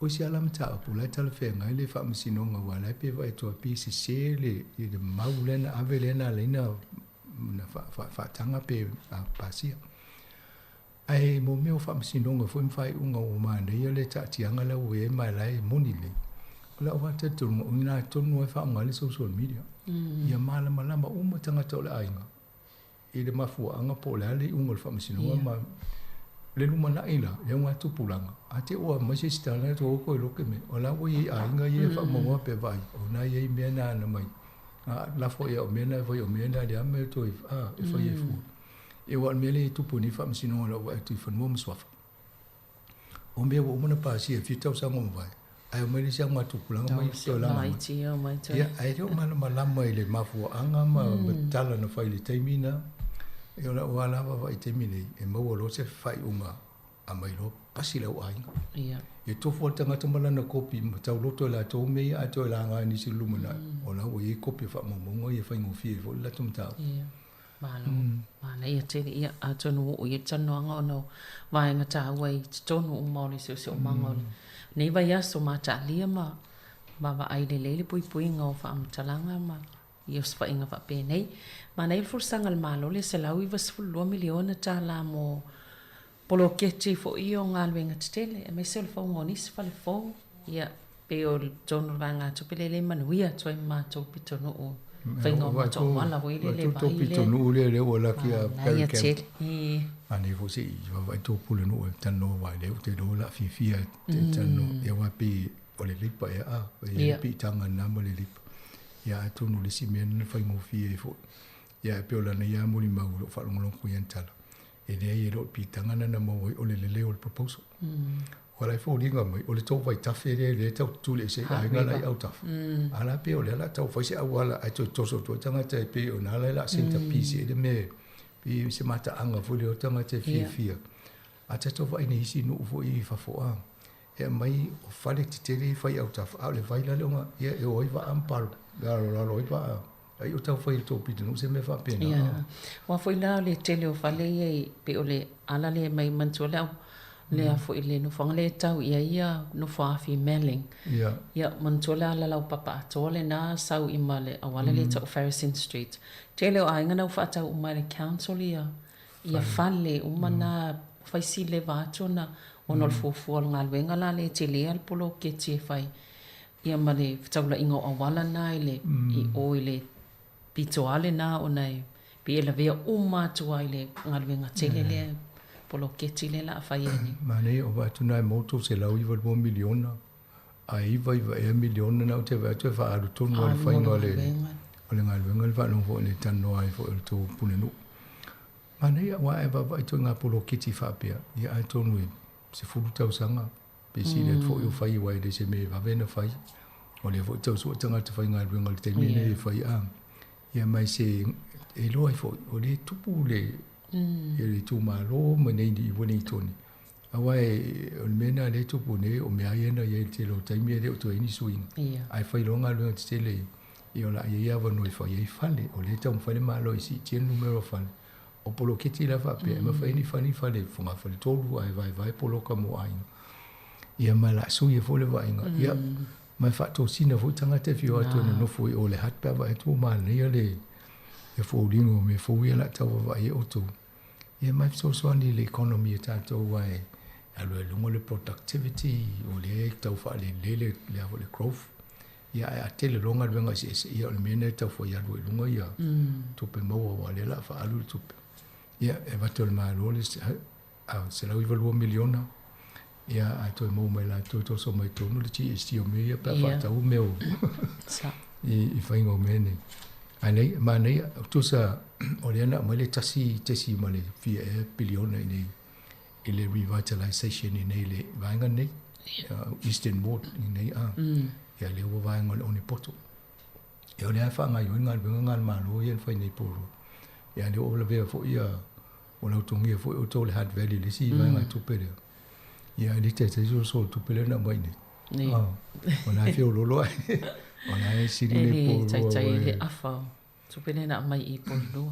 O isi lava la mataupu, o la e talafeagai le faamasinoga aua o la e pei e vaai atu lava pei e sese le le mau lea na ave lea na ala ai na faataga pe pasia. Ae mo mea o faamasinoga foi ma faaiuga ua manaia le taatiaga la ua i ai ma la e moni lelei. O lau lava talitonuga, o i ina tonu lava e faaaoga ai le social media, ia malamalama uma tagata o le aiga i le mafuaaga po o le a le iuga o le faamasinoga ma le lumanai la, le augatupulaga, a te ua aumai se isi tala e tou koe loke me, o la ua i ai aiga ia e faamaumau pea vaai, o na i ai mea na ana mai, a lafo ia o mea na e fai o mea na le a mea toe a e fai ai fua. Ia aua o le mea lea e tupu nei faamasinoga o lau vaai atu i fanua ma suafa. O mea ua uma ona pasia e fia tausaga ua mavae, ae omai le isi augatupulaga mai toe laga mai. Ia, ae le o malamalama i le mafuaaga ma tala na fai i le taimi na. Ia o lau lava la vaavaai i le taimi nei, e maua loa se faaiuga aumai loa pasi le au aiga. Ia. E tofu lava le tagata ma lana kopi ma tauloto e latou mea ia ae toe laga e nisi i le lumanai, o la ua i ai kopi o faamaumauga ia e faigofie ai foi le latou mataupu. Ia. Malo, manaia tele. Ia, atonu ua oo i ai le talanoaga ona o vaega taua i totonu uma o le siosiomaga o lenei vaiaso mataalia ma vaavaai lelei le puipuiga o faamatalaga ma i osofaiga faapenei. Manaia le folasaga a le Malo le $192 miliona tala mo poloketi foi o galuega tetele aemaise o le fauga o nisi fale fou, ia, pei o totonu o le vaegatupe lea e le manuia atu ai ma matou pitonuu faiga o matou auala foi lele vai lea. Pitonuu lea lea ua laki a Barry Camp. Manaia foi se i vaavaai tou pulenuu e talanoa aua lea ou te iloa o le a fiafia e talanoa. Ia aua pei o le lipa ea a, e i ai le piitaga lena ma le lipa. Ia atonu o le isi mea lena e faigofie ai foi. Ia ae pei o lana ia molimau o lo o faalogologo i ana tala. E leai e le o le piitaga lena na maua ai o le lelei o le proposal. Ua la e foliga mai o le tou vaitafe lea lea e tau tutuli ese ai aiga la i autafa. A la pei o lea la tau fai se auala ae toe toso atu ai tagata e pei o na la e center piece ai le mea pei se mataaga foi lea o tagata e fiafia. A tatou vaai nei isi nuu foi i fafo a e aumai o fale tetele e fai i autafa a o le vai la lea ona ia e o ai vaa ma palo lalolalo ai vaa. Ai o tau fai e le tou pitonuu se mea faapena. Ia. Aua foi la o le tele o fale ia i, pei o le ala lea mai manatua le au Le a foi le nofoaga lea e tau i ai ia Nofoaafi Melling. Ia. Ia, manatua le ala laupapa atoa lena sau i ma le auala lea e tau o Farrison Street. Tele o aiga na ua faatau uma e le council ia ia fale uma na fai si leva atu ona ona o le fuafua o le galuega la lea e tele le poloketi e fai ia ma le fetaulaiga o auala na i le i o i le pito lava lena ona e pei e lavea uma atu ai le galuega tele lea poloketi lea o le a fai ai nei. Manaia o vaai atu na e maua $392 miliona ae iva iva ea miliona na ou te vaai atu e faaalu tonu lava i le faiga o le o le galuega le faalogo foi i le talanoa ai foi o le tou pulenuu. Manaia aua a e vaavaai atu i ngā poloketi faapea, ia atonu e 10 tausaga pe sili atu foi o fai aua e le se mea e vave ona fai. O lea foi e tau sue tagata faigaluega i le taimi lenei e fai a. Ia ma se e iloa ai foi o lea e tupu le ia le itumalo ma nei i Wellington. Aua e, o le mea lena lea e tupu nei, o mea ia na i ai i le tele o taimi e le o toe i ai ni suiga. Ae fai loa galuega tetele ia, ia o le a i ai avanoa e fai ai fale. O lea e taumafai le Malo e siitia le numera o fale. O poloketi la faapea, e mafai ai ona fai ni fale fogafaletolu ae vaevae poloka mo aiga. Ia ma o le a sui ai foi le vaaiga. Ia, ma e faatosina foi tagata e fia o atu e nonofo i o i le hut pe a vaai atu ua manaia le foliga o mea fou ia o le a tau vaavaai ai outou. Ia ma e fesoasoani i le economy a tatou aua e alu ai i luga le productivity, o lea e tau faalelele le a foi le growth. Ia ae a tele loa galuega eseese, ia o le mea lena e tau fai alu ai i luga ia tupe maua aua o lea o le a faaalu le tupe. Ia e avatu e le Malo le $192 miliona, ia ae toe maua mai e latou e toso mai totonu le GST o mea ia pe a faatau mea o i faiga o mea nei. Ae nei, manaia, tusa o lea na aumai le tasi tesi ma le fia ea piliona i nei i le revitalization i nei le vaega nei, Eastern Ward i nei a. Ia lea ua vaega o le Onepoto. Ia o lea e faagaoioi galuega nga a le Malo ia na fai nei Porirua. Ia lea ua lavea foi ia ua lautogia foi outou le Hutt Valley i le isi vaega tupe lea. Ia e le taitai solosolo tupe lea na aumai nei. O la e feololo ai. O la e sili le Porirua. E le taitai le afa o tupe lea na aumai i Porirua.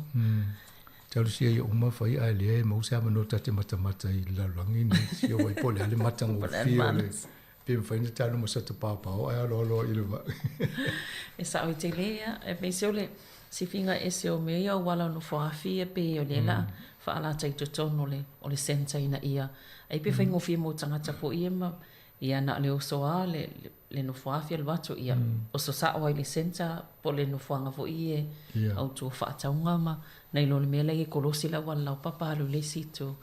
Talosia ia uma fai ae lea e maua se avanoa ta te matamata i le lalolagi nei. Sia wai po o le a le matagofie o le pe mafai ona talo ma sata paopao ae aloaloa i le vaa. E sao i tele ia, aemaise o le sifiga ese o mea ia auala o Nofoafi ia pei o lea la faalata i totonu o le o le centre ina ia ai pe faigofie mo tagata foi ia ma ia na o le oso a le le Nofoafi alu atu ia oso sao ai le centre po o le nofoaga foi ia autu o faatauga ma nai lo le mea la e kolosi le auala laupapa alu i le isi itu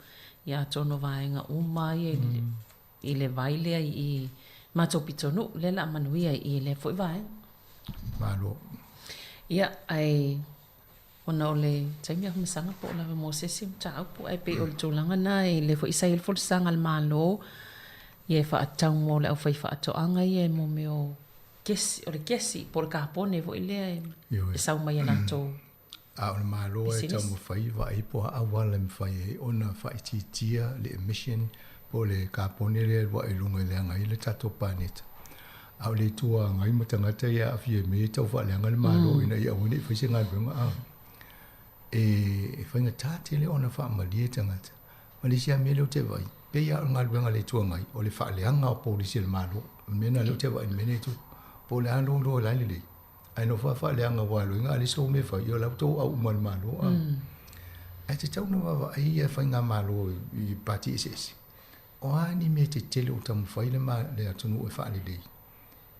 ia atonu o vaega uma ia i i le vai lea i matou pitonuu lea la manuia i lea foi vaega. Malo. Ia, ae ona o le taimi a Humasaga po o lava mo se isi mataupu, ae pei o le tulaga na i lea foi sa i ai le folasaga a le Malo ia e faatatau mo le aufaifaatoaga ia mo mea o kesi, o le kesi po o le kapone foi lea e sau mai i a latou A o le Malo e taumafai e vaai po o a auala e mafai ai ona faaitiitia le emission po o le kapone lea e alu ae i luga e leaga ai le tatou paneta. A o le Itu Agai ma tagata ia e aafia i mea ia e tau faaleaga le Malo ina ia aua ne i fai se galuega a e faigata tele ona faamalie tagata. Ma le isi lava mea lea ou te vaai, pei lava o le galuega a le Itu Agai o le faaleaga o polisi a le Malo. O le mea lena lea ou te vaai i le mea lea e tupu. Po o le a lou iloa o la e lelei. Ae nofo lava faaleaga aua loiga a leai se mea e fai, ia o la ua tou au uma i le Malo. A. Ae tatau ona vaavaai ia faigamalo i pati eseese, o a ni mea tetele o taumafai le, le atunuu e faalelei,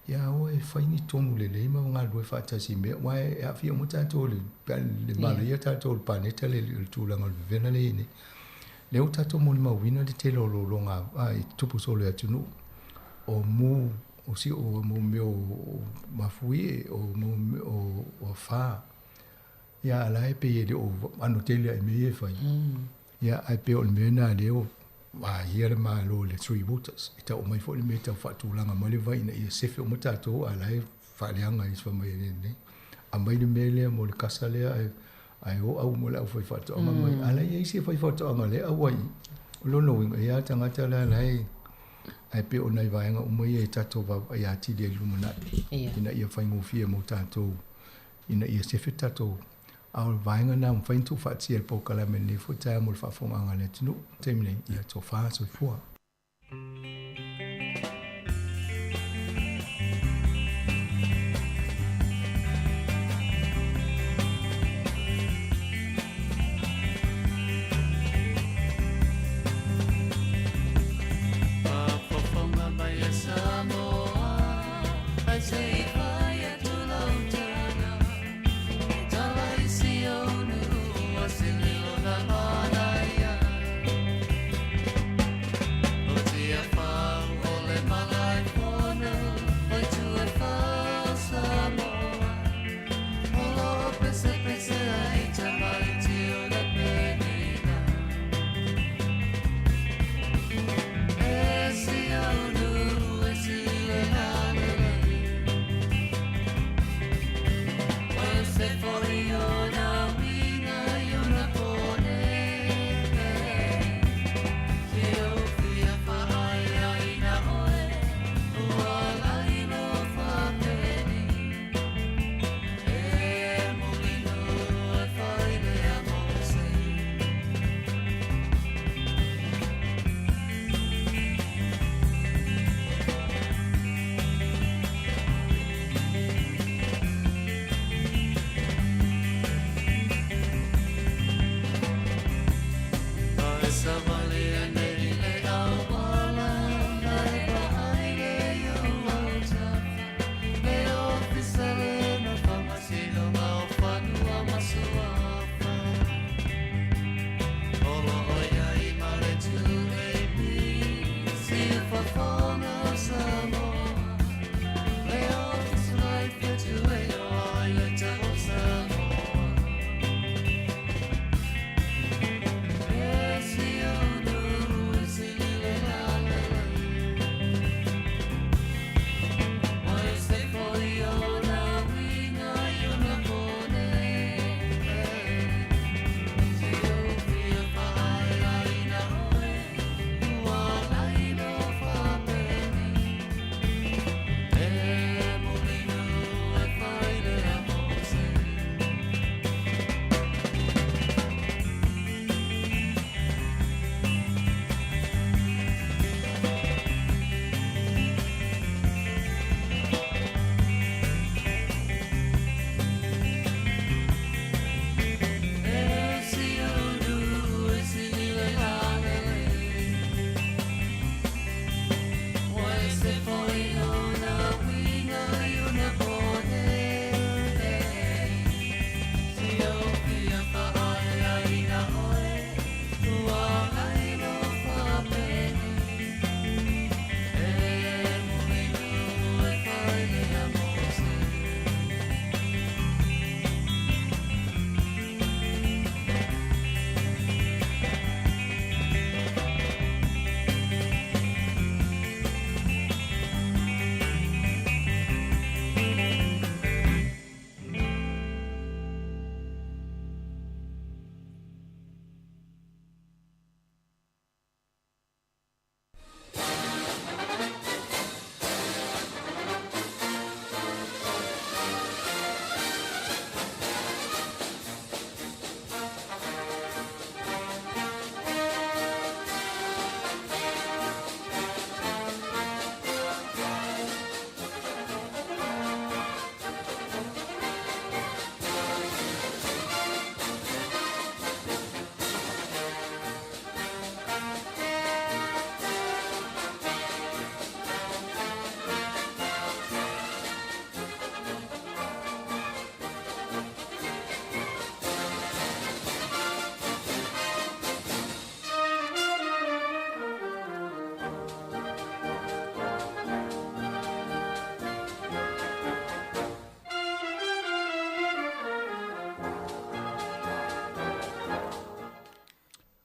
ia aua e fai ni tonu lelei ma galulue faatasi i mea, aua e aafia uma tatou i le, pe a le manaia tatou i le paneta le, le tulaga o le vevela lea e i ai nei. Lea ua tatou molimauina le tele o lologa e tutupu solo i atunuu, o mu o si o mo mea o mafuie, o mo mea o afa. Ia a la e pei e le o ano tele ai mea ia e fai. Ia ae pei o le mea na lea ua vaia le Malo i le Three Waters. E tau mai foi le mea e tau faatulaga mai le vai ina ia sefe uma tatou a la e faaleaga i fai mai e lenei. Aumai le mea lea mo le kasa lea ae ae o au mo le aufaifaatoaga mai. A la e i ai isi faifaatoaga lea e auai. O lona uiga, e i ai lava tagata la la e Ae pei o nai vaega uma ia e tatou vaavaai atili ai i le lumanai, ina ia faigofie mo tatou, ina ia sefe tatou. A o le vaega lena ua mafai ona tuufaatasia e le polokalame i lenei foi taeao mo le faafofogaaga a le atunuu. I le taimi nei, ia tofa soifua.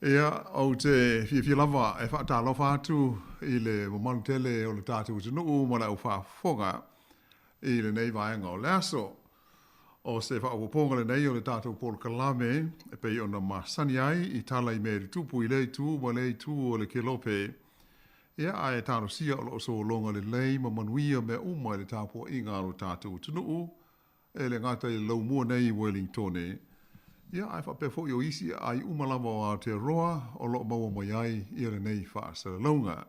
Ia, ou te fiafia lava e faatalofa atu i le mamalu tele o le tatou atunuu ma le aufaafofoga i lenei vaega o le aso. O se faaopoopoga lenei o le tatou polokalame e pei ona masani ai i tala i mea e tutupu i lea itu ma lea itu o le kelope. Ia, ae talosia o lo o sologa lelei ma manuia mea uma i le tapuaiga a lo tatou atunuu E le gata i le laumua nei i Uelingtone, ia ae faapea foi o isi aai uma lava o Aotearoa o lo o maua mai ai ia lenei faasalalauga.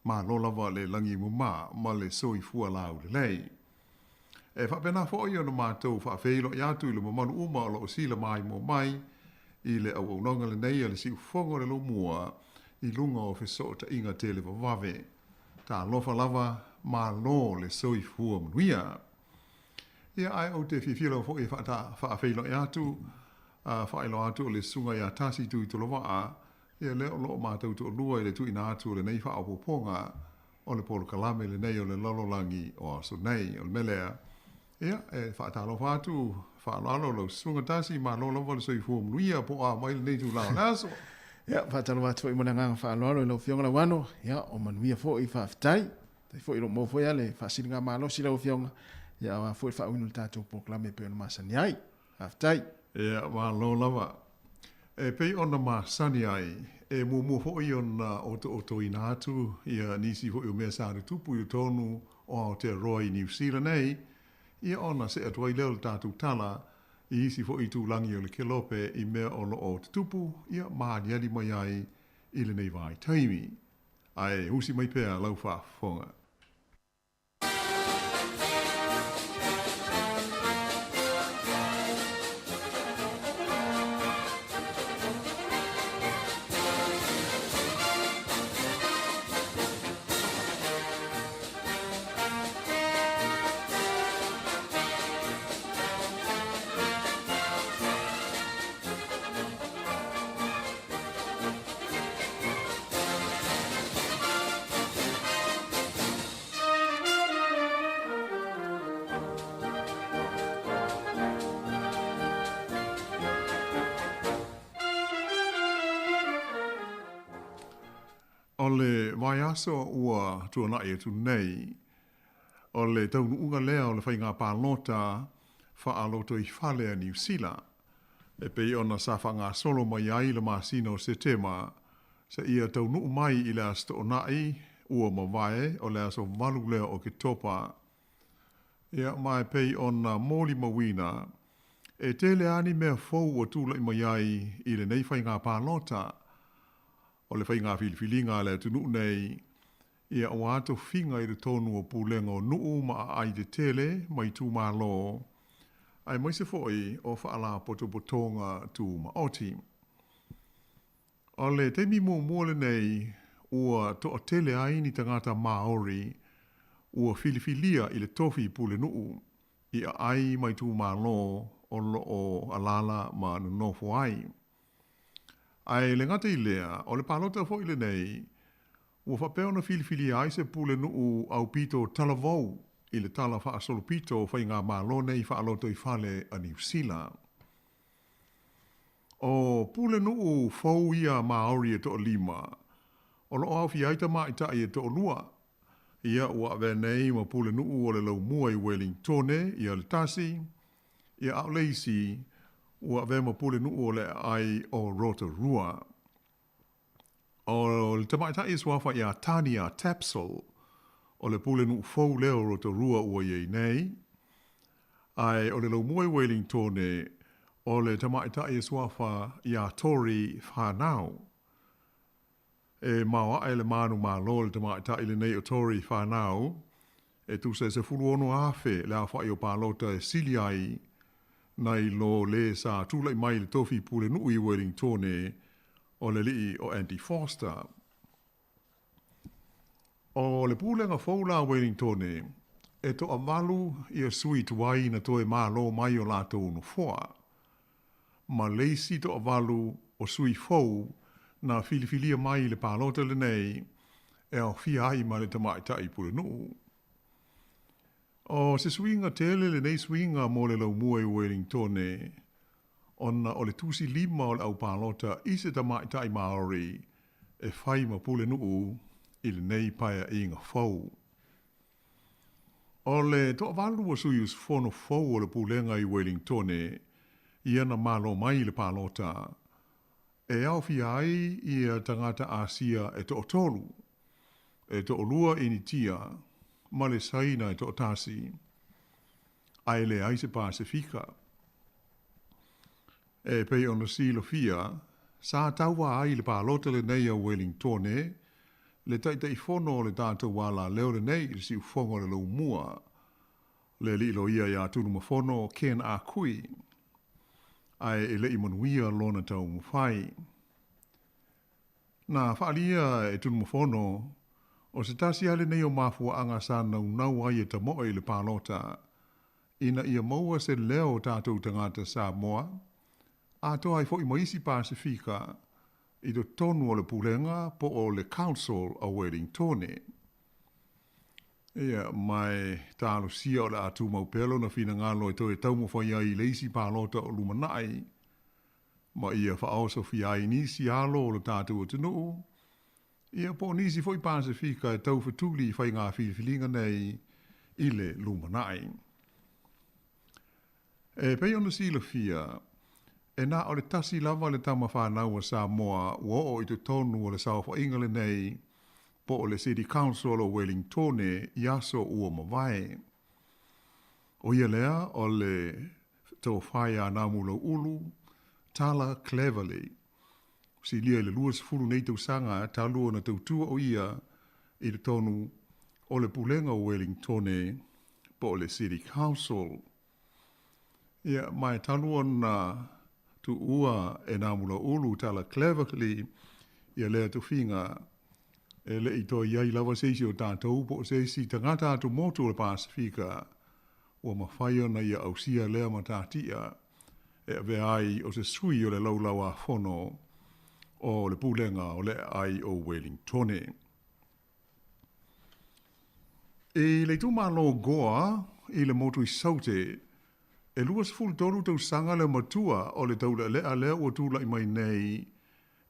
Malo lava le lagi mama ma le soifua laulelei. E faapena foi ona matou faafeiloai atu i le mamalu uma o lo o sila maimoa mai i le auaunaga lenei a le Siufofoga o le Laumua i luga o fesootaiga televavave. Talofa lava, malo le soifua manuia. Ia, ae ou te fiafia lava foi e faafeiloai atu, faailoa atu o le Susuga ia Tasi Tuitolovaa, ia lea o lo o matou toalua i le tuuina atu o lenei faaopoopoga o le polokalame lenei o le lalolagi o aso nei. O le mea lea, ia, e faatalofa atu, faaaloalo lau Susuga Tasi, malo lava le soifua manuia po o a mai lenei itula o le aso. Ia, faatalofa atu foi ma le agaga faaaloalo i lau Afioga Lauano, ia, o manuia foi, faafetai. Faafetai foi o lo o maua foi lava le faasiligamalosi lau Afioga, ia aua foi le faauiina o le tatou polokalame e pei ona masani ai. Faafetai. Ia, malo lava. E pei ona masani ai, e muamua foi ona otootoina atu ia nisi foi o mea sa tutupu i totonu o Aotearoa i Niu Sila nei, ia ona see atu ai lea o le tatou tala i isi foi itulagi o le kelope i mea o lo o tutupu, ia ma aliali mai ai i lenei vaitaimi. Ae usi mai pea lau faafofoga. O le vaiaso ua tuanai atu nei, o le taunuuga lea o le faiga palota faalotoifale a Niu Sila. E pei ona sa faagasolo mai ai le masina o Setema, seia taunuu mai i le Aso Toonai ua mavae o le aso 8 lea o Oketopa. Ia, ma e pei ona molimauina, e tele lava ni mea fou ua tulai mai ai i lenei faiga palota. O le faiga filifiliga a le atunuu nei, ia aua tofiga i totonu o pulega o nuu ma aai tetele ma itumalo, aemaise foi o faalapotopotoga tumaoti. O le taimi muamua lenei ua toatele ai ni tagata Māori ua filifilia i le tofi pulenuu i aai ma itumalo o lo o alaala ma nonofo ai. Ae le gata i lea, o le palota foi lenei ua faapea ona filifilia ai se pulenuu aupito talavou i le tala faasolopito o faigamalo nei faalotoifale a Niu Sila. O pulenuu fou ia Māori e toalima, o lo o aofia ai tamaitai e toalua. Ia ua avea nei ma pulenuu o le Laumua i Uelingtone, ia le tasi, ia a o le isi, ua avea ma pulenuu o le aai o Rotorua. O le tamaitai e suafa ia Tania Tapsell, o le pulenuu fou lea o Rotorua ua i ai nei, ae o le Laumua i Uelingtone, o le tamaitai e suafa ia Tori Whanau. E maoae le manumalo i le tamaitai lenei o Tori Whanau, e tusa e 16,000 le aofai o palota e sili ai nai lo le sa tulai mai i le tofi pulenuu i Uelingtone o le alii o Andy Foster. O le pulega fou la a Uelingtone, e toavalu ia sui tuai na toe malo mai o latou nofoa, ma le isi toavalu o sui fou na filifilia mai i le palota lenei e aofia ai ma le tamaitai pulenuu. O se suiga tele lenei suiga mo le laumua i Uelingtone, ona o le tusi lima o le au palota i se tamaitai Māori e fai ma pulenuu i lenei paeaiga fou. O le toavalu o sui usufono fou o le pulega i Welingtone ia na malo mai i le palota e aofia ai ia tagata Asia e toatolu, e toalua Initia ma le Saina e toatasi, ae leai se Pasefika. E pei ona silafia, sa tauva ai i le palota lenei a Welingtone le Taitaifono o le tatou alaleo lenei i le siufofoga o le Laumua, le alii loia ia Tunumafono Ken Ah Kui, ae e le i manuia lona taumafai. Na faaalia e Tunumafono, o se tasi lava lenei o mafuaaga sa naunau ai e tamoe i le palota, ina ia maua se leo o tatou tagata Samoa, atoa ai foi ma isi Pasefika, i totonu o le Pulega po o le Council o Welingtone. Ia, ma e talosia o le a tumau pea lona finagalo e toe taumafai ai i le isi palota o lumanai, ma ia faaosofia ai nisi alo o lo tatou atunuu, ia po o nisi foi Pasefika e taufetuli i faiga filifiliga nei i le lumanai. E pei ona silafia, e na o le tasi lava le tama fanau a Samoa ua oo i totonu o le saofaiga lenei po o le City Council o Welingtone i aso ua mavae. ʻO ia lea o le Tofa ia Namulauʻulu Tala Cleverly. Silia i le 20 nei tausaga talu ona tautua ʻo ia i totonu o le Pulega o Welingtone po o le City Council. Ia, ma e talu ona tuua e Namulauʻulu Tala Cleverly ia lea tofiga, e le i toe i ai lava se isi o tatou po o se isi tagata atumotu o le Pasefika ua mafai ona ia ausia lea matatia e avea ai o se sui o le Laulau-a-Fono o le Pulega o le Aai o Welingtone. I le itumalo Goa i le motu i Saute, e 23 tausaga le matua o le taulealea lea ua tulai mai nei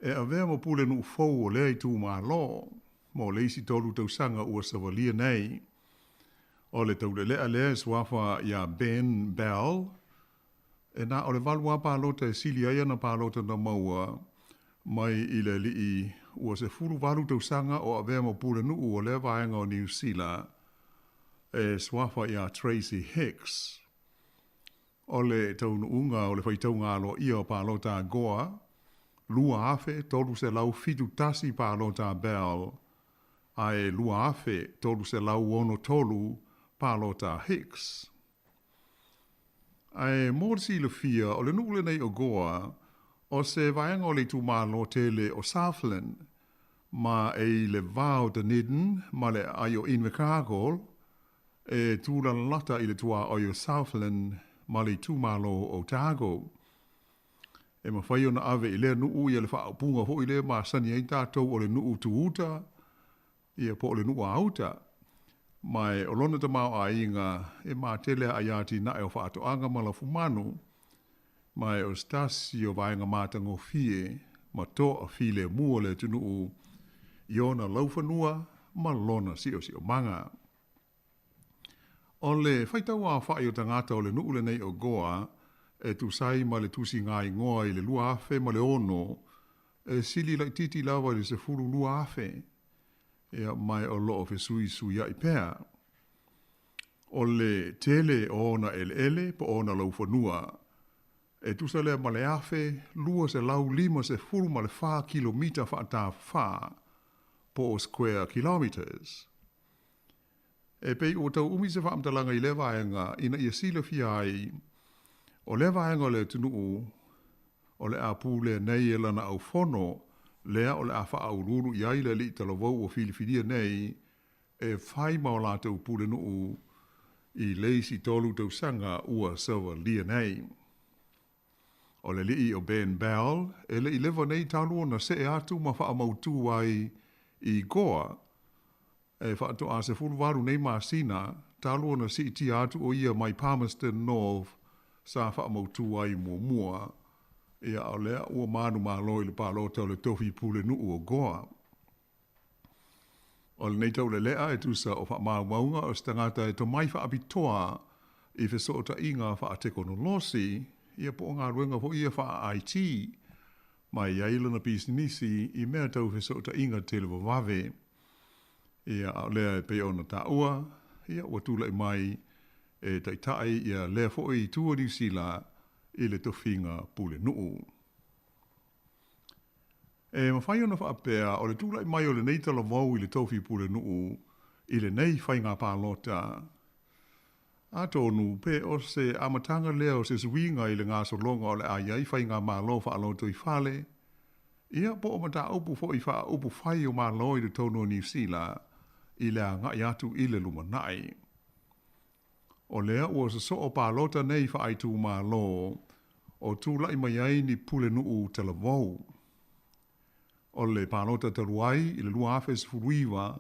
e avea ma pulenuu fou o lea itumalo mo le isi tolu tausaga ua savalia nei. O le taulealea lea e suafa iā Ben Bell, e na o le valu lava palota e sili ai ana palota na maua mai i le alii ua 18 tausaga o avea ma pulenuu o lea vaega o Niu Sila e suafa iā Tracy Hicks. O le taunuuga o le faitauga aloaia o palota a Goa, 2,371 palota a Bell, ae 2,363 palota a Hicks. Ae mo le silafia, o le nuu lenei o Goa, o se vaega o le itumalo tele o Southland, ma e i le va o Dunedin ma le aai o Invercargill, e tūlalata i le tuaoi o Southland ma le itumalo o Otago. E mafai ona ave i lea nuu ia le faaupuga foi lea masani ai tatou o le nuu tu uta, ia po o le nuu a uta. Ma e o lona tamaoaiga e matele aai atinae o faatoaga ma lafumanu, ma e o se tasi o vaega matagofie ma toafilemu o le atunuu i ona laufanua ma lona siosiomaga. O le faitau aofai o tagata o le nuu lenei o Goa e tusa ai ma le tusiga igoa i le 2006, e sili laitiiti lava i le 12,000, ia, ma o lo o fesuisuiai pea. O le tele o ona eleele po o ona laufanua, e tusa lea ma le 1254 kilomita faatafafa, po o square kilometres. E pei ua tau umi se faamatalaga i lea vaega ina ia silafia ai, o lea vaega o le atunuu o le a pulea nei e lana aufono lea o le a faauluulu i ai le alii talavou ua filifilia nei e fai ma o latou pulenuu i le isi tolu tausaga ua savalia nei. O le alii o Ben Bell e le i leva nei talu ona see atu ma faamautū ai i Goa, e faatoa 18 nei masina talu ona siitia atu o ia mai Palmerston North sa faamautū ai muamua. Ia, a o lea ua manumalo i le palota o le tofi pulenuu o Goa. O lenei taulelea e tusa o faamaumauga o se tagata e tomai faapitoa i fesootaiga faatekonolosi, ia po o galuega foi ia faa-IT, ma e i ai lana pisinisi i mea tau fesootaiga televavave. Ia, a o lea e pei ona taua, ia ua tulai mai e taitai ia lea foi itu o Niu Sila i le tofiga pulenuu. E mafai ona faapea, o le tulai mai o lenei talavou i le tofi pulenuu i lenei faiga palota, atonu pe o se amataga lea o se suiga i le gasologa o le a i ai faigamalo faalotoifale, ia po o mataupu foi faa-upufai o Malo i totonu o Niu Sila i le agai atu i le lumanai. O lea ua sosoo palota nei faaitumalo o tulai mai ai ni pulenuu talavou. O le palota talu ai i le 2019,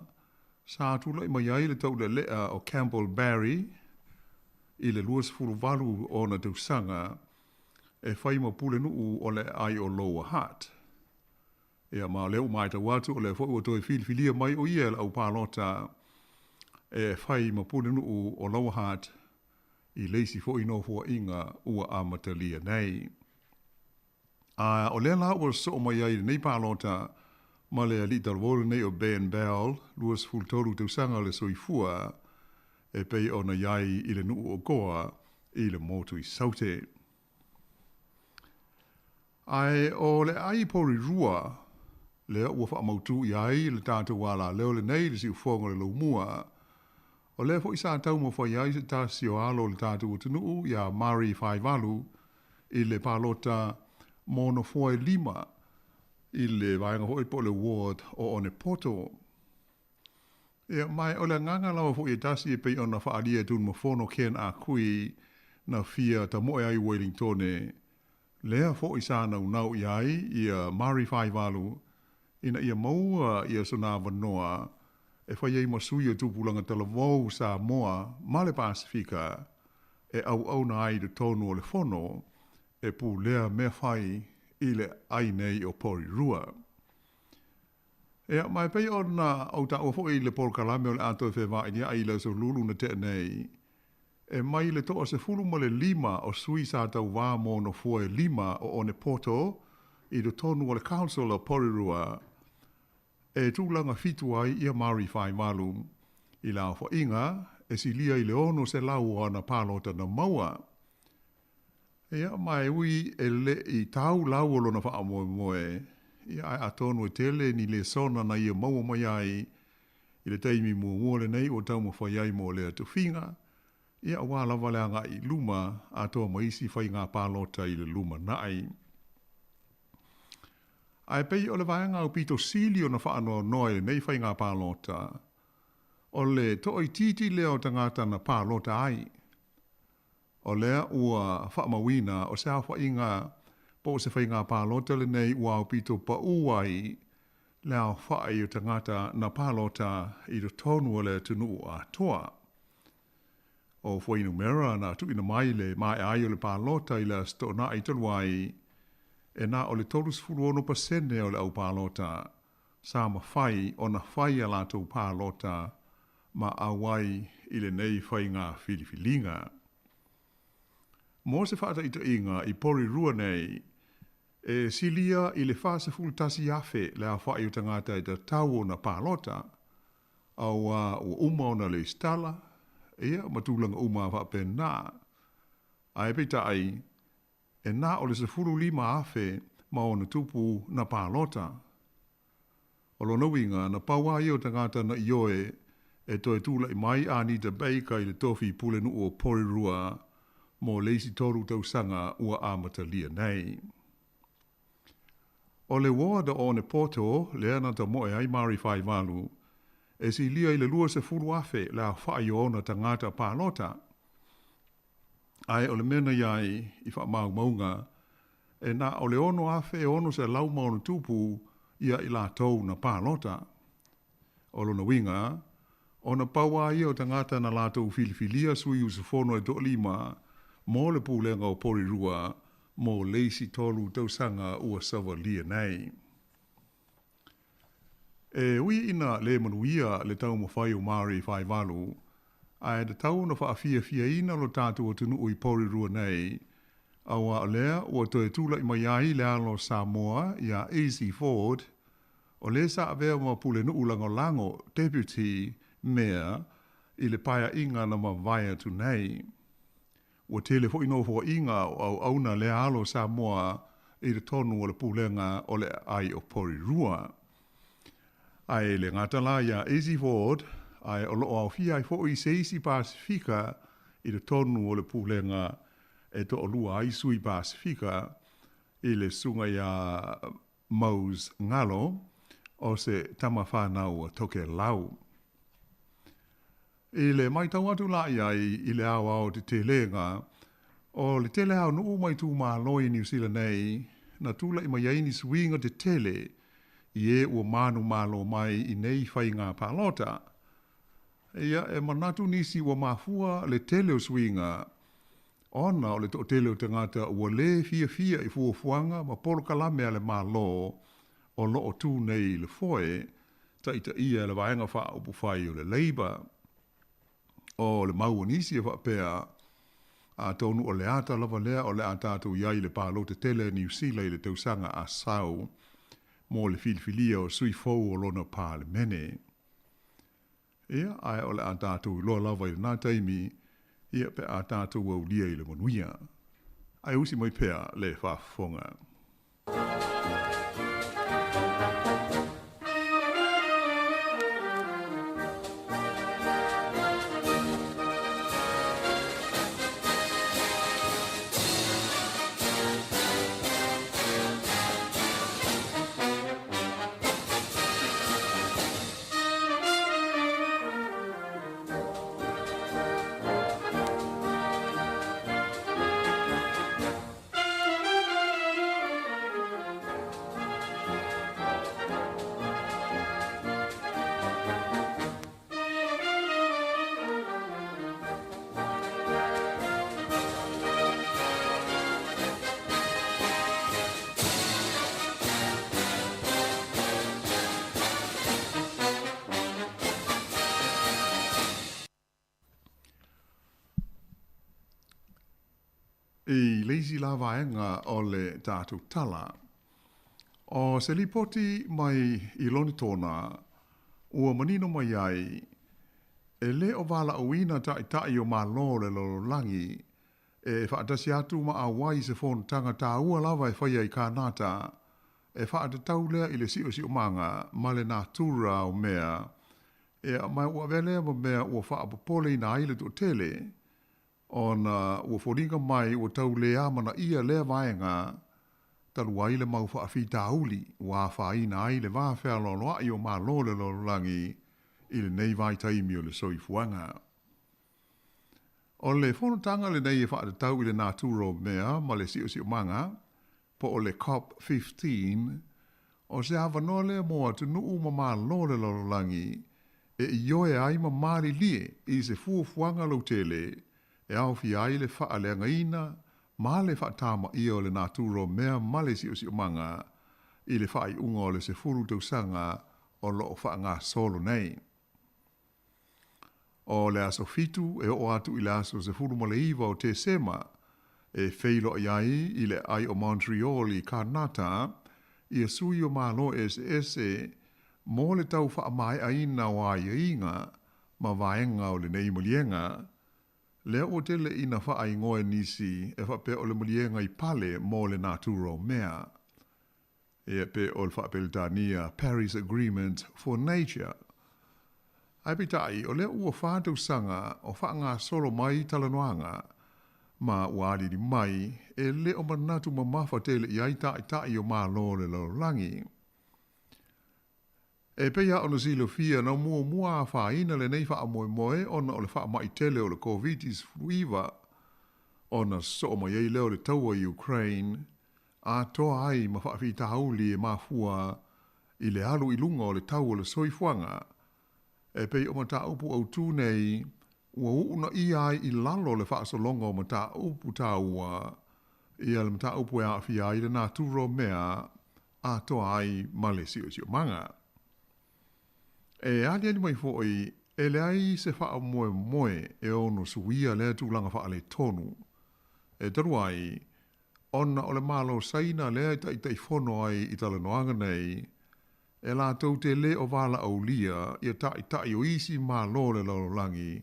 sa tulai mai ai le taulealea o Campbell Barry i le 28 ona tausaga e fai ma pulenuu o le aai o Lower Hutt. Ia, ma o lea ua matau atu, o lea foi ua toe filifilia mai o ia e le au palota e fai ma pulenuu o Lower Hutt i le isi foi nofoaiga ua amatalia nei. A o lea la ua sosoo mai ai i lenei palota ma le alii talavou lenei o Ben Bell, 23 tausaga le soifua, e pei ona i ai i le nuu o Goa i le motu i Saute. Ae o le aai Porirua lea ua faamautu i ai le tatou alaleo lenei i le siufofoga o le Laumua, o lea foi sa taumafai ai se tasi o alo o le tatou atunuu ia Murray Faivalu i le palota mo nofoa e lima i le vaega foi po o le ward o Onepoto. Ia, ma o le agaga lava foi e tasi e pei ona faaalia e Tunumafono Ken Ah Kui na fia tamoe ai i Uelintone, lea foi sa naunau i ai ia Murray Faivalu ina ia maua ia sona avanoa e fai ai ma sui o tupulaga talavou Samoa ma le Pasefika e auauna ai i totonu o le Fono e pulea mea fai i le ai nei o Porirua. Ia, ma e pei ona ou taua foi i le polokalame o le a toe fevailia'i i le aso Lulu na tea nei, e mai le 15 o sui sa tauvā mo nofoa e lima o Onepoto i totonu o le Council o Porirua e tulaga fitu ai ia Murray Faivalu i le aofaiga e silia i le 600 o ana palota na maua. Ia, ma e ui e le i tau lau o lona faamoemoe, ia, ae atonu e tele ni lesona na ia maua mai ai i le taimi muamua lenei ua taumafai ai mo lea tofiga, ia, aua lava le agai i luma atoa ma isi faiga palota i le lumanai. Ae pei o le vaega aupito sili ona faanoanoa i lenei faiga palota, o le toaitiiti lea o tagata na palota ai. O lea ua faamauina o se aofaiga po o se faiga palota lenei ua aupito paū ai le aofai o tagata na palota i totonu o le atunuu atoa. O fuainumera na tuuina mai i le maea ai o le palota i le Aso Toonai talu ai, e na o le 36% o le au palota sa mafai ona fai a latou palota ma auai i lenei faiga filifiliga. Mo se faataitaiga i Porirua nei, e silia i le 41,000 le aofai o tagata e tatau ona palota, auā ua uma ona lesitala, ia, ma tulaga uma faapena. Ae peitai, e na o le 15,000 ma ona tupu na palota. O lona uiga, na pau lava ia o tagata na ioe e toe tulai mai a Anita Baker i le tofi pulenuu o Porirua mo le isi tolu tausaga ua amatalia nei. O le ward o Onepoto lea na tamoe ai Murray Faivalu, e silia i le 20,000 le aofai o ona tagata palota. Ae o le mea na i ai i faamaumauga, e na o le 6,600 ma ona tupu ia i latou na palota. O lona uiga, ona pau lava ia o tagata na latou filifilia sui usufono e toalima mo le pulega o Porirua mo le isi tolu tausaga ua savalia nei. E ui ina le manuia le taumafai o Māori 48, ae tatau ona faafiafiaina lo tatou atunuu i Porirua nei, auā o lea ua toe tula'i mai ai le alo o Samoa iā Izzy Ford, o le sa avea ma Pulenuu Lagolago, Deputy Mayor, i le paeaiga na mavae atu nei. Ua tele foi nofoaiga o auauna lea alo o Samoa i totonu o le pulega o le aai o Porirua. Ae le gata la iā Izzy Ford, ae o lo o aofia ai foi se isi Pasefika i totonu o le pulega e toalua ai sui Pasefika i le susuga iā Mose Ngalo, o se tama fanau a Tokelau. I le matau atu la i ai i le aoao tetelega, o le tele lava o nuu ma itumalo i Niu Sila nei, na tula'i mai ai ni suiga tetele i e ua manumalo mai i nei faiga palota. Ia, e manatu nisi ua mafua le tele o suiga ona o le toatele o tagata ua lē fiafia i fuafuaga ma polokalame a le Malo o lo o tu nei i le foe, taitaia e le Vaega Faaupufai o le Labour. O le mau a nisi e faapea, atonu o le ata lava lea o le a tatou i ai i le palota tele a Niu Sila i le tausaga a sau mo le filifilia o sui fou o lona Palemene. Ia, ae o le a tatou iloa lava i lena taimi, ia, pe a tatou aulia i le manuia. Ae usi mai pea le faafofoga. I le isi la vaega o le tatou tala, o se lipoti mai i Lonetona ua manino mai ai, e le o valaauina taitai o Malo o le lalolagi e faatasi atu ma auai i se fonotaga taua lava e faia i Kānata, e faatatau lea i le siosiomaga ma le natura o mea, ea, ma ua avea lea ma mea ua faapopoleina ai le toatele, ona ua foliga mai ua tau le amanaia lea vaega talu ai le mau faafitauli ua afaina ai le va fealoaloa'i o Malo o le lalolagi i lenei vaitaimi o le soifuaga. O le fonotaga lenei e faatatau i le natura o mea ma le siosiomaga, po o le COP 15, o se avanoa lea mo atunuu ma Malo o le lalolagi e ioe ai ma malilie i se fuafuaga lautele e aofia ai le faaleagaina ma le faatamaia o le natura o mea ma le siosiomaga i le faaiuga o le 10 tausaga o lo o faagasolo nei. O le aso 7 e oo atu i le aso 19 o Tesema e feiloai ai i le aai o Montreal i Kānata ia sui o Malo eseese mo le tau faamaeaina o aiaiga ma vaega o lenei maliega, lea ua tele ina faaigoa e nisi e faapea o le maliega i pale mo le natura o mea. Ia pe o le faa-Peretania Paris Agreement for Nature. Ae peitai, o lea ua fa tausaga o faagasolo mai talanoaga, ma ua aliali mai, e le o manatu mamafa tele i ai taitai o Malo o le lalolagi. E pei lava ona silafia, na muamua afaina lenei faamoemoe ona o le faamai tele o le Koviti-19, ona sosoo mai ai lea o le taua i Ukraine, atoa ai ma faafitauli e mafua i le alu i luga o le tau o le soifuaga. E pei o mataupu autū nei ua uunaia ai i lalo le faasologa o mataupu taua. ia le mataupu e aafia ai le natura o mea atoa ai ma le siosiomaga. E aliali mai foi, e leai se faamoemoe e ono suia lea tulaga faaletonu. E talu ai, ona o le Malo o Saina lea e taitaifono ai i talanoaga nei, e latou te le o valaaulia ia taitai o isi Malo o le lalolagi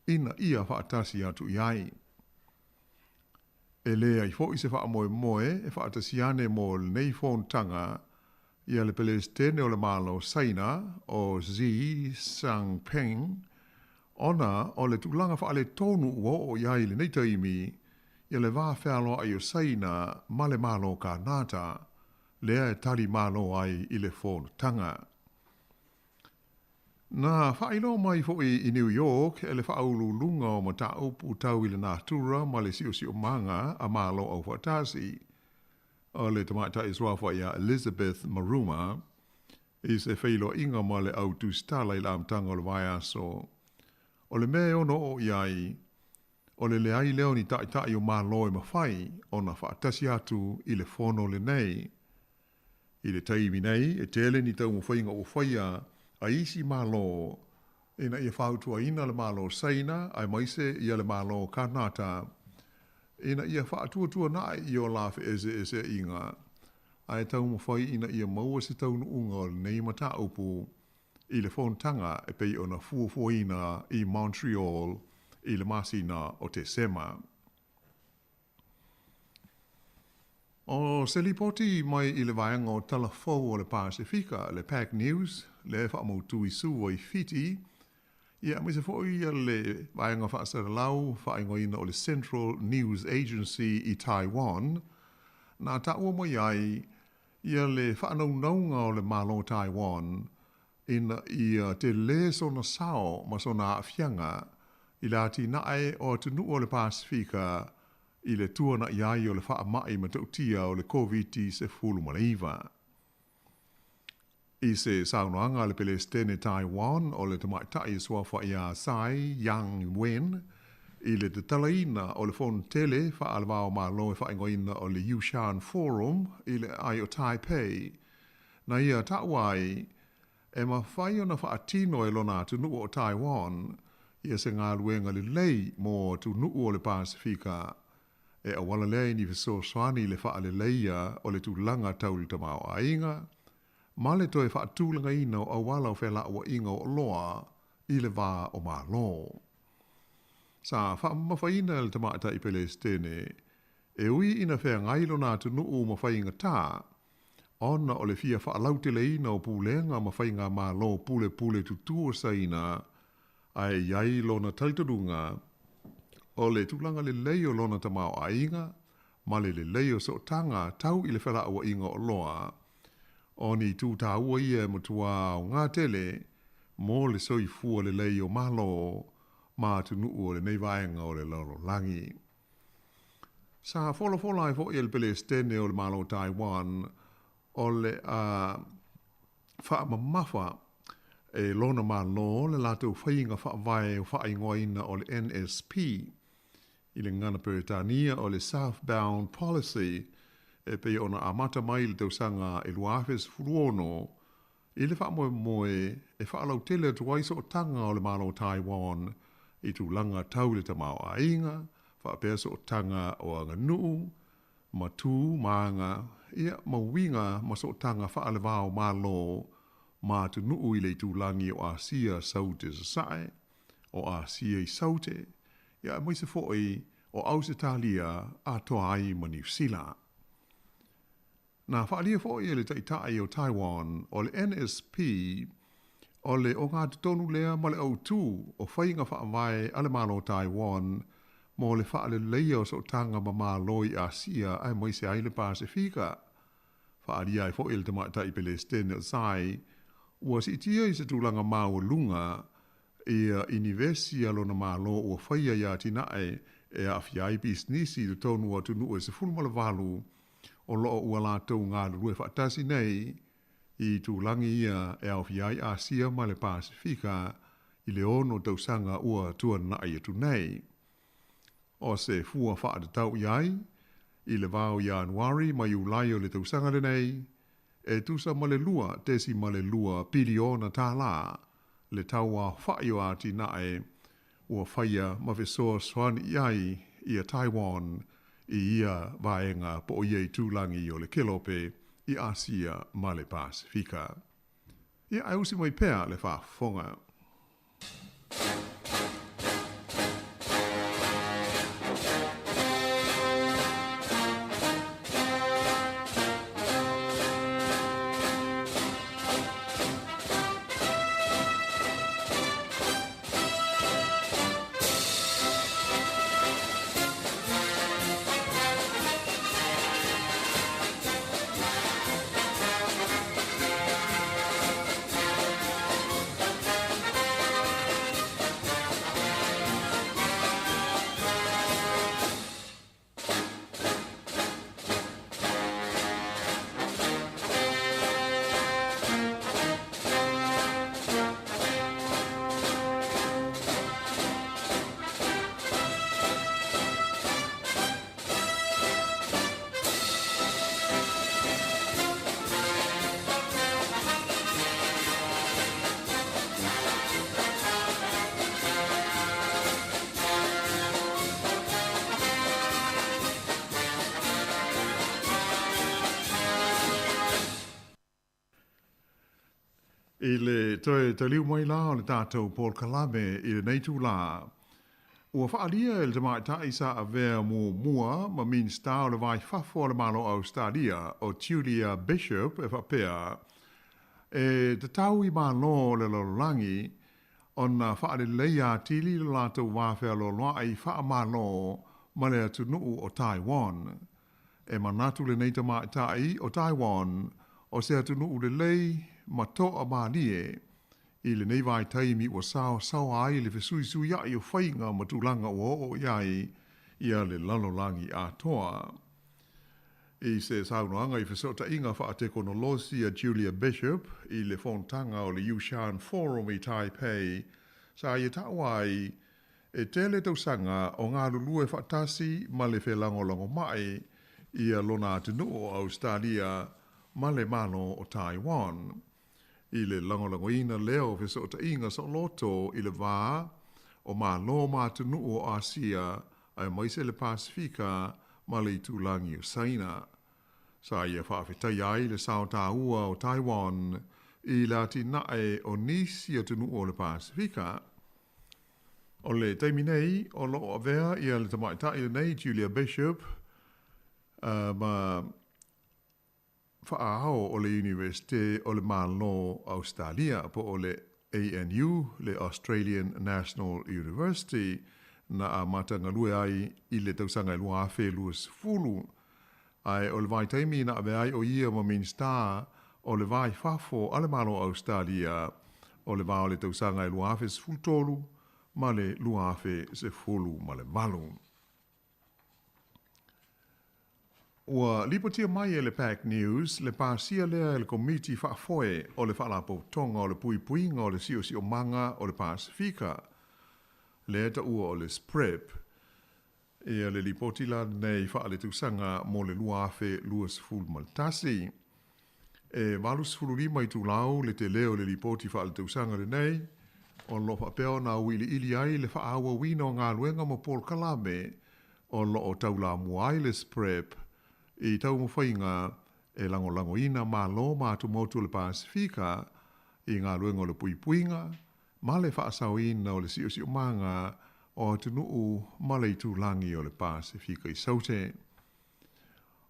ina ia faatasi atu i ai. E leai foi se faamoemoe e faatasi ane mo lenei fonotaga ia le Pelesitene o le Malo o Saina, o Xi Jinping, ona o le tulaga faaletonu ua oo i ai i lenei taimi ia le va fealoai o Saina ma le Malo o Kanata, lea e tali malo ai i le fonotaga. Na faailoa mai foi i New York e le Faauluuluga o Mataupu Tau i le Natura ma le Siosiomaga a Malo Aufaatasi, o le tamaitai suafa ia Elizabeth Maruma, i se feiloaiga ma le au tusitala i le amataga o le vaiaso. O le mea e ono oo i ai, o le leai lea o ni taitai o Malo e mafai ona faatasi atu i le fono lenei. I le taimi nei, e tele ni taumafaiga ua faia a isi Malo ina ia fautuaina le Malo o Saina aemaise ia le Malo o Kanata ina ia faatuatuana'i i o la feeseeseaiga ae taumafai ina ia maua se taunuuga o lenei mataupu i le fonotaga e pei ona fuafuaina i Montreal i le masina o Tesema. O se lipoti mai i le vaega o Tala Fou o le Pasefika, le Pac News, lea e faamautu i Suva i Fiti, ia aemaise foi le vaega faasalalau faaigoaina o le Central News Agency i Taiwan, na taua mai ai ia le faanaunauga o le Malo o Taiwan ina ia telē sona sao ma sona aafiaga i le atinae o atunuu o le Pasefika i le tuana'i ai o le faamai matautia o le Koviti-19. I se saunoaga a le Pelesitene Taiwan o le tamaitai suafa ia Tsai Yang-wen i le tatalaina o le fonotele faale-va-o-Malo e faaigoaina o le Yushan Forum i le aai o Taipei, na ia taua ai e mafai ona faatino e lona atunuu o Taiwan ia se galuega lelei mo atunuu o le Pasefika e auala lea i ni fesoasoani i le faaleleia o le tulaga tau i le tamaoaiga ma le toe faatulagaina o auala o felauaiga o oloa i le va o Malo. Sa faamamafaina e le tamaitai Pelesitene e ui ina feagai lona atunuu ma faigatā ona o le fia faalauteleina o pulega ma faigamalo pulepule tutū o Saina, ae i ai lona talitonuga o le tulaga lelei o lona tamaoaiga ma le lelei o sootaga tau i le felauaiga o oloa, o ni itu taua ia e matua aoga tele mo le soifua lelei o Malo ma atunuu o lenei vaega o le lalolagi. Sa folafola ai foi e le Pelesitene o le Malo o Taiwan o le a faamamafa e lona Malo le latou faiga faavae o faaigoaina o le NSP i le gagana Peretania o le Southbound Policy e pei ona amata mai i le tausaga e 2016 i le faamoemoe e faalautele atu ai sootaga o le Malo o Taiwan i tulaga tau i le tamaoaiga, faapea sootaga o aganuu, ma tu ma aga, ia, ma uiga ma sootaga faale-va-o-Malo ma atunuu i le itulagi o Asia Saute Sasae, o Asia i Saute, ia aemaise foi o Ausetalia atoa ai ma Niu Sila. Na faaalia foi e le Taitai o Taiwan o le NSP o le ogatotonu lea ma le autu o faiga faavae a le Malo o Taiwan mo le faaleleia o sootaga ma Malo i Asia aemaise ai le Pasefika. Faaalia ai foi e le Tamaitai Pelesitene o Tsai ua siitia i se tulaga maualuga ia inivesi a lona Malo ua faia i atinae e aafia ai pisinisi i totonu o atunuu e 18 o lo o ua latou galulue faatasi nei i itulagi ia e aofia ai Asia ma le Pasefika i le ono tausaga ua tuanai atu nei. O se fua faatatau i ai, I le va o Ianuari ma Iulai o le tausaga lenei, e tusa ma le $2.2 piliona tālā le tauaofa'i o atinae ua faia ma fesoasoani i ai ia Taiwan i ia vaega po o ia itulagi o le Kelope i Asia ma le Pasefika. Ia, ae usi mai pea le faafofoga. I le toe taliu mai la o le tatou polokalame i lenei itulā, ua faaalia e le tamaitai sa avea muamua ma Minisita o le Va i Fafo a le Malo o Ausetalia o Julia Bishop e faapea, e tatau i Malo o le lalolagi ona faaleleia atili lo latou va fealoaloai faamalo ma le atunuu o Taiwan. E manatu lenei tamaitai o Taiwan o se atunuu lelei ma toa malie i lenei vaitaimi ua saosaoa ai le fesuisuia'i o faiga ma tulaga ua oo i ai ia le lalolagi atoa. I se saunoaga i fesootaiga faatekonolosi a Julia Bishop i le fonotaga o le Yushan Forum i Taipei, sa ia taua ai E tele tausaga o galulue faatasi ma le felagolagomai ia lona atunuu o Ausetalia ma le Malo o Taiwan. I le lagolagoina lea o fesootaiga saoloto i le va o Malo ma atunuu o Asia aemaise le Pasefika ma le itulagi o Saina. Sa ia faafetaia ai le sao taua o Taiwan i le atinae o nisi atunuu o le Pasefika. O le taimi nei, o lo o avea ia le tamaitai lenei, Julia Bishop, ma faaao o le Iunivesite o le Malo o Ausetalia, po o le ANU, le Australian National University, na amata galue ai i le tausaga e 2020. Ae o le vaitaimi na avea ai o ia ma Minisita o le Va i Fafo a le Malo o Ausetalia, o le va o le tausaga e 2013 ma le 2018. Ua lipotia mai e le Pac News le pasia lea e le Komiti Faafoe o le Faalapotopotoga o le Puipuiga o le Siosiomaga o le Pasefika, lea e taua o le SPREP, Ia le lipoti la lenei faaletausaga mo le 2021. E 85 itulau le tele o le lipoti faaletausaga lenei, o lo o faapea ona auiliili ai le faaauauina o galuega ma polokalame o lo o taulamua ai le SPREP i taumafaiga e lagolagoina Malo ma atumotu o le Pasefika i galuega o le puipuiga ma le faasaoina o le siosiomaga o atunuu ma le itulagi o le Pasefika i Saute.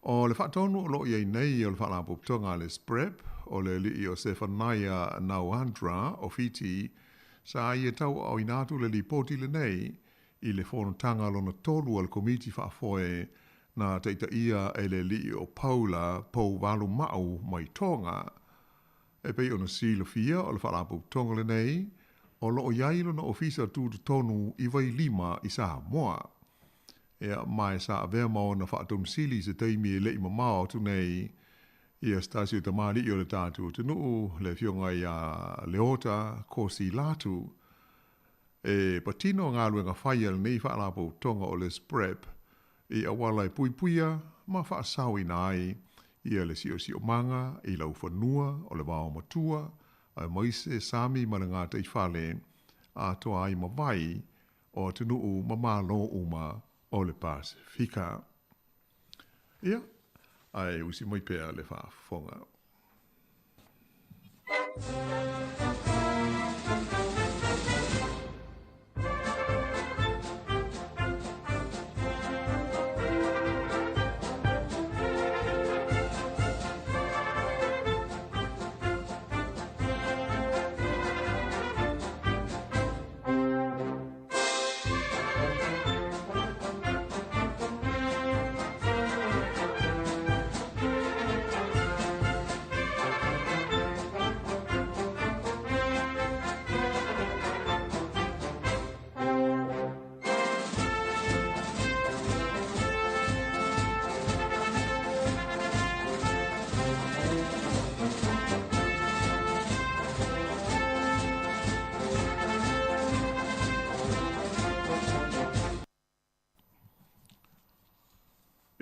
O le faatonu o lo o i ai nei o le Faalapotopotoga a le SPREP, o le alii o Sefanaia Nauandra o Fiti, sa ia tauaaoina atu le lipoti lenei i le fonotaga lona tolu a le Komiti Faafoe na taitaia e le alii o Paula Pouvalumau mai Toga. E pei ona silafia o le Faalapotopotoga lenei o lo o i ai lona ofisa tutotonu i Vailima i Samoa. Ea, ma e sa avea ma ona faatomusili i se taimi e le i mamao atu nei ia se tasi o tamalii o le tatou atunuu, le afioga ia Leota Kosi Latu. E patino galuega fai a lenei Faalapotopotoga o le SPREP i auala e puipuia ma faasaoina ai ia le siosiomaga i laufanua o le vaomatua aemaise sami ma le gataifale atoa ai ma vai o atunuu ma Malo uma o le Pasefika. Ia, ae usi mai pea le faafofoga.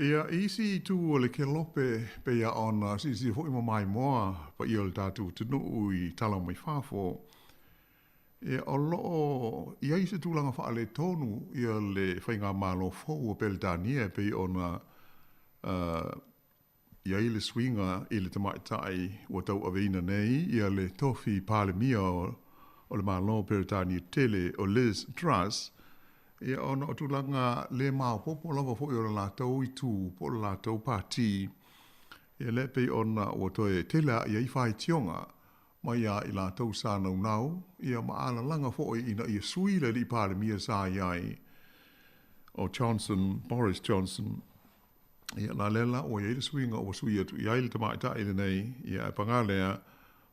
Ia, i isi itu o le kelope, pei a ona silasila foi ma maimoa paia o le tatou atunuu i tala mai fafo, ia, o lo o i ai se tulaga faaletonu ia le faigamalo fou o Peretania e pei ona uh, i ai le suiga i le tamaitai ua tauaveina nei ia le tofi Palemia o le Malo o Peretania tele o Liz Truss, ia ona o tulaga le maopoopo lava foi o le latou itu po o le latou pati, ia lea e pei ona ua toe tele a'i ai faitioga mai a i latou sa naunau, ia ma alalaga foi ina ia sui le alii Palemia sa i ai o Johnson, Boris Johnson. Ia, la lea la ua i ai le suiga ua sui atu i ai le tamaitai lenei, ia, ae pagā lea,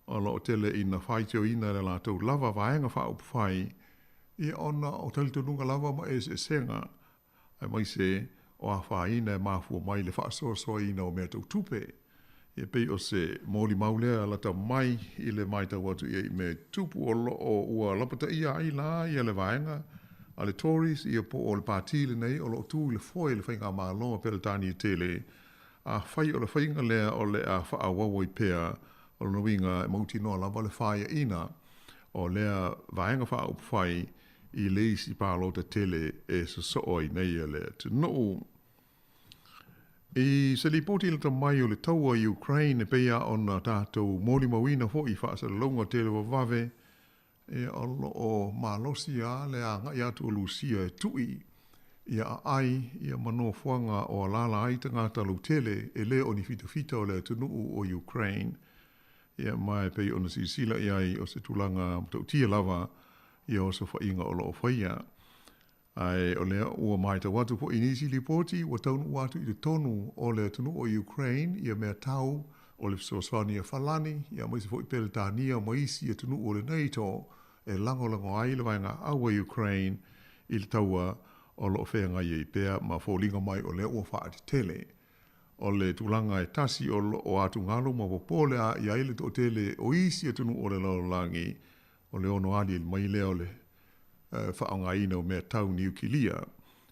o lo o tele ina faitioina e le latou lava vaega faaupufai, ia, ona o talitonuga lava ma eseesega, aemaise o afaina e mafua mai le faasoasoaina o mea tau tupe. Ia, pei o se molimau lea lata mai i le matau atu i ai i mea e tutupu o lo o ua lapataia ai la ia le vaega a le Tories ia po o le pati lenei o lo o tu i le foe i le faigamalo a Peretania tele. Afai o le faiga lea o le a faaauau ai pea, o lona uiga e mautinoa lava le faiaina o lea vaega faaupufai i le isi palota tele e sosoo ai nei le atunuu. I se lipoti lata mai o le taua i Ukraine e pei lava ona tatou molimauina foi i faasalalauga televavave, ia o lo o malosi lava le agai atu o Lusia e tui ia aai ia ma nofoaga o alaala ai tagata lautele e le o ni fitafita o le atunuu o Ukraine. Ia ma e pei ona silasila i ai o se tulaga matautia lava ia osofaiga o lo o faia. Ae o lea ua matau atu foi i nisi lipoti ua taunuu atu i totonu o le atunuu o Ukraine ia mea tau o le fesoasoani a Falani ia aemaise foi Peretania ma isi atunuu o le NATO e lagolago ai le vaegaau a Ukraine i le taua o lo o feagai ai pea ma foliga mai o lea ua faatetele. O le tulaga e tasi o lo o atugalu ma popole a i ai le toatele o isi atunuu o le lalolagi o le ono aliali mai lea o le faaaogaina o mea tau niukilia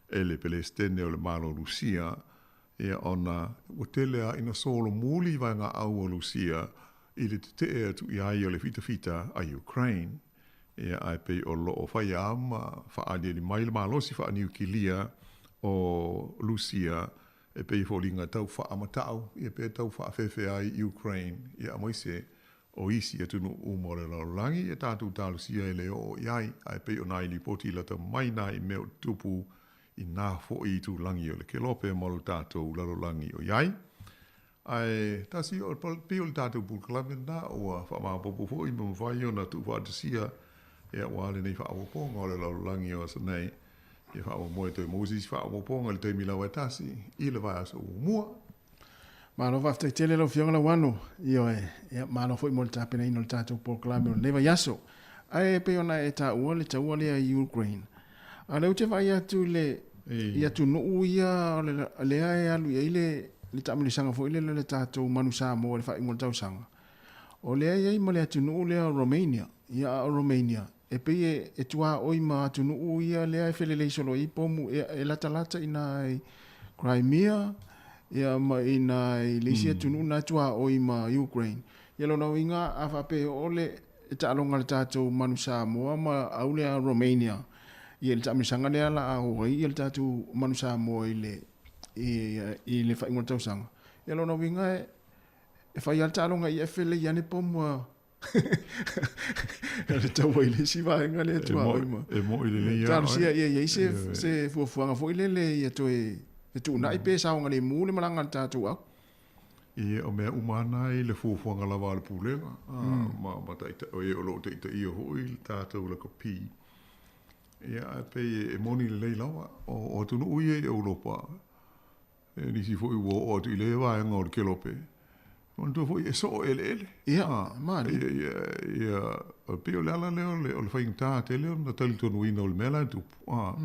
e le Pelesitene o le Malo o Lusia, ia ona ua tele lava ina solomuli vaegaau o Lusia i le tetee atu i ai o le fitafita a Ukraine. Ia ae pei o lo o fai lava ma faaaliali mai le malosi faaniukilia o Lusia e pei e foliga tau faamatau ia pe tau faafefe ai Ukraine ia aemaise o isi atunuu uma o le lalolagi e tatou talosia e le oo i ai, ae pei o nai lipoti lata mai na i mea o tutupu i nā foʻi itulagi o le kelope ma lo tatou lalolagi o i ai. Ae tasi o pei o le tatou polokalame lena ua faamaopoopo foi ma mafai ona tuufaatasia ia aua lenei faaopoopoga o le lalolagi o aso nei. Ia faamoemoe toe maua se isi faaopoopoga i le taimi laua e tasi i le vaiaso muamua. Malo faafetai tele lau Afioga Lauano. Ioe, ia malo foi mo le tapenaina o le tatou polokalame o lenei vaiaso. Ae e pei ona e taua le taua lea i Ukraine. A o lea ou te vaai atu i le i atunuu ia o le, lea e alu i ai le le taamilosaga foi lele o le tatou Manu Samoa i le faaiuga o le tausaga. O lea e i ai ma le atunuu lea o Romania. Ia a o Romania, e pei e, e tuaoi ma atunuu ia lea e felelei solo i ai pomu e, e latalata i ina i Crimea, Ia ma ina i le isi atunuu na tuaoi ma Ukraine. Ia lona uiga a faapea e oo le taaloga a le tatou Manu Samoa ma au lea Romania ia i le taamilosaga lea la a o ai ia le tatou Manu Samoa i le i le faaiuga o le tausaga. Ia lona uiga e fai lava le taaloga i felei ane po ma le taua i le isi vaega lea tuaoi ma. E moi lelei lava. Talosia ia i ai se, se fuafuaga foi lele ia toe fetuunai pe saogalemu le malaga a le tatou au. Ia, o mea uma lava na i le fuafuaga lava a le Pulega, ma, ma taita, o e o lo o taitaia foi le tatou lakapi. Ia, ae pei e moni lelei lava, o atunuu ia i Europa, E nisi foi ua oo atu i lea vaega o le kelope, manatua foi e soo eleele. Ia, malie. Ia, ia, ia, e pei o le ala lea o le, o le faigata tele ona talitonuina o le mea la e tupu, a,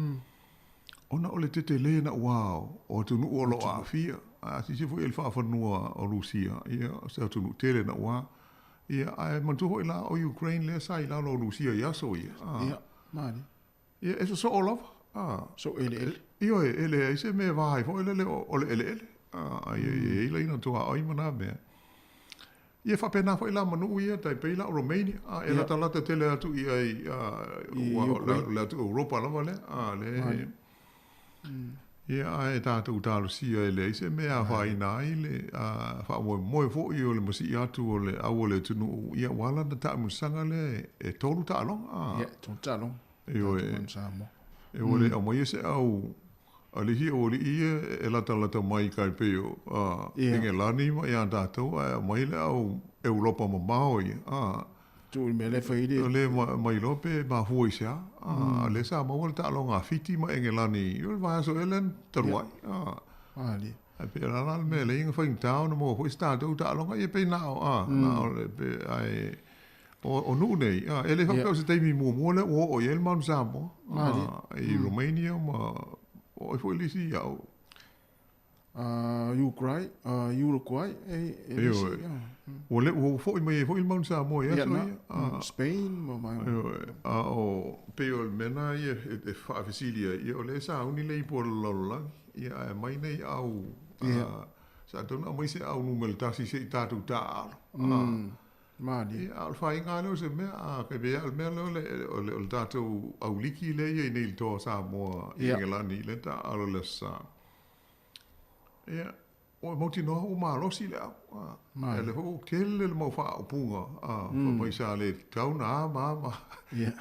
ona o le tetele naʻauao o atunuu o lo o aafia. A silasila foi i le faafanua o Rusia, ia, o se atunuu tele naʻauā. Ia, ae manatua foi la o Ukraine lea sa i lalo o Rusia i aso ia, a. Ia, malie. Ia, e sosoo lava. A. Soo eleele. Ioe, e leai se mea e vā ai foi lele o le eleele. A, ia, e i ai laina tuaoi ma nā mea. Ia, e faapena foi la ma nuu ia, tai pei la o Romania, a, e latalata tele atu i ai, a, ua, o le atu Europa lava lea, a, le, Ia, ae tatou talosia e leai se mea e afaina ai le faamoemoe foi o le masii atu o le au o le atunuu, ia ua ala ona taamilosaga lea e tolu taaloga. Ia, e tolu taaloga. Ioe. E ua le aumaia se au a le isi aualii ia e latalata mai kai pei o Engelani ma ia tatou, ae aumai le au Europa mamao ia. Tuu i le mea lea e fai ai le. O lea e mailoa pe mafua i se a. A o lea sa maua le taaloga a Fiti ma Engelani i le vaiaso ea lea na talu ai. Malie. Ae pei o le a la le mea e leai ona faigata ona maua foi se tatou taaloga, ia pei na o, a, na o le, pe, ae o nuu nei, a, e le faapea o se taimi muamua lea ua oo i ai le Manu Samoa, a, i Romania ma o ai foi le isi au. Uruguay, Uruguay, e, e le isi, ia. Ua le, ua foi mai ai foi le Manu Samoa i aso ia. Spain ma mai. A o, pei o le mea na ia e faafesili ai, ia o lea e sauni le ipu o le lalolagi, ia ae aumai nei au, sa tatau ona aumai se au numera tasi se i tatou taaalo. Malie. Ia, a o le faiga lava lea o se mea, a kai pei lava o le mea lea o le, o le, o le tatou auliki lea e i ai nei i le Toa o Samoa i Engelani, lea e taaalo i le Aso Sa. Ia, ua mautinoa ua malosi le au. A, e le foi ua tele le mau faaupuga, a, fai mai sa le tatau ona a ma a ma a. Ia,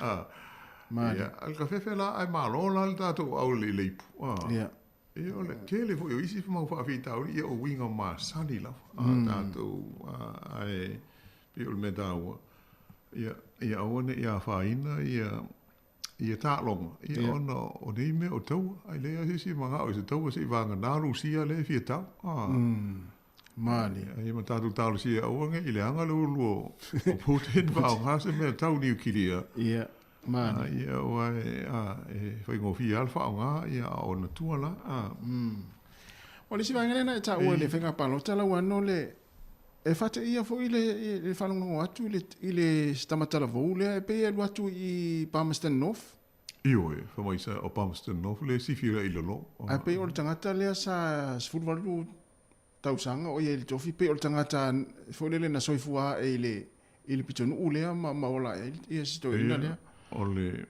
a o le kafefe la, ae malo la le tatou au i le ipu. A, ia, o le tele foi o isi mau faafitauli, ia o uiga masani lava a tatou, a, ae pei o le mea taua, ia, ia aua ne i afaina ia ia taaloga, ia ona o nei mea o taua, ae leai lava se isi e manao i se taua seiavagana Rusia lea e fia tau. Malie. Ia ma tatou talosia aua ne i leaga le ulu o Putin faaaoga se mea tau niukilia. Ia, malie. Ia aua e, e faigofie lava le faaaoga, ia a o ona tua la. O le isi vaega lea na e taua i le faiga palota lau ano le E faateia foi le faalogologo atu i le si tama talavou lea e pei e alu atu i Palmerston North. Ioe, fai mai sa o Palmerston North lea e sifi ai i lalo. Ae pei o le tagata lea sa 18 tausaga o i ai i le tofi, pei o le tagata foi lele na soifua ae i le i le pitonuu lea ma ola ae ai ia si toeaina lea. O le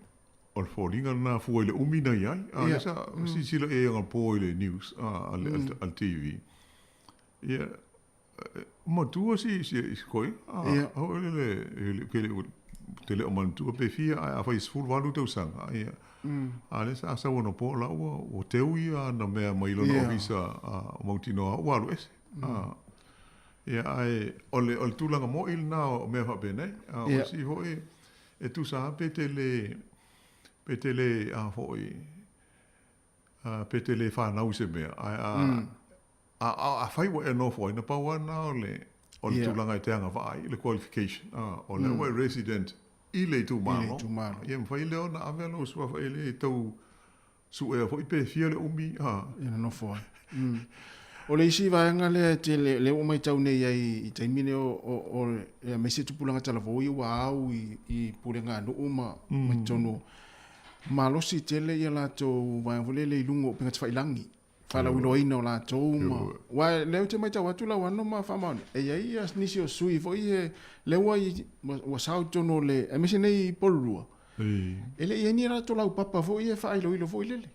o le foliga lena fua i le umi na i ai. A lea sa silasila i ai anapo i le news a le TV. Ia, matua si si si koi. A ho le le ke le te le o manatua pe fia ae afai 18 tausaga. Ia. A lea sa sau anapo la ua ua teu ia ana mea mai lona ofisa a o mautinoa ua alu ese. A ia ae o le o le tulaga moi lena o mea faapenei. A o isi foi e tusa lava pe te le pe te le a foi pe te le fanau i se mea ae a A, a, afai ua e nofo ai, na pau lava lena o le, o le tulaga e te agavaa ai, le qualification, a, o lea ua e resident i le itumalo. I le itumalo. Ia mafai lea ona ave lou suafa e le tau suea foi pe fia le umi, a. Ia na nofo ai. O le isi vaega lea e tele, lea ua matau nei ai i taimi nei o, o, o aemaise tupulaga talavou ia ua au i, i pulega a nuu ma, ma totonu, malosi tele ia latou vaega foi lele i luga o upegatafailagi. faalauiloaina o latou ma aua lea ou te matau atu Lauano ma Faamaoni e i ai ia nisi o sui foi e lea ua ua sao i totonu o le aemaise nei Pololua e le i ai ni latou laupapa foi e faailoilo foi lele.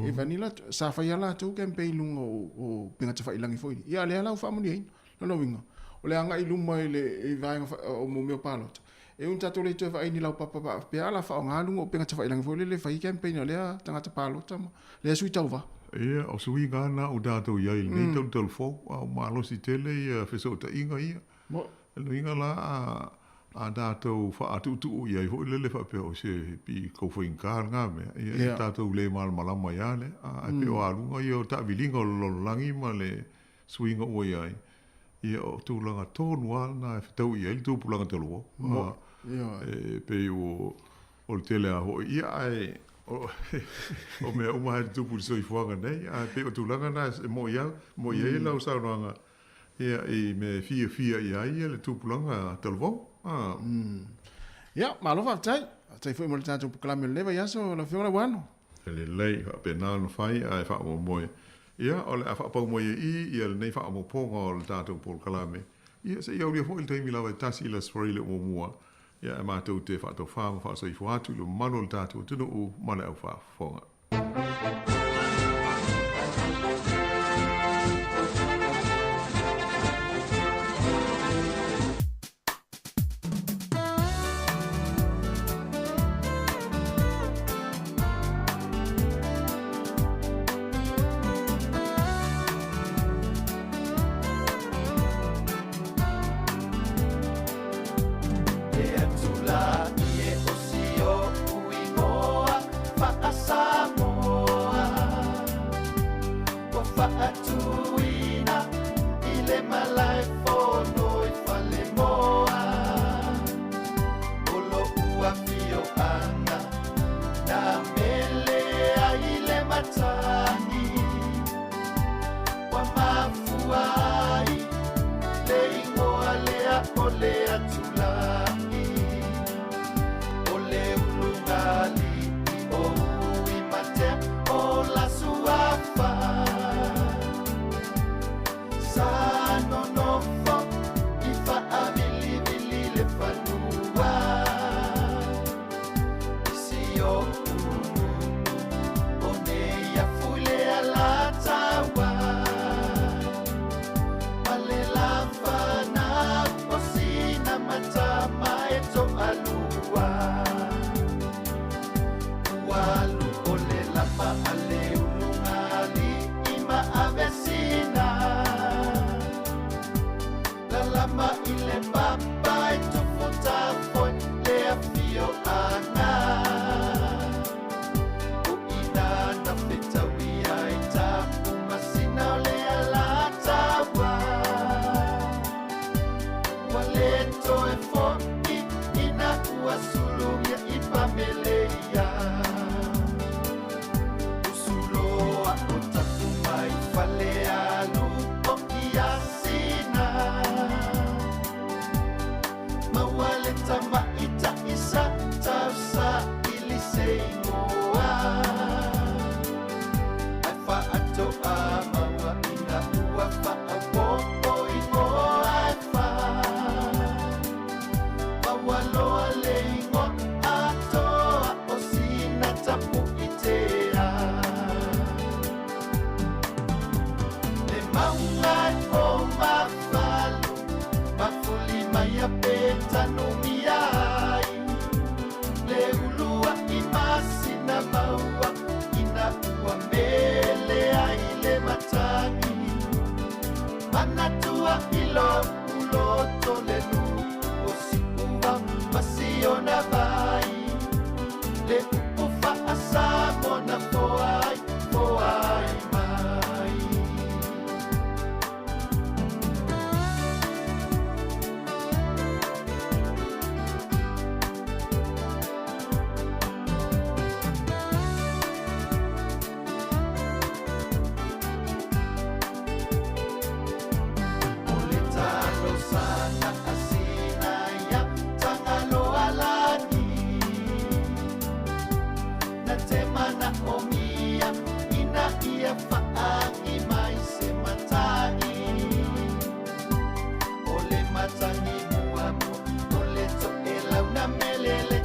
E fai ni sa fai lava latou campaign i luga o upega tafailagi foi ia a o lea la ua faamanuiaina. O lona uiga, o le agai i luma i le i vaega o mo mea o palota, e ui ina tatou le toe vaai i ni laupapa faapea, a o le a faaaoga luga o upega tafailagi foi lele e fai ai campaign a lea tagata palota ma lea sui tauva. Ia, o suiga lava na ua tatou i ai i lenei tautau fou, a ua malosi tele ia fesootaiga ia. O lona uiga la, a, a tatou faatuutuu i ai foi lele faapea o se pi kou faigata lena mea, ia, yeah. tatou le malamalama ai lava lea. Ae pei o aluga ia o taaviliga o le lalolagi ma le suiga ua i ai, ia o tulaga tonu lava lena e fetaui i ai le tupulaga talu ai. E pei o le tele lava foi, ia ae o mea uma lava e tutupu i le soifuaga nei, ae pei o tulaga na e moni lava, moni ai lau saunoaga ia i mea e fiafia i ai le tupulaga talavou. Ia, malo faafetai. Faafetai foi mo le tatou polokalame o lenei vaiaso lau Afioga Lauano. E lelei, faapena ona fai ae faamoemoe. Ia, o le a faapau mai ai i i ia lenei faaopoopoga o le tatou polokalame. Ia, se i aulia foi le taimi lava e tasi i le Aso Faraile muamua, ia ae matou te faatofa ma faasoifua atu i le mamalu o le tatou atunuu ma le aufaafofoga.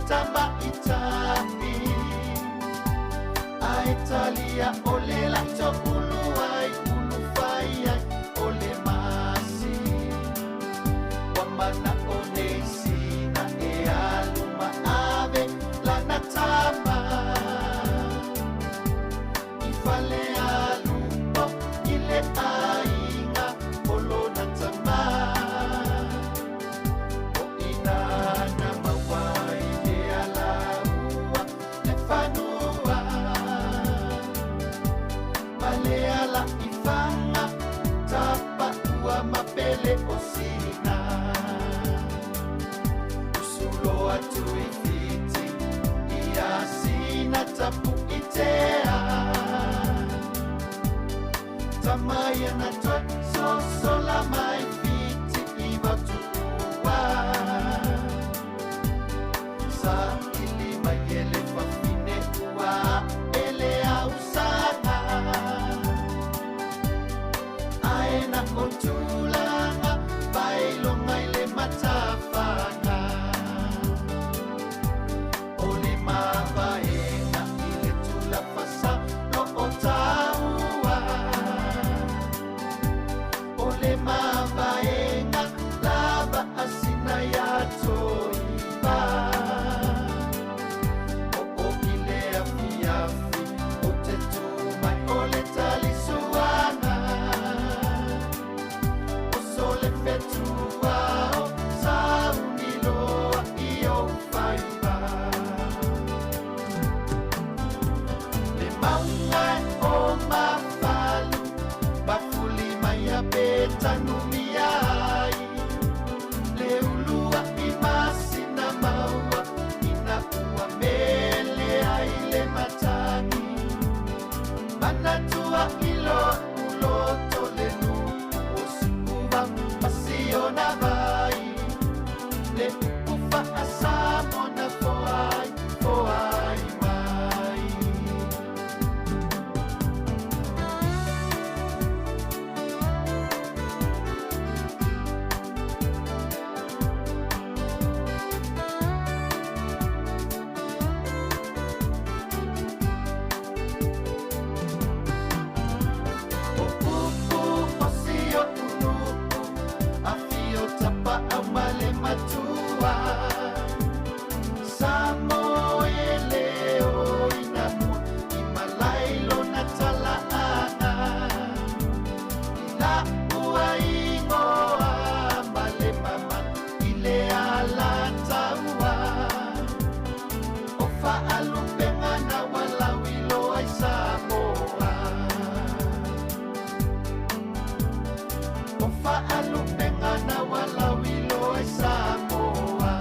tamaʻitaʻi ae talia o le laʻi ulu ai ulufai ai o le masi ua manaʻo nei sina e alu ma ave lana tama i fale alupo i le ʻaiga o lona tamā o ina na maua ai le alaua le fanua ma le ala i faga tapaʻua ma pele o sina usu loa atu i Fiti ia sina Tapuʻitea tama ia na toe sosola mai Fiti i Vautuʻua saʻili mai e le fafine ua aʻe le ausaga ae na o tulaga faailoga i le matafaga o le mavaega i le tulafasa loo taua o le mavaega lava a sina ia toiva o o i le afiafi o te tu mai o le talisuaga o so le fetuao sauni loa i ou faiva le mauga o mafalu mafuli mai a petanumia ai le uluaʻi masina maua ina ua mele ai le matagi manatua i loʻu loto le nuʻu o Siuvao ma Sionavai le upu faʻasamo na foai foai mai. O upu o si oʻu nuʻu afio Tapaʻau ma le matua Samoele o ina mua i malae lona talaaga i laʻua igoa ma le mamalu i le alataua o faalupega na ualauiloa ai Samoa o faalupega na ualauiloa ai Samoa.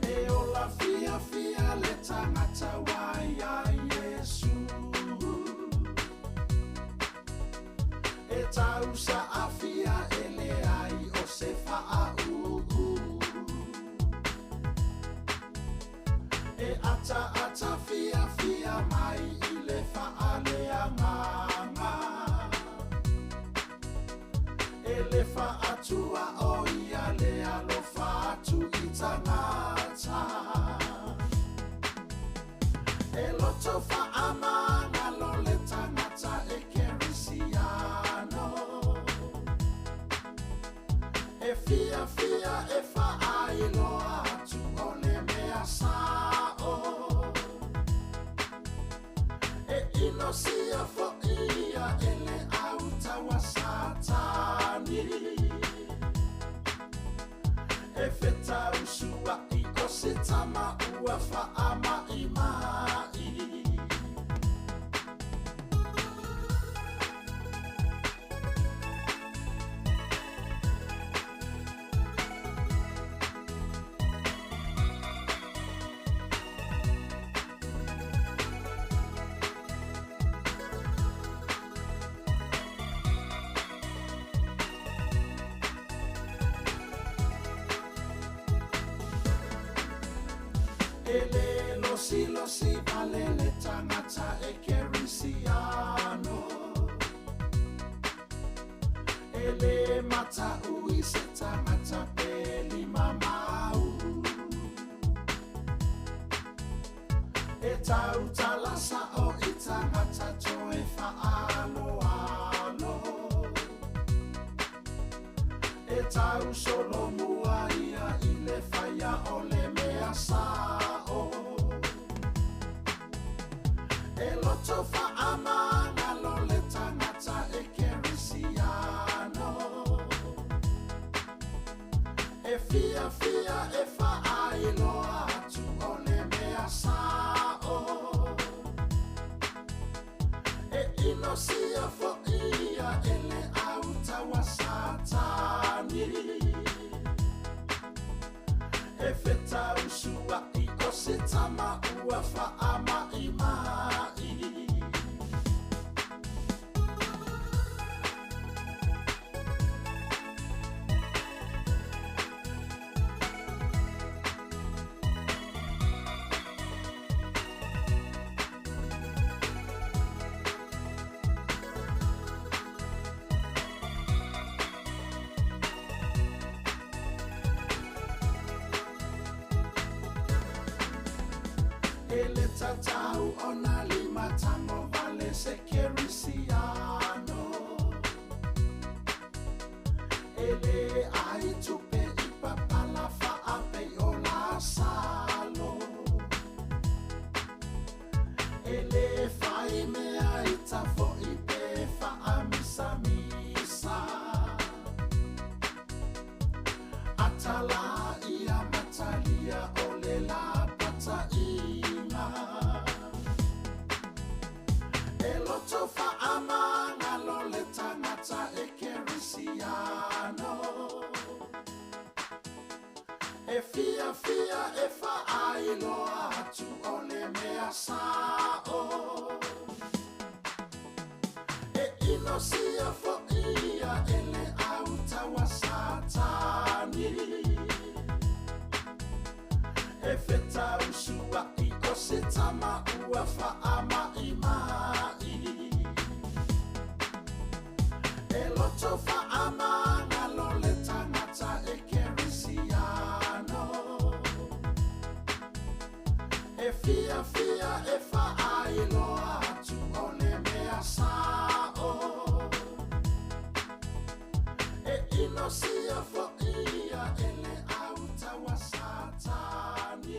E ola fiafia le tagata ua iā Iesu. E tausaafia e leai o se faauu. E ataata fiafia mai i le faaleagaga. E le faatua o ia le alofa atu i tagata. E loto faamagalo le tagata e kerisiano. E fiafia e faailoa atu o le mea sao. E inosia foʻi ia e le autaua Satani. E le losilosi vale le tagata ekerisiano. E le mataʻu i se tagata pe limamau. E tautala saʻo i tagata toe faaloalo. E tausolomua ia i le faia o le mea saʻo. E loto faamagalo le tagata ekerisiano. E fiafia e faailoa atu o le mea saʻo. E inosia foʻi ia e le autaua Satani. E fetausuaʻi o se tama ua faamaʻimaʻi. E le tatau ona limatango vale se kerisiano. E le ai tupe i papala faapei o Lasalo. E le fai mea i tafoʻi pe faamisamisa. Atala ia matalia o le lapataʻiga. E loto faamagalo le tagata ekerisiano. E fiafia e faailoa atu o le mea saʻo. E inosia foʻi ia e le autaua Satani. E fetausuaʻi o se tama ua faamaʻimaʻi. E loto faamagalo le tagata ekerisiano. E fiafia e faailoa atu o le mea saʻo. E inosia foʻi ia e le autaua Satani.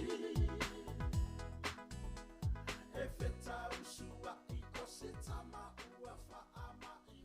E fetausuaʻi o se tama ua faamaʻimaʻi.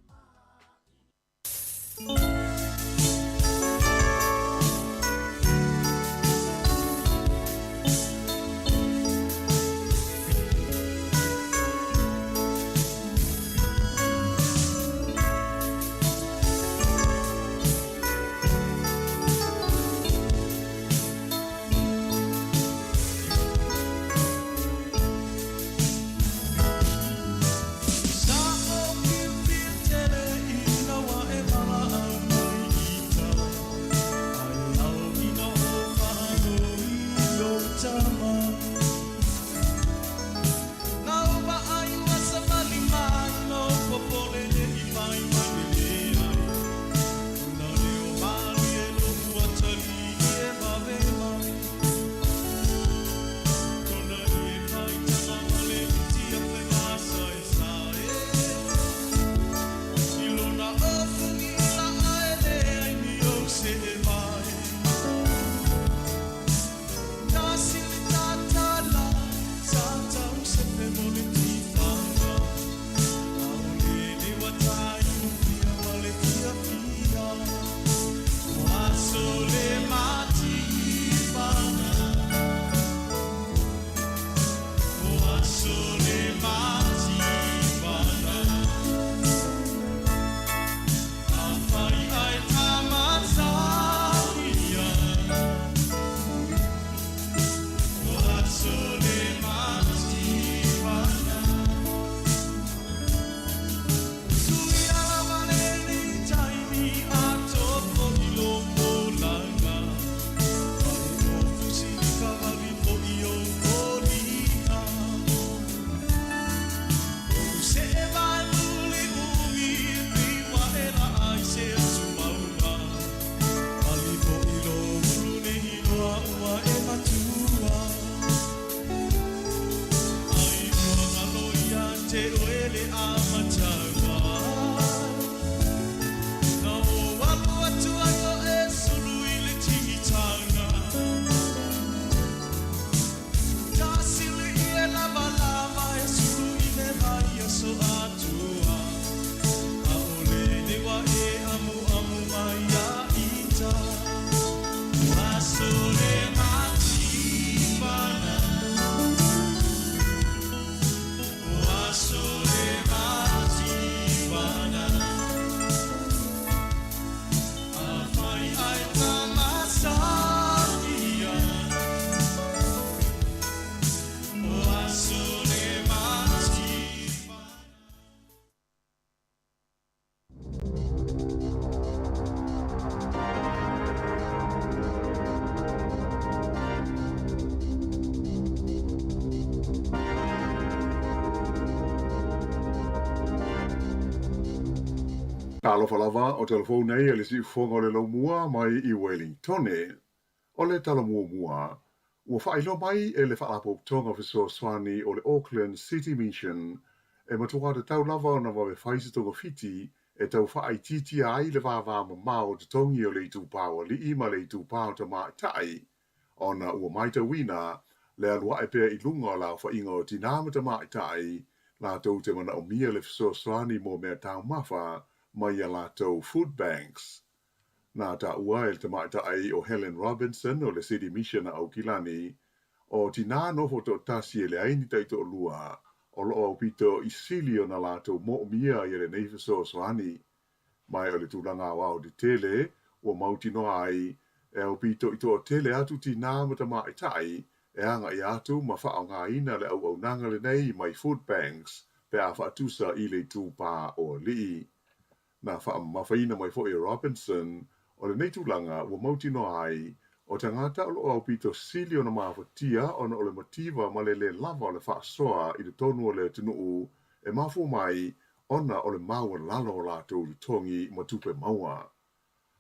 te oe le amataga Na ou alu atu ai o e sulu i le tigitaga Tasili i e lavalava e sulu i le vai aso atua Aole lewa e amuamu mai ia ita Ua sole mativana Ua sole mativana Afai ai tamasagia Ua sole mativana. Talofa lava, o telefou nei e le siufofoga o le Laumua mai i Wellingtone. O le tala muamua, ua faailoa mai e le Faalapotopotoga Fesoasoani o le Auckland City Mission e matuā tatau lava ona vave fai se togafiti e tau faaitiitia ai le vāvā mamao o totogi o le itupa o alii ma le itupa o tamaitai ona ua matauina le alu ae pea i luga o le aofaiga o tinā ma tamaitai latou te manaomia le fesoasoani mo mea taumafa mai ia latou food banks. Na taua e le tamaitai o Helen Robinson o le City Mission a Aukilani, o tinā nofo toatasi e leai ni taitoalua o lo o aupito i sili ona latou moomia ia lenei fesoasoani. Ma o le tulaga aoao tetele ua mautinoa ai e aupito i toatele atu tinā ma tamaitai e agaʻi atu ma faaaogaina le auaunaga lenei mai food banks pe a faatusa i le itupa o alii. Na faamamafaina mai foi e Robinson, o lenei tulaga ua mautinoa ai, o tagata o lo o aupito sili ona mafatia ona o le mativa ma le lē lava o le faasoa i totonu o le atunuu e mafua mai ona o le maualalo o latou totogi ma tupe maua.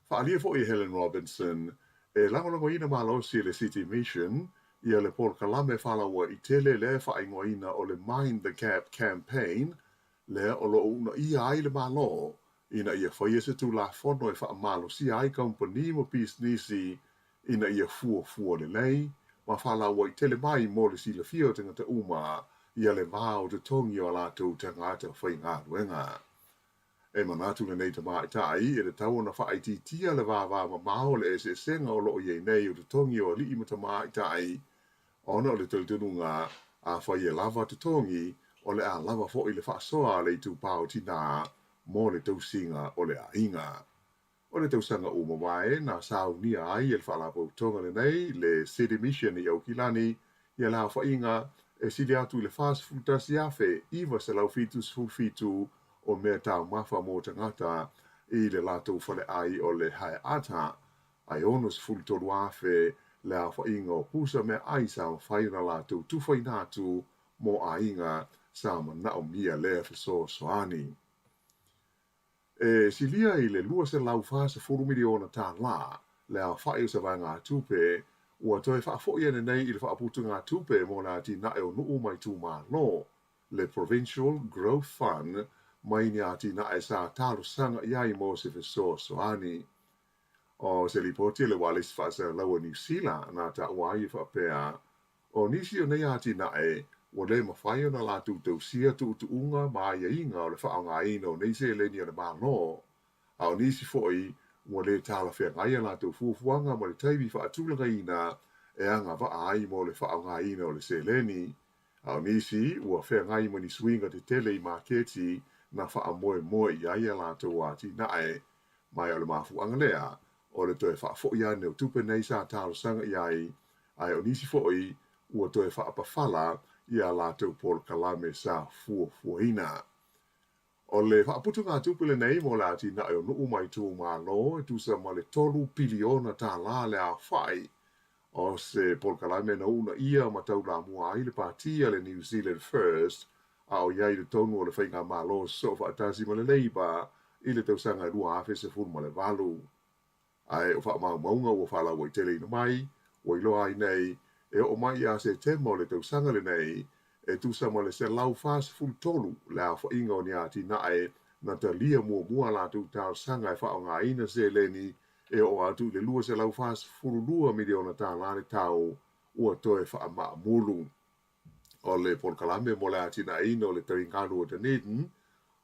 Faaalia foi e Helen Robinson, e lagolagoina malosi e le City Mission ia le polokalame faalauaitele lea e faaigoaina o le Mind the Gap Campaign, lea o lo o uunaia ai le Malo ina ia faia se Tulafono e faamalosia ai kamupani ma pisinisi ina ia fuafua lelei ma faalauaitele mai mo le silafia o tagata uma ia le va o totogi o a latou tagata faigaluega. E manatu lenei tamaitai e tatau ona faaitiitia le vāvā mamao o le eseesega o lo o i ai nei o totogi o alii ma tamaitai ona o le talitonuga afai e lava totogi o le a lava foi le faasoa a le itupa o tinā mo le tausiga o le aiga. O le tausaga ua mavae na saunia ai e le Faalapotopotoga lenei le City Mission i Aukilani ia le aofaiga e sili atu i le 41,977 o mea taumafa mo tagata i le latou faleai o le Haeata, ae 63,000 le aofaiga o pusa meaai sa mafai ona latou tufaina atu mo aiga sa manaomia lea fesoasoani. E silia i le $240 miliona tālā le aofai o se vaegatupe ua toe faafoi ane nei i le faaputugatupe mo le atinae o nuu ma itumalo, le Provincial Growth Fund, mai ni atinae sa talosaga i ai mo se fesoasoani. O se lipoti a le Ualesi Faasalalaua o Niu Sila na taua ai e faapea, O nisi o nei atinae, ua lē mafai ona latou tausia tuutuuga ma aiaiga o le faaaogaina o nei seleni a le Malo, a o nisi foi ua lē talafeagai a latou fuafuaga ma le taimi faatulagaina e agavaa ai mo le faaaogaina o le seleni, a o nisi ua feagai ma ni suiga tetele i maketi na faamoemoe i ai a latou atinae. Ma o le mafuaaga lea o le toe faafoi ane o tupe nei sa talosaga i ai, ae o nisi foi ua toe faapafala i a latou polokalame sa fuafuaina. O le faaputugatupe lenei mo le atinae o nuu ma itumalo e tusa ma le $3 piliona le aofai. O se polokalame na uunaia ma taulamua ai le pati a le New Zealand First a o i ai i totonu o le faigamalo sosoo faatasi ma le Labour i le tausaga e 2018. Ae o faamaumauga ua faalauaiteleina mai, ua iloa ai nei, e oo mai ia Setema o le tausaga lenei, e tusa ma le 143 le aofaiga o ni atinae na talia muamua a latou talosaga e faaaogaina seleni e oo atu i le $242 miliona tala le tau ua toe faamaamulu. O le polokalame mo le atinaeina o le taligalu o Dunedin,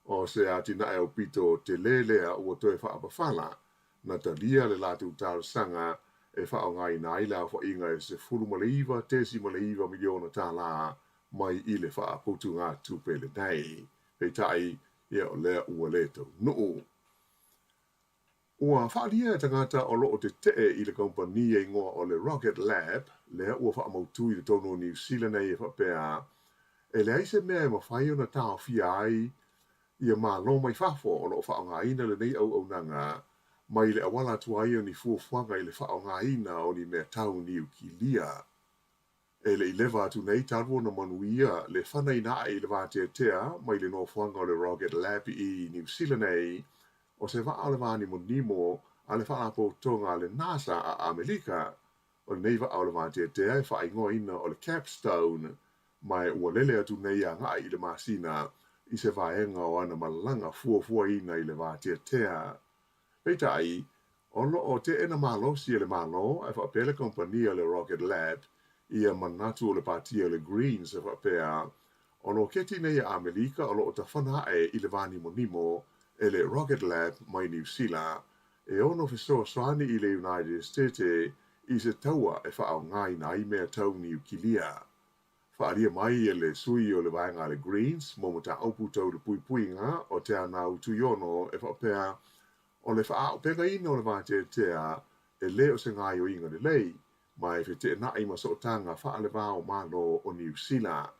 o se atinae aupito tele lea ua toe faapafala, na talia le latou talosaga e faaaogaina ai le aofaiga e $19.9 miliona tala mai i le faaputugatupe lenei. Peitai, ia o lea ua le taunuu. Ua faaalia e tagata o lo o tetee i le kamupani e igoa o le Rocket Lab, lea ua faamautu i totonu o Niu Sila nei e faapea, e leai se mea e mafai ona taofia ai ia Malo mai fafo o lo o faaaogaina lenei auaunaga mai le auala atu ai o ni fuafuaga i le faaaogaina o ni mea tau niukilia. E le i leva atu nei talu ona manuia le fanaina ae i le vateatea mai le nofoaga o le Rocket Lab i Niu Sila nei, o se vaa o le vānimonimo a le Faalapotopotoga a le NASA a Amelika. O lenei vaa o le vateatea e faaigoaina o le Capstone, ma e ua lele atu nei agai i le masina i se vaega o ana malaga fuafuaina i le vateatea. Peitai, o lo o teena malosi e le Malo ae faapea le kamupani a le Rocket Lab ia manatu o le Pātia o le Greens e faapea, o loketi nei a Amelika o lo o tafana ae i le vānimonimo e le Rocket Lab mai Niu Sila e ono fesoasoani i le United Estete i se taua e faaaogaina ai mea tau niukilia. Faaalia mai e le sui o le vaega a le Greens mo mataupu tau le puipuiga o Te Anau Tuiono e faapea, O le faaaupegaina o le vateatea e le o se gaoioiga lelei, ma e feteenai ma sootaga faaleva o Malo o Niu Sila.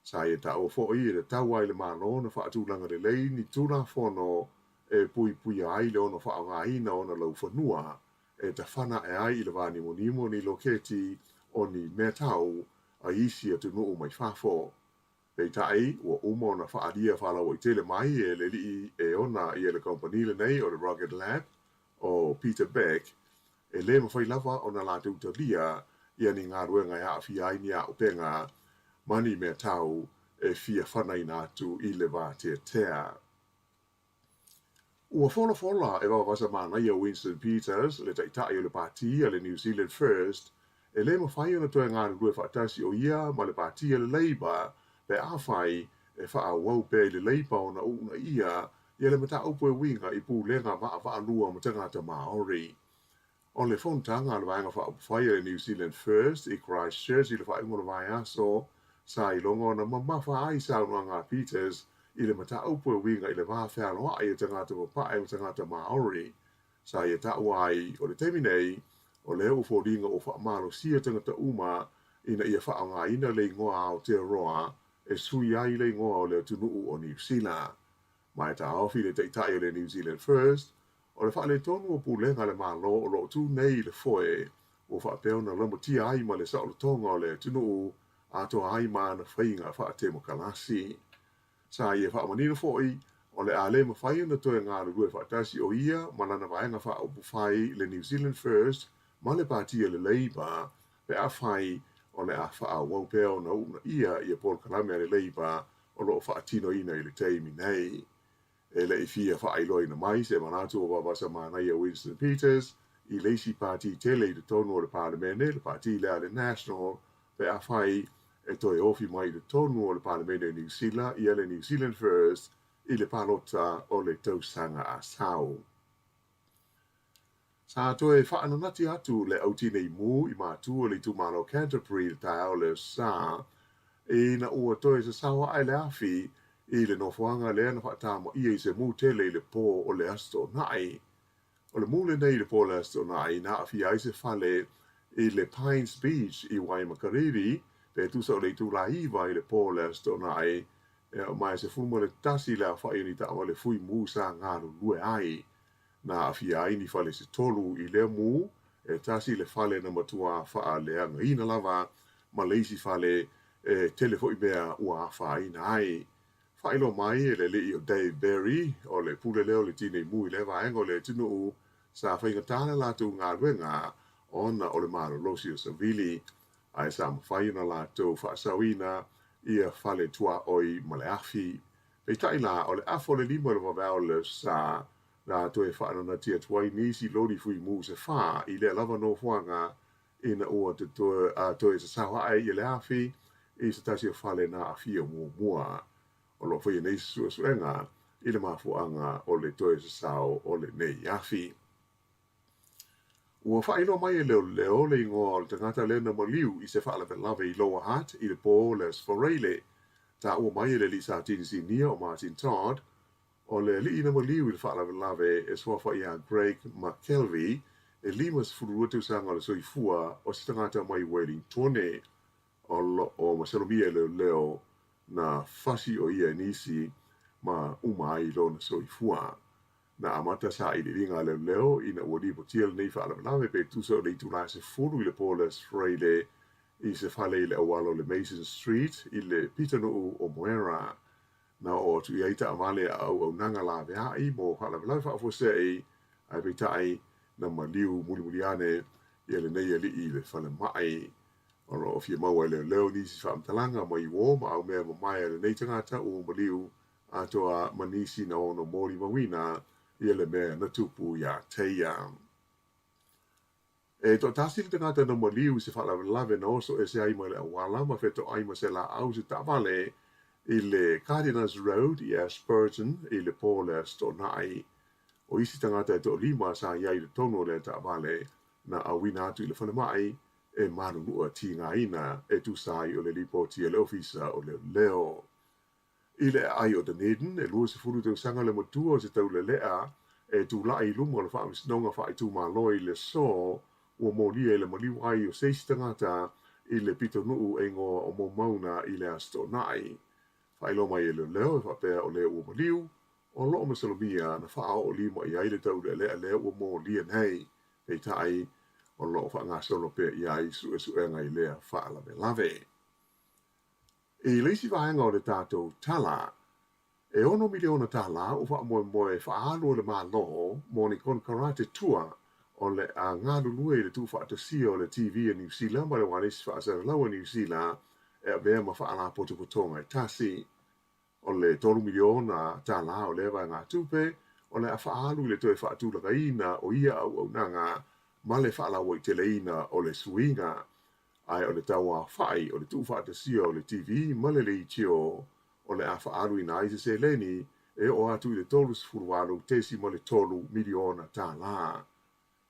Sa ia taua foi e tatau ai le Malo ona faatulaga lelei ni Tulafono e puipuia ai le ono faaaogaina o ona laufanua e tafana ae ai i le vānimonimo ni loketi o ni meatau a isi atunuu mai fafo. Peitai, ua uma ona faaalia faalauaitele mai e le alii e ona ia le kamupani lenei o le Rocket Lab, o Peter Beck, e le mafai lava ona latou talia ia ni galuega e aafia ai ni auupega ma ni meatau e fia fanaina atu i le vateatea. Ua folafola e vavasa manaia Winston Peters, le taitai o le pāti a le New Zealand First, e le mafai ona toe galulue faatasi o ia ma le pāti a le Labour pe afai e faaauau pea i le Labour ona uunaia ia le mataupu e uiga i pulega vaavaalua ma tagata Māori. O le fonotaga a le Vaega Faaupufai a le New Zealand First i Christchurch i le faaiuga o le vaiaso, sa iloga ona mamafa ai saunoaga a Peters i le mataupu e uiga i le va fealoai o tagata papae ma tagata Māori. Sa ia taua ai, o le taimi nei, o lea ua foliga ua faamalosia tagata uma ina ia faaaogaina le igoa Aotearoa e sui ai le igoa o le atunuu o Niu Sila. Ma e taofi le taitai o le New Zealand First, o le faaletonu o pulega a le Malo o lo o tu nei i le foe ua faapea ona laumatia ai ma le saolotoga o le atunuu atoa ai ma ana faiga faatemokalasi. Sa ia faamanino foi, o le a le mafai ona toe galulue faatasi o ia ma lana vaega faaupufai le New Zealand First ma le Pāti a le Labour pe afai o le a faaauau pea ona uunaia ia polokalame a le Labour o lo o faatinoina i le taimi nei. E le i fia faailoaina mai se manatu o vavasa manaia Winston Peters i le isi pāti tele i totonu o le Palemene, le pāti lea a le National, pe afai e toe ofi mai i totonu o le Palemene o Niu Sila ia le New Zealand First i le palota o le tausaga a sau. Sa toe faananati atu le au tinei mu i mātua o le itumalo Canterbury i le taeao o le Aso Sa, ina ua toe sasao ae le afi i le nofoaga lea na faatamaia i se mu tele i le pō o le Aso Toonai. O le mu lenei i le pō o le Aso Toonai na aafia ai se fale i le Pines Beach i Waimakariri, pe tusa o le itula 9 i le pō o le Aso Toonai, ma e 11 le aofai o ni taavale fui mu sa galulue ai. Na aafia ai ni fale se tolu i lea mu, e tasi le fale na matua faaleagaina lava ma le isi fale e tele foi mea ua afaina ai. Faailoa mai e le alii o Dave Berry, o le pule lea o le tinei mu i lea vaega o le atunuu, sa faigata le latou galuega ona o le malolosi o savili, ae sa mafai ona latou faasaoina ia fale tuaoi ma le afi. Peitai la, o le afa o le lima i le vaveao o le Aso Sa, na toe faananatia atu ai nisi loli fuimu se fā i lea lava nofoaga ina ua toe sasao ae ia le afi i se tasi o fale na aafia muamua. O lo o faia nei se suesuega i le mafuaaga o le toe sasao o lenei afi. Ua faailoa mai e leoleo le igoa o le tagata lea na maliu i se faalavelave i Lower Hutt i le po o le Aso Faraile. Taua mai e le alii Satini Sinia o Martin Todd, o le alii na maliu i le faalavelave e suafa ia Greg McKelvey, e 52 tausaga o le soifua o se tagata mai Wellingtone. O lo o masalomia e leoleo na fasi o ia e nisi ma uma ai lona soifua. Na amata sailiiliga a leoleo ina ua lipotia lenei faalavelave pe tusa o le itula 10 i le po o le Aso Faraile i se fale i le auala o le Mason Street i le pitonuu o Moera. Na oo atu i ai taavale a auaunaga laveai mo faalavelave faafuasei, ae peitai na maliu mulimuli ane ia lenei alii i le falemai. O lo o fia maua e leoleo nisi faamatalaga mai uō ma aumea mamae a lenei tagata ua maliu atoa ma nisi na ono molimauina ia le mea na tupu iā te ia. E toatasi le tagata na maliu i se faalavelave na oso ese ai mai le auala ma fetoai ma se laau se taavale i le Cardinals Road i Ashburton i le po o le Aso Toonai. O isi tagata e toalima sa i ai i totonu o lea taavale na auina atu i le falemai e malunua tigaina e tusa ai o le lipoti a le Ofisa o Leoleo. I le aai o Dunedin, e 20 tausaga le matua o se taulelea e tulai i luma o le Faamasinoga Faaitumalo i le aso ua molia i le maliu ai o se isi tagata i le pitonuu e igoa o Moumauna i le Aso Toonai. Faailoa mai e leoleo e faapea o le ua maliu, o lo o masalomia na faaoo lima i ai le taulealea lea ua molia nei, peitai o lo o faagasolo pea i ai suesuega i lea faalavelave. I le isi vaega o le tatou tala, e $6 miliona ua faamoemoe e faaalu e le Malo mo ni konekarate tua o le a galulue i le tuufaatasia o le TV a Niu Sila ma le ualesi faasalalau a Niu Sila e avea ma faalapotopotoga e tasi. O le $3 miliona o lea vaegatupe o le a faaalu i le toe faatulagaina o ia auaunaga ma le faalauaiteleina o le suiga. Ae o le tauaofai o le tuufaatasia o le TV ma le leitio o le a faaaluina ai se seleni e oo atu i le $38.3 miliona.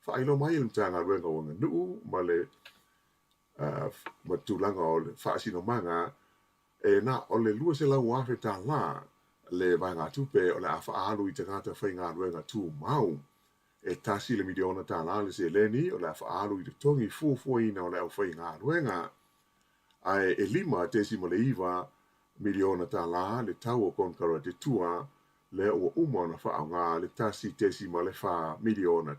Faailoa mai e le Matagaluega o Aganuu ma le ma tulaga o le faasinomaga e na o le $200,000 le vaegatupe o le a faaalu i tagata faigaluega tumau. E $1 miliona le seleni o le a faaalu i totogi fuafuaina o le aufaigaluega. Ae e $5.9 miliona le tau o konekarate tua lea ua uma ona faaaoga le $1.4 miliona.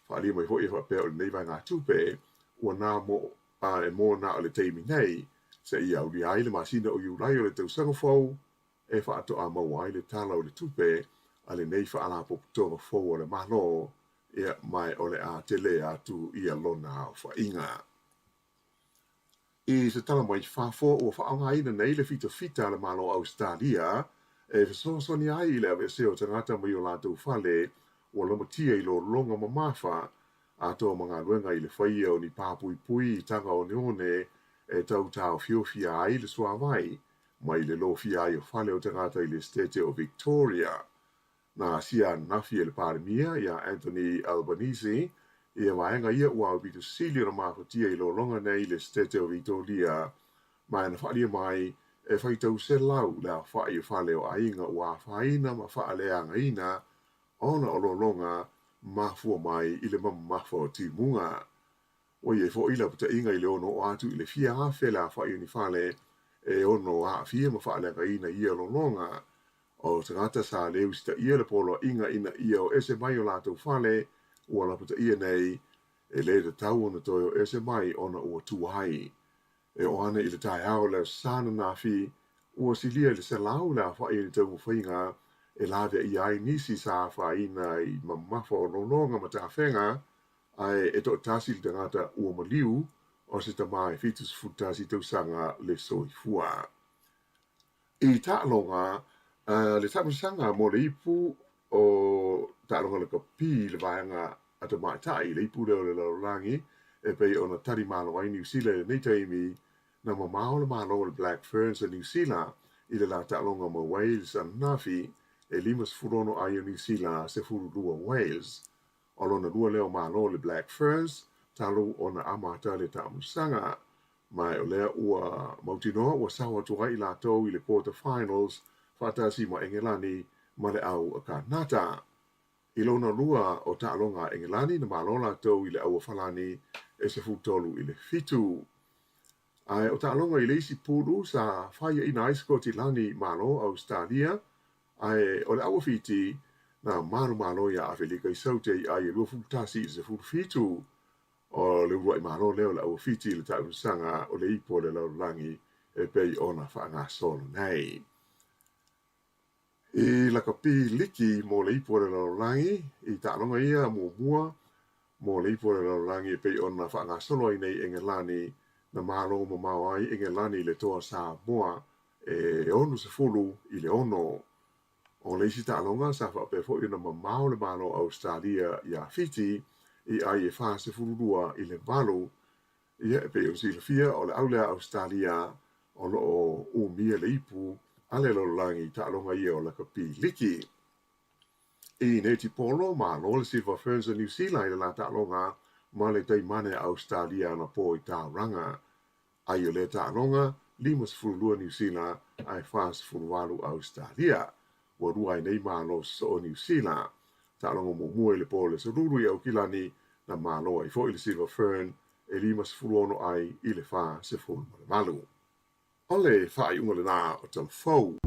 Faaalia mai foi e faapea o lenei vaegatupe ua na mo e mo na o le taimi nei seia aulia ai le masina o Iulai o le tausaga fou e faatoa maua ai le Tala o le Tupe a lenei Faalapotopotoga fou a le Malo, ia, ma o le a tele atu ia lona aofaiga. I se tala mai fafo, ua faaaogaina nei le fitafita a le Malo o Ausetalia e fesoasoani ai i le aveesea o tagata mai o latou fale ua lamatia i lologa mamafa atoa ma galuega i le faia o ni pāpuipui i taga oneone e tau taofiofia ai le suāwai mai le lofia ai o fale o tagata i le Setete o Victoria. Na asia ananafi e le Palemia ia Anthony Albanese ia vaega ia ua aupito sili ona mafatia i lologa nei i le Setete o Vitoria, ma na faaalia mai e faitau selau le aofai o fale o aiga ua afaina ma faaleagaina ona o lologa mafua mai i le mamafa o timuga. Ua i ai foi lapataiga i le ono oo atu i le fia afe le aofai o ni fale e ono aafia ma faaleagaina i ia lologa. O tagata sa le usitaia le poloaiga ina ia o ese mai o latou fale ua lapataia nei e le tatau ona toe o ese mai ona ua tuai. E oo ane i le taeao o le Aso Sa ananafi, ua silia i le 100 le aofai o ni taumafaiga e laveaia ai nisi sa afaina i mamafa o lologa ma tafega, ae e toatasi le tagata ua maliu o se tama e 71 tausaga le soifua. I taaloga, le taamilosaga mo le ipu o taaloga lakapi i le vaega a tamaitai i le ipu lea o le lalolagi e pei ona tali malo ai Niu Sila i lenei taimi, na mamao le malo o le Black Ferns a Niu Sila i le la taaloga ma Wales ananafi e 56 ai o Niu Sila, 12 Wales. O lona lua lea o malo o le Black Ferns talu ona amata le taamilosaga. Ma o lea ua mautinoa ua sao atu ai i latou i le quarter finals faatasi ma Engelani ma le au a Kanata. I lona lua o taaloga a Engelani na malo latou i le au a Falani e 13-7. Ae o taaloga i le isi pulu sa faiaina ai Sikotilani malo Ausetalia ae o le au a Fiti na manumalo iā Afelika i Saute i ai e 21-17. O le uluai malo lea o le au a Fiti i le taamilosaga o le ipu o le lalolagi e pei ona faagasolo nei. I lakapi liki mo le ipu o le lalolagi i taaloga ia muamua mo le ipu o le lalolagi e pei ona faagasolo ai nei Engelani na malo mamao ai Engelani i le toa Samoa e 60-6. O le isi taaloga sa faapea foi ona mamao le Malo o Ausetalia iā Fiti i ai e 42-8. Ia, e pei ona silafia, o le au lea a Ausetalia o lo o umia le ipu a le lalolagi i taaloga ia o lakapi liki. I netipolo, malo le Silver Ferns a Niu Sila i le la taaloga ma le taimane a Ausetalia anapo i Tauranga. Ai o lea taaloga, 52 Niu Sila ae 48 Ausetalia. Ua lua ai nei malo sosoo Niu Sila. Taaloga muamua i le po o le Aso Lulu i Aukilani, na malo ai foi le Silver Fern e 56 ai i le 48. O le faaiuga lena o Tala Fou.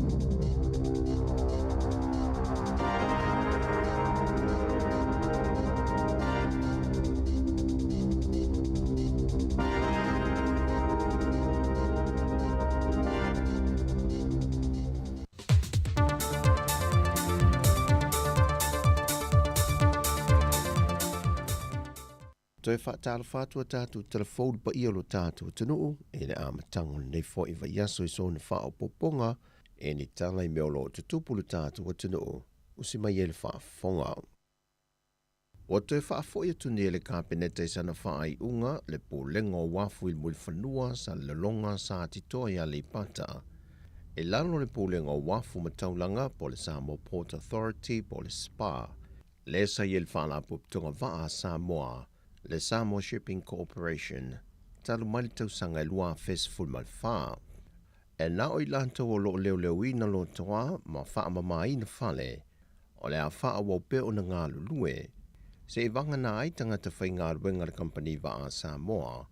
Toe faatalofa atu a tatou tala fou i le paia o lo tatou atunuu i le amataga o lenei foi vaiaso i sona faaopoopoga e ni tala i mea o lo o tutupu i lo tatou atunuu usi mai ai le faafofoga. Ua toe faafoi atu nei e le Kapeneta i sana faaiuga le Pulega o Uafu i le Mulifanua, Salelologa, Satitoa i Aleipata. I lalo o le Pulega o Uafu ma Taulaga po o le Samoa Port Authority po o le SPA, lea sa i ai le Faalapotopotoga Vaa a Samoa, le Samoa Shipping Corporation, talu mai le tausaga e 2014. E na o i latou o lo o leoleoina lotoa ma faamamaina fale, o le a faaauau pea ona galulue, seia vagana ai tagata faigaluega a le Kamupani Vaa a Samoa,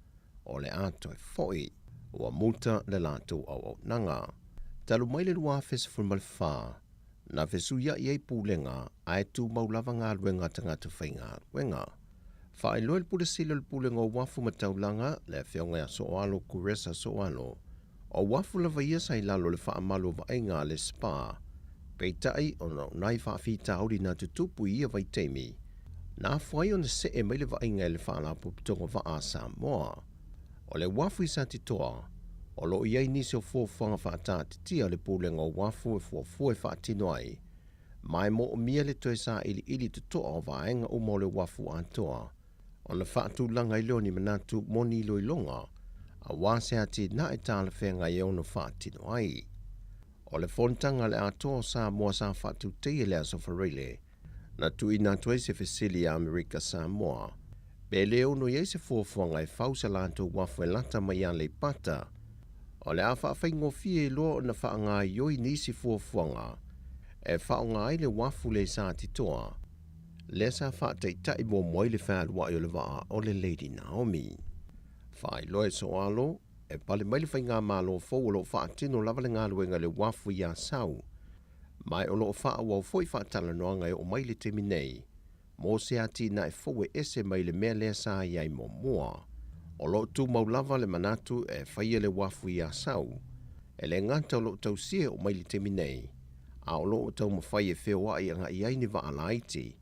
o le a toe foi, ua muta le latou auaunaga. Talu mai le 2014, na fesuiai ai pulega ae tumau lava galuega a tagata faigaluega. Faailoa e le Pule Sili o le Pulega o Uafu ma Taulaga, le Afioga ia Sooalo Kuresa Sooalo, o uafu lava ia sa i lalo o le faamalu o vaaiga a le SPA. Peitai, ona o nai faafitauli na tutupu i ia vaitaimi, na afua ai ona see mai le vaaiga i le Faalapotopotoga Vaa a Samoa. O le uafu i Satitoa, o lo o i ai nisi o fuafuaga faataatitia a le Pulega o Uafu e fuafua e faatino ai, ma e moomia le toe sailiili totoa o vaega uma o le uafu atoa, ona faatulaga ai lea o ni manatu mo ni iloiloga, aua se atinae talafeagai e ono faatino ai. O le fonotaga a le Atoa o Samoa sa faatauteia i le Aso Faraile, na tuuina atu ai se fesili iā Amerika Samoa, pe le ono i ai se fuafuaga e fau sa latou uafu e lata mai i Aleipata. O le a faafaigofie loa ona faagaoioi nisi fuafuaga e faaaoga ai le uafu le Satitoa, lea sa faataitai muamua ai le fealuai o le vaa o le Lady Naomi. Faailoa e Soalo, e pale mai le faigamalo fou o lo o faatino lava le galuega i le uafu i Asau, ma o lo o faaauau foi faatalanoaga e oo mai le taimi nei mo se atinae fou e ese mai le mea lea sa i ai muamua. O lo o tumau lava le manatu e faia le uafu i Asau, e le gata o lo o tausia e oo mai le taimi nei, a o lo o taumafai e feoai agai ai ni vaa laiti,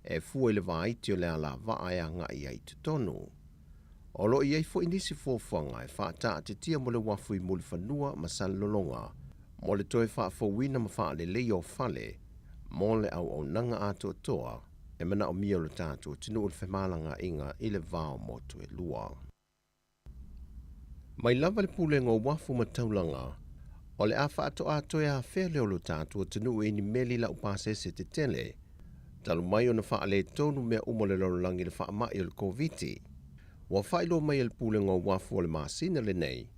e fua i le vaiti o le alavaa e agai ai i totonu. O lo o i ai foi nisi fuafuaga e faataatitia mo le uafu i Mulifanua ma Salelologa mo le toe faafouina ma faaleleia o fale mo le auaunaga atoatoa e manaomia e lo tatou atunuu le femalagaaiga i le va o motu e lua. Mai lava le Pulega o Uafu ma Taulaga, o le a faatoa toe afea lea o lo tatou atunuu i ni meli laupasese tetele, talu mai ona faaletonu mea uma o le lalolagi i le faamai o le Koviti. Ua faailoa mai e le Pulega o Uafu o le masina lenei,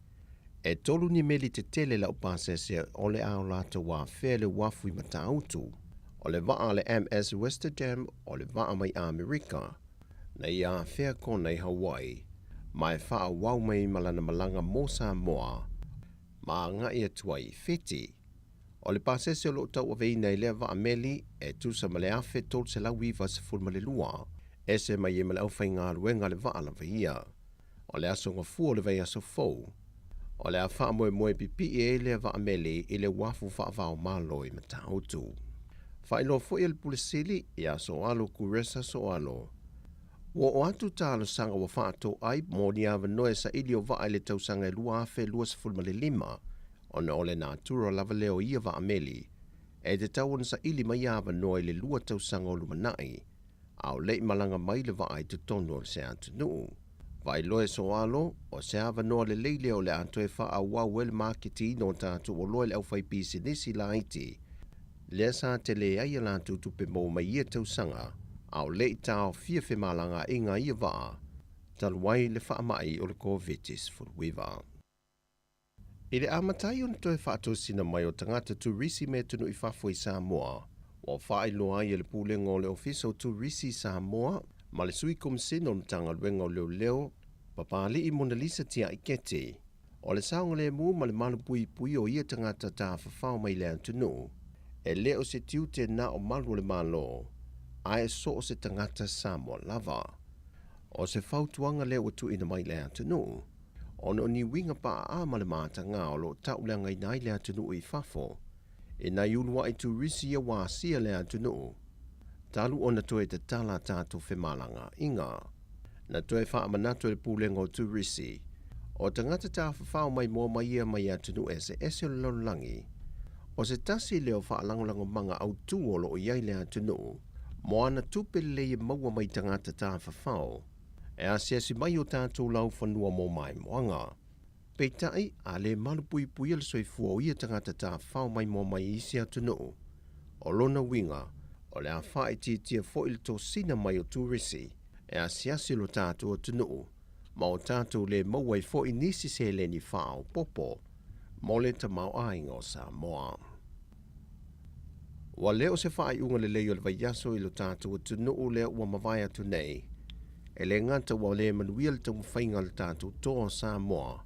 e tolu ni meli tetele laupasese o le a o latou afea le uafu i Matautu, o le vaa a le MS Westerdam o le vaa mai Amerika, na ia afea Kona i Hawaii, ma e faaauau mai ma lana malaga mo Samoa, ma agai atu ai i Fiti. O le pasese o lo o tauaveina i lea vaa meli e tusa ma le 1392, ese mai ai ma le aufaigaluega a le vaa lava ia. O le aso Gafua o le vaiaso fou, o le a faamoemoe pipii ai lea vaa meli i le uafu faava-o-Malo i Matautu. Faailoa foi e le Pule Sili ia Soalo Kuresa Soalo, ua oo atu talosaga ua faatoai mo ni avanoa e saili o vaa i le tausaga e 2025 ona o le natura lava lea o ia vaa meli e tatau ona saili mai avanoa i le lua tausaga o lumanai a o le i malaga mai le vaa i totonu o se atunuu. Faailoa e Soalo, o se avanoa lelei lea o le a toe faaauau ai le maketiina o tatou oloa i le aufaipisinisi laiti, lea sa tele ai a latou tupe maua mai ia tausaga, a o le i taofia femalagaaiga a ia vaa, talu ai le faamai o le Koviti-19. I le amata ai ona toe faatosina mai o tagata turisi mai atunuu i fafo i Samoa, ua faailoa ai e le Pulega o le Ofisa o Turisi i Samoa ma le Sui Komisena o le Matagaluega o Leoleo, Papali'i Monalisa Tia'i Keti, o le saogalemu ma le malupuipuia o ia tagata tafafao mai le atunuu, e le o se tiute na o malu o le Malo, ae so o se tagata Samoa lava. O se fautuaga lea ua tuuina mai i le atunuu, ona o ni uiga paaa ma le matagā o lo o tauleagaina ai le atunuu i fafo i nai uluai turisi ia ua asia le atunuu, talu ona toe tatala a tatou femalagaaiga. Na toe faamanatu e le Pulega o Turisi, o tagata tafafao maimoa mai ia mai atunuu eseese o le lalolagi, o se tasi lea o faalagolagomaga autū o lo o i ai le atunuu mo ana tupe lelei e maua mai tagata tafafao e asiasi mai i o tatou laufanua mo maimoaga. Peitai, a le malupuipuia le soifua o ia tagata tafafao maimoa mai i isi atunuu, o lona uiga, o le a faaitiitia foi le tosina mai o turisi e asiasi lo tatou atunuu ma o tatou le maua ai foi nisi seleni faaopoopo mo le tamaoaiga o Samoa. Ua le o se faaiuga lelei o le vaiaso i lo tatou atunuu lea ua mavae atu nei, e le gata ua le manuia le taumafaiga a le tatou toa o Samoa,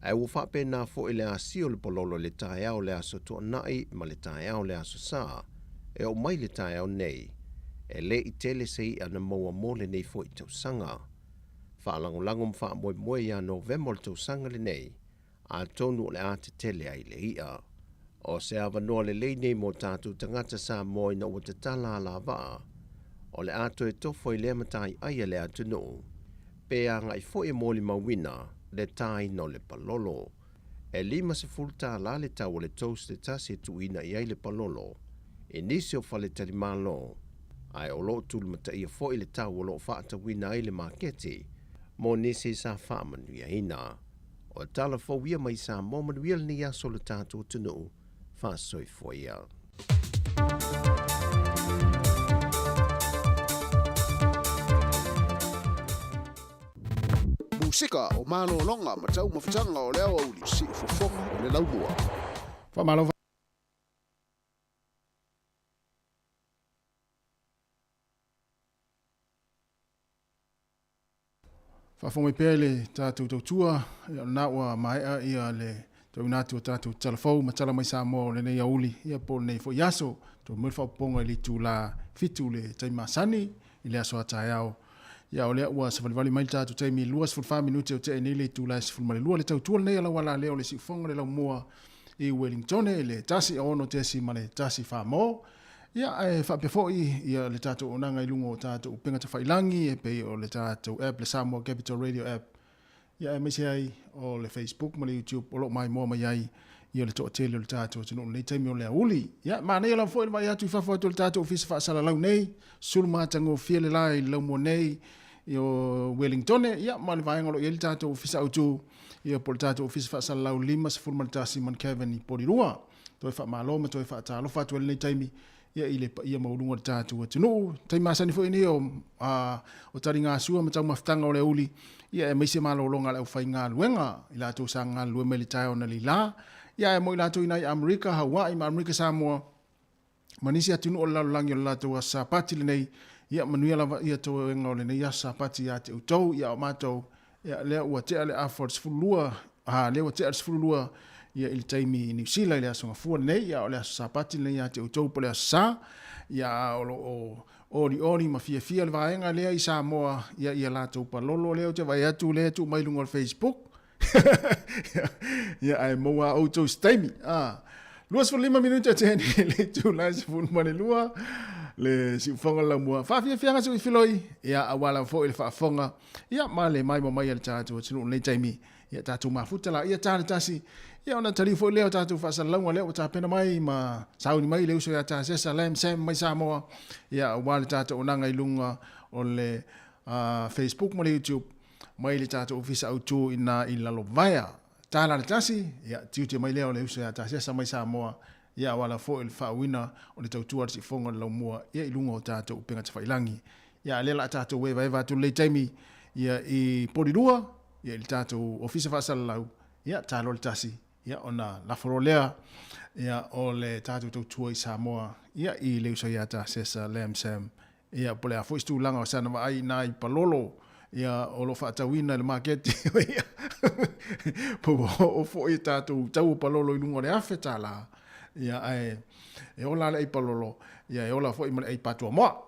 ae ua faapena foi le asia o le palolo i le taeao o le Aso Toonai ma le taeao o le Aso Sa e oo mai le taeao nei, e le i tele se i'a na maua mo lenei foi tausaga. Faalagolago ma faamoemoe ia Novema o le tausaga lenei, atonu o le a tetele ai le i'a. O se avanoa lelei nei mo tatou tagata Samoa ina ua tatala alavaa, o le a toe tofo i lea mataiai a le atunuu, pe agai foi e molimauina le tāina o le palolo. E 50 tālā le tau o le toast e tasi e tuuina i ai le palolo i nisi o faletalimalo, ae o lo o tulumataia foi le tau o lo o faatauina ai le maketi mo nisi sa faamanuiaina. O tala fou ia mai Samoa manuia lenei aso lo tatou atunuu. Faasoifua ia. Musika o malologa ma taumafataga o le aoauli, siufofoga o le laumua. Faamalo. Faafofoga mai pea i le tatou tautua, ia o lena ua maea ia le tauina atu o tatou tala fou ma tala mai Samoa o lenei aoauli ia po o lenei foi aso. Toe mai le faaopoopoga i le itula 7 le taimi masani i le aso a taeao. Ia o lea ua savalivali mai le tatou taimi 24 minute o tea nei le itula e 12 le tautua lenei a lau alalea o le siufofoga o le laumua i Wellingtone i le 1 6 ma le 1 4 mo. Ia, ae faapea foi ia le tatou auaunaga i luga o tatou upega tafailangi e pei o le tatou app, le Samoa Capital Radio app, ia aemaise ai o le Facebook ma le YouTube o lo o maimoa mai ai ia le toatele o le tatou atunuu i lenei taimi o le aoauli. Ia, manaia lava foi le vaai atu i fafo atu o le tatou ofisa faasalalau nei, sulu matagofie le lae i le laumua nei i o Wellingtone, ia, ma le vaega o lo o i ai le tatou ofisa autu, ia, po o le tatou ofisa faasalalau 51 Montcavin i Porirua. Toe faamalo ma toe faatalofa atu ai lenei taimi ia i le paia maualuga o le tatou atunuu. Taimi masani foi nei o, a, o taligasua ma taumafataga o le aoauli, ia aemaise malologa a le aufaigaluega i latou sa galulue mai le taeao analeila, ia ae mo i latou i nai Amerika, Hawaii ma Amerika Samoa, ma nisi atunuu o le lalolagi o le latou aso Sapati lenei, ia manuia lava ia toega o lenei aso Sapati ia te outou, ia o matou, ia lea ua tea le afa o le 12, a, lea ua tea le 12 ia i le taimi i Niu Sila i le aso Gafua lenei, ia o le aso Sapati lenei ia te outou po o le aso Sa, ia o lo o olioli ma fiafia le vaega lea i Samoa, ia ia latou palolo lea ou te vaai atu lea e tuu mai i luga o le Facebook, ia ae maua a outou se taimi. Ah. 25 minute te ni le itula e 12 le siufoga le laumua. Faafiafiaga sui filoi, ia aua lava foi le faafofoga, ia ma le maimoa mai a le tatou atunuu i lenei taimi. Ia tatou mafuta la ia ta le tasi, ia ona taliu foi lea o tatou faasalalauga lea ua tapena mai ma sauni mai le uso ia Tasesa Lam Sam mai Samoa, ia aua le tatou onaga i luga o le Facebook ma le YouTube mai le tatou ofisa autu i ina i Lalovaea. Tala le tasi, ia, tiute mai lea o le uso ia Tasesa mai Samoa, ia auala foi le faauina o le tautua a le siufofoga o le laumua, ia i luga o tatou upega tafailangi. Ia, a lea la a tatou evaeva atu lenei taimi, ia, i Porirua, ia, i le tatou ofisa faasalalau, ia, talo le tasi, ia, ona lafo loa lea, ia, o le tatou tautua i Samoa, ia, i le uso ia Tasesa Lam Sam, Ia, po o le a foi se tulaga o sana vaai i ina i Palolo, ia, o lo o faatauina i le maketi, ia, po ua oo foi e tatou tau o Palolo i luga o le $1,000, ia, ae e ola le ai Palolo, ia, e ola foi ma le ai Patuamoa.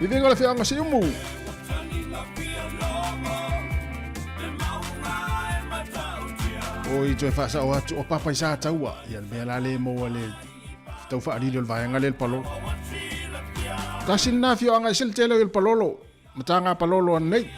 Viviga o le afioaga o Siumu. Oi toe faasao atu o papa i Sataua. Ia le mea la le maua le tau faalili o le vaega lea le Palolo. Tasi lena afioaga e se le tele o le Palolo. Matanga Palolo anei.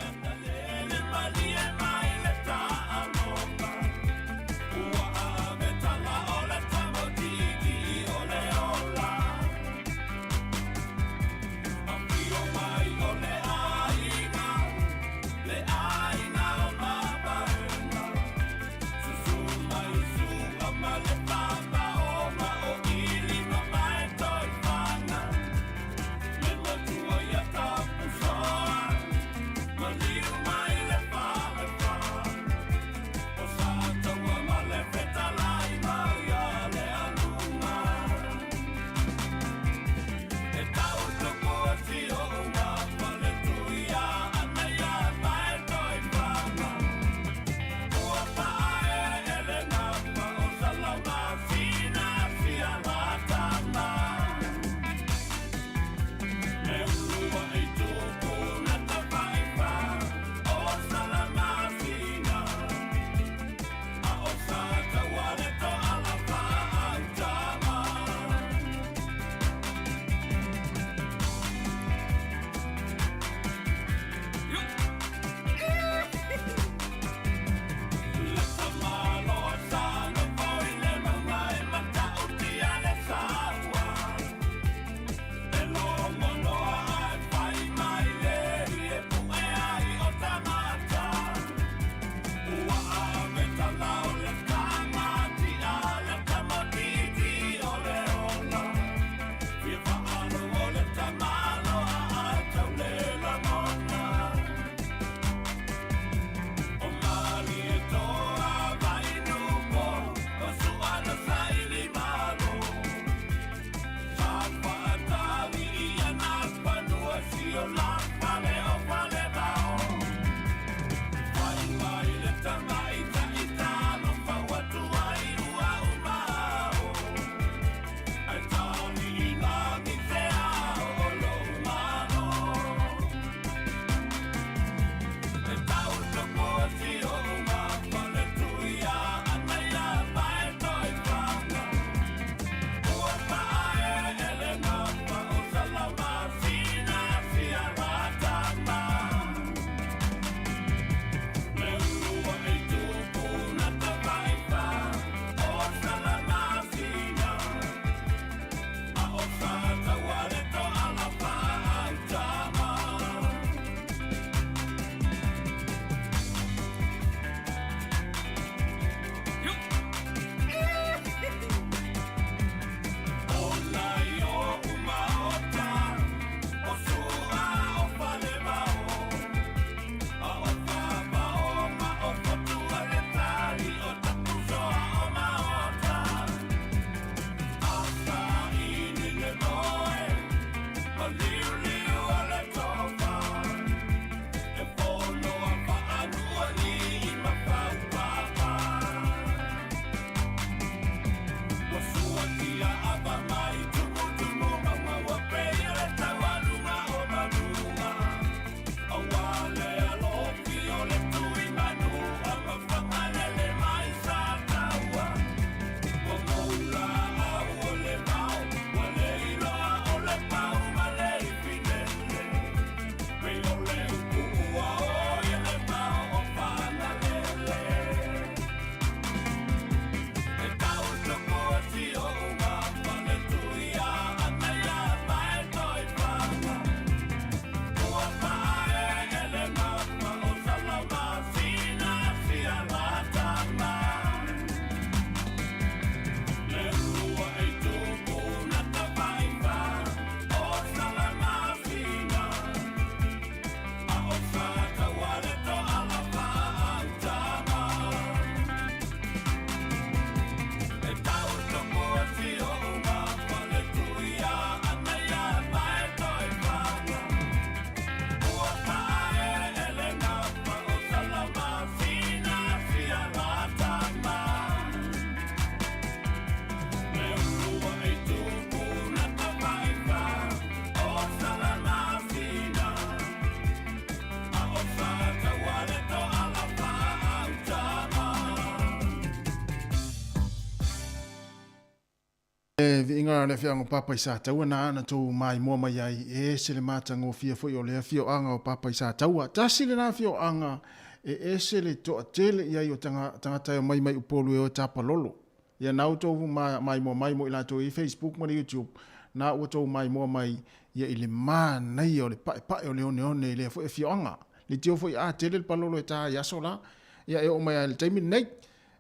Viiga o le afioaga o Papa i Sataua na ana tou maimoa mai ai, e ese le matagofie foi o le afioaga o Papa i Sataua. Tasi lena afioaga e ese le toatele i ai o tagata e omai mai Upolu e o e tapalolo. Ia na outou maimoa mai mo i latou i Facebook ma le YouTube, na ua tou maimoa mai ia i le manaia o le paepae o le oneone i lea foi afioaga. Leitio foi a tele le palolo e ta i aso la, ia e oo mai lava i le taimi lenei.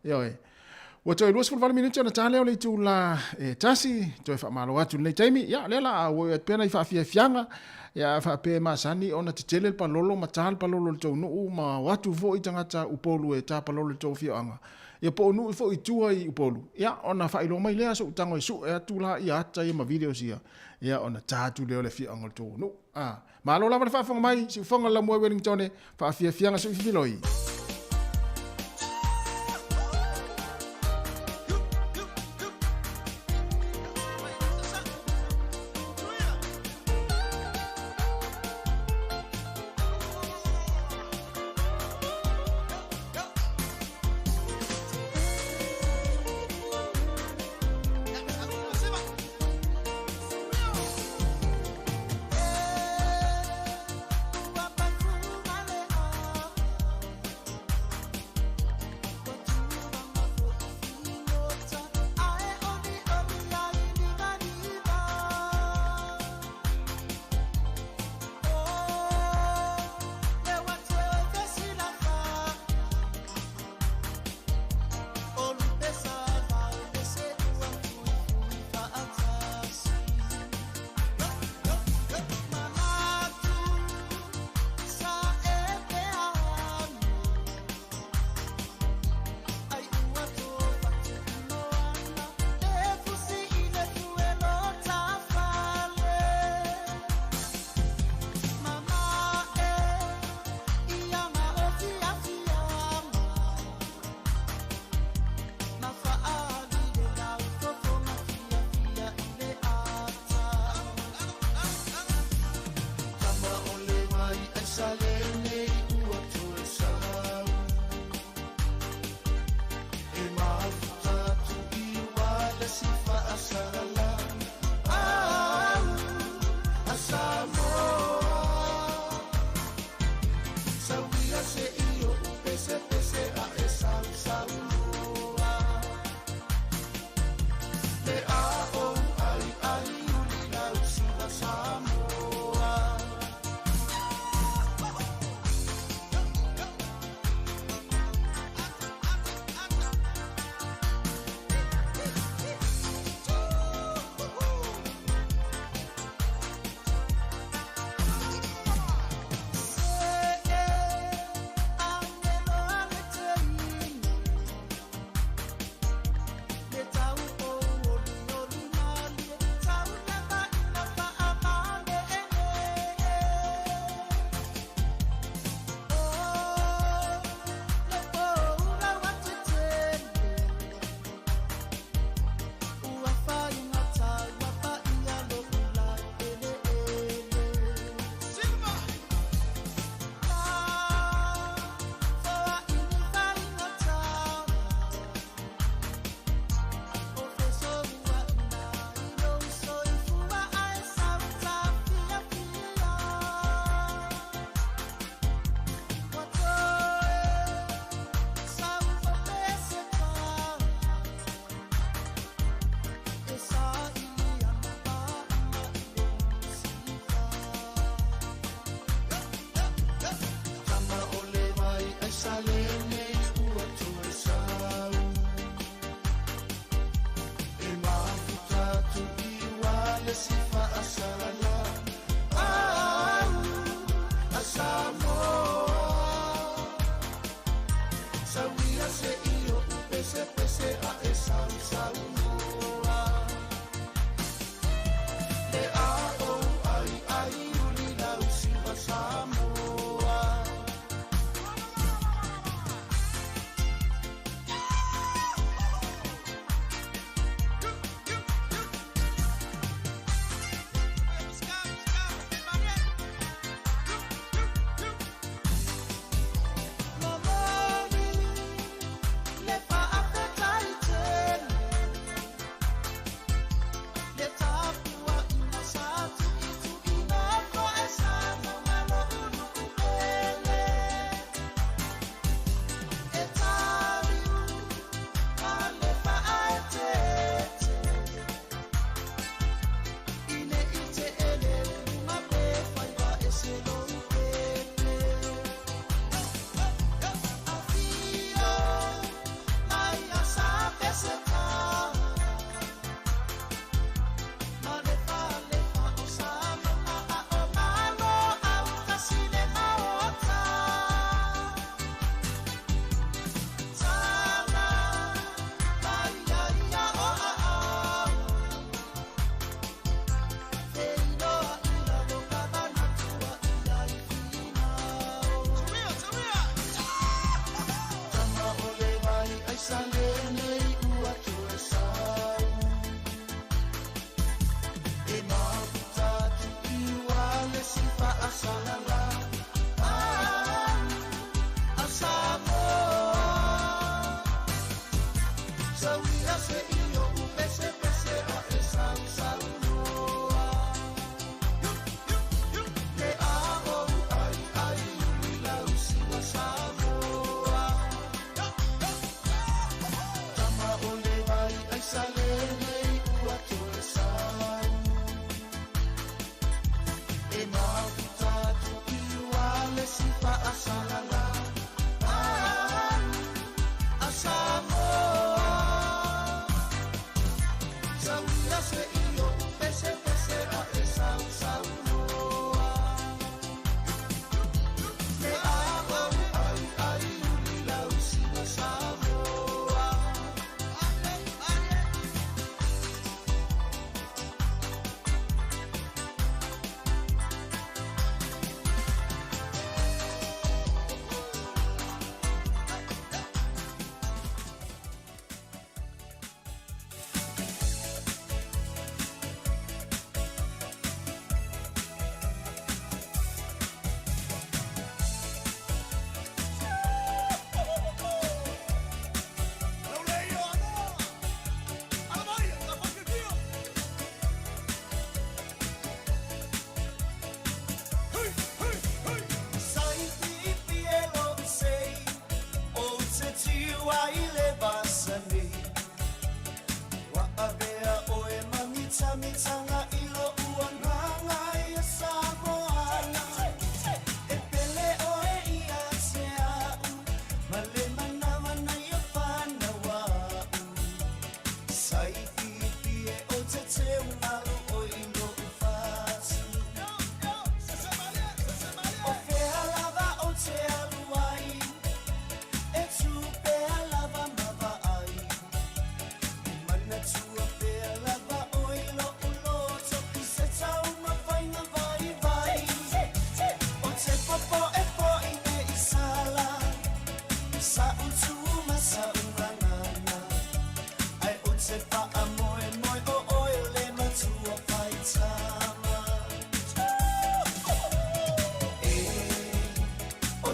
Ioe. Ua toe 28 minute ona ta lea o le itula e tasi, toe faamalo atu i lenei taimi. Ia, lea la a ua atu pea nai faafiafiaga, ia a faapea e masani ona tetele le palolo ma ta le palolo i le tou nuu ma o atu foi tagata Upolu e ta palolo i le tou afioaga, ia po o nuu foi i tua i Upolu, ia ona faailoa mai lea so'u tago e sue atu la ia ata ia ma videos ia, ia ona ta atu lea o le afioaga o le tou nuu. A, Malo lava le faafofoga mai, siufofoga le Laumua i Wellingtone, faafiafiaga sui fifiloi.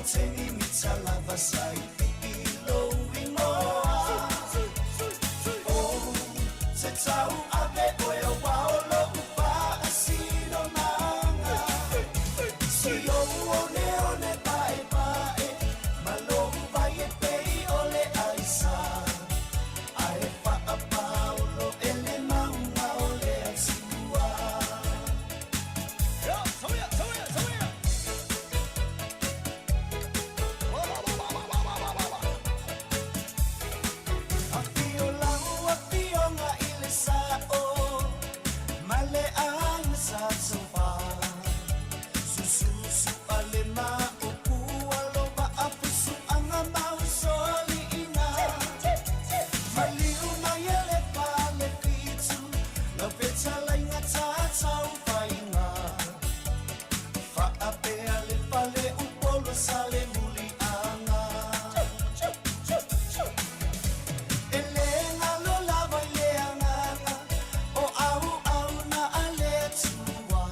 te mimita lava sa i pipi lou inoa. O te tau ave oe aua o lou faasinomaga. Si ou oneone paepae ma lou vai e pei o le aisa. Ae faapaolo e le mauga o le Atua. Afio lau afioga i le Sa'o ma le aiga sa Taufa. Sususu a le Maopu alo vaa fusuaga ma usoaliiga. Maliu mai e le fale fitu lau fetalaiga tatau faiga. Faapea le fale upolu sa le muliaga. E le galo lava i le agaga o auauna a le Atua.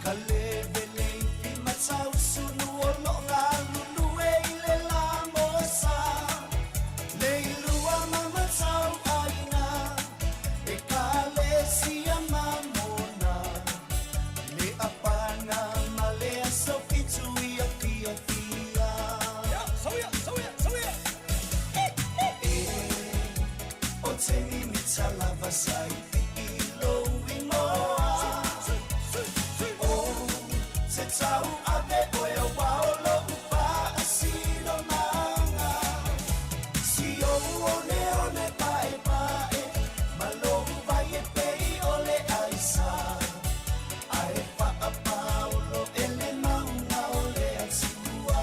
Ka levele i fimatausu o loo galulue i le lamosa. Le ilua ma matau aiga e kalesia mamona. Le apana ma le aso fitu ia fia fia. E o te mimita lava sa i pipi lou inoa. O te tau ave oe aua o lou faasinomaga. Si ou oneone paepae ma lou vai e pei o le aisa. Ae faapaolo e le mauga o le Atua.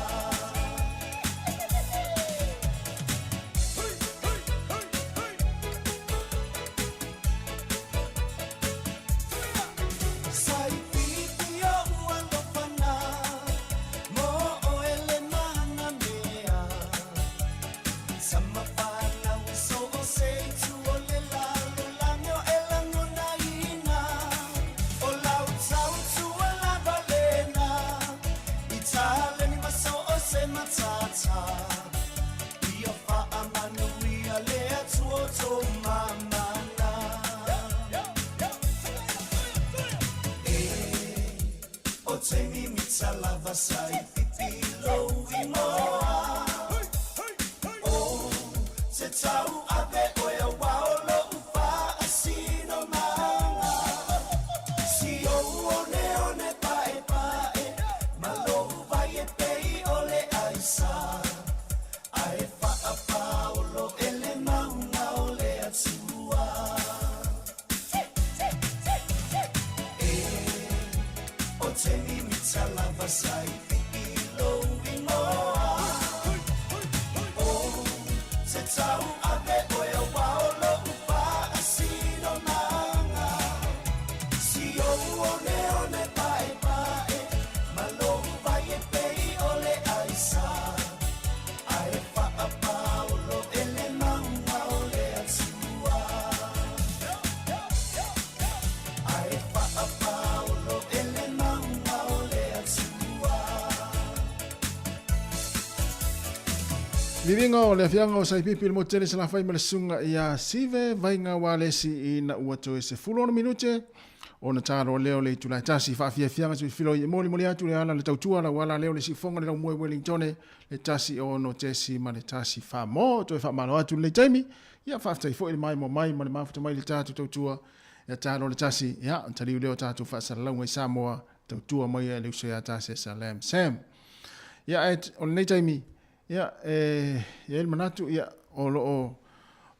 Sa i pipi o ua lofana mo oe le mana mea. Sa mafanau i so o se itu o le lalolagi o e lagonaina. O lau tautua lava lena i taleni ma so o se matata. Ia faamanuia le Atua o tō mamana. E o te mimita lava sa i pipi lou inoa. O te tau ave oe aua o lou faasinomaga. Si ou oneone paepae ma lou vai e pei o le aisa. Ae faapaolo e le mauga o le Atua. E o te mimita lava sa i pipi lou inoa. O te tau ave oe aua o lou faasinomaga. Si ou oneone paepae ma lou vai e pei o le aisa. Ae faapaolo e le mauga o le Atua. Ae faapaolo e le mauga o le Atua. Viviga o le afiaga o Saipipi i le motu tele Salafai ma le susuga ia Sive Vaiga Walesi ina ua toe 16 minute ona talo lea o le itula e tasi faafiafiaga suifilo i e molimoli atu le ala le tautua lau ala lea o le siufofoga le laumua i Wellingtone le 1 6 tesi ma le 1 4 mo toe faamalo atu lenei taimi ia faafetai foi le maimoa mai ma le mafuta mai le tatou tautua ia talo le tasi ia taliu lea o tatou faasalalauga i Samoa tautua mai e le uso ia Tasi Salam Sam ia e o lenei taimi ia e i ai le manatu ia o lo o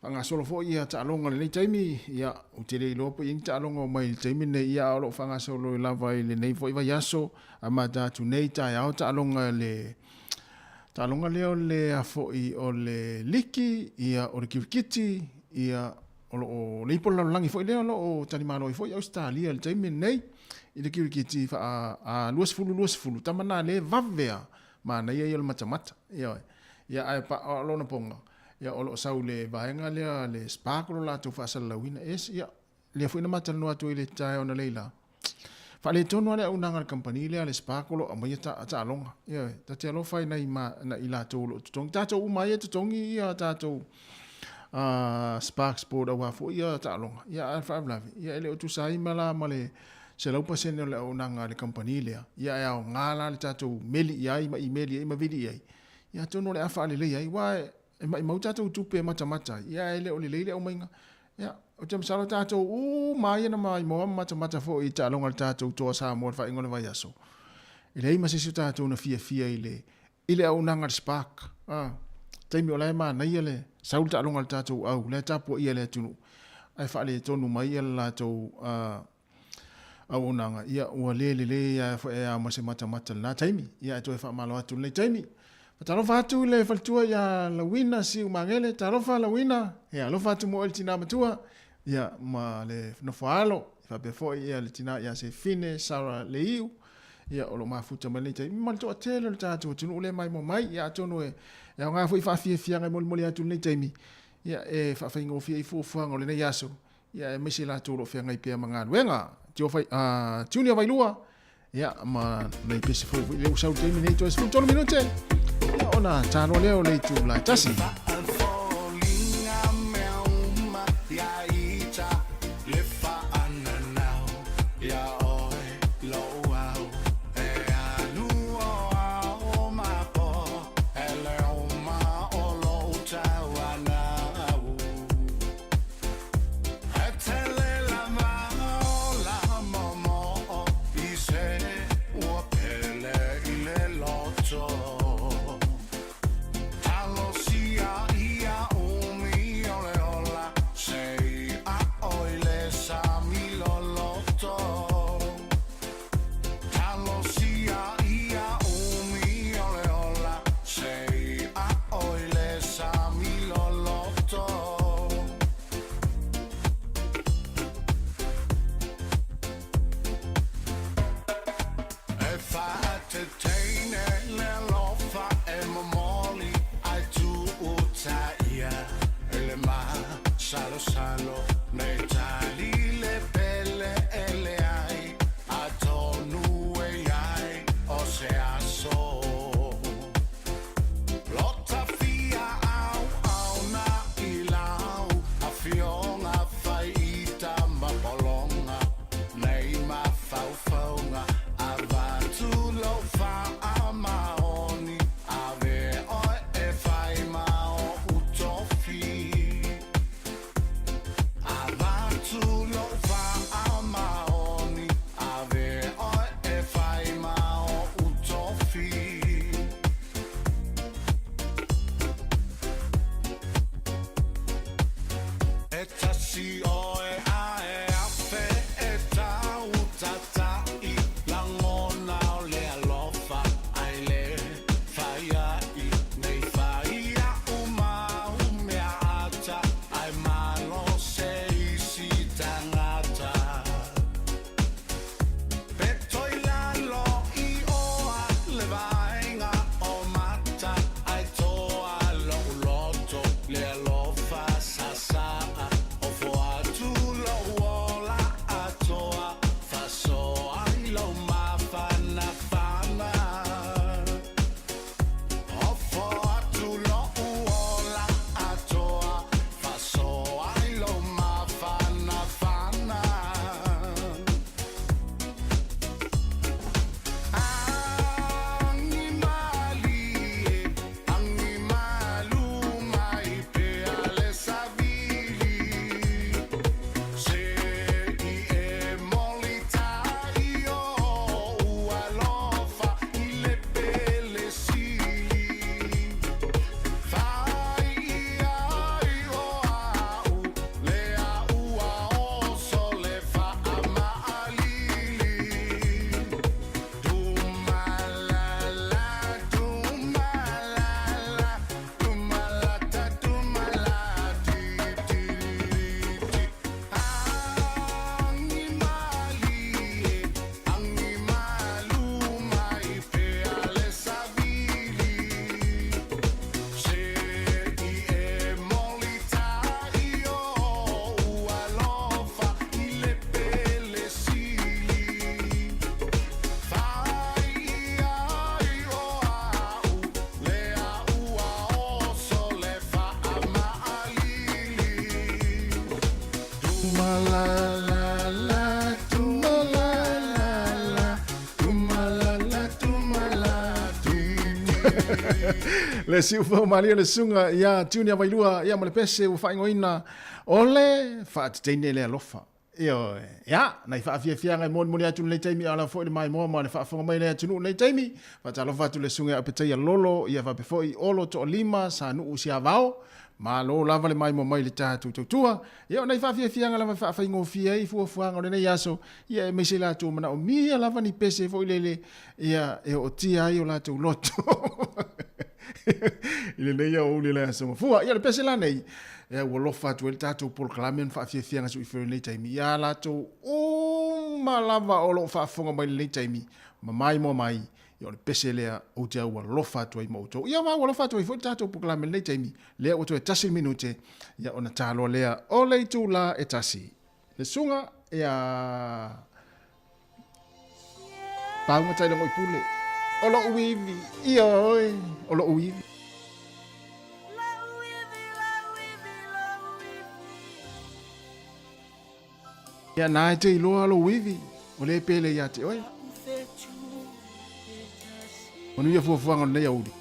faagasolo foi ia taaloga i lenei taimi ia ou te le iloa po i ai ni taaloga o mai i le taimi lenei ia a o lo o faagasolo lava i lenei foi vaiaso amata atu nei taeao taaloga le taaloga lea o le a foi o le liki ia o le kirikiti ia o lo o le ipo lalolagi foi lea o lo o talimalo ai foi Ausetalia i le taimi lenei i le kirikiti faa a 20 20 tama na le vave a manaia ia o le matamata ioe ia ae pa o lona poga ia o lo o sau le vaega lea le Spark o lo latou faasalalauina es ia lea foi na ma talanoa atu ai i le taeao analeila. Faaletonu lava le auaunaga a le kamupani lea a le Spark o lo o aumaia taaloga. Ioe, ta te alofa i nai ma, na, i latou o lo o totogi. Tatou uma ai e totogi ia tatou Spark Sport aua foi ia taaloga. Ia a o le faalavelave, ia e le o tusa ai ma la ma le 100% o le auaunaga a le kamupani lea. Ia e aoga la le tatou meli i ai ma imeli i ai ma vili i ai. Ia atonu o le a faaleleia ai, aua e maimau tatou tupe e matamata ai, ia ae le o lelei le aumaiga. Ia, ou te masalo tatou uma ia na maimoa ma matamata foi i taaloga a le tatou Toa Samoa i le faaiuga o le vaiaso. E leai ma se isi o tatou na fiafia i le i le auaunaga a le Spark. A, taimi o la e manaia le sau le taaloga a le tatou au, la e tapuaia e le atunuu, ae faaletonu mai le latou auaunaga, ia ua le lelei lava foi a ma se matamata i lena taimi. Ia ae toe faamalo atu i lenei taimi. Faatalofa atu i le faletua ia Lauina Siumagele, talofa Lauina, ia alofa atu mo oe le tina matua, ia ma le nofoaalo, faapea foi ia le tina ia Sefine Sarah Leiu, ia o lo o mafuta mai lenei taimi ma le toatele o le tatou atunuu lea e maimoa mai. Ia atonu e aoga foi faafiafiaga e molimoli atu i lenei taimi, ia e faafaigofie ai fuafuaga o lenei aso, ia aemaise i latou o lo o feagai pea ma galuega. Tio fai, Junior Vailua, ia, ma nai pese fou foi lea ua sau i le taimi nei, toe 13 minute, ia, ona taloa lea o le itula e tasi. Le siufofoga malie o le susuga ia Junior Vailua ia ma le pese ua faaigoaina o le faateteine le alofa. Ioe. Ia, nai faafiafiaga e molimoli atu i lenei taimi a o lava foi le maimoa ma le faafofoga mai a le atunuu i lenei taimi. Faatalofa atu i le susuga ia Opetaia Lolo, ia faapea foi Olo Toalima, Sanuu Siavao. Malo lava le maimoa mai i le tatou tautua. Ia o nai faafiafiaga lava e faafaigofie ai fuafuaga o lenei aso, ia aemaise i latou manaomia lava ni pese foi lele, ia e ootia ai o latou loto i lenei aoauli o le Aso Gafua. Ia o le pese la nei, ia ua lofa atu ai le tatou polokalame ma faafiafiaga suifua i lenei taimi ia latou uma lava o lo o faafofoga mai i lenei taimi ma maimoa mai. Ia o le pese lea ou te aualofa atu ai ma outou. Ia ma aualofa atu ai foi le tatou polokalame i lenei taimi, lea ua toe tasi le minute, ia ona taloa lea o le itula e tasi. Le susuga ia Pauga Tailagoipule, o lou ivi, ioe, o lou ivi. Ia na e te iloa lou ivi, o lea e pele ia te oe. Manuia fuafuaga o lenei aoauli.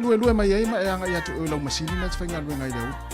Luelue mai ai ma e agai atu i lau masini na te faigaluega ai i le aoauli.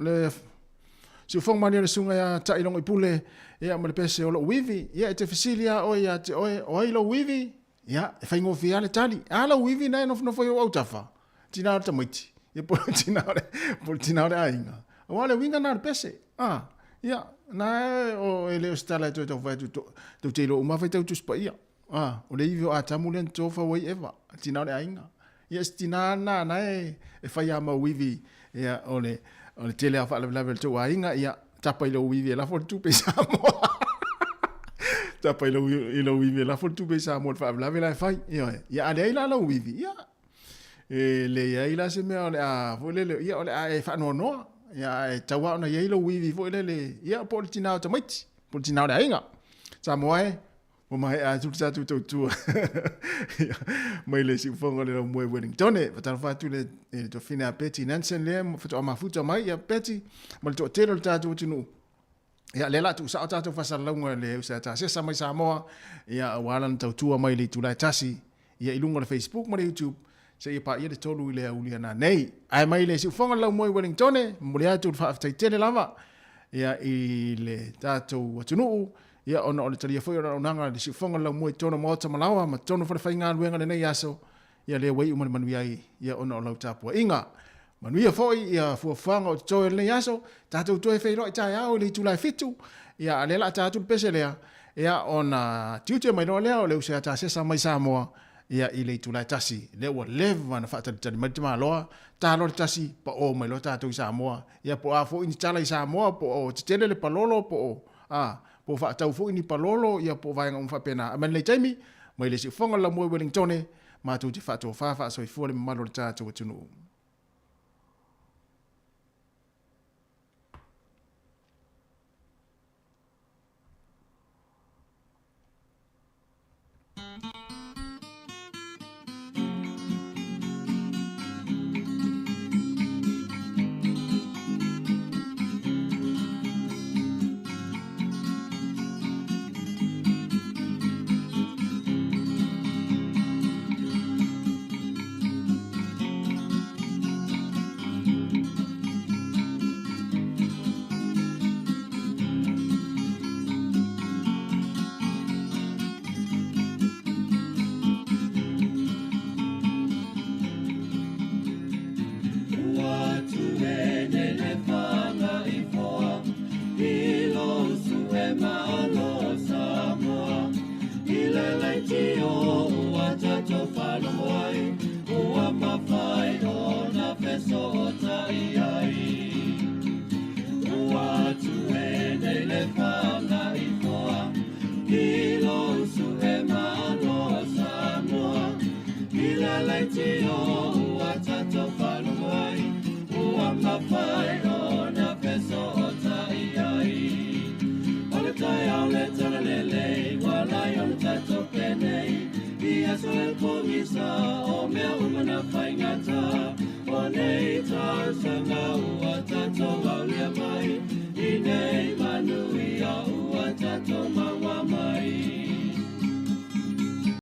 le siufogo malie o le susuga ia Taʻilogo Pule, ia ma le pese o lou ivi. Ia e te fesili lava oe ia te oe, o ai lou ivi? Ia, e faigofie lava le tali. A lou ivi na e nofonofo i ou autafa? Tina o le tamaiti. Ia po o le tina o le, po o le tina o le aiga. Aua o le uiga na o le pese. A, ia, na e, o, e le o se tala e toe tau fai atu, to, tou te iloa uma lava faitau Tusi Paia. A, o le ivi o Atamu lea na tofau ai Eva, tina o le aiga. Ia, si tina lena na e, e fai a mau ivi, ia, o le, o le tele lava o faalavelave o le tou aiga, ia, tapa i lou ivi e lafo le tupe i Samoa. Tapa i lou, i lou ivi e lafo le tupe i Samoa i le faalavelave la e fai. Ioe. Ia, a leai la lou ivi, ia, e leai la se mea o le a, foi lele, ia, o le a e faanoanoa. Ia, ae tatau lava ona i ai lou ivi foi lele, ia, po o le tina o tamaiti, po o le tina o le aiga. Samoa e, Ua maea atu le tatou tautua mai le siufofoga o le Laumua i Wellington. Faatalofa atu le, le toafine a Betty Nansen lea faatoa mafuta mai. Ia Betty, ma le toatele o le tatou atunuu. Ia, lea la tuusao tatou faasalalauga le usa ia Tasesa mai Samoa, ia, aua lana tautua mai le itula e tasi, ia, i luga o le Facebook ma le YouTube, seia paia le 3 i le aouli a nanei. Ae mai le siufofoga o le Laumua i Wellington, momoli atu le faafetai tele lava, ia, i le tatou atunuu, Ia, ona o le talia foi o le auaunaga a le siufofoga o le laumua i totonu o maota ma laoa ma totonu o falefaigaluega i lenei aso, ia lea ua iu ma le manuia ai, ia ona o lau tapuaiga. Manuia foi ia fuafuaga o totoe o lenei aso, tatou toe feiloai taeao i le itula e 7, ia a o lea o le a ta atu le pese lea, ia ona tiute mai loa lea o le uso ia Tasesa mai Samoa, ia i le itula e 1, lea ua leva ona faatalitali mai le tamaloa, ta loa le tasi, pao mai loa tatou i Samoa, ia po o a foi ni tala i Samoa, po o tetele le palolo, po o a, po o faatau foi ni palolo, ia po o vaega uma faapena. Ae mai lenei taimi, mai le siufofoga o le laumua i Wellingtone, matou te faatofa faasoifua le mamalu o le tatou atunuu.